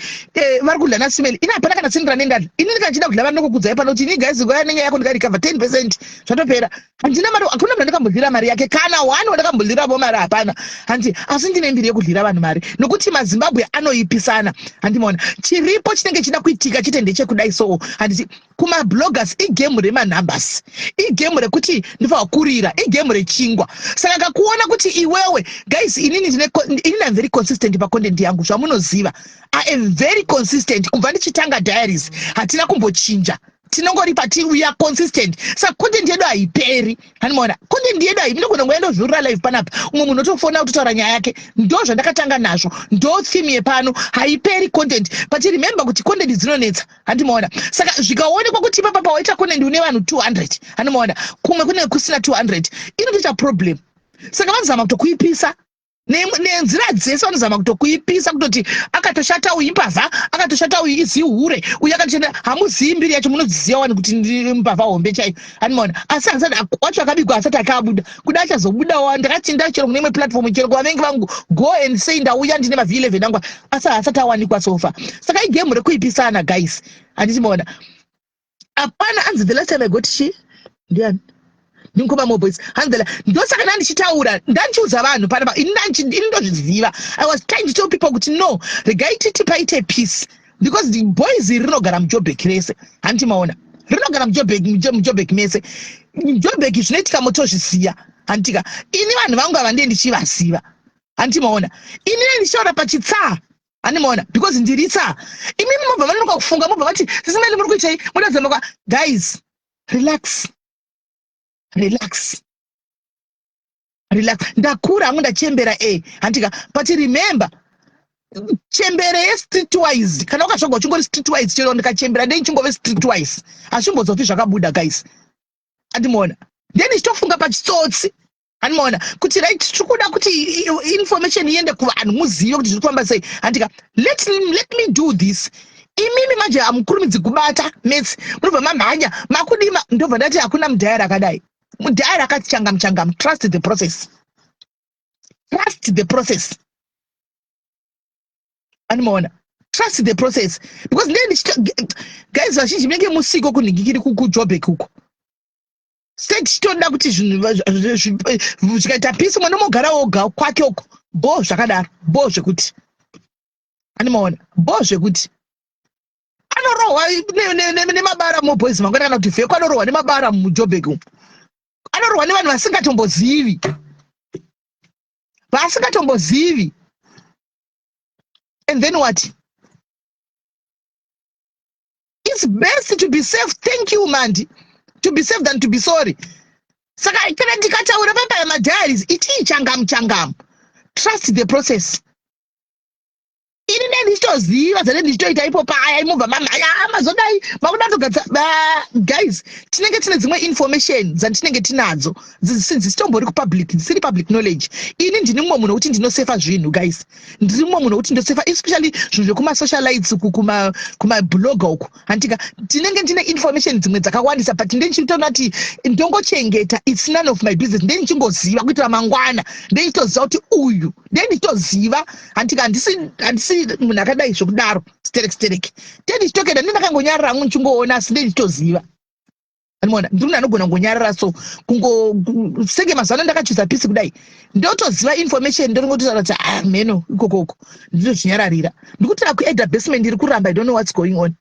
vari kudla naSisi Meli. Ini hapana kana tsindira nendadla. Ini ndikachida kudla vari, nokukudzai pano kuti ini guys, goya nenyaya yako, ndikarecover 10%, zvatopera. Handina mari, hakuna munhu andakambodlira mari yake, kana one wandakambodliravo mari hapana. Handi asi ndine mbiri yekudlira vanhu mari, nokuti maZimbabwe anoipisana. Handimaona, chiripo chinenge chida kuitika chete ndechekudai. So handiti kumabloggers igame remanumbers, igame rekuti ndifanwa kurira, igame rechingwa. Saka kakuona kuti iwewe, guys, inini inini am very consistent pacontent yangu, zvamunoziva. I am very consistent kubva ndichitanga diaries, hatina kumbochinja, tinongori pati, we are consistent. Saka content yedu haiperi. Handimaona, content yedu hai, ndinogona nguva ndovhurira live panapa, umwe munhu otofona kutotaura nyaya yake. Ndo zvandakatanga nazvo, ndo theme yepano, haiperi content. But remember kuti content dzinonetsa. Handimaona, saka zvikaonekwa kuti ipapa pawaita content une vanhu 200, handimaona, kumwe kunenge kusina 200, inotoita problem. Saka vanozama kutokuipisa nenzira dzese, vanozama kutokuipisa kutoti akatoshata uyu imbavha, akatoshata uyu izihure, uyu akatoshata. Hamuzivi mbiri yacho, munoziziva wani kuti ndi mbavha hombe chaiyo. Handimaona, asi asati wacho akabikwa, asati akabuda kuda, achazobudawo. Ndakati ndachero kune imwe platform, chero kuvavengi vangu, go and say ndauya ndine maV11 angu, asi haasati awanikwa so far. Saka igame rekuipisana, guys. Handiti maona, hapana anzi the last time I got chi ndiani, ndingoma moboys hanzela. Ndosaka ndandichitaura, ndandichiudza vanhu panapa, ini ndozviziva. I was trying to tell people kuti no, regai titi paite peace, because the boys iri rinogara muJobek rese. Handiti maona, rinogara muJobek mese, muJobek zvinoitika motozviziya. Handitika ini vanhu vangu ava ndiye ndichivaziva. Handiti maona, ini ndichitaura pachitsaa. Handimaona, because ndiri tsaa. Imimi mobva vanonoka kufunga, mobva vati, "Sisi Meli, muri kuitei?" Mudadzama kwa guys, relax, relax, relax. Ndakura hangu, ndachembera e, handika. But remember, chembere yestreetwise, kana ukazvagwa uchingori streetwise, chero ndikachembera ndei chingove streetwise, hazvimbozoti zvakabuda, guys. Andimaona, then ndichitofunga pachitsotsi. Handimaona kuti right, tiri kuda kuti information iende kuvanhu, muzive kuti zviri kufamba sei. Handika let me do this. Imimi manje hamukurumidzi kubata metsi, munobva mamhanya makudima. Ndobva ndati hakuna mudhayari akadai, mudhayari akati changamu changamu. Trust the process, trust the process. Andimaona, trust the process, because ndee guys, vazhinji munenge musiko kunhingikiri kuJobek uko, setichitoda kuti zvinhu zvikaita peace, mwana mogara woga kwake uko, bo zvakadaro, bo zvekuti, andimaona, bo zvekuti anorohwa nemabara muboys mangwana, kana kuti Vheko anorohwa nemabara muJobek umu, anorohwa nevanhu vasingatombozivi, vasingatombozivi. And then what? It's best to be safe. Thank you, Mandi. To be safe than to be sorry. Saka kana ndikataura papa madiaries, itii changamu changamu. Trust the process. Ini dai ndichitoziva zvane ndichitoita ipo paya, imobva mamhanya, ah, mazodai makuda kutogadza. Guys, tinenge tine dzimwe information dzandinenge tinadzo dzisitombori kupublic, dzisiri public knowledge. Ini ndini mumwe munhu wekuti ndinosefa zvinhu, guys. Ndiri mumwe munhu wekuti ndosefa, especially zvinhu zvekumasocialites uku, kumabloga uku, handika? Tinenge ndine information dzimwe dzakawandisa, but ndendichitoona kuti ndongochengeta. It's none of my business. Ndendichingoziva kuitira mangwana, ndendichitoziva kuti uyu, ndendichitoziva, handika? Handisi munhu akadai zvokudaro, sterek sterek. Ndendichitokenda, ndendakangonyarara hangu ndichingoona, asi ndendichitoziva. Anoona ndiri munhu anogona kungonyarara, so kungo senge mazuva ano ndakachuza peace kudai, ndotoziva information, ndoringototaura kuti, ah, mheno ikokoko, ndinozvinyararira. Ndikutira kuedha basement iri kuramba. I don't know what's going on.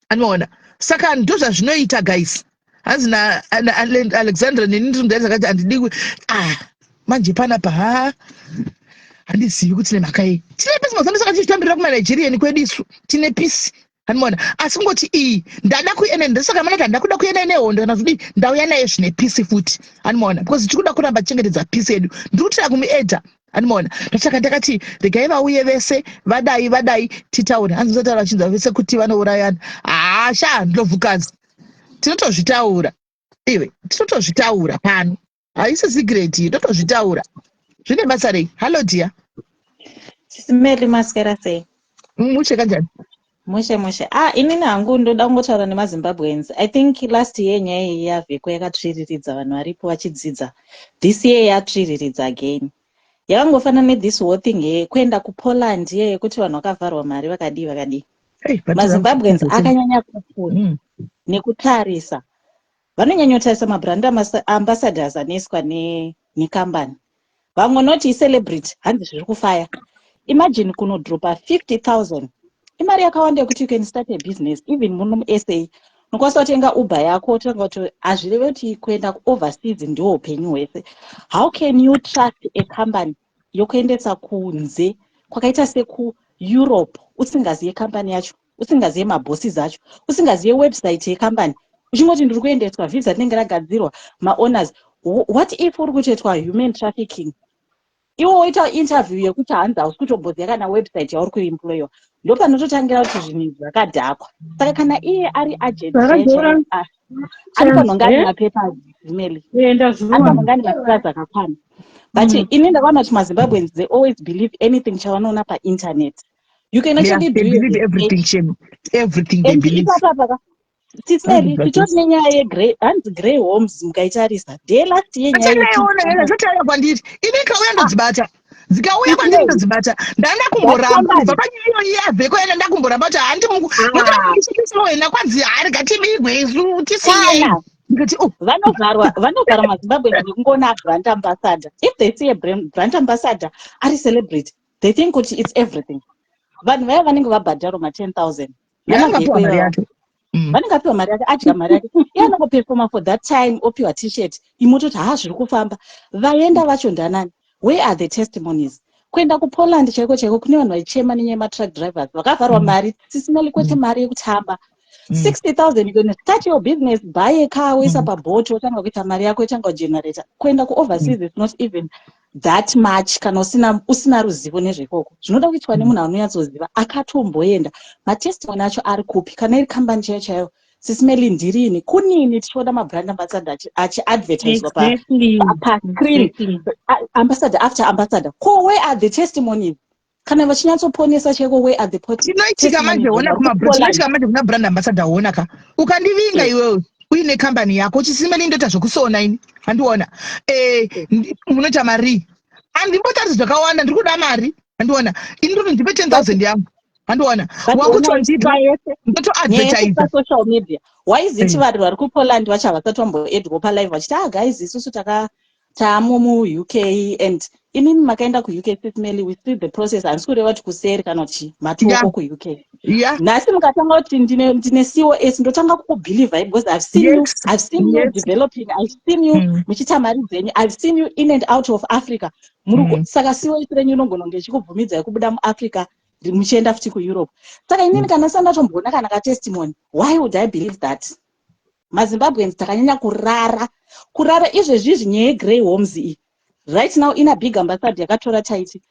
Anoona, saka ndozvazvinoita, guys. Hanzi naAlexandra, neni ndiri mudai zakati handidiwi. Ah, manje panapa, ha, handizivi kuti nemhaka yei tine peace mazuva ano. Saka tichitambirira kumaNigerian kwedu, isu tine peace, anoona. Asi kungoti iyi ndada kuenda, ndosaka mana kuti handida kuda kuenda nehondo kana kudii. Ndauya naye zvine peace futi, anomaona, because tiri kuda kuramba tichengetedza peace yedu. Ndiri kutira kumuedha, anomaona. Ndosaka ndakati regai vauye vese, vadai vadai, titaure. Hanzi musataura vachinzwa vese kuti vanourayana. Hasha, ndlovhukazi, tinotozvitaura iwe, tinotozvitaura pano. Haisi secret, totozvitaura. Zvine basa rei? Hallo dear. Sisi Meli, maswera sei? Mushe kanjani? Mushe mushe. Ah, inini hangu ndoda kungotaura nemaZimbabweans. I think last year nyaya iyi yaVheko yakatsviriridza vanhu varipo vachidzidza. This year yatsviriridza again. Yakangofanana nethis whole thing yekuenda kuPoland ye yekuti vanhu vakavharwa mari, vakadii vakadii. Hey, but MaZimbabweans akanyanya kufuna nekutarisa. Vanonyanyotarisa mabrand ambassadors anoiswa nekambani. Vamwe noti icelebrity, hanzi zviri kufaya. Imagine kunodropa 50,000, imari yakawanda yekuti you can start a business. Even muno muSA unokwanisa kutenga Uber yako, otanga kuti hazvireve kuti kuenda kuoverseas ndiwo upenyu hwese. How can you trust a company yokuendesa kunze kwakaita sekuEurope, usingaziye kambani yacho, usingaziye mabosses acho, usingaziye website yekambani, uchingoti ndiri kuendeswa, visa rinenge ragadzirwa, maowners? What if uri kutoitwa human trafficking, iwo woita interview yekuti hanzi hausi kutomboziva kana website yauri kuemployiwa? Ndo panototangira kuti zvinhu izvi zvakadhakwa. Saka kana iye ari agent, Zvakadhura. anofanira kunge ane mapapers, Meli. Anofanira kunge ane mapapers akakwana. But ini ndakaona kuti maZimbabweans, they always believe anything chavanoona painternet. You can Yeah, actually they do your believe everything, research. shame. Everything they And believe. ipapa paka, Sisi Meli, Hanzi titori nenyaya yegrey, hanzi Grey Homes. Mukaitarisa day last year, nyaya Achandaiona yekuti zvatauya kwandiri, ini ikauya ndodzibata, dzikauya Sisi kwandiri Meli, ndodzibata. Ndanda kumboramba company. kubva panyaya iyoyi yavheko yana, ndakumboramba kuti handi Ah, wena kwanzi hari ngatibigwe isu tisiyei. Kana Ndikati, oh. Vanovharwa maZimbabweans nekungoona brand ambassador. If they see a brand ambassador ari celebrity, they think kuti it's everything. Vanhu vaya vanenge vabhadharwa ma10 000 Yaangapiwa mari yake. Vanenge apiwa mari yake, adya mari yake, iye anongopefoma for that time, opiwa T-shirt, imototi ha, zviri kufamba. Vaenda vacho ndanani? Where are the testimonies? Kuenda kuPoland chaiko chaiko, kune vanhu vaichema nenyaya yematruck drivers vakavharwa mari sisina, kwete mari yekutamba. 60,000, you can start your business, buy a car, woisa pabhoti, wotanga kuita mari yako, wotanga kugenerator. Kuenda kuoverseas is not even that much kana usina ruzivo nezvekoko. Zvinoda kuitwa nemunhu anonyatsoziva, akatomboenda. Matestimony acho ari kupi? Kana iri kambani chaiyo chaiyo, Sisi Meli, ndirini kunini tichiona mabrand ambassador achiadvertiswa pascreen, ambassador after ambassador? Ko where are the testimonies kana vachinyatsoponesa chaiko? Where are the Chinoitika manje, testimonies? ona, chinoitika manje kuna brand ambassador, ona ka, ukandivinga iwewe uine kambani yako, uchisimeni ndoita zvokusona ini, handiona, munoita mari, handimbotarisi zvakawanda, ndiri kuda mari, handiona. Ini ndoti ndipe 10,000 yangu, handiona, wakutondipa, ndotoadvertisa. Social media, why is it vanhu vari kuPoland vacho havasati vamboedwo palive vachiti, ah guys, isusu taka taamo muUK, and imimi makaenda kuUK? Sis Meli, we see the process. Handisi kureva kuti kuseri kana kuti matoko kuUK. Nhasi mukatanga kuti ndine COS, ndotanga kukubhilivha because I've seen you, I've seen you developing, I've seen you muchiita mari dzenyu, I've seen you in and out of Africa. Muri saka COS renyu inogona kunge ichikubvumidzai kubuda muAfrica muchienda futi kuEurope. Saka inini kana sati ndatomboona kana katestimony, why would I believe that? MaZimbabweans takanyanya kurara. Kurara izvezvi izvi nyaya yegrey homes iyi right now ina big ambassador yakatora Taiti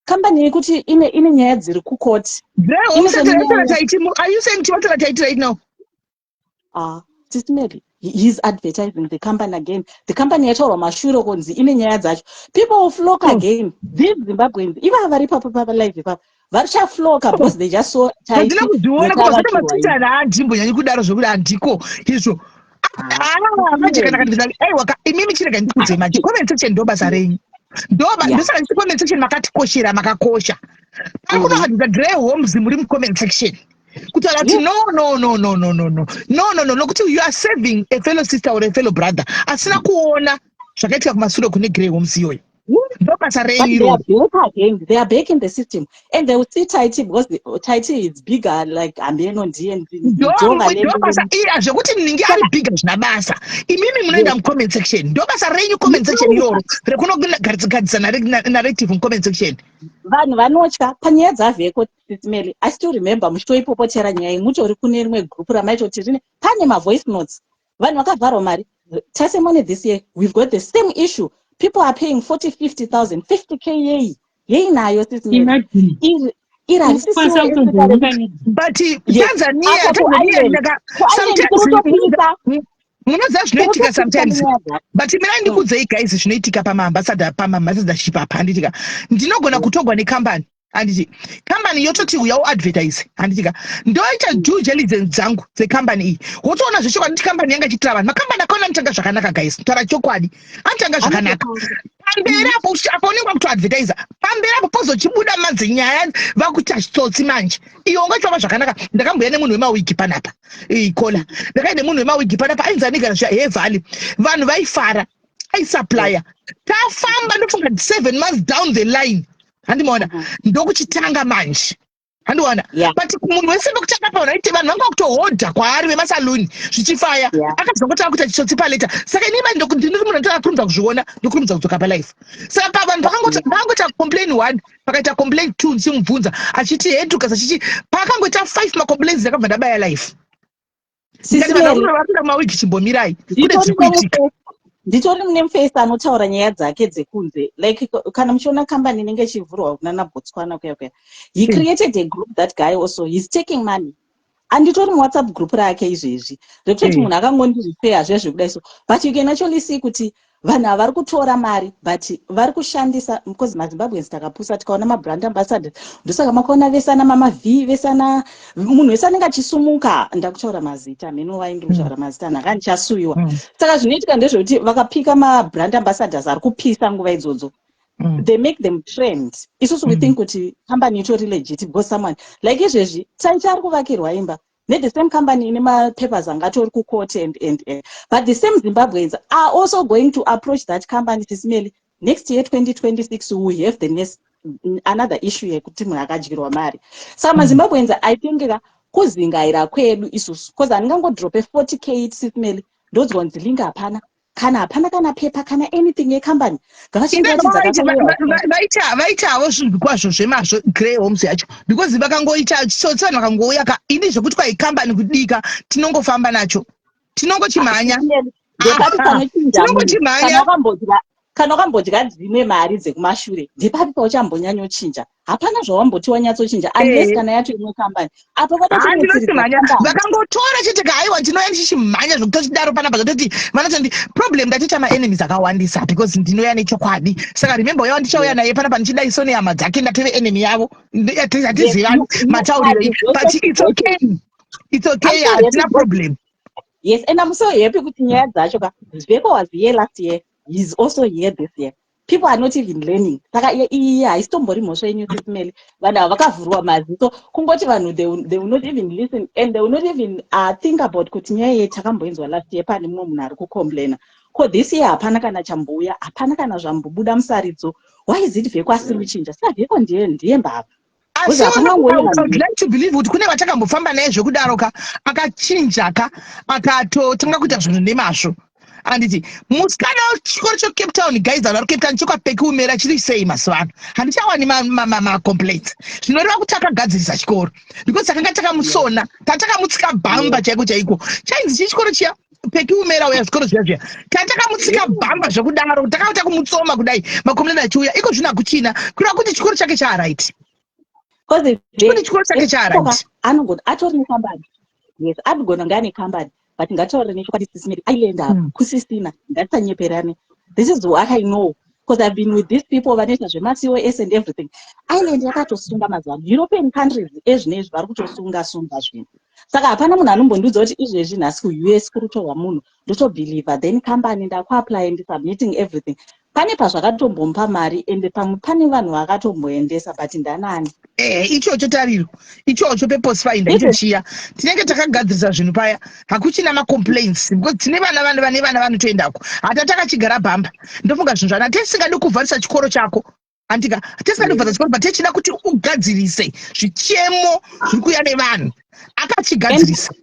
kambani yekuti ine ine nyaya dziri kukoti. Grey Homes yakatora Taiti, are you saying tivatora Taiti right now? Ah, Sisi Mary, he's advertising the company again. The company yataurwa mashure kunzi ine nyaya dzacho. People will flock again. These Zimbabweans, ivava vari ipapo papa live ipapo, varichaflocka because they just saw Taiti. Handina kuzviona kuva zvati matitana handimbonyanyi kudaro zvekuti handiko izvo. Ah, manje kana kana aiwa imimi chirega ndikudzei manje comment section ndo basa renyu. Ndo ndosaka ndichiti comment section makatikoshera makakosha. Pakunoratidza Grey Homes muri mucomment section. Kutaura kuti no no no no no no no no no no nokuti you are saving a fellow sister or a fellow brother asina kuona zvakaitika kumasure kune Grey Homes iyoyo. Ndo basa renyu iroro. They are back in the system and they will see Taiti because the, Taiti is bigger like hameno ndiye ndo basa iya zvekuti ningi ari bigger zvina basa. Imimi munoenda mucomment section ndo basa renyu comment section iroro rekunogadzisa narrative mucomment section. Vanhu vanotya panyaya dzaVheko Sisi Melly, I still remember muchitoipopotera nyaya iyi mutori kune rimwe group ramaitoti rine pane mavoice notes vanhu vakavharwa mari tasemone this year we've got the same issue people are paying 40 50000 50k yeyi yeyi nayo Sisi Melly iri iri harisisiwo but Tanzania Tanzania sometimes munoziva zvinoitika sometimes but mirai ndikudzei guys zvinoitika pamaambassador pamaambassadorship apa handitika ndinogona kutogwa nekambani handiti kambani yototi uya uadvertise handitika ndoita due diligence dzangu dzekambani iyi wotoona zvechokwadi kuti kambani yanga ichiitira vanhu makambani akaona anotanga zvakanaka guys taura chokwadi anotanga zvakanaka pamberi apo apo unenge wakutoadvertisa pamberi apo pozochibuda manzi nyaya vakuita chitsotsi manje iyo ungachova zvakanaka ndakambouya nemunhu wemawigi panapa ikola ndakaenda nemunhu wemawigi panapa ainzi anigara zva hevalley vanhu vaifara aisupplya tafamba ndofunga 7 months down the line handimaona ndokuchitanga manje handiwana but munhu wese vekutanga pavanhu aiti vanhu vanga vakutohodha kwaari vemasaluni zvichifaya akazongotanga kuita chitsotsi paleta saka ini mai ndinoti munhu andokurumidza kuzviona ndokurumidza kudzoka palife saka pavanhu pakangoita complain one pakaita complain two ndichimubvunza achiti hedukas achichi pakangoita five macomplains ndakabva ndabaya life Sisi Mary, varikuda mawigi chimbomirai kune zviri kuitika nditori mune mufesi anotaura nyaya dzake dzekunze like kana muchiona kambani inenge ichivhurwa kunana Botswana kuya kuya he created a group that guy also he's taking money anditori muWhatsApp group rake izvezvi rekutoti munhu akangondirifeya zviya zvekudai so but you can actually see kuti vanhu ava vari kutora mari but vari kushandisa because maZimbabweans takapusa tikaona mabrand ambassador ndosaka makaona vesana Mama V vesana munhu wese anenge achisumuka ndakutaura mazita mheno vaindi kutaura mazita nhaka ndichasuyiwa saka zvinoitika ndezvekuti vakapika mabrand ambassadors ari kupisa nguva idzodzo they make them trend isusu we think kuti company itori legit because someone like izvezvi Taiti ari kuvakirwa imba nethe same company ine mapapers angatori kucourt and but the same Zimbabweans are also going to approach that company Sisi Melly next year 2026 we have the next another issue yekuti munhu akadyirwa mari saka maZimbabweans I think ka kuzingaira kwedu isusu because handingangodrope 40 k Sisi Melly ndodzwa kunzi link hapana kana hapana kana pepa kana anything yecompany ngavachindiratidza vaitavo zvinhu kwazvo zvemazvo Grey Homes yacho because vakangoita chitsotsi vanhu vakangouya ka ini zvekuti kwai kambani kudika tinongofamba nacho tinongochimhanya ndepapi panochinja tinongochimhanya kana wakambodya dzimwe mari dzekumashure ndepapi pauchambonyanyochinja hapana zvawamboti wanyatsochinja unless kana yacho imwe kambani apo vadachimhanya vakangotora chete ka aiwa ndinouya ndichichimhanya zvekutochidaro panapa zvatoti vanotandi problem ndatoita maenemies akawandisa because ndinouya nechokwadi saka remember uya ndichauya naye panapa ndichidai so nehama dzake ndatove enemy yavo hatizivani matauriro but it's okay it's okay hatina problem yes and I'm so happy kuti nyaya dzacho ka Zveko was here last year he's also here this year people are not even learning saka iyi haisitombori mhosva yenyu Sisi Melly vanhu ava vakavhurwa maziso kungoti vanhu they will not even listen and they will not even think about kuti nyaya iyi takamboinzwa last year pane mumwe munhu ari kucomplaina ko this year hapana kana chambouya hapana kana zvambobuda musaridzo why is it Vheko asiri kuchinja saka Vheko ndiye ndiye mbavha asi I would like to believe kuti kune vatakambofamba naye zvekudaro ka akachinja ka akatotanga kuita zvinhu nemazvo anditi musikana chikoro cheCape Town guys vanhu vari Cape Town chekwaPekiumera chiri sei mazuva ano handichawani macomplaints zvinoreva kuti akagadzirisa chikoro because takanga takamusona tatakamutsika bhamba chaiko chaiko chainzi chii chikoro chiya Pekiumera uya zvikoro zviya zviya tatakamutsika bhamba zvekudaro, takaita kumutsoma kudai makomuleni achiuya. Iko zvino hakuchina, kureva kuti chikoro chake chaaright. Kuti chikoro chake chaaright. Anogona atori nekambani. Yes, anogona kunge ane kambani, but ngataure nechokwadi, Sis Melly, Ireland apa kusisina. Ngatisanyeperane. This is what I know because I've been with these people vanoita zvemaCOS and everything. Ireland yakatosunga mazuva ano. European countries ezvinezvi vari kutosunga sunga zvinhu. Saka hapana munhu anombondiudza kuti izvezvi nhasi kuUS kuri kutorwa munhu, ndotobhilivha, then company ndakuapply and submitting everything. Pane pazvakatombomupa mari, ende pamwe pane vanhu vakatomboendesa, but ndanani? Ichocho tariro, ichocho purpose finder icho chiya tinenge takagadzirisa zvinhu paya, hakuchina macomplaints because tine vana vane vana vanotoendako. Hata takachigara bhamba, ndofunga zvinhu zvana tisingadi kuvharisa chikoro chako, andika tisingadi kuvharisa chikoro, but tichida kuti ugadzirise zvichemo zviri kuuya nevanhu. Akachigadzirisa.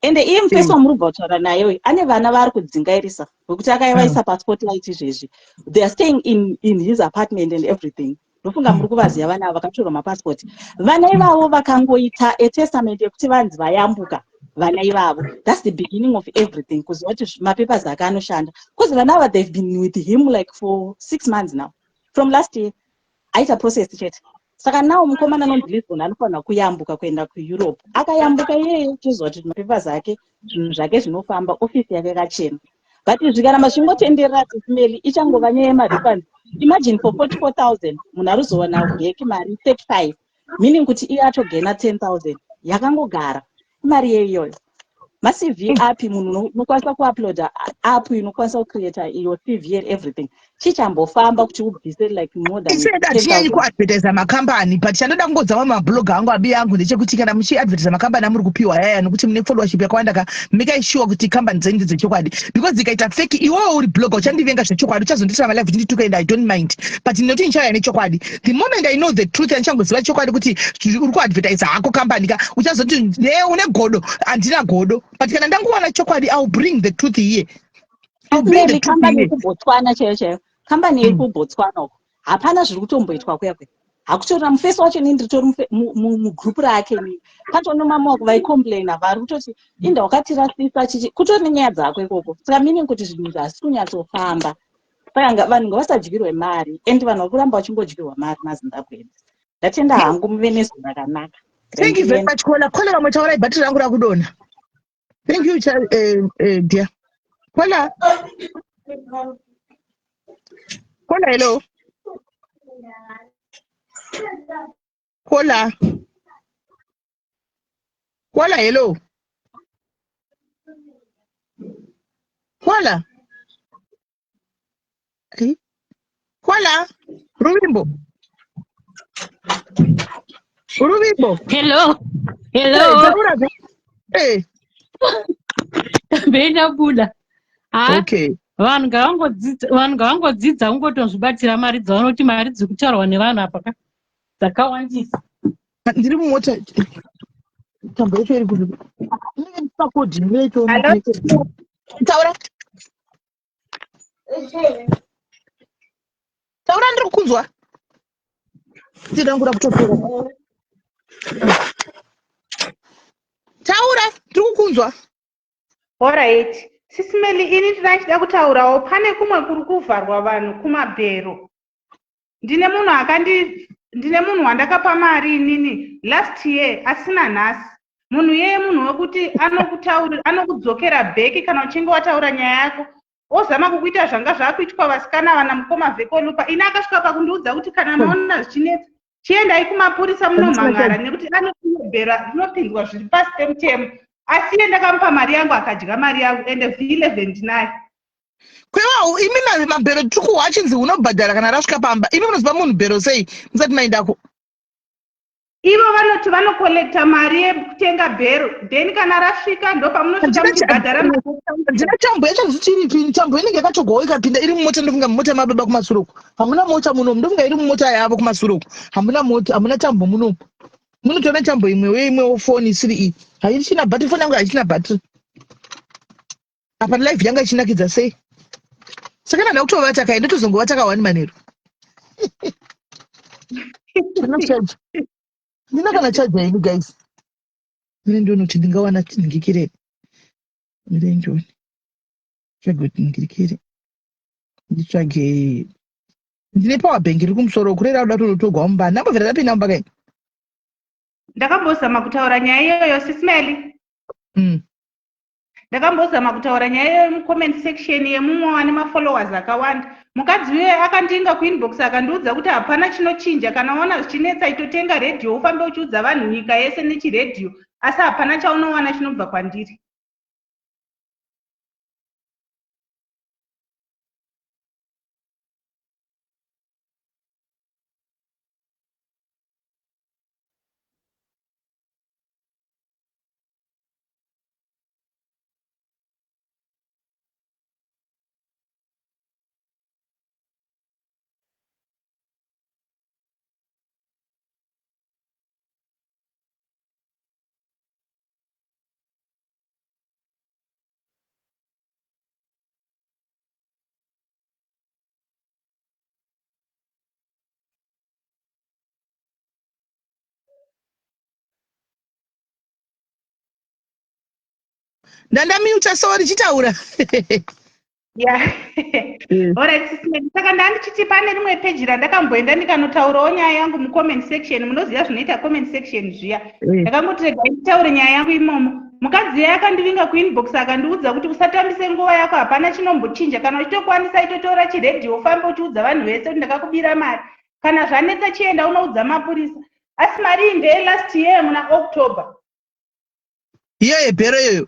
Ende iye mufesi wamuri kubva kutaura naye uyu ane vana vaari kudzingairisa wekuti akaivaisa paspotlight izvezvi. They are staying in his apartment and everything. Ndofunga muri kuvaziva vana ava vakatorwa mapasipoti. Vana ivavo vakangoita atestament yekuti vanzi vayambuka vana ivavo, that's the beginning of everything, kuziva kuti mapapers ake anoshanda, because vana ava, they've been with him like for 6 months now, from last year. Aita process chete. Saka now mukomana anonzi Lisbon anofanira kuyambuka kuenda kuEurope. Akayambuka iyeye, toziva kuti mapapers ake, zvinhu zvake zvinofamba, ofisi yake yakachena. But zvikaramba zvingotenderera, Sis Melly, ichangova nyaya yemarefunds. Imagine, for 44,000 munhu ari kuzowana back mari 35, meaning kuti iye atogena 10,000 yakangogara. Imari yei iyoyo? MaCV api munhu unokwanisa kuuploada, app inokwanisa kucreata your CV and everything, chichambofamba kuti ubvise like more than Isedu hatinyanyi 10,000. Kuadvertisa makambani, but chandoda kungodza mamwe mablog angu abi angu ndechekuti kana muchiadvertisa makambani amuri kupiwa yaya, nokuti mune followership yakawanda ka, make sure kuti kambani dzenyu ndedzechokwadi, because ikaita fake, iwewo uri blogger uchandivenga zvechokwadi, uchazonditira malive uchindituka, and I don't mind, but ndinoti ndichauya nechokwadi. The moment I know the truth, andichangoziva chokwadi kuti uri kuadvertisa hako kambani ka, uchazoti ne une godo. Handina godo, but kana ndangowana chokwadi, I will bring the truth here. I'll bring the Sis Melly, truth kambani here. yekuBotswana chaiyo chaiyo, kambani iri kuBotswana uko, hapana zviri kutomboitwa kuya kuya. Hakutorina mufesi wacho. Ini ndiritori mugrupu rake. Ini patonomama vaicomplaina, vari kutoti inda wakatirasisa chichi, kutori nenyaya dzako ikoko. Saka meaning kuti zvinhu hazvisi kunyatsofamba. Saka vanhu ngavasadyirwe mari, and vanhu vari kuramba vachingodyirwa mari maZimbabweans. Ndatenda hangu, muve nezuva rakanaka. Thank you very much, Kola. Kola, vamwe taurai, bhatiri rangu rakudonha. Thank you, dear. Kola. Kola, hello. Kola. Kola, hello. Kola. Eh? Kola. Ruvimbo. Ruvimbo. Hello. Hey, Hello. taura. Hey. Ndabuda. Ha, vanhu ngavangodzidza, vanhu ngavangodzidza kungotozvibatira mari dzavo, nokuti mari dziri kutaurwa nevanhu apa ka dzakawandisa. Ndiri mumota. Tambo yacho iri kupi? Inenge pakodi. Hello. Taura. Taura, ndiri kukunzwa. Ndiri kutopera. Taura, ndiri kukunzwa. Alright. Sis Melly, ini ndinachida kutaurawo pane kumwe kuri kuvharwa vanhu kumabhero. Ndine munhu akandi, ndine munhu wandakapa mari inini last year, asina nhasi. Munhu iyeye munhu wekuti anokutaurira, anokudzokera back kana uchinge wataura nyaya yako, ozama kukuita zvanga zvakuitwa vasikana vana mukoma Vekolupa. Ini akasvika pakundiudza kuti kana maona zvichinetsa, chiendai kumapurisa munomhangara, nekuti anobhera rinopinzwa zviri pasi pemutemo. Asi iye ndakamupa mari yangu, akadya mari yangu, ende V11 ndinayo. Kwevawo imi mabhero tiri kuhwa achinzi unobhadhara kana rasvika pamba. Imi munoziva munhu bhero sei musati maendako? Ivo vanoti vanokolekta mari yekutenga bhero, then kana rasvika ndopamunosvika muchibhadhara. Ndina tambo yacho zvichiripi? Tambo inenge yakatogwawo ikapinda iri mumota. Ndofunga mumota mababa kumasure uku hamuna mota munomu. Ndofunga iri mumota yavo kumasure uku hamuna mota, hamuna tambo munomu. Munotoona tambo imwewo, imwewo foni isiri iyi haichina bhatiri. Foni yangu haichina bhatiri. Apa live yanga ichinakidza sei? Saka ndada kutovata kai, ndotozongovata kawani manheru. Ndina kana chaja ini, guys. Mire ndione kuti ndingawana nhingikireni. Mire ndione. Tsvage kuti ngirikiri nditsvage ndine power bank iri kumusoro kurera kuda kutotogwa mumba ndambobvira ndapinda mumba kai ndakambozama kutaura nyaya iyoyo sismeli mm. Ndakambozama kutaura nyaya iyoyo mucomment section yemumwe wane mafollowers akawanda. Mukadzi uye akandinga kuinbox akandiudza kuti hapana chinochinja kana waona zvichinetsa itotenga radio ufambe uchiudza vanhu nyika yese nechiradio asi hapana chaunowana chinobva kwandiri. Ndandamiuta sorry chitaura. Yeah. Alright, sis Saka ndandichiti pane rimwe peji randakamboenda ndikanotaurawo nyaya yangu mucomment section. Munoziva zvinoita comment section zviya. Ndakangoti regai nditaure nyaya yangu imomo. Mukadzi iye akandivinga kuinbox akandiudza kuti usatambise nguva yako hapana chinombochinja kana uchitokwanisa itotora chiredhiyo ufambe uchiudza vanhu vese kuti ndakakubira mari. Kana zvanetsa chienda unoudza mapurisa. Asi mari iyi ndeye last year muna October. Iyo yebhero iyoyo.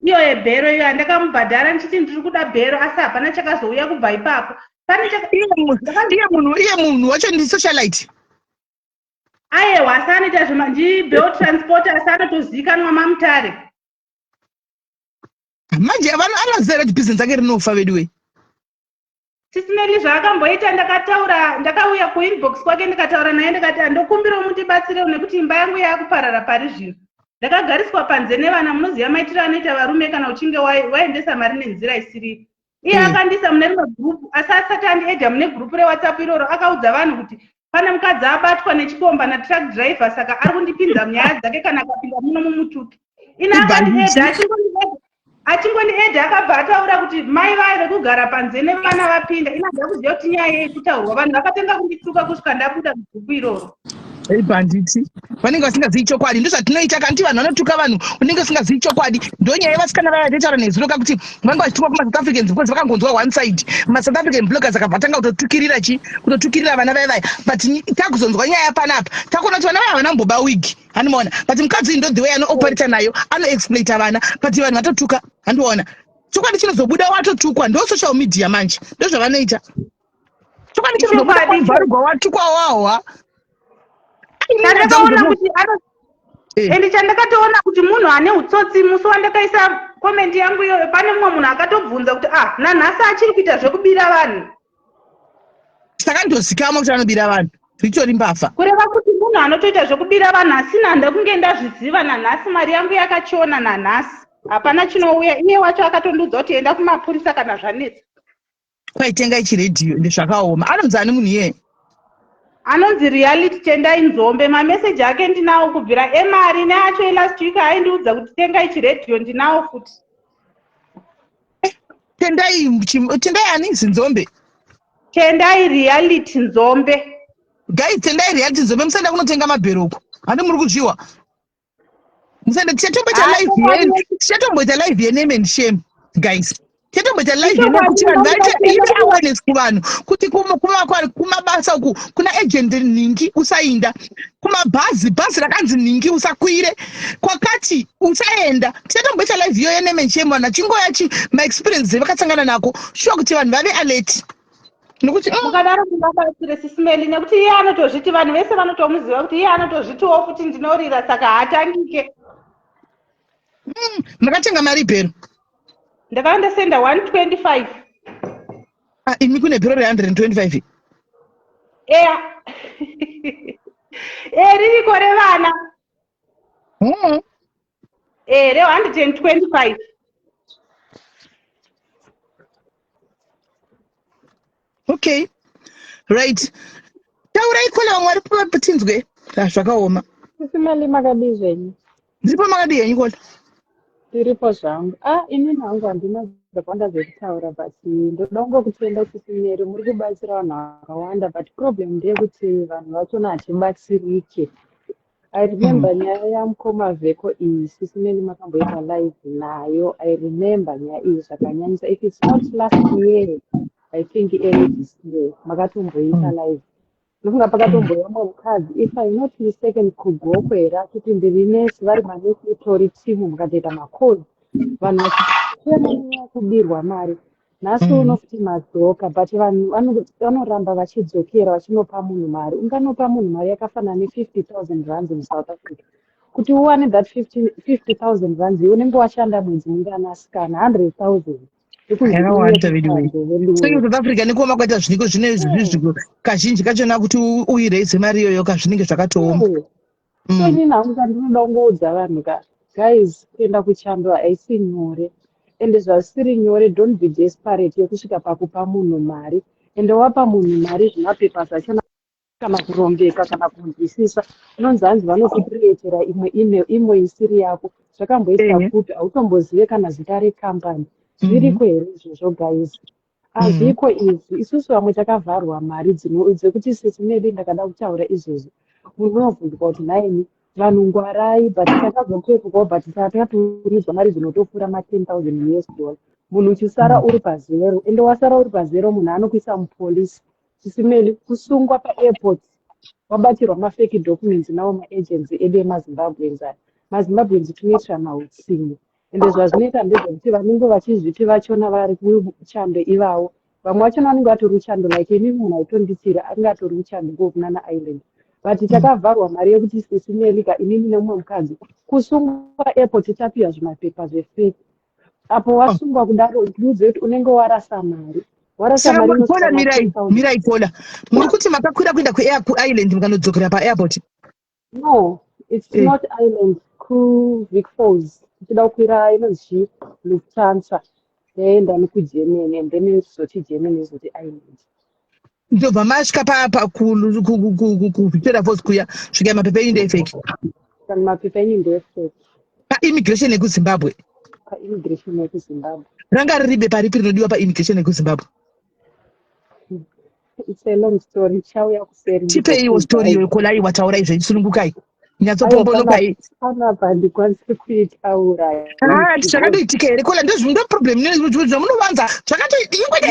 Iyo yebhero iyo andakamubhadhara ndichiti ndiri kuda bhero asi hapana chakazouya kubva ipapo. Pane chaka Iye munhu iye munhu wacho ndi socialite. Ayewa asi anoita zvema ndi bell transporter asi anotozikanwa mamutare. Manje vanhu anoziva kuti business rake rinofa veduwe. Sisi Melly zvaakamboita ndakataura ndakauya kuinbox kwake ndikataura naye ndikati andokumbirawo mundibatsirewo nekuti imba yangu yaakuparara pari zvino ndakagariswa panze nevana munoziva maitiro anoita varume kana uchinge waendesa mari nenzira isiriyo iye mm. akandiisa mune rimwe gurupu asi asati andiedha mune gurupu rewhatsapp iroro akaudza vanhu kuti pane mukadzi abatwa nechikomba natruck driver saka ari kundipinza munyaya dzake kana akapinda muno mumutuki ini akandiedha achingondiedha achingondiedha akabva ataura kuti mai vaye vekugara panze nevana vapinda ini handida kuziva kuti nyaya yei kutaurwa vanhu vakatanga kundituka kusvika ndabuda mubhuku iroro Banditi vanenge vasingazivi chokwadi ndozvatinoita kanti vanhu vanotuka vanhu unenge usingazivi chokwadi ndonyaya yevasikana vaya vataitaura nezuro kakuti vanga vachitukwa kumasouth africans because vakangonzwa one side masouth african bloggers akabva atanga kutotukirira chi kutotukirira vana vaya vaya but takuzonzwa nyaya panapa takuona kuti vana vaya havana kumboba wig handimaona but mukadzi uyu ndo the way anooperata nayo anoexploita vana but vanhu vatotuka handiona chokwadi chinozobuda watotukwa ndo social media manje ndozvavanoita chokwadi chinozobuda wavharugwa watukwa wahwa ndakaona kuti eh. ende chandakatoona kuti munhu ane utsotsi musi wandakaisa komenti yangu iyoyo pane mumwe munhu akatobvunza kuti ah nanhasi achiri kuita zvekubira vanhu saka ndozikamwa kuti anobira vanhu ritori mbavha kureva kuti munhu anotoita zvekubira vanhu asina ndakunge ndazviziva nanhasi mari yangu yakachiona nanhasi hapana chinouya iye wacho akatondiudza kuti enda kumapurisa kana zvanetsa kwaitenga ichiredhiyo ende zvakaoma anonzi ani munhu iyeye anonzi reality tendai nzombe mameseji ake ndinawo kubvira emari neacho elast week aindiudza kuti tengai chiredhiyo ndinawo futi Tendai Tendai ani Zinzombe? Tendai Reality Nzombe. Guys, Tendai Reality Nzombe musaenda kunotenga mabhero uko. Handi muri kuzviwa. Musaenda tichatomboita ah, live ye tichatomboita live ye name and shame guys. Tichatomboita live ye kuti vanhu vaite ipe awareness kuvanhu kuti kuma kumabasa uku kuna agent nhingi usainda. Kumabhazi bhazi rakanzi nhingi usakwire. Kwakati usaenda tichatomboita live iyoyo nemenshemu vanhu vachingoya chi maexperience evakasangana nako shuwa kuti vanhu vave alert nekuti mm. mukadaro mungabatsire sisimeli nekuti iye anotozviti vanhu vese vanotomuziva kuti iye anotozvitiwo futi ndinorira saka haatangike mm, makatenga mari bhero ndakava ndasenda 125 ah, imi kune bhero re125 eya e ririko revana mm. Eh, re 125. Okay. Right. Taurai kola vamwe vari pa- tinzwe. Ah, zvakaoma. Sisi Mali makadii zvenyu? Ndiripo makadii henyu kola? Ndiripo zvangu. Ah, inini hangu handina Zvakawanda zvekutaura, but ndoda kungokutenda kuti Mary, muri kubatsira vanhu vakawanda, but problem ndeyekuti vanhu vachona hachibatsirike. I remember nyaya yamukoma Vheko iyi, Sisi Mary, makamboita live nayo. I remember nyaya iyi zvakanyanyisa. If it's not last year, I think early this year makatomboita live. Ndofunga pakatomboya mumwe mukadzi, if I'm not mistaken, kuGokwe here, achiti ndiri nesi, vari manesi itori timu, mukatoita macalls, vanhu vachichema nenyaya yekubirwa mari. Nhasi uno futi madzoka, but vanhu vanoramba vachidzokera vachinopa munhu mari. Unganopa munhu mari yakafanana ne50 000 rands muSouth Africa, kuti uwane that 50 000 rands, iwe unenge washanda mwedzi mungana, asikana? 100 000. Yakawanda veduwe. Saka South Africa, nekuoma kwaita zviniko zvine zvizvi, kazhinji kachona kuti uiraise mari iyoyo kazvinenge zvakatooma. So inini hangu kandinoda kungoudza vanhu ka, guys, kuenda kuchando haisi nyore, ende zvasiri nyore, don't be desperate yekusvika pakupa munhu mari. Ende wapa munhu mari, zvimapepa zvachona kana kurongeka kana kunzwisisa, unonzi hanzi vanokucreatera imwe email, imwe isiri yako. Zvakamboitwa kupi? Hautombozive kana zita rekambani. Zviriko here izvozvo, guys? Hazviko izvi. Isusu vamwe takavharwa mari dzekuti, Sisi Mary, ndakada kutaura izvozvo, munobvunzwa kuti nhaimi vanhu ngwarai, but takazopepukawo, but takaturidzwa mari dzinotopfuura ma10 000 US dollar. Munhu uchisara uri pazero, ende wasara uri pazero, munhu anokuisa mupolisi. Sisi Mary, kusungwa paairport wabatirwa mafake documents nawo maagency edu emaZimbabweans aya. MaZimbabweans tinoitira mautsinye, ende zvazvinoita ndezvekuti vanenge vachizviti vachona vari kuchando ivavo, vamwe vachona vanenge vatori kuchando, like inini munhu aitonditsira ange atori kuchando kokunana Island, but takavharwa mari yekuti, Sisi Mary ka, inini nemumwe mukadzi, kusungwa airport tapiwa zvimapepa zvefake. Apo wasungwa kudaro, ndiudze kuti unenge warasa mari, warasa Saka mari Kola, inosvika mirai. ma10 000. Mirai Kola, muri kuti makakwira kuenda kuIsland, mukanodzokera paairport? No, it's not Island, kuVic Falls, tichida kukwira inonzi chii, Lufthansa, yaenda nekuGermany and then izoti Germany, izoti Island. Ndobva masvika kuVictoria Falls kuya, svikai mapepa enyu ndeefake. Kana mapepa enyu ndefake. Paimmigration yekuZimbabwe? Paimmigration yekuZimbabwe. Ranga riri bepa ripi rinodiwa paimmigration yekuZimbabwe? It's a long story, chauya kuseri. Tipeiwo story iyoyo, Kola. Aiwa, taurai zvenyu, sunungukai, nyatsopombonokai. Panapa handikwanisi kuitaura. Ah, zvakatoitika here, Kola? Ndo problem zvamunovanza, No, zvakatoingoita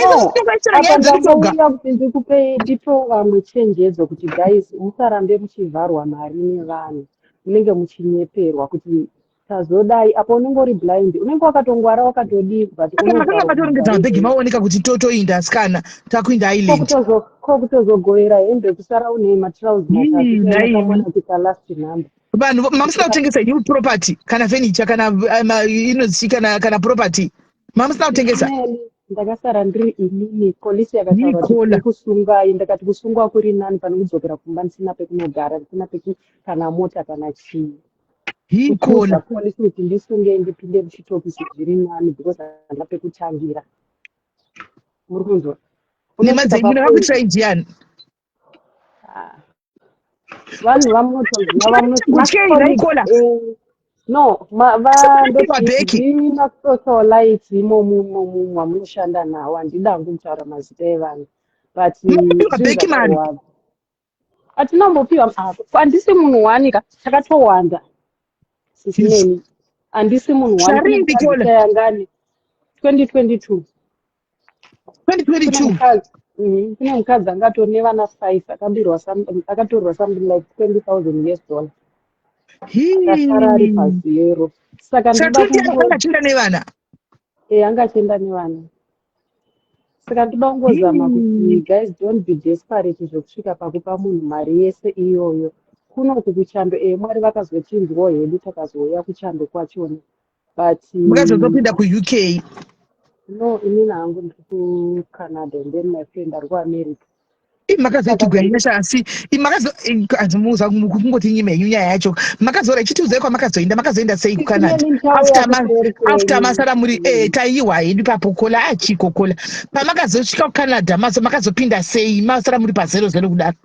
apa nyaya dziri toga. ndangouya kuti ndikupe, ndipewo vamwe chenjedzo kuti guys, musarambe muchivharwa mari nevanhu. Munenge muchinyeperwa kuti tazodai, apo unenge uri blind, unenge wakatongwara, wakatodii, but Saka makanga unovharwa matorongedza mari. mabhegi, maoneka kuti totoinda, asikana, takuinda Island. Ko kutozogovera hembe, kusara une matrausi matatu. Ii, nhaimi. Kamwana last number. Vanhu mamusina kutengesa new property kana furniture kana inozii kana property mamusina kutengesa? Meli, ndakasara ndiri inini. Polisi yakataura kuti Nikola. tiri kusungai. Ndakati kusungwa kuri nani pane kudzokera kumba ndisina pekunogara, ndisina peku kana mota kana chii. Nikola. Kuudza polisi kuti ndisungei ndipinde muchitokisi zviri nani, because handina pekutangira. Muri kunzwa? Unosvika Nemadzei mune papoint vakuitirai ndiani? Ah. Vanhu vamunotoziva, Kutyei naikola? No, Saka bheki. masocialites imomo imomo mamunoshanda nawo. Handida hangu kutaura mazita evanhu, but Munopiwa zvinhu bheki mari? zvakarwadza. Hatinombopiwa. Ah, handisi munhu wani ka, takatowanda. Sisi neni, handisi munhu wani. Kune Zvarimbi, mukadzi Kola? chayangani 2022. Kune 2022? mukadzi, kune mukadzi angatori nevana five, akabirwa akatorwa something like 20 000 US dollar, akasara ari pazero. Saka Saka ndinoda 20 kungo anga achienda nevana? E, anga achienda nevana. Saka ndoda kungozama kuti guys, don't be desperate zvekusvika pakupa munhu mari yese iyoyo. Kunoku kuchando, e, Mwari vakazochinzwawo hedu, takazouya kuchando kwachona, but Makazotopinda kuUK? No, inini hangu ndiri kuCanada and then my friend ari kuAmerica. Makazoitigwa inyasha, asi makazomuza kungoti nyima henyu nyaya yacho makazora ichitiudzai kwamakazoenda. Makazoenda sei kuCanada after masara muri taiwa hedu ipapo, Kola? Achiko Kola, pamakazosvika kuCanada, makazopinda sei masara muri pazero zero kudaro?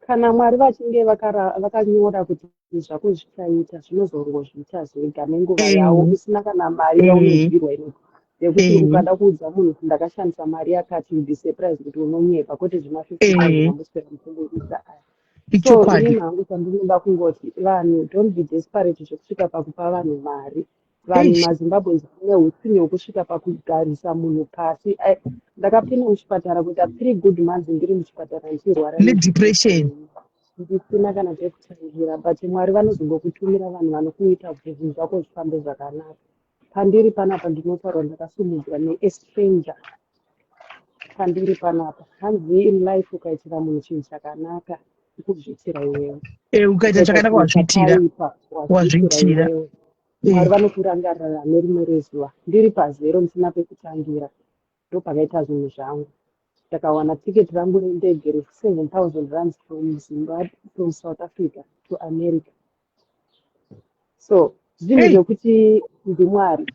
Kana Mwari vachinge vakanyora kuti zvako zvichaita, zvinozongozviita zvega nenguva yavo, usina kana mari yaunodyirwa ino yekuti ukada kuudza munhu kuti ndakashandisa mari yakati, you'd be surprised kuti unonyepa, kwete zvema 50,000 amboswera muchingoisa aya. So Ichokwadi. Inini hangu chandinoda kungoti vanhu, don't be desperate zvekusvika pakupa vanhu mari. Vanhu maZimbabweans tine hutsinye hwekusvika pakugarisa munhu pasi. Ndakapinda muchipatara kuita 3 good months ndiri muchipatara ndichirwara nedepression, ndisina kana pekutangira, but Mwari vanozongokutumira vanhu vanokuita kuti zvinhu zvako zvifambe zvakanaka. Pandiri panapa ndinotaura ndakasumudzwa neastranger. Pandiri panapa, hanzi in life ukaitira munhu chinhu chakanaka, ukuzviitira iwewe. Ukaita chakanaka, chinhu wazviitira. Chakaipa, wazviitira Wazviitira. iwewe. Mwari vanokurangarira nerimwe rezuva. Ndiri pazero, ndisina pekutangira, ndopakaita zvinhu zvangu. Ndakawana tiketi rangu rendege re7 000 rands from Zimbabwe, from South Africa to America. So zvinhu zvekuti ndiMwari.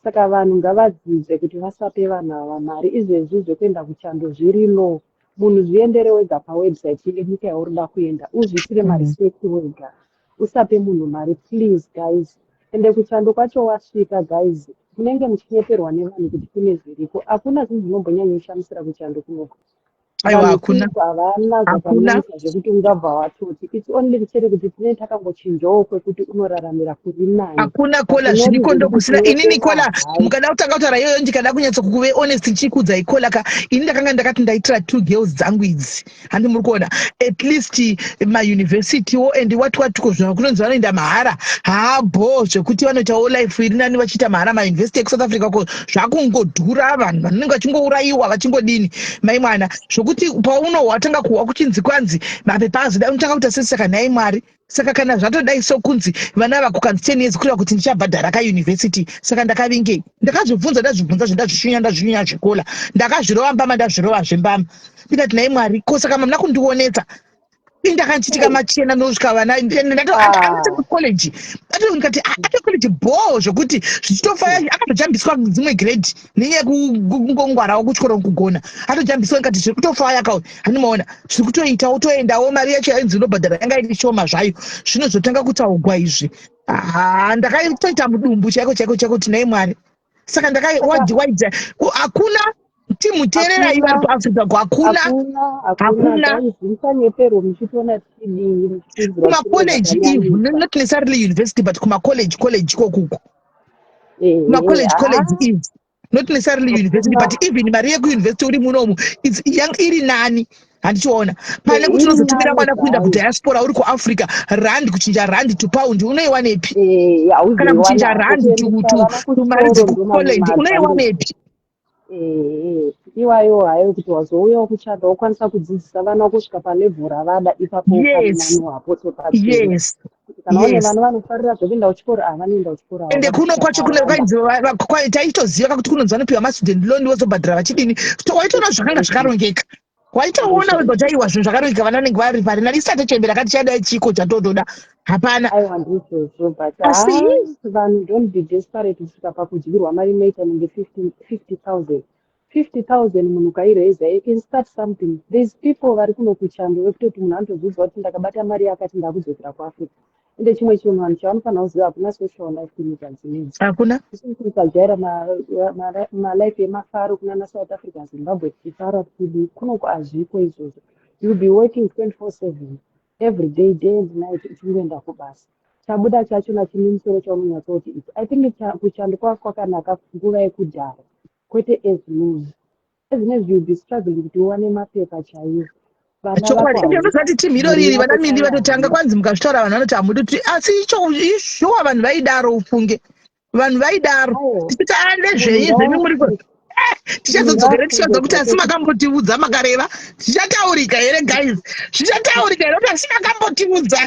Saka vanhu ngavadzidze kuti vasape vanhu ava mari. Izvezvi zvekuenda kuchando zviri low. Munhu zviendere wega pawebsite yenyika yauri kuenda, uzviitire maresearch wega, usape munhu mari, please guys. Ende kuchando kwacho wasvika, guys, munenge muchinyeperwa nevanhu kuti kune zviriko. Hakuna zvinhu zvinombonyanyoshamisira kuchando kunoko. Aiwa. Vanhu Hakuna. kuko havana Hakuna. zvakanyanyisa zvekuti ungabva watoti it's only chete kuti tinenge takangochinjawo kwekuti unoraramira kuri nani. Hakuna kola. But not Zviriko zvekuti ndokusina. tinenge Inini kola, mahai. mukada kutanga kutaura iyoyo, ndikada kunyatso kuve honest, ndichikuudzai kola ka, ini ndakanga ndakati ndaitira two girls dzangu idzi, handi muri kuona, at least mauniversitywo and what what ko zvino kunonzi vanoenda mahara. Haabho zvekuti vanoitawo life iri nani vachiita mahara mauniversity ekuSouth Africa ko zvakungodhura, vanhu vanenge vachingourayiwa vachingodini mai mwana, zvokuti pauno watanga kuhwa kuchinzi kwanzi mapepa azoda, unotanga kuita sesi. Saka nhai Mwari, saka kana zvatodai sokunzi vana ava kukanzi 10 years, kureva kuti ndichabhadhara kauniversity, saka ndakavingei? Ndakazvibvunza, ndazvibvunza zvendazvishunya, ndazvishunya zvikola, ndakazvirova mbama, ndazvirova zvembama, ndikati nhai Mwari, ko saka mamuna kundionetsa? Indakandichitika machena nosvika vana college, ndikati ato college bho zvokuti zvichitofaya, akatojambiswa dzimwe grade nenyaya yekungongwarawo kuchikoro kugona, atojambiswa. Ndikati zviri kutofaya ka, handimaona zviri kutoita, wotoendawo. Mari yacho yainzi unobhadhara yanga iri shoma zvayo. Zvinozotanga kutaugwa izvi, ha, ndakaitoita mudumbu chaiko chaiko chaiko kuti nhai Mwari, saka ndakaiwaidza. Hakuna timuteererai vari kuAfrica ko, hakuna. Hakuna, hakuna. Hakuna. Guys, musanyeperwa muchitiona tichidii, muchitinzwa tine Kumacollege even, zvakanyanyisa. not necessarily university, but kumacollege, college ikokuko, kumacollege, college is not necessarily university, Hakuna. but even mari yekuuniversity uri munomu it's young iri nani, handichiona pane kuti Iri unozotumira nani mwana kuenda zvayo. kudiaspora uri kuAfrica, rand, kuchinja rand to pound unoiwanepi? Kana Hauzoiwana. kuchinja rand to Kuendesa vana to mari kuchikoro dzekucollege ndomamwe unoiwanepi? Iwayo hayo kuti wazouyawo kuchando wokwanisa kudzidzisa vana kusvika palevhel ravada ipapo, pari nani hapo topatenda kuti kana une vana vanofarira zvekuenda kuchikoro, ah, vanoenda kuchikoro avo Ende kuno vakasvika kwacho kune pavada. kwainzi taitoziva kakuti kunonzi vanopiwa mastudent loan, vozobhadhara vachidini. So waitoona zvakanga zvakarongeka, waitoona wega kuti aiwa, zvinhu zvakarongeka, vana vanenge vari pari nani. Isati chembera kati chadai chiko chatotoda hapana. Aiwa, ndizvozvo, but Asi ha, vanhu, don't be desperate kusvika pakudyirwa mari inoita nenge 50,000. 50,000 munhu ukairaiza, you can start something. There's people vari kuno kuchando vekutoti munhu anotozviudza kuti ndakabata mari yakati, ndakudzokera kuAfrica. Ende chimwe chinhu vanhu chavanofanira kuziva, hakuna social life kunyika dzinedzi. Hakuna. Isusu tikajaira malife emafaro kunana South Africa, Zimbabwe, tichifara tichidii, kunoko hazviko izvozvo. You'll be working 24/7 every day, day and night, uchingoenda kubasa. Chabuda chachona chine musoro chaunonyatsoti ichi. I think kuchando kwava kwakanaka nguva yekudhara, kwete as news ezvinezvi. You'll be struggling kuti uwane mapepa chaiwo. Vana vako Chokwadi. Ende unozati timu iro mhuri riri yako vana mindi chaiyo vatotanga hauna. Kwanzi mukazvitaura vanhu vanoti hamudi kuti, asi icho ishuwa vanhu vaidaro, ufunge vanhu vaidaro. Aiwa. Tichiti a Munhu ndezvenyu zvenyu muri ngaafunge. Tichazodzokera tichaudza kuti asi Zvake. makambotiudza makareva. Zvichataurika here guys? Zvichataurika here kuti asi makambotiudza?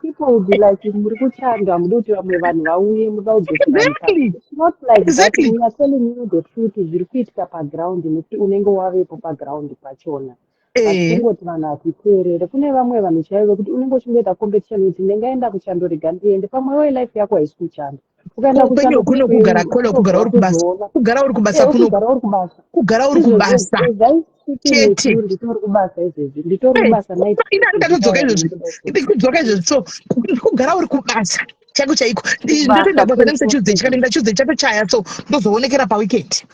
People will be like, muri kuchando hamudi kuti vamwe vanhu vauye, muda kudzokera mukati. It's not like that. We are telling you the truth zviri kuitika paground, nekuti unenge wavepo paground pachona. But kungoti vanhu hatiteerere. Kune vamwe vanhu chaivo vekuti unenge uchingoita competition kuti ndingaenda kuchando, rega ndiende. Pamwe iwe life yako haisi kuchando. Ukaenda Upenyu kuchando kuno kugara kola, kugara uri kubasa, unozoona kugara uri kubasa kuno kugara uri kubasa. Kugara uri Izvozvo kubasa. ezai. Chete. Nditori kubasa izvezvi, nditori kubasa night. Ina ndatodzoka izvezvi. Ndikudzoka izvezvi so kugara uri kubasa chaiko chaiko. Ndotoenda kubasa nemusi Tuesday chikaenda Tuesday chatochaya so ndozoonekera paweekend.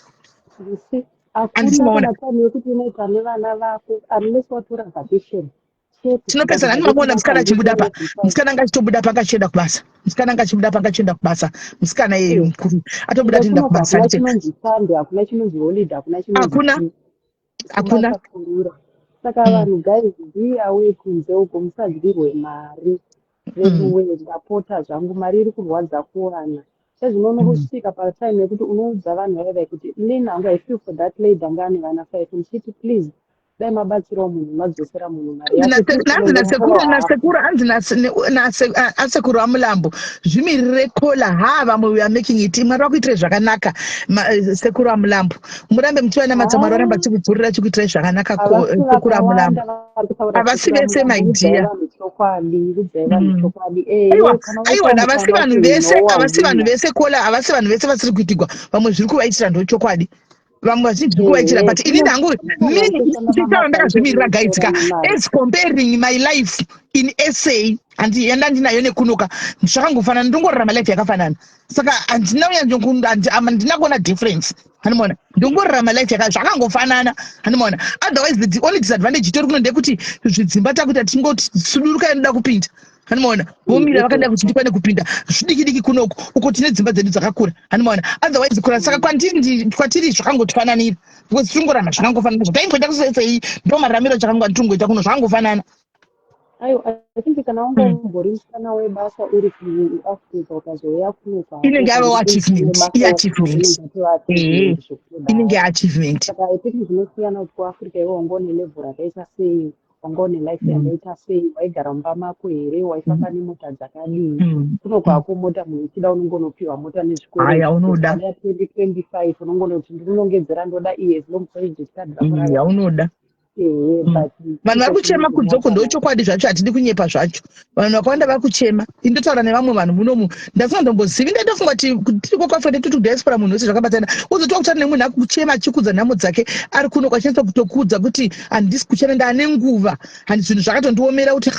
Hakuna kana time yekuti unoita nevana vako unless watora vacation. Tinopesana ani makuona musikana achibuda pa musikana anga achitobuda panga achienda kubasa musikana anga achibuda panga achienda kubasa musikana iyeyu mukuru atobuda atoenda kubasa. Chinonzi Sunday hakuna, chinonzi holiday hakuna, chinonzi hakuna, hakuna. Saka vanhu guys, be aware kunze uko, musadyirwe mari veduwe. Ndapota zvangu, mari iri kurwadza kuwana. Sezvinoona kusvika patime yekuti unoudza vanhu vaivai kuti lin hangu, I feel for that lady anga ane vana five, muchiti please dai mabatsirawo munhu, madzosera munhu mari. Hanzi nasekuru, hanzi asekuru aMulambo, zvimirire kola ha, vamwe we are making it. Mwari vakuitirai zvakanaka, sekuru aMulambo. Murambe muchiva namatsa, Mwari varamba chikudzorera chikuitirai zvakanaka. Sekuru aMulambo, havasi vese, my dear. Aiwa, aiwa, havasi vanhu vese, havasi vanhu vese kola, havasi vanhu vese vasiri kuitigwa. Vamwe zviri kuvaitira, ndochokwadi, vamwe vazhinji zviri kuvaitira, but inini hangu chitaura ndakazvimirira guys ka. As comparing my life in SA handi yanda ndinayo nekunoka, zvakangofanana, ndongorarama life yakafanana. Saka handina handina kuona difference, handimaona? Ndongorarama life zvakangofanana, handimaona? Otherwise the only disadvantage itori kuno ndekuti zvidzimba takuita tingoti suduruka inoda kupinda, handimaona? Vomira vakada kuti ndikwane kupinda zvidiki diki kunoku, uko tine dzimba dzedu dzakakura, handimaona? Otherwise kura, saka kwatiri zvakangotifananira because tingorama zvakangofanana. Zvataingoita kusesei ndo mararamiro achakango kuno, zvakangofanana. Aiwa, I think kana wanga umbori musikana webasa uri kuAfrica, ukazouya kuno. Inenge yave achievement, iachievement, inenge achievement. Saka I think zvinosiyana kuti kuAfrica iwe wanga une level rakaita sei, wanga une life yakaita sei, waigara mumba mako here, waifamba nemota dzakadii. Kuno kwako mota munhu uchida unongonopiwa mota. Aya, unoda. Nezvikoro 2025 unongonoti ndinonongedzera ndoda iye, as long credit card rako. Yaunoda. But Vanhu vari kuchema kunzoko, ndochokwadi zvacho, hatidi kunyepa zvacho. Vanhu vakawanda vari kuchema. Indotaura nevamwe vanhu munomu, ndasingandombozivi, ndaitofunga kuti tiri kwakwafa ndetoti kudiaspora munhu wese zvakabatana. Uzotiwa kutaura nemunhu akuchema achikudza nhamo dzake ari kuno kwachinatsa kutokuudza kuti handisi kuchena, ndaane nguva, handi zvinhu zvakatondiomera kuti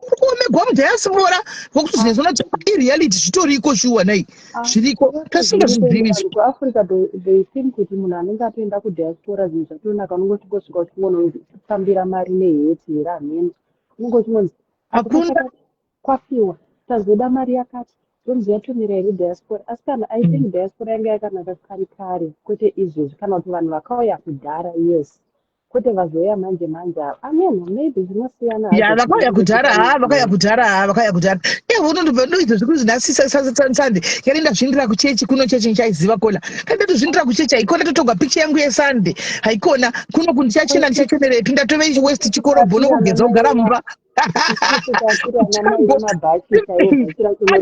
uri kuomegwa mudiaspora wokuti zvinezvona kuti ireality, zvitoriko shuwa nai, zviriko tasingazvizivi. Vanhu kuAfrica they think kuti munhu anenge atoenda kudiaspora zvinhu zvatonaka. Unongosvikosvika uchingonotambira mari neheti here, hameno, unenge uchingonzi Hakuna. Kwafiwa, tazoda mari yakati, zonzi yatumira here diaspora. Asi kana I think diaspora yanga yakanaka kare kare, kwete izvezvi, kana kuti vanhu vakauya kudhara, yes, kwete vazouya manje manje ava. Ameno, maybe zvinosiyana. Ya, vakauya kudhara ha, vakauya kudhara ha, vakauya kudhara. Iye unondobva ndoita zvekuti nhasi Sunday kani ndazvindira kuchechi kuno, chechi ndichaiziva kola kani ndatozvindira kuchechi, haikona totogwa picha yangu yeSunday, haikona kuno kundichachena, ndichachenerepi? Ndatove west chikorobho nokugeza kugara mumba.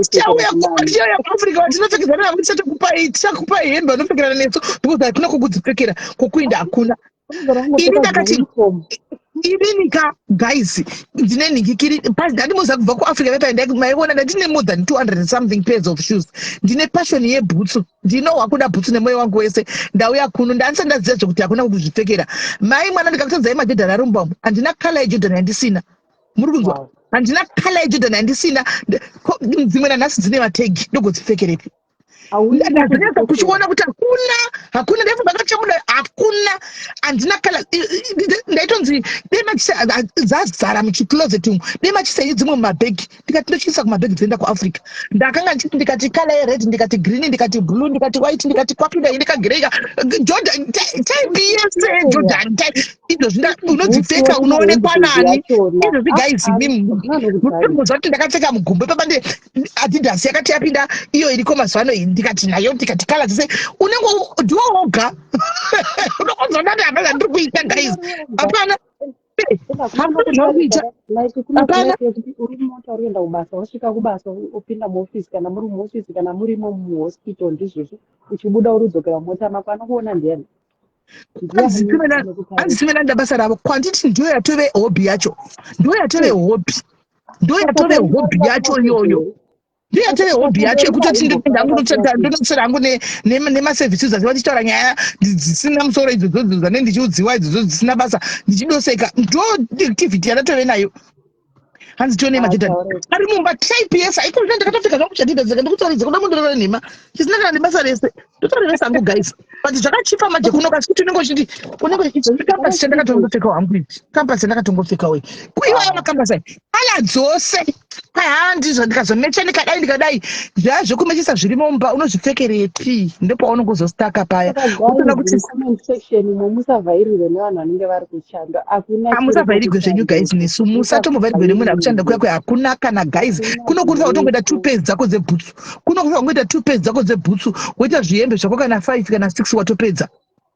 Tichauya kuAfrica vatinopfekedzana navo, tichatokupai, tichakupai hembe vanopfekerana nesu because hakuna kokudzipfekera, kokuenda hakuna. Ini ndakati inini ka guys, ndine nhingikiri ndandimoziva kubva kuAfrica vepa maiona ndandine more than 200 and something pairs of shoes. Ndine passion yebhutsu, ndinohwa kuda bhutsu nemwoyo wangu wese. Ndauya kuno ndandisati ndaziva zvekuti hakuna kuzvipfekera. Mai mwana, ndikakutadzai maJordan ari mumba umu, handina colour yeJordan yandisina. Muri kunzwa? Handina colour yeJordan yandisina. Dzimwe nanhasi dzine mategi, ndogodzipfekerepi? Ndazonyatsa kuchiona kuti hakuna, hakuna. Ndaifunga kachamuda, hakuna, handina colour. Ndaitonzi demachisa dzazara muchicloset umu, demachisa dzimwe mumabhegi. Ndikati ndochiisa kumabhegi, dzoenda kuAfrica. Ndakanga ndichiti ndikati colour yered, ndikati green, ndikati blue, ndikati white, ndikati kwapinda ndikagreyka Jordan type yese yeJordan. Izvozvi unodzipfeka unoonekwa nani izvozvi? Guys, mutomboziva kuti ndakapfeka mugumbo ipapa nde Adidas yakati yapinda iyo iriko mazuva ano iyi, ndikati nayo, ndikati colour dzese unenge ndiwo woga unokonzwa ndati hapana zvandiri kuita guys, hapana, hakuna zvauri kuita. Like kuna Hapana. life yekuti uri mumota uri kuenda kubasa, wasvika kubasa upinda muofisi, kana muri muofisi, kana murimo muhospital, ndizvozvo, uchibuda uri kudzokera mumota mako, anokuona ndiani? Hanzi simelanda basa ravo kwanditi ndiyo yatove hobby yacho, ndiyo yatove hobby, ndiyo yatove hobby yacho iyoyo. Ndoyatove hobby yacho yekutoti ndoenda hangu ndonotsvera hangu nemaservices acho vachitaura nyaya dzisina musoro idzodzo dzane ndichiudziwa idzodzo dzisina basa ndichidoseka. Ndo activity yandatove nayo. Hanzi tione madhedha ari mumba type yese aiko zvino ndakatopfeka zvangu chadhedha saka ndikutaridza kuda mundoreva nhema chisina kana nebasa rese ndotaurira sangu guys but zvakachipa manje kuno kasi kuti unenge uchiti unenge campus chandakatongopfeka hangu ichi campus chandakatongopfeka wei kuiwaya macampus aya kala dzose haa ndizvo ndikazomecha ndikadai ndikadai zvaya zvekumechesa zvirimo mumba unozvipfekerepi ndopaunongozostaka paya unoona kuti comment section umo musavhairirwe nevanhu vanenge vari kuchando hakuna hamusavhairigwe zvenyu guys nesu musatombovhairigwe nemunhu akushanda kuya kuya hakuna kana guys kunokurisa kutongoita two pairs dzako dzebhutsu kunokurisa kungoita two pairs dzako dzebhutsu woita zvihembe zvako kana five kana six watopedza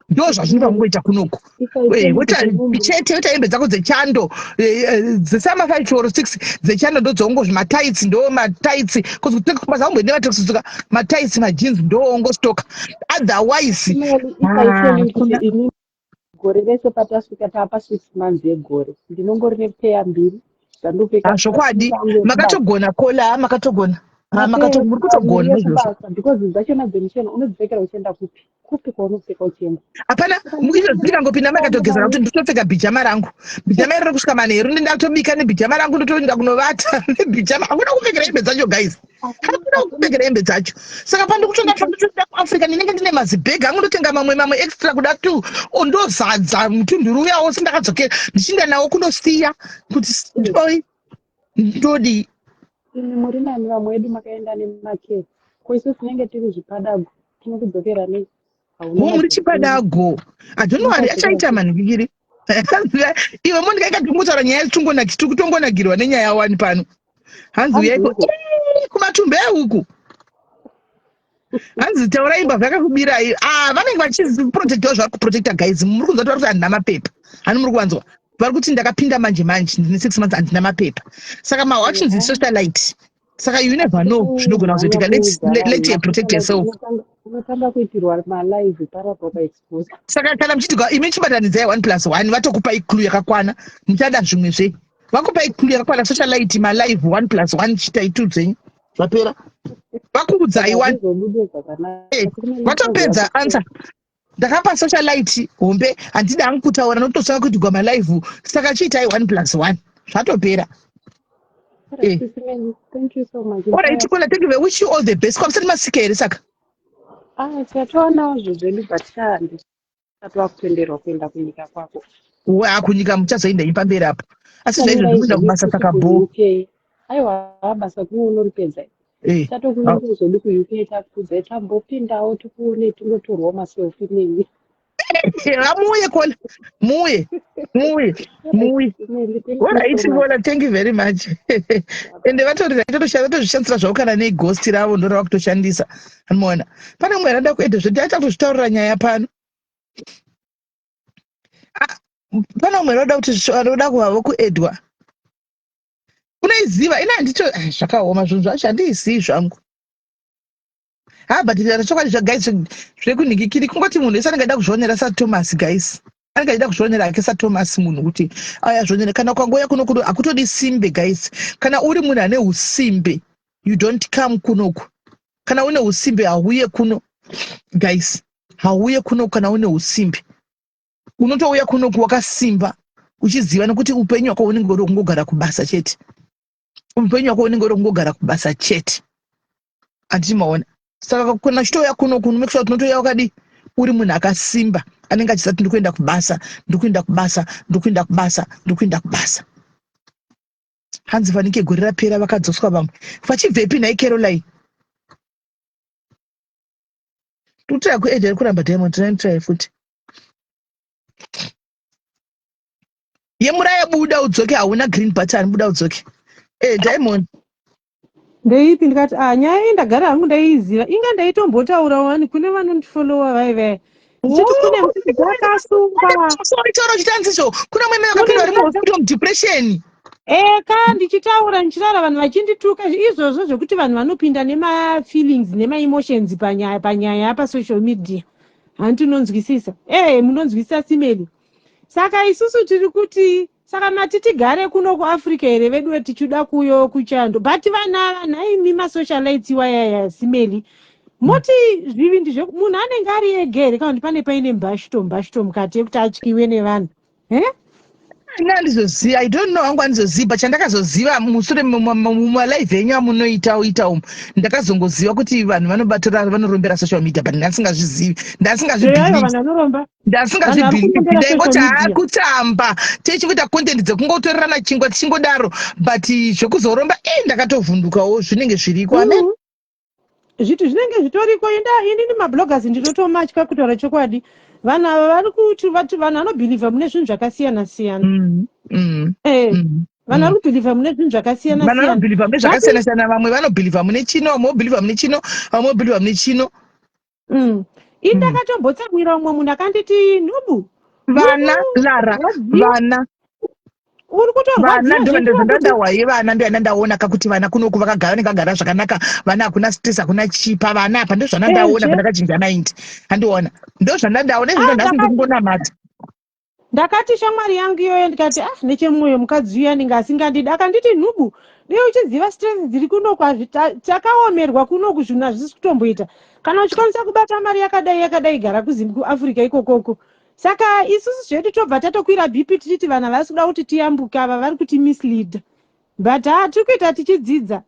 ndo zvazvinofa kungoita kunoku eh, woita chete woita hembe dzako dzechando eh, eh, dzesama five or six dzechando ndodzongozvi matights ndo matights basa umboende matokisuka matights majeans ndoongostoka otherwise ah, gore rese patasvika tapa six months yegore ndinongori nepeya mbiri dzandopfeka ah, zvokwadi makatogona kola makatogona ah, muri kutogona izvozvo because dzachona dzemucheno unodzipfekera uchienda kupi kupi kwaunopfeka uchienda hapana izvo ndikangopinda makatogeza kuti ndotopfeka bhijama rangu bhijama iro kusvika manheru ndindatobika nebhijama rangu ndotoenda kunovata nebhijama hakuna kupfekera hembe dzacho guys hakuna kupfekera hembe dzacho saka pandikutoenda pandikutoenda kuafrica ndinenge ndine mazibhegi angu ndotenga mamwe mamwe extra kuda tu ondozadza mutunduru uya wose ndakadzokera ndichinda nawo kundosiya kuti oi ndodii imi muri nani vamwe vedu makaenda nemakee ko isu tinenge tiri zvipadago tinokudzokera nei ho muri chipadago ajanuary achaita manhikiri iwe monika ikatingotaura nyaya tikutongonagirwa nenyaya wani pano hanzi uyaiko kumatumbe euku hanzi taurai mbavha yakakubirai ah vanenge vachiprotectawo zvavari kuprotecta guys muri kunzwa kuti vari kuti handina mapepa hani muri kuvanzwa vari kuti ndakapinda manje manje ndine six months handina mapepa saka mawachinzi socialite saka you never know zvinogona kuzoitika let her protect herself unotanga kuitirwa malive parapo ukaexpose saka kana muchiti imi chibatanidzai one plus one vatokupai clue yakakwana muchada zvimwe zvei vakupai clue yakakwana socialite malive one plus one chitai two dzenyu zvapera vakuudzai one eh, vatopedza answer ndakapa socialite hombe handidi hangu kutaura nokutosanga kuti gwama live saka chiitai one plus one zvatopera eh. Alright, Kola, thank you. Wish you all the best. Kwamusati masika here saka? Ah, tatoanawo zvezvedu but tisati wakutenderwa kuenda kunyika kwako. Wa kunyika muchazoenda henyu pamberi apo. Asi zvaizvo zvikuenda kubasa saka bho. Aiwa basa kuno unoripedza. Eh. Tatokuenda zvedu kuUK takudza tambopindawo tikuone tingotorwawo maselfie nemi. Amuye kola. Muye. Muye. Muye. Alright kola, thank you very much. Ende vatori vatozvishandisira zvavo kana neghost ravo ndorava kutoshandisa. Anoona. Pane mumwe arada kuenda zvoti achatozvitaurira nyaya pano. Ah, pane umwe anoda kuti anoda kuvavo kuedwa. Unoiziva ini handito ah, zvakaoma zvinhu zvacho handiizivi zvangu. Ha but chokwadi zva guys zvekunhikikiri kungoti munhu wese anenge aida kuzvionera saThomas guys. Anenge achida kuzvionera hake saThomas munhu kuti aya zvionera kana ukangouya kuno kuno hakutodi simbe guys. Kana uri munhu ane usimbe you don't come kunoku. Kana une usimbe hauye kuno guys. Hauye kuno kana une usimbe. Unotouya kunoku wakasimba uchiziva nekuti upenyu hwako unenge uri kungogara kubasa chete. Upenyu hwako unenge uri kungogara kubasa chete. Handiti maona. Saka kana uchitouya kuno kuno make sure kuti unotouya wakadii uri munhu akasimba anenge achiziva kuti ndikuenda kubasa, ndikuenda kubasa, ndikuenda kubasa, ndikuenda kubasa. Hanzi fanike gore rapera vakadzoswa vamwe. Vachibvepi nhai Caroline? Ndikutaya kuedha iri kuramba Diamond try try futi. Yemuraya buda udzoke hauna green button buda udzoke. Eh Diamond. Ndeipi ndikati ah nyaya iyi ndagara hangu ndaiiziva inga ndaitombotaura wani kune vanondifollowa vai vai ndichiti kune mukadzi akasungwa. Sorry choro chitanziso kuna mwe mai vakapinda vari mu depression. Eka ndichitaura ndichitaura vanhu vachindituka izvozvo zvekuti vanhu vanopinda nemafeelings nemaemotions panyaya panyaya pasocial media hanti unonzwisisa ee munonzwisisa simeli saka isusu tiri kuti Saka mati tigare kuno kuAfrica here veduwe tichida kuyo kuchando. But vanhu ava nhaimi masocialites iwayaya simeli. Moti zvivindi zve munhu anenge ari ega here kana kuti pane paine mbashito mbashito mukati yekuti atyiwe nevanhu. Eh? Ini handizozivi, I don't know hangu handizozivi, but chandakazoziva musure mumalive enyu amunoita uita umu, ndakazongoziva kuti vanhu vanobatora vanorombera social media, but ndasingazvizivi, ndasingazvibelieve. Vanhu vanoromba. Ndasingazvibelieve, ndaingoti haakutamba tichingoita content dzekungotorerana chingwa tichingodaro, but zvekuzoromba e ndakatovhundukawo, zvinenge zviriko amen. Zvitu zvinenge zvitoriko. Inda inini mabloggers ndinotomatya kutaura chokwadi. Vanhu ava vari kuti vanhu vanobhilivha mune zvinhu zvakasiyana siyana. Vanhu vari kubhilivha mune zvinhu zvakasiyana siyana. Vanhu vanobhilivha mune zvakasiyana siyana, vamwe vanobhilivha mune chino, vamwe vobhilivha mune chino, vamwe vobhilivha mune chino. Ini ndakatombotsamwira umwe munhu akanditi nhubu. Vana Lara, vana uri kutorwadziwa ndandahwaye vana ndo yandandaona kakuti vana kunoku vakagara vanenge vagara zvakanaka, vana hakuna stress, hakuna chipa vana apa, ndo zvandandaona pandakachinja mind, andiona ndo zvandandaona izvozvo. Nhasi ndikungonamata. Ndakati shamwari yangu iyoyo, ndikati, ah, nechemwoyo mukadzi uyu anenge asingandidi. Akanditi, nhubu, dei uchiziva stress dziri kunoku, takaomerwa kunoku, zvinhu hazvisi kutomboita. Kana uchikwanisa kubata mari yakadai yakadai, gara kuAfrica ikokoko. Saka isusu zvedu tobva tatokwira BP tichiti vanhu havasi kuda kuti tiyambuke, ava vari kuti mislead, but ha, tiri kuita tichidzidza.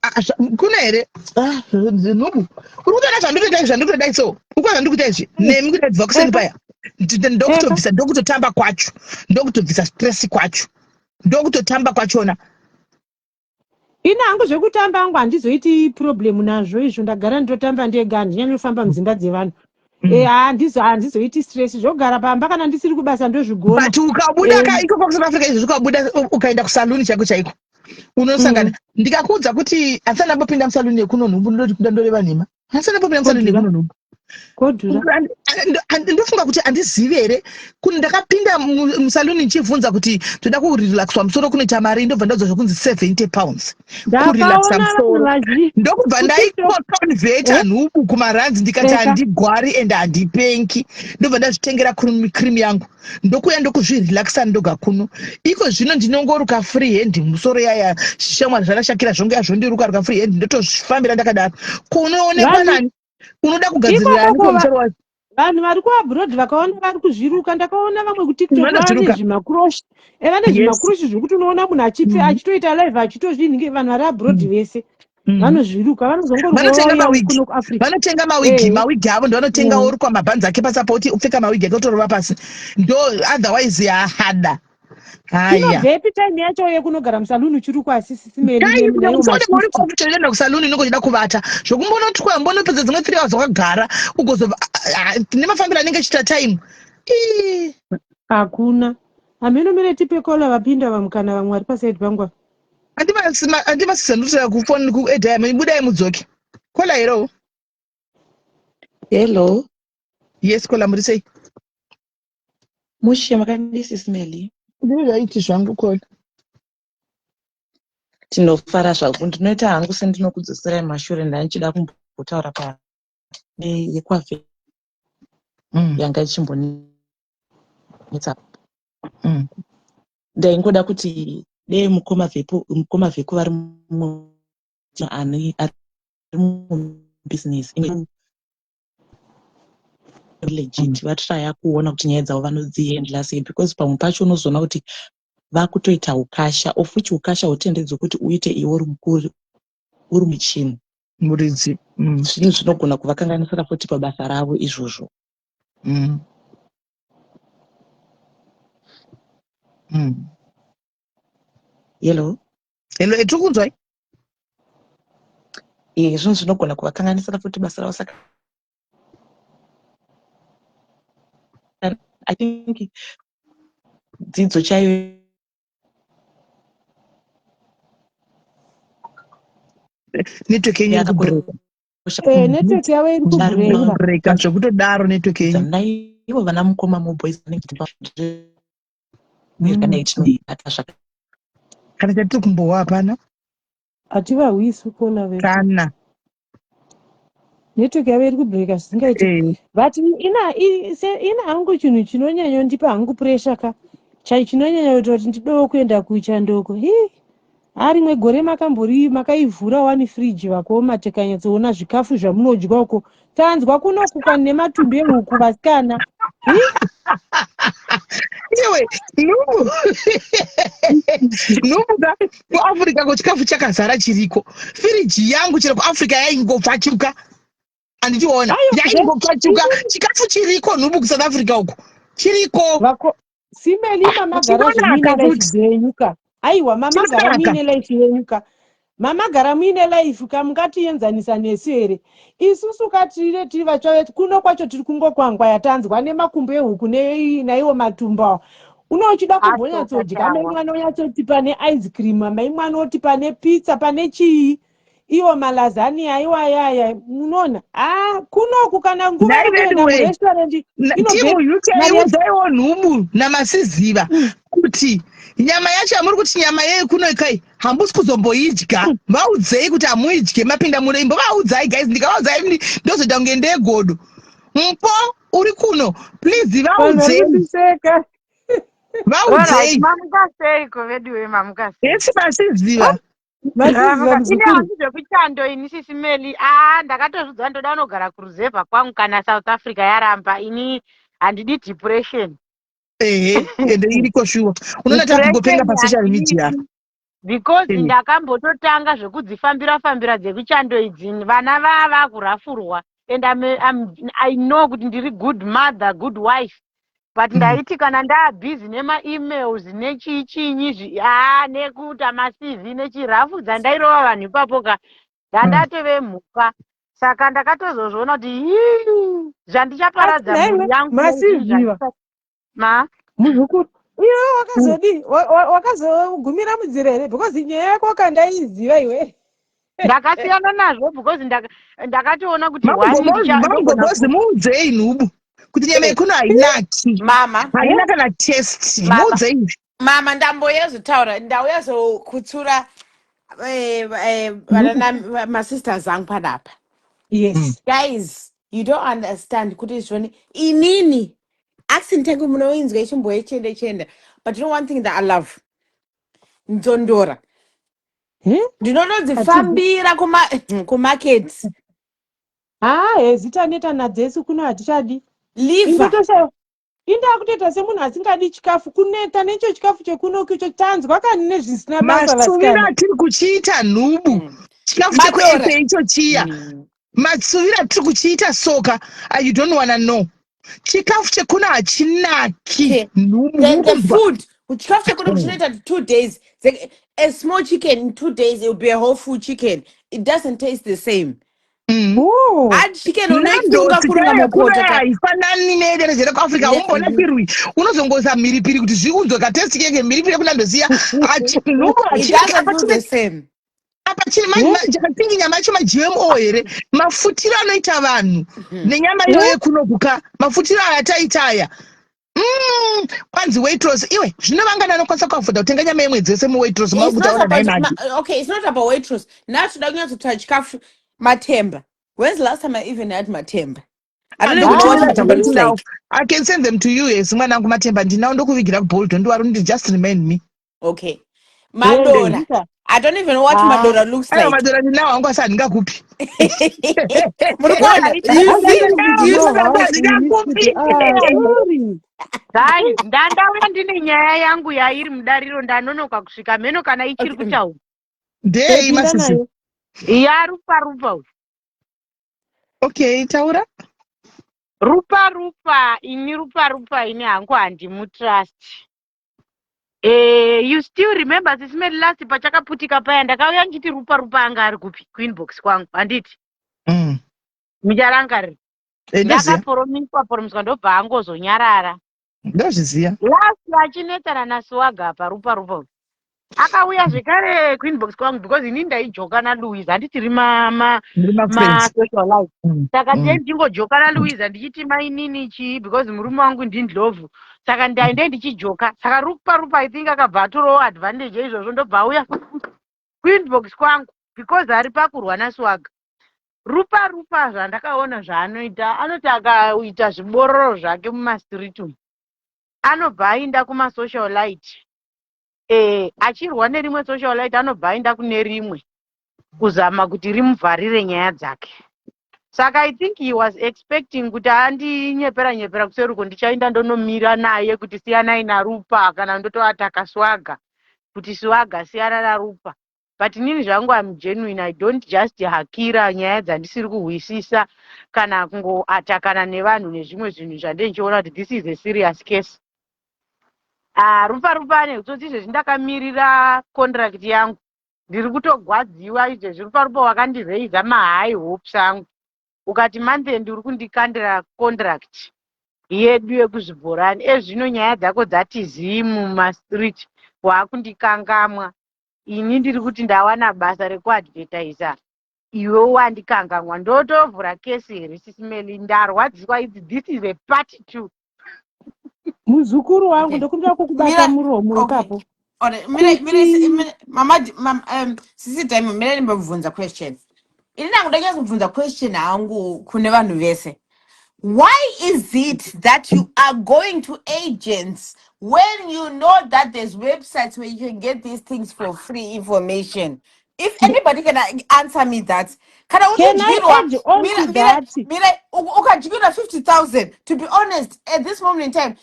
Ah, kuna here? Ah, nhubu, uri kutoona zvandikutoita izvi, zvandikutoda so ukuona zvandikuita izvi nemi kuda kubva kuseni paya, ndokutobvisa, ndokutotamba kwacho, ndokutobvisa stress kwacho, ndokutotamba kwachona. Ini hangu zvekutamba hangu handizoiti problem nazvo izvo, ndagara ndotamba ndega, handinyanyofamba mudzimba dzevanhu. Handizoiti stress zvogara pamba kana ndisiri kubasa, ndozvigona. But ukabuda ka ikoko kuSouth Africa izvi, ukabuda ukaenda kusaluni chaiko chaiko unosangana, ndikakuudza kuti handisati ndambopinda musaluni yekuno, nhumbu, ndoti kuda ndoreva nhema, handisati ndambopinda musaluni yekuno, nhumbu. Kodhura. Ndofunga kuti handizivi here kuti ndakapinda musaluni ndichibvunza kuti toda kurelaxwa musoro kunoita mari, ndobva ndaudzwa zvokunzi £70 kurelaxa Ndakaona musoro. vanhu vazhinji Ndokubva kuTikTok. Ndaikoconverta, nhubu, kumaranzi, ndikati handigwari ende handipengi, ndobva ndazvitengera cream yangu, ndokuuya ndokuzvirelaxa ndoga kuno. Iko zvino ndinongoruka free hand musoro yaya, shamwari zvakashakira zvonge zvondiruka ruka free hand, ndotozvifambira ndakadaro. Kunoonekwa Vanhu nani unoda kugadzirira ani ikokoko pamusoro wacho? Vanhu vari kuabroad vakawanda vari kuzviruka. Ndakaona vamwe kuTikTok vane Vanozviruka. Zvimakuroshi vane zvimakuroshi zvekuti unoona munhu achipfe achitoita live achitozvinhinge. Vanhu vari abroad vese vanozviruka, vanozongoruka Vanotenga vauya mawigi. Kuno kuAfrica. Vanotenga mawigi. Mawigi avo ndovanotenga, orukwa mabhanzi ake pasapoti, upfeka mawigi ake otorova pasi, ndo otherwise hahada haya. Inobvepi time yacho yekunogara musaluni uchirukwa asisisimeri? Dai naiwo usone uri mashifti. Kutoenda kusaluni unenge uchida kuvata zvokumbonotwa mbonopedza dzimwe 3 hours wakagara, ugozobva nemafambiro anenge achiita time. Ii. Hakuna hameno mene tipe kola vapinda vamwe kana vamwe vari pasaidi pangu apa. Andivasisa ndotira kufoni kuedhaya, budai mudzoke. Kola hero. Hello. Yes kola, muri sei? Mushe, makadii Sisimeli? Ndiri raiti zvangu, kola. Tinofara zvangu. Ndinoita hangu sendinokudzoserai mashure, ndandichida kumbotaura pa yekwafe yanga ichimbonetsa. Ndaingoda kuti dei mukoma Vepo, mukoma Veko vari mumwe ani ari mubusiness imwe legit, vatraya kuona kuti nyaya dzavo vanodzihandla sei, because pamwe pacho unozoona kuti vakutoita ukasha, of which ukasha hutendedzwe kuti uite iwe uri mukuru uri muchinhu Muridzi. Zvinhu zvinogona kuvakanganisira futi pabasa ravo izvozvo. Hello? Hello, tiri kunzwai. Ye, zvinhu zvinogona kuvakanganisira futi basa ravo, saka I think dzidzo chaiyo Network yenyu iri kubreka. Network yavo iri kubreka. Kubreka zvekutodaro network yenyu. Naivo vana mukoma muboys vanenge kana tinoibata zvaka Kana chatiri kumbohwa hapana. Hativahwisi kuona vese. Kana Network yavo iri kubreka zvisingaiti. But ina ina hangu chinhu chinonyanyondipa hangu pressure ka. Chai chinonyanya kuita kuti ndidewo kuenda kuchandoko. Hii. Haa rimwe gore makambori makaivhura wani fridge vakoma tikanyatsoona zvikafu zvamunodya uko. Tanzwa kunoku kwani nematumbi ehuku vasikana. Hii. Iwe nhumbu nhumbu ka kuAfrica ko chikafu chakazara chiriko. Firiji yangu chero kuAfrica yaingopfachuka. Anditiona yaingopfachuka chikafu chiriko nhumbu kuSouth Africa uko chiriko. Vako Simeli mamagara zvimuine life dzenyu ka. Aiwa mamagara muine life yenyu ka. Mamagara muine life ka mungatienzanisa nesu here? Isusu ka tiri tiri vatsva kuno kwacho tiri kungokwangwaya tanzwa nemakumbo ehuku naiwo matumbo awa. Uno uchida kumbonyatsodya mai mwana onyatsoti pane ice cream mai mwana oti pane pizza pane chii iwo malazania iwaya aya munoona ah kunoku kana nguva yekuenda murestaurant inobvaiwo nhubu namasiziva mm. kuti nyama yacho yamuri kuti nyama yei kuno ikai hambusi kuzomboidya mm. vaudzei kuti hamuidye mapinda muno imbovaudzai guys ndikavaudzai ndozoita kunge ndegodo mpo uri kuno please vaudzei vaudzei mamuka seiko veduwe mamuka sei esi masiziva zvekuchando ini sisi meli aa ndakatozvidzwa ndoda unogara kuruzevha kwangu kana south africa yaramba ini handidi depression ehe ende iriko shuwa unoona takungopenga pasocial media because eh. ndakambototanga zvekudzifambira fambira dzekuchando idzi vana vaa vakurafurwa and I'm, I'm, i know kuti ndiri good mother good wife but mm. ndaiti kana ndaabhizi nemaemails nechii chinyi zvi haa nekuita macv nechirafu dzandairova vanhu ipapo ka ndandatove mm. mhuka saka ndakatozozviona kuti hii zvandichaparadza mhuri yangu masiziva ma muzukuru iwe wakazodii wakazogumira munzira here because nyaya yako kandaiziva iwe ndakasiyana nazvo because ndakatoona kuti mamgobozi muudzei nhubu kuti nyama yekuno hainaki mama haina kana test muudzei mama ndamboyazotaura ndauya zokutsura eh, eh, vanana masisters angu panapa yes mm. guys you don't understand kuti zvoni inini accent yangu munoinzwa ichimboyechenda chenda but you know one thing that i love nzondora ndinotodzifambira kumarket haa hezi taneta nadzesu kuno hatichadi liver indakutoita semunhu asingadi chikafu kuneta necho chikafu chekunoku icho tanzwa kani nezvisina basa masuviro atiri kuchiita nhubu mm. chikafu chekuefe icho chiya mm. matsuviro atiri kuchiita soka ah, you don't wanna know chikafu chekuno hachinaki nhubu food chikafu chekuno mm. chinoita two days a small chicken in two days it will be a whole full chicken it doesn't taste the same Mm. Haifanani nederezera kuafrica haumbonakirwi unozongoisa mhiripiri kuti zviunzwe katesti keke mhiripiri yekunandosiya nhubu apa chiri nyama yacho magmo here mafutiro anoita vanhu hmm. nenyama iyoyo yekunokuka mafutiro aya taita aya Mm, kwanzi waitrose iwe zvino vangani vanokwanisa kuafodha kutenga nyama yemwedzi wese muwaitrose makutaura naye manje okay it's not about waitrose now toda kunyatsotaura chikafu matemba when's the last time i even had matemba I don't even know what matemba looks like. I can send them to you yes mwanangu matemba ndinawo ndokuvigira kubolt don't worry just remind me okay madora i don't even know what ah. madora looks like madora ndinawo hangu asi handingakupi muri kuona guys ndandauya ndine nyaya yangu yairi mudariro ndanonoka kusvika mheno kana ichiri kutaura ndei masisi yarupa rupa uyu okay taura rupa rupa ini rupa rupa ini hangu handimutrust Eh, you still remember sisi Mary last pachakaputika paya ndakauya ndichiti rupa rupa anga ari kupi kuinbox kwangu handiti mm. mucharangarira eh, ndakaporomiswa poromiswa ndobva angozonyarara ndozviziva last achinetsana nasiwaga apa rupa rupa akauya zvekare kuinbox kwangu because ini ndaijoka nalouise handiti ri masocial life mm, saka mm. ndee ndingojoka nalouise ndichiti mainini chii because murume wangu ndindlovu saka ndaende ndichijoka saka rupa rupa i think akabva atorawo advantage yeizvozvo ndobva auya kuinbox kwangu because ari pakurwa naswaga rupa rupa zvandakaona zvaanoita anoti akaita zvibororo zvake mumastreet umu. Anobva ainda kumasocialite, achirwa nerimwe socialite, anobva aenda kune rimwe kuzama kuti rimuvharire nyaya dzake. Saka I think he was expecting kuti andinyepera nyepera kuseruko, ndichaenda ndonomira naye kuti siyanai naRupa, kana ndotoataka Swaga kuti Swaga siyana naRupa. But inini zvangu am genuine. I don't just hakira nyaya dzandisiri kuhwisisa kana kungoatakana nevanhu nezvimwe zvinhu zvandindichiona kuti this is a serious case. Ah, Rupa, Rupa ane utsotsi. Izvezvi ndakamirira contract yangu, ndiri kutogwadziwa izvezvi. Rupa, Rupa wakandireiza mahigh hopes angu, ukati month end uri kundikandira contract yedu yekuzvibhorani. Ezvino nyaya dzako dzati zii mumastreet, waakundikangamwa. Ini ndiri kuti ndawana basa rekuadvertisa, iwe wandikangamwa. Ndotovhura kesi here, Sis Melly? Ndarwadziswa idzi. This is a part two. Muzukuru wangu, ndokumbira kukubata muromo ipapo. Alright, mire, mire, mama, sisi Diamond, mire ndimbobvunza question. Ini nangu ndanyatsobvunza question hangu kune vanhu vese. Why is it that you are going to agents when you know that there's websites where you can get these things for free information? If anybody can answer me that. Kana Can I uchidyirwa, add on mira, to mira, that? Mira, ukadyirwa 50,000, to be honest, at this moment in time,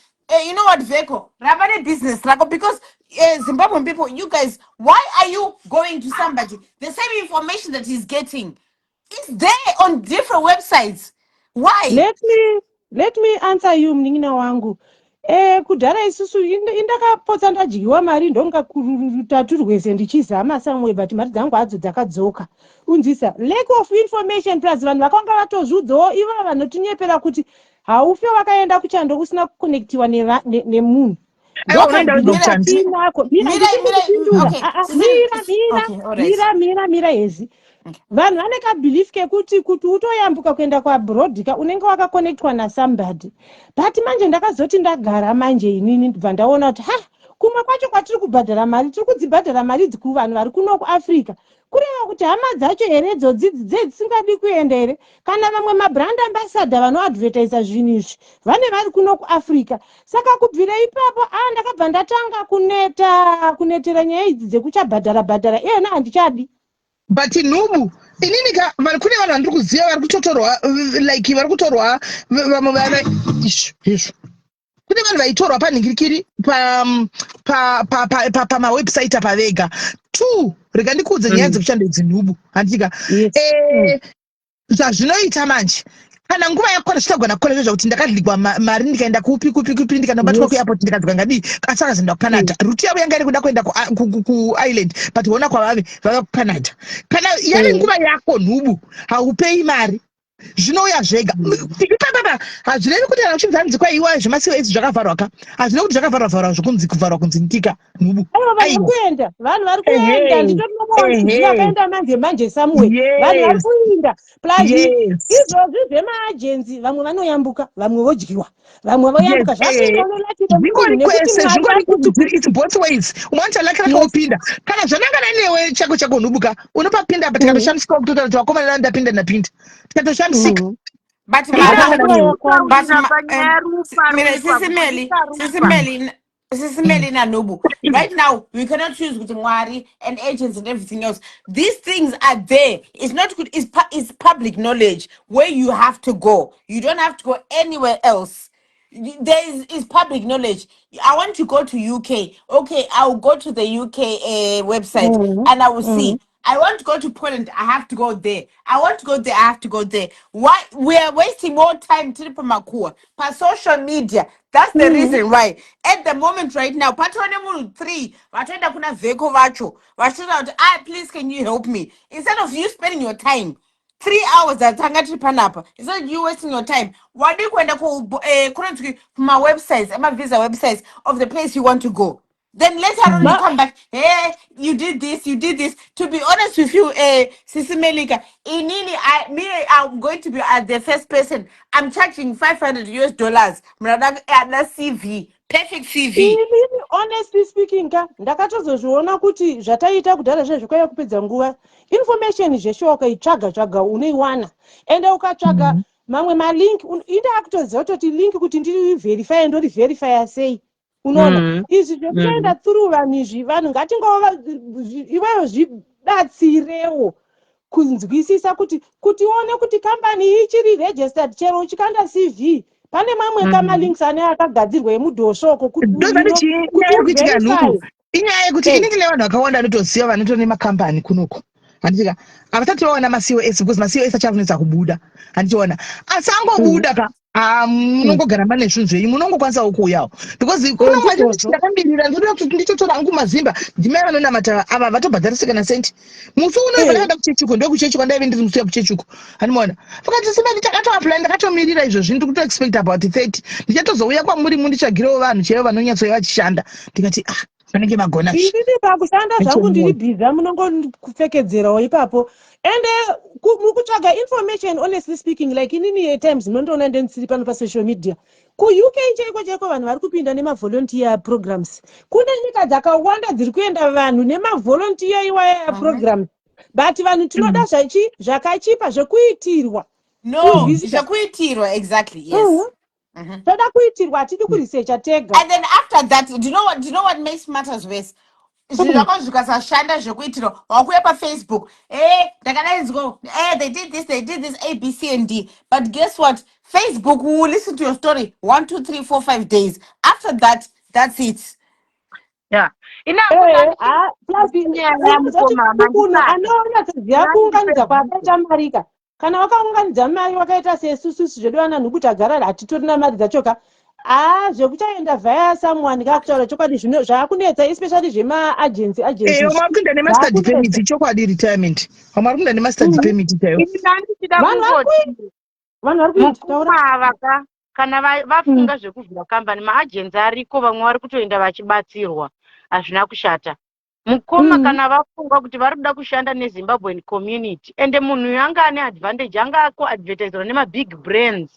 you know what, Veko, rava business rako, because Zimbabwean people, you guys, why are you going to somebody? The same information that he's getting is there on different websites. Why? Let me answer you, munin'ina wangu. Kudhara isusu indakapotsa ndadyiwa mari ndonga rutatu rwese ndichizama somewhere, but mari dzangu hadzo dzakadzoka. Unzwisa, lack of information, plus vanhu vakanga vatozviudzawo ivo vanotinyepera kuti haufe wakaenda kuchando usina kuconnectiwa nemunhu. Aiwa, unoenda kuchando. Ndokatinako. Mira, Mira, mira, ndichikupindura. Okay. Ah, ah, mira, mira. Okay, all right. Mira, mira, mira hezi. Vanhu vane kabelief kekuti kuti utoyambuka kuenda kuabroad ka, unenge wakaconnectwa nasomebody. But manje ndakazoti ndagara manje inini, ndibva ndaona kuti ha, kumwe kwacho kwatiri kubhadhara mari, tiri kudzibhadhara mari idzi kuvanhu vari kuno kuAfrica, kureva kuti hama dzacho here idzodzi dzedzisingadi kuenda here? Kana vamwe mabrand ambassador vanoadvertisa zvinhu izvi vane vari kuno kuAfrica. Saka kubvira ipapo, a, ndakabva ndatanga kuneta, kunetera nyaya idzi dzekuchabhadhara bhadhara. Iyena handichadi. But nhubu, inini ka vari kune vanhu vandiri kuziva vari kutotorwa, like vari kutorwa vamwe vana izvo izvo. Kune vanhu vaitorwa panhingirikiri pamawebsite apa vega. Two, rega ndikuudze nyaya dzekushanda idzi, nhubu, handika? Yes. Zvazvinoita manje, kana nguva yakwana, zvichagona kukona zvezvakuti ndakadligwa mari, ndikaenda kupi kupi kupi, ndikanobatwa kuairport, ndikadzoka ngadii, asi akazoenda kuCanada. Route yavo yanga iri kuda kuenda kuIreland, but hona kwavave, vava kuCanada. Kana yave nguva yako, nhubu, haupei mari, zvinouya zvega ipapapa. Hazvirevi kuti kana uchinzi hanzi kwaiwa zvemasiwo idzi zvakavharwa ka, hazvirevi kuti zvakavharwa vharwa zvokunzi kuvharwa kunzi ndika, nhubu. Aiwa, vanhu vari Aiwa. kuenda, vanhu vari kuenda. Nditonoona vakaenda manje manje somewhere, vanhu vari kuinda. Plus izvozvi zvemaagency, vamwe vanoyambuka, vamwe vodyiwa, vamwe voyambuka. Zvakuita Zvingori nekuti kwese, Mwari zvingori akuti it's both ways. Umwe laki rakaupinda, kana zvanangana newe chako chako, nhubuka, unopapinda apa, tikatoshamisika kutotaura kuti vakomana, ndapinda, ndapinda, tikatoshamisika. But Zvanangana mama, newe. but Kutaurira panyaya Rupa, mira, Rupa, Sisi Melly, kubudisa Sisi Rupa. Melly, Sisi Melly naNubu. Right now, we cannot choose with Mwari and agents and everything else. These things are there. It's not good. It's public knowledge where you have to go. You don't have to go anywhere else. There is public knowledge. I want to go to UK. Okay, I'll go to the UK website and I will see. I want to go to Poland. I have to go there. I want to go there. I have to go there. Why we are wasting more time tiri pamakua pa social media? That's the reason why. At the moment right now, patone munhu three vatoenda kuna Veko vacho vachitoda kuti, "Ah, please, can you help me?" Instead of you spending your time 3 hours dzatanga tiri panapa, instead of you wasting your time, wadi kuenda kunonzi kumawebsites, emavisa websites of the place you want to go. Then later on you come back, "Hey, you did this, you did this." To be honest with you, Sisi Melika, inini, I me I'm going to be the first person. I'm charging 500 US dollars. Mrada CV, perfect CV. Inini, honestly speaking ka, ndakatozozviona kuti zvataita kudhara zvezvo kwaiva kupedza nguva. Information zveshe ukaitsvaga tsvaga unoiwana, ende ukatsvaga mamwe malink, indaa kutoziva kutoti link kuti ndiriverifye, ndoriverifya sei. Unoona izvi zvekutoenda through vanhu izvi, vanhu ngatingova iwewe zvibatsirewo kunzwisisa kuti kuti uone kuti kambani iyi ichiri registered. Chero uchikanda CV, pane mamwe kamalinks ane akagadzirwa emudhosvoko kuti Ndozvati you know, chii kuti nyaya iri kuitika uverify. nhuku inyaya yekuti ini ndine vanhu vakawanda vanotoziva vanotori nemakambani kunoku, handitika? Havasati vawana maCOS because maCOS achavunetsa kubuda, handichiona? Asi angobuda ka, ah, munongogara mane zvinhu zvenyu, munongokwanisawo kuuyawo because kuno Ndizvozvo. ndakamirira, ndoda kuti ndichotora hangu mazimba ndimai vanonamata ava vatobhadharisi kana senti musi uno. Pandakaenda kuchechuko, ndokuchechuko ndaive ndiri musi kuchechuko, handimaona? Vakati simba ndakatoapply, ndakatomirira izvozvi, ndiri kutoexpect about 30, ndichatozouya kwamuri munditsvagirewo vanhu chaivo vanonyatsouya vachishanda. Ndikati, ah, vanenge magona. Inini pakushanda zvangu ndiri Nechemumoyo. busy, munongopfekedzerawo ipapo. Ende mukutsvaga information, honestly speaking, like inini at times munondoona ndendisiri pano pasocial media. KuUK chaiko chaiko vanhu vari kupinda nemavolunteer programs. Kune nyika dzakawanda dziri kuenda vanhu nemavolunteer iwaya programs, but vanhu tinoda zvachi zvakachipa zvekuitirwa. No. Kunzwisisa. Zvekuitirwa, exactly, yes. Toda kuitirwa, hatidi kuresearcha tega. And then after that, do you know what makes matters worse? Zvinhu zvako zvikasashanda zvekuitirwa, wakuya paFacebook, ndakadaidzwa, they did this, they did this, A, B, C and D. But guess what? Facebook will listen to your story 1, 2, 3, 4, 5 days. After that, that's it. Yeah, Ah, plus unozoti munhu anonyatsoziva kuunganidza kwaakaita mari ka, kana wakaunganidza mari wakaita sesususu zvedu vana nhuku tagara hatitorina mari dzacho ka, haa, zvekuchaenda via someone ka, kutaura chokwadi zvino zvaakunetsa, especially zvemaagency agency. Vamwe vari kuenda nemastudy permit, chokwadi, retirement. Vamwe vari kuenda nemastudy permit chaiwo. Ndichida Vanhu vari kungoti vanhu vari kuita taura. Mukoma ava ka, kana vafunga zvekuvhura kambani, maagency ariko, vamwe vari kutoenda vachibatsirwa, hazvina kushata, mukoma. Kana vafunga kuti vari kuda kushanda neZimbabwean community, ende munhu uyu anga ane advantage, anga akuadvertiserwa nemabig brands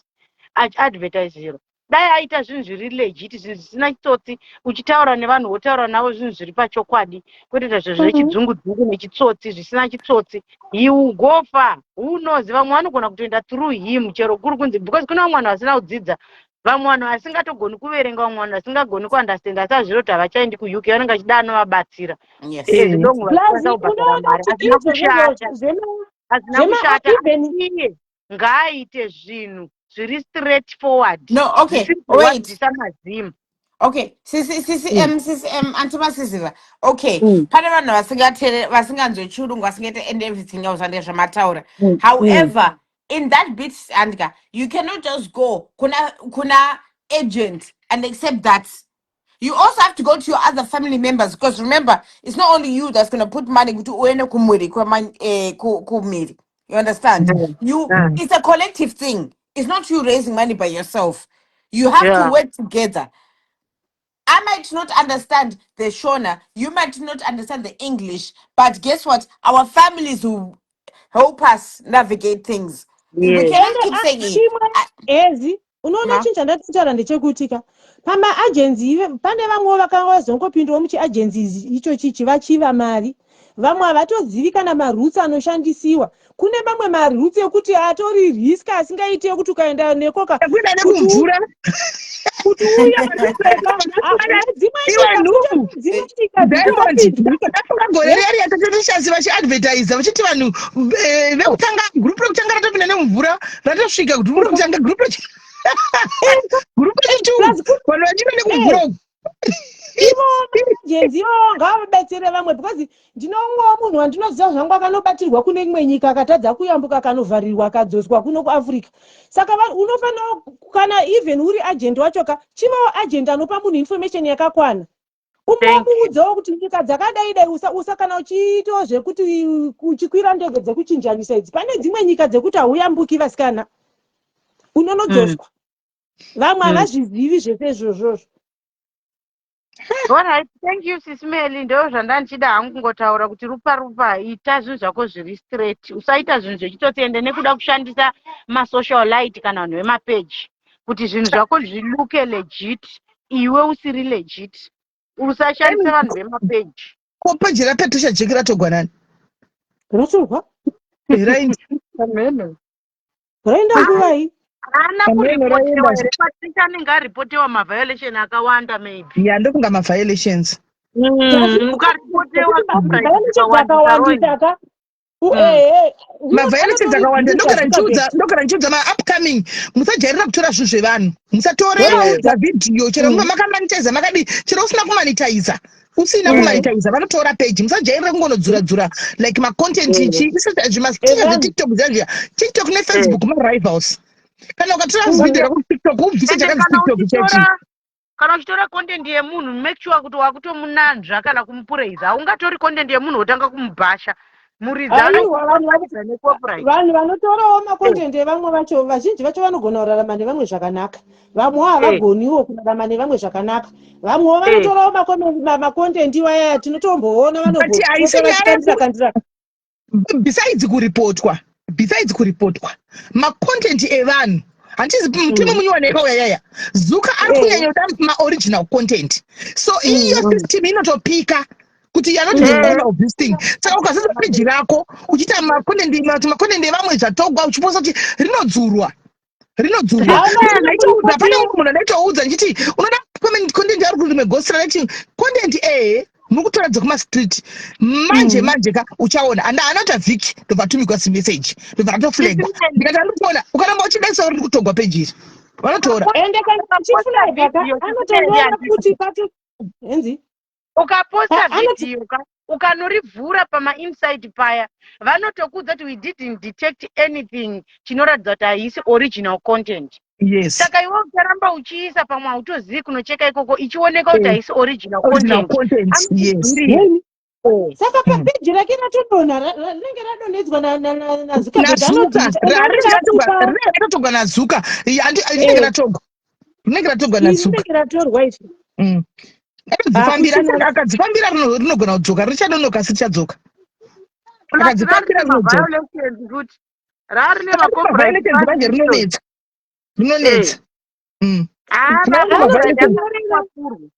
achiadvertiserwa, dai aita zvinhu zviri legit, zvinhu zvisina chitsotsi, uchitaura nevanhu, wotaura navo zvinhu zviri pachokwadi, kwete kuita zvinhu zvechidzungudzungu nechitsotsi, zvisina chitsotsi. He will go far. Who knows, vamwe vanogona kutoenda through him, chero kuri kunzi, because kune vamwe vanhu vasina kudzidza, vamwe vanhu vasingatogoni kuverenga, vamwe vanhu vasingagoni kuunderstand, asi hazviro kuti havachaendi kuUK, vanenge vachida anovabatsira. As long Plus vachikwanisa kubhadhara unoona mari, kuti hazvina izvozvo kushata, hazvina kushata. Even Iye ngaaite zvinhu zviri straight forward, No, okay, zvisiri wait. kurwadzisa mazimu. Okay, sisi sisi m sisi m anti Masiziva, okay. Pane vanhu vasingatere, vasinganzwe chirungu, vasingaite and everything else, ande zvamataura. However, in that bit, andika, you cannot just go kuna agent and accept that. You also have to go to your other family members, because remember, it's not only you that's going to put money kuti uende kumwiri kumiri, you understand? You it's a collective thing. It's not you raising money by yourself. You have to work together. I might not understand the Shona, you might not understand the English, but guess what? Our families will help us navigate things. We cannot Ende keep saying chimwe ezi unoona, Ma? chinhu chandatotaura ndechekuti ka, pamaagency pane vamwewo vakanga vazongopindawo muchiagency ichochichi vachiva mari. Vamwe havatozivi kana maroutes anoshandisiwa. Kune mamwe maroutes ekuti atori risk asingaiti, ekuti ukaenda nekoka Kuenda kuti nekumvura. Kuti uye dzimwe Iwe nyika nhubu. dzimwe nyika Diamond, dzinotopidzika. Ndafunga gore reri yatatoshasi vachiadvertisa vachiti vanhu vekutanga, gurupu rekutanga ratopinda nemumvura, ratosvika gurupu rekutanga, gurupu rechitu, vanhu vachipinda nekumvura uku. Ivo maagency ivowo ngavabetsere vamwe, because ndinomwewo munhu wandinoziva zvangu akanobatirwa kune imwe nyika, akatadza kuyambuka, akanovharirwa, akadzoswa kuno kuAfrica. Saka unofanira, kana even uri agent wacho ka, chivawo agent anopa munhu information yakakwana, umomuudzawo kuti nyika dzakadai dai usa, usa kana uchiitawo zvekuti uchikwira ndege dzekuchinjanisa idzi, pane dzimwe nyika dzekuti hauyambuki, vasikana, unonodzoswa. Vamwe havazvizivi zvese izvozvozvo. Alright, thank you, Sismeli. Ndo zvandandichida hangu kungotaura kuti rupa rupa, ita zvinhu zvako zviri straight, usaita zvinhu zvechitotsi, ende nekuda kushandisa masocialite kana vanhu vemapeji kuti zvinhu zvako zvilooke legit, iwe usiri legit. Usashandisa vanhu vemapeji. Ko peji raPatricia Jack ratogwa nani? Ratorwa. Raindi. Raenda nguvai? Haana Pamwe kuripotewa raenda here Patricia anenge aripotewa maviolation akawanda maybe. Ya, ndofunga maviolations. Ukaripotewa copyright Violations dzikawandisa Roy. akawandisa ka ehe Maviolations akawanda. Ndogara anotodhilita ndichiudza, ndogara ndichiudza maupcoming, musajairira kutora zvinhu zvevanhu, musatore ndovaudza mavhidhiyo chero makamonetiza makadii, chero usina kumonetiza, usina kumonetiza vanotora page. Musajairira kungonodzura dzura like macontent ichi zvimastika Evanhu. zveTikTok zviya, TikTok neFacebook marivals. Kana ukatora vhidhiyo rako kuTikTok, ubvise Ende chakanzi kana TikTok chechi. uchitora, kana uchitora content yemunhu, make sure kuti wakutomunanzva kana kumupuraiza. Haungatori content yemunhu wotanga kumubhasha muridzi. Aiwa, vanhu Anokuuraiza necopyright. Vanhu vanotorawo macontent evamwe vacho, vazhinji vacho vanogona kurarama nevamwe zvakanaka, vamwewo havagoniwo kurarama nevamwe zvakanaka. Vamwewo vanotorawo macontent iwaya, tinotomboona But haisi vanombopota nyaya vachikandira kandira. Besides kuripotwa, macontent evanhu, handizi mutemo munyowani yakauya yaya, Zuka ari kunyanya kuda maoriginal content, so iyo system inotopika kuti you are not the owner of this thing. Saka ukazoita peji rako uchiita macontent evamwe zvatogwa, uchiposta kuti rinodzurwa, rinodzurwa. Hauna Ndaitoudza, pane umwe munhu andaitoudza ndichiti unoda content yauri kurimwe gosira raiti content ehe, muri kutora dzekumastreet manje. Manje ka uchaona anda anota vhiki, ndobva tumigwa zimeseji, ndobva ratoflagwa. Ndikati andikuona ukaramba uchidaisa uri kutogwa peji iri, vanotora. Ende kana achiflaga ka, anotonyora kuti pato enzi Ukaposta Anoti vhidhiyo ka, ukanorivhura pamainsight paya, vanotokuudza kuti we didn't detect anything chinoratidza kuti haisi original content. Saka iwe ucharamba uchiisa pamwe hautozivi kunocheka ikoko, ichioneka kuti haisi original Original content. content, yes. Anokudhurira. Neni saka papeji rake ratodonha, rinenge radonhedzwa naZuckerberg. NaZuka. Anodhilita ende anenge akupa Rinenge ratotogwa naZuka. Rinenge ratogwa, rinenge ratogwa Iri naZuka. rinenge ratorwa izvi. Akadzifambira. Hakuchina. Akadzifambira, rinogona kudzoka. Richadonoka asi richadzoka. Plus Akadzifambira, rarine rinodzoka. maviolations futi, rarine macopyright Maviolations manje infractions. rinonetsa, rinonetsa. Ah, Rarine macopyright maviolations. akapfurwa.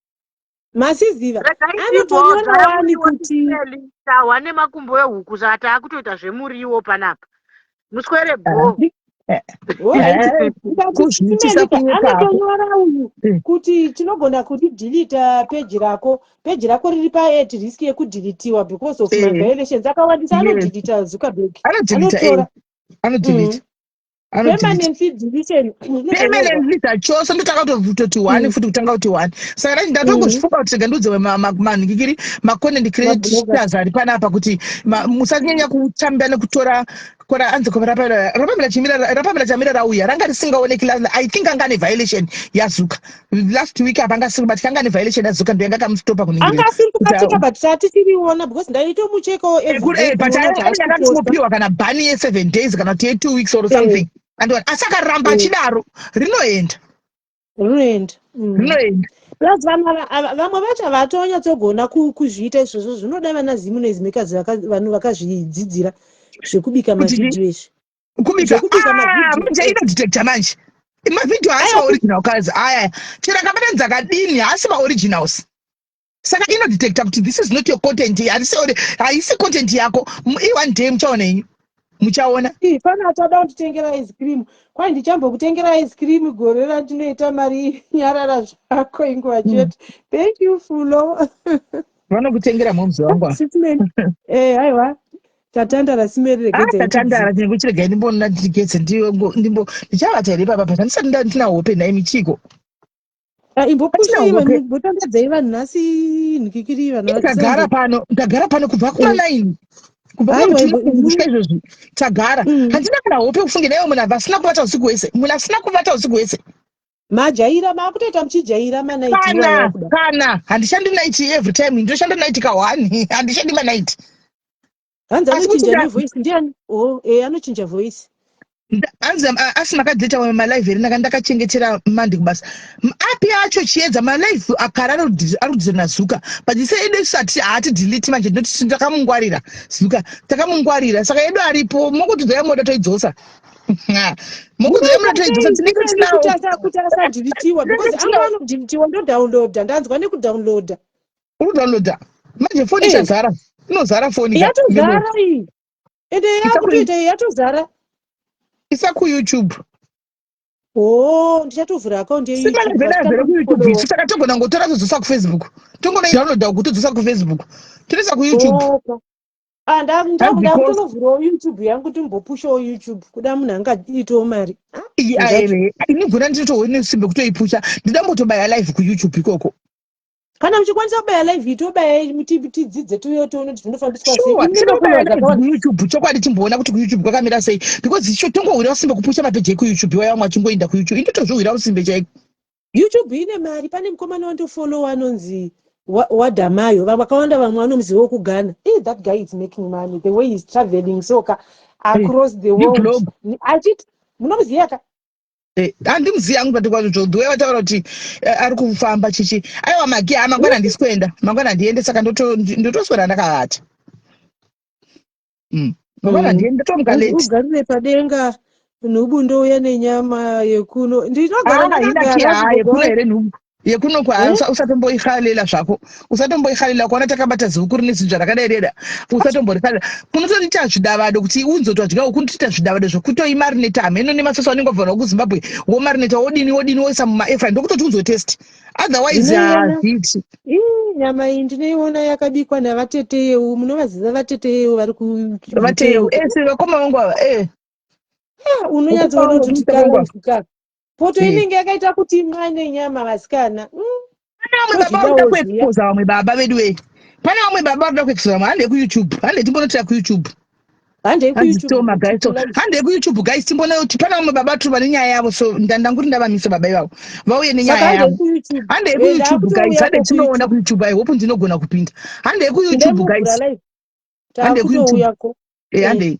Masiziva Regai anotonyora timbogara wani muriwo kuti tiseli tahwa nemakumbo ehuku, saka taakutoita zvemuriwo panapa. Muswere bho. Alright, ndikati Kuzviitisa Simelika kunyepa. anotonyora uyu kuti tinogona kudhilita peji rako, peji rako riri paat risk yekudhilitiwa because of maviolations akawandisa. Anodhilita Zuckerberg. Anodhilita. Anotora. Anodhilita, anodhilita. Permanently deletion inotonyorwa. Permanently zvachose. Ndotaka kutoti one futi kutanga kuti one. Saka ndati ndatongozvifunga kuti rega ndiudze manhikikiri macontent creators ari panapa kuti musanyanya kutambira nekutora kora. Anzi rapamira chimira, rapamira chamira, rauya ranga risingaoneki. I think anga ane violation yaZuka last week apa, anga asiri, but kanga ane violation yaZuka, ndo yanga kamustopa kuningirira. Anga asiri Kuti kubatika, but tatichiriona because ndaitomuchekawo everyday But kuona kuti haasi anenge kuposta. akatopiwa kana bhani ye7 days kana kuti ye2 weeks or something, andiona, asi akaramba achidaro rinoenda. Rinoenda. Rinoenda. Plus vanhu vamwe vacho havatonyatsogona kuzviita izvozvo, zvinoda vana Zimu nezimakers, vanhu vakazvidzidzira zvekubika Kuti chii? mavhidhiyo izvi. Kubika? Zvekubika Ah, mavhidhiyo. manje inodetecta manje mavhidhiyo haasi maoriginal kazi aya, chero akabatanidza akadini haasi maoriginals. Saka inodetecta kuti this is not your content, haisi content yako. I-one day muchaona henyu, muchaona. Ii, pane achada kunditengera ice cream, kwai ndichambokutengera ice cream gore randinoita mari, nyarara zvako inguva chete. Thank you, Fulo. Vanokutengera momzi wangu ava. Sisman, aiwa, tatandara Simeri, regedzai. Tatandara, tinenge chiregai ndimbona ndigeze, ndimbo ndichavata here ipapa, but handisati ndina hope nhai michiko. Imbopushai Hatina hope. vanhu, mbotandadzai vanhu nhasi, nhikikiri vanhu. Tagara pano, tagara pano kubva kuma 9, kubva Aiwa, kusvika izvozvi tagara, handina kana hope. Kufunge naiwe munhu abva asina kuvata usiku hwese, munhu asina kuvata usiku hwese. Majaira, makutoita muchijaira manaiti. Kana kana handishandi night every time, ndinoshanda night ka one, handishandi manight. Hanzi Asi kuti anochinja nevoice ndiani? O anochinja voice. Hanzi asi makadhilita malive here? Ndaka ndakachengetera mandi kubasa. Api acho chiedza malive akara ari kudhilita naZuka, but ise edu isati haati delete manje, ndinoti takamungwarira Zuka, takamungwarira, saka edu aripo. Mokuti moda toidzosa, mokuti moda toidzosa, tinenge tinawo. Kuti asadhilitiwa, because anga anodhilitiwa, ndodownloada, ndanzwa nekudownloada. Uri kudownloada manje foni ichazara, inozara foni ka, Yatozara memory. iyi, ende Isa yakutoita iyi yatozara. Isa kuYouTube. Oh, ndichatovhura account yeYouTube. Simba kuYouTube isu saka togona kungotora todzosa kuFacebook. Tongonodownloada uku todzosa kuFacebook. Tonoisa kuYouTube. Oh, ah, ndakutonovhurawo YouTube yangu timbopushawo YouTube kuda munhu angaitawo mari. Ah, Inigona ndinotoone simba kutoipusha. Ndidambotobaya live kuYouTube ikoko. Kana muchikwanisa kubaya live itobayai tidzidze tiuye tione kuti zvinofambiswa seiyoutube chokwadi timboona kuti kuyoutube kwakamira sei because icho tongohwira usimbe kupusha mapeji ekuyoutube iwaya vamwe vachingoinda kuyoutube indotozvihwira usimbe chaiko. Youtube ine mari. Pane mukomana wandofollowa anonzi Wadamayo, vakawanda vamwe vanomuziva wekuGhana. That guy is making money the way he's traveling so ka across the world achiti munomuziva ka? Handimuzivi hangu but kwazvo the way vataura kuti ari kufamba chichi. Aiwa magi, ha, mangwana handisi kuenda, mangwana handiende, saka ndotoswera ndakavata. Mangwana handiende, ndotomuka late. Ugarire padenga nhubu, ndouya nenyama yekuno, ndinogara. Ah, inaki ha yekuno here nhubu yekuno kwa? Usatomboihalela zvako, usatomboihalela. Kuona takabata zihuku rine zinzva rakadai reda, usatomborikalela. Kunotoita zvidavado kuti unzotwadyawo, kunotoita zvidavado zvekutoimarineta hameno nemasoso anenge obva kuZimbabwe, womarineta, wodini wodini, woisa mumaairfryer, ndokutoti uzotest, otherwise hazviiti. Ii, nyama iyi ndinoiona yakabikwa navateteyeu. Munovaziva vateteyeu vari ku Vateyeu ese vakoma vangu ava. Ah, unonyatsoona Vakoma kuti vangu, vangu ava. tikalaifika poto inenge yakaita kuti mwa nenyama vasikana. Pane vamwe baba varikuda Tozvidawo zviya. kuexposa vamwe baba vedu wei. Pane vamwe baba varikuda kuexposa vamwe. Handei kuYouTube, handei timbonotira kuYouTube. Handei Hanzi kuYouTube. toma guys, so Live. handei kuYouTube guys, timbona kuti pane vamwe baba tiri vane nyaya yavo, so ndanguri ndavamisa baba ivavo vauye Saka nenyaya handei yavo. kuYouTube. Handei kuYouTube guys, handei Ndakutouya tinoona kuYouTube. kuYouTube. I hope ndinogona kupinda. Handei Pindai kuYouTube muvhura guys, live. handei kuYouTube. Taakutouya Handei.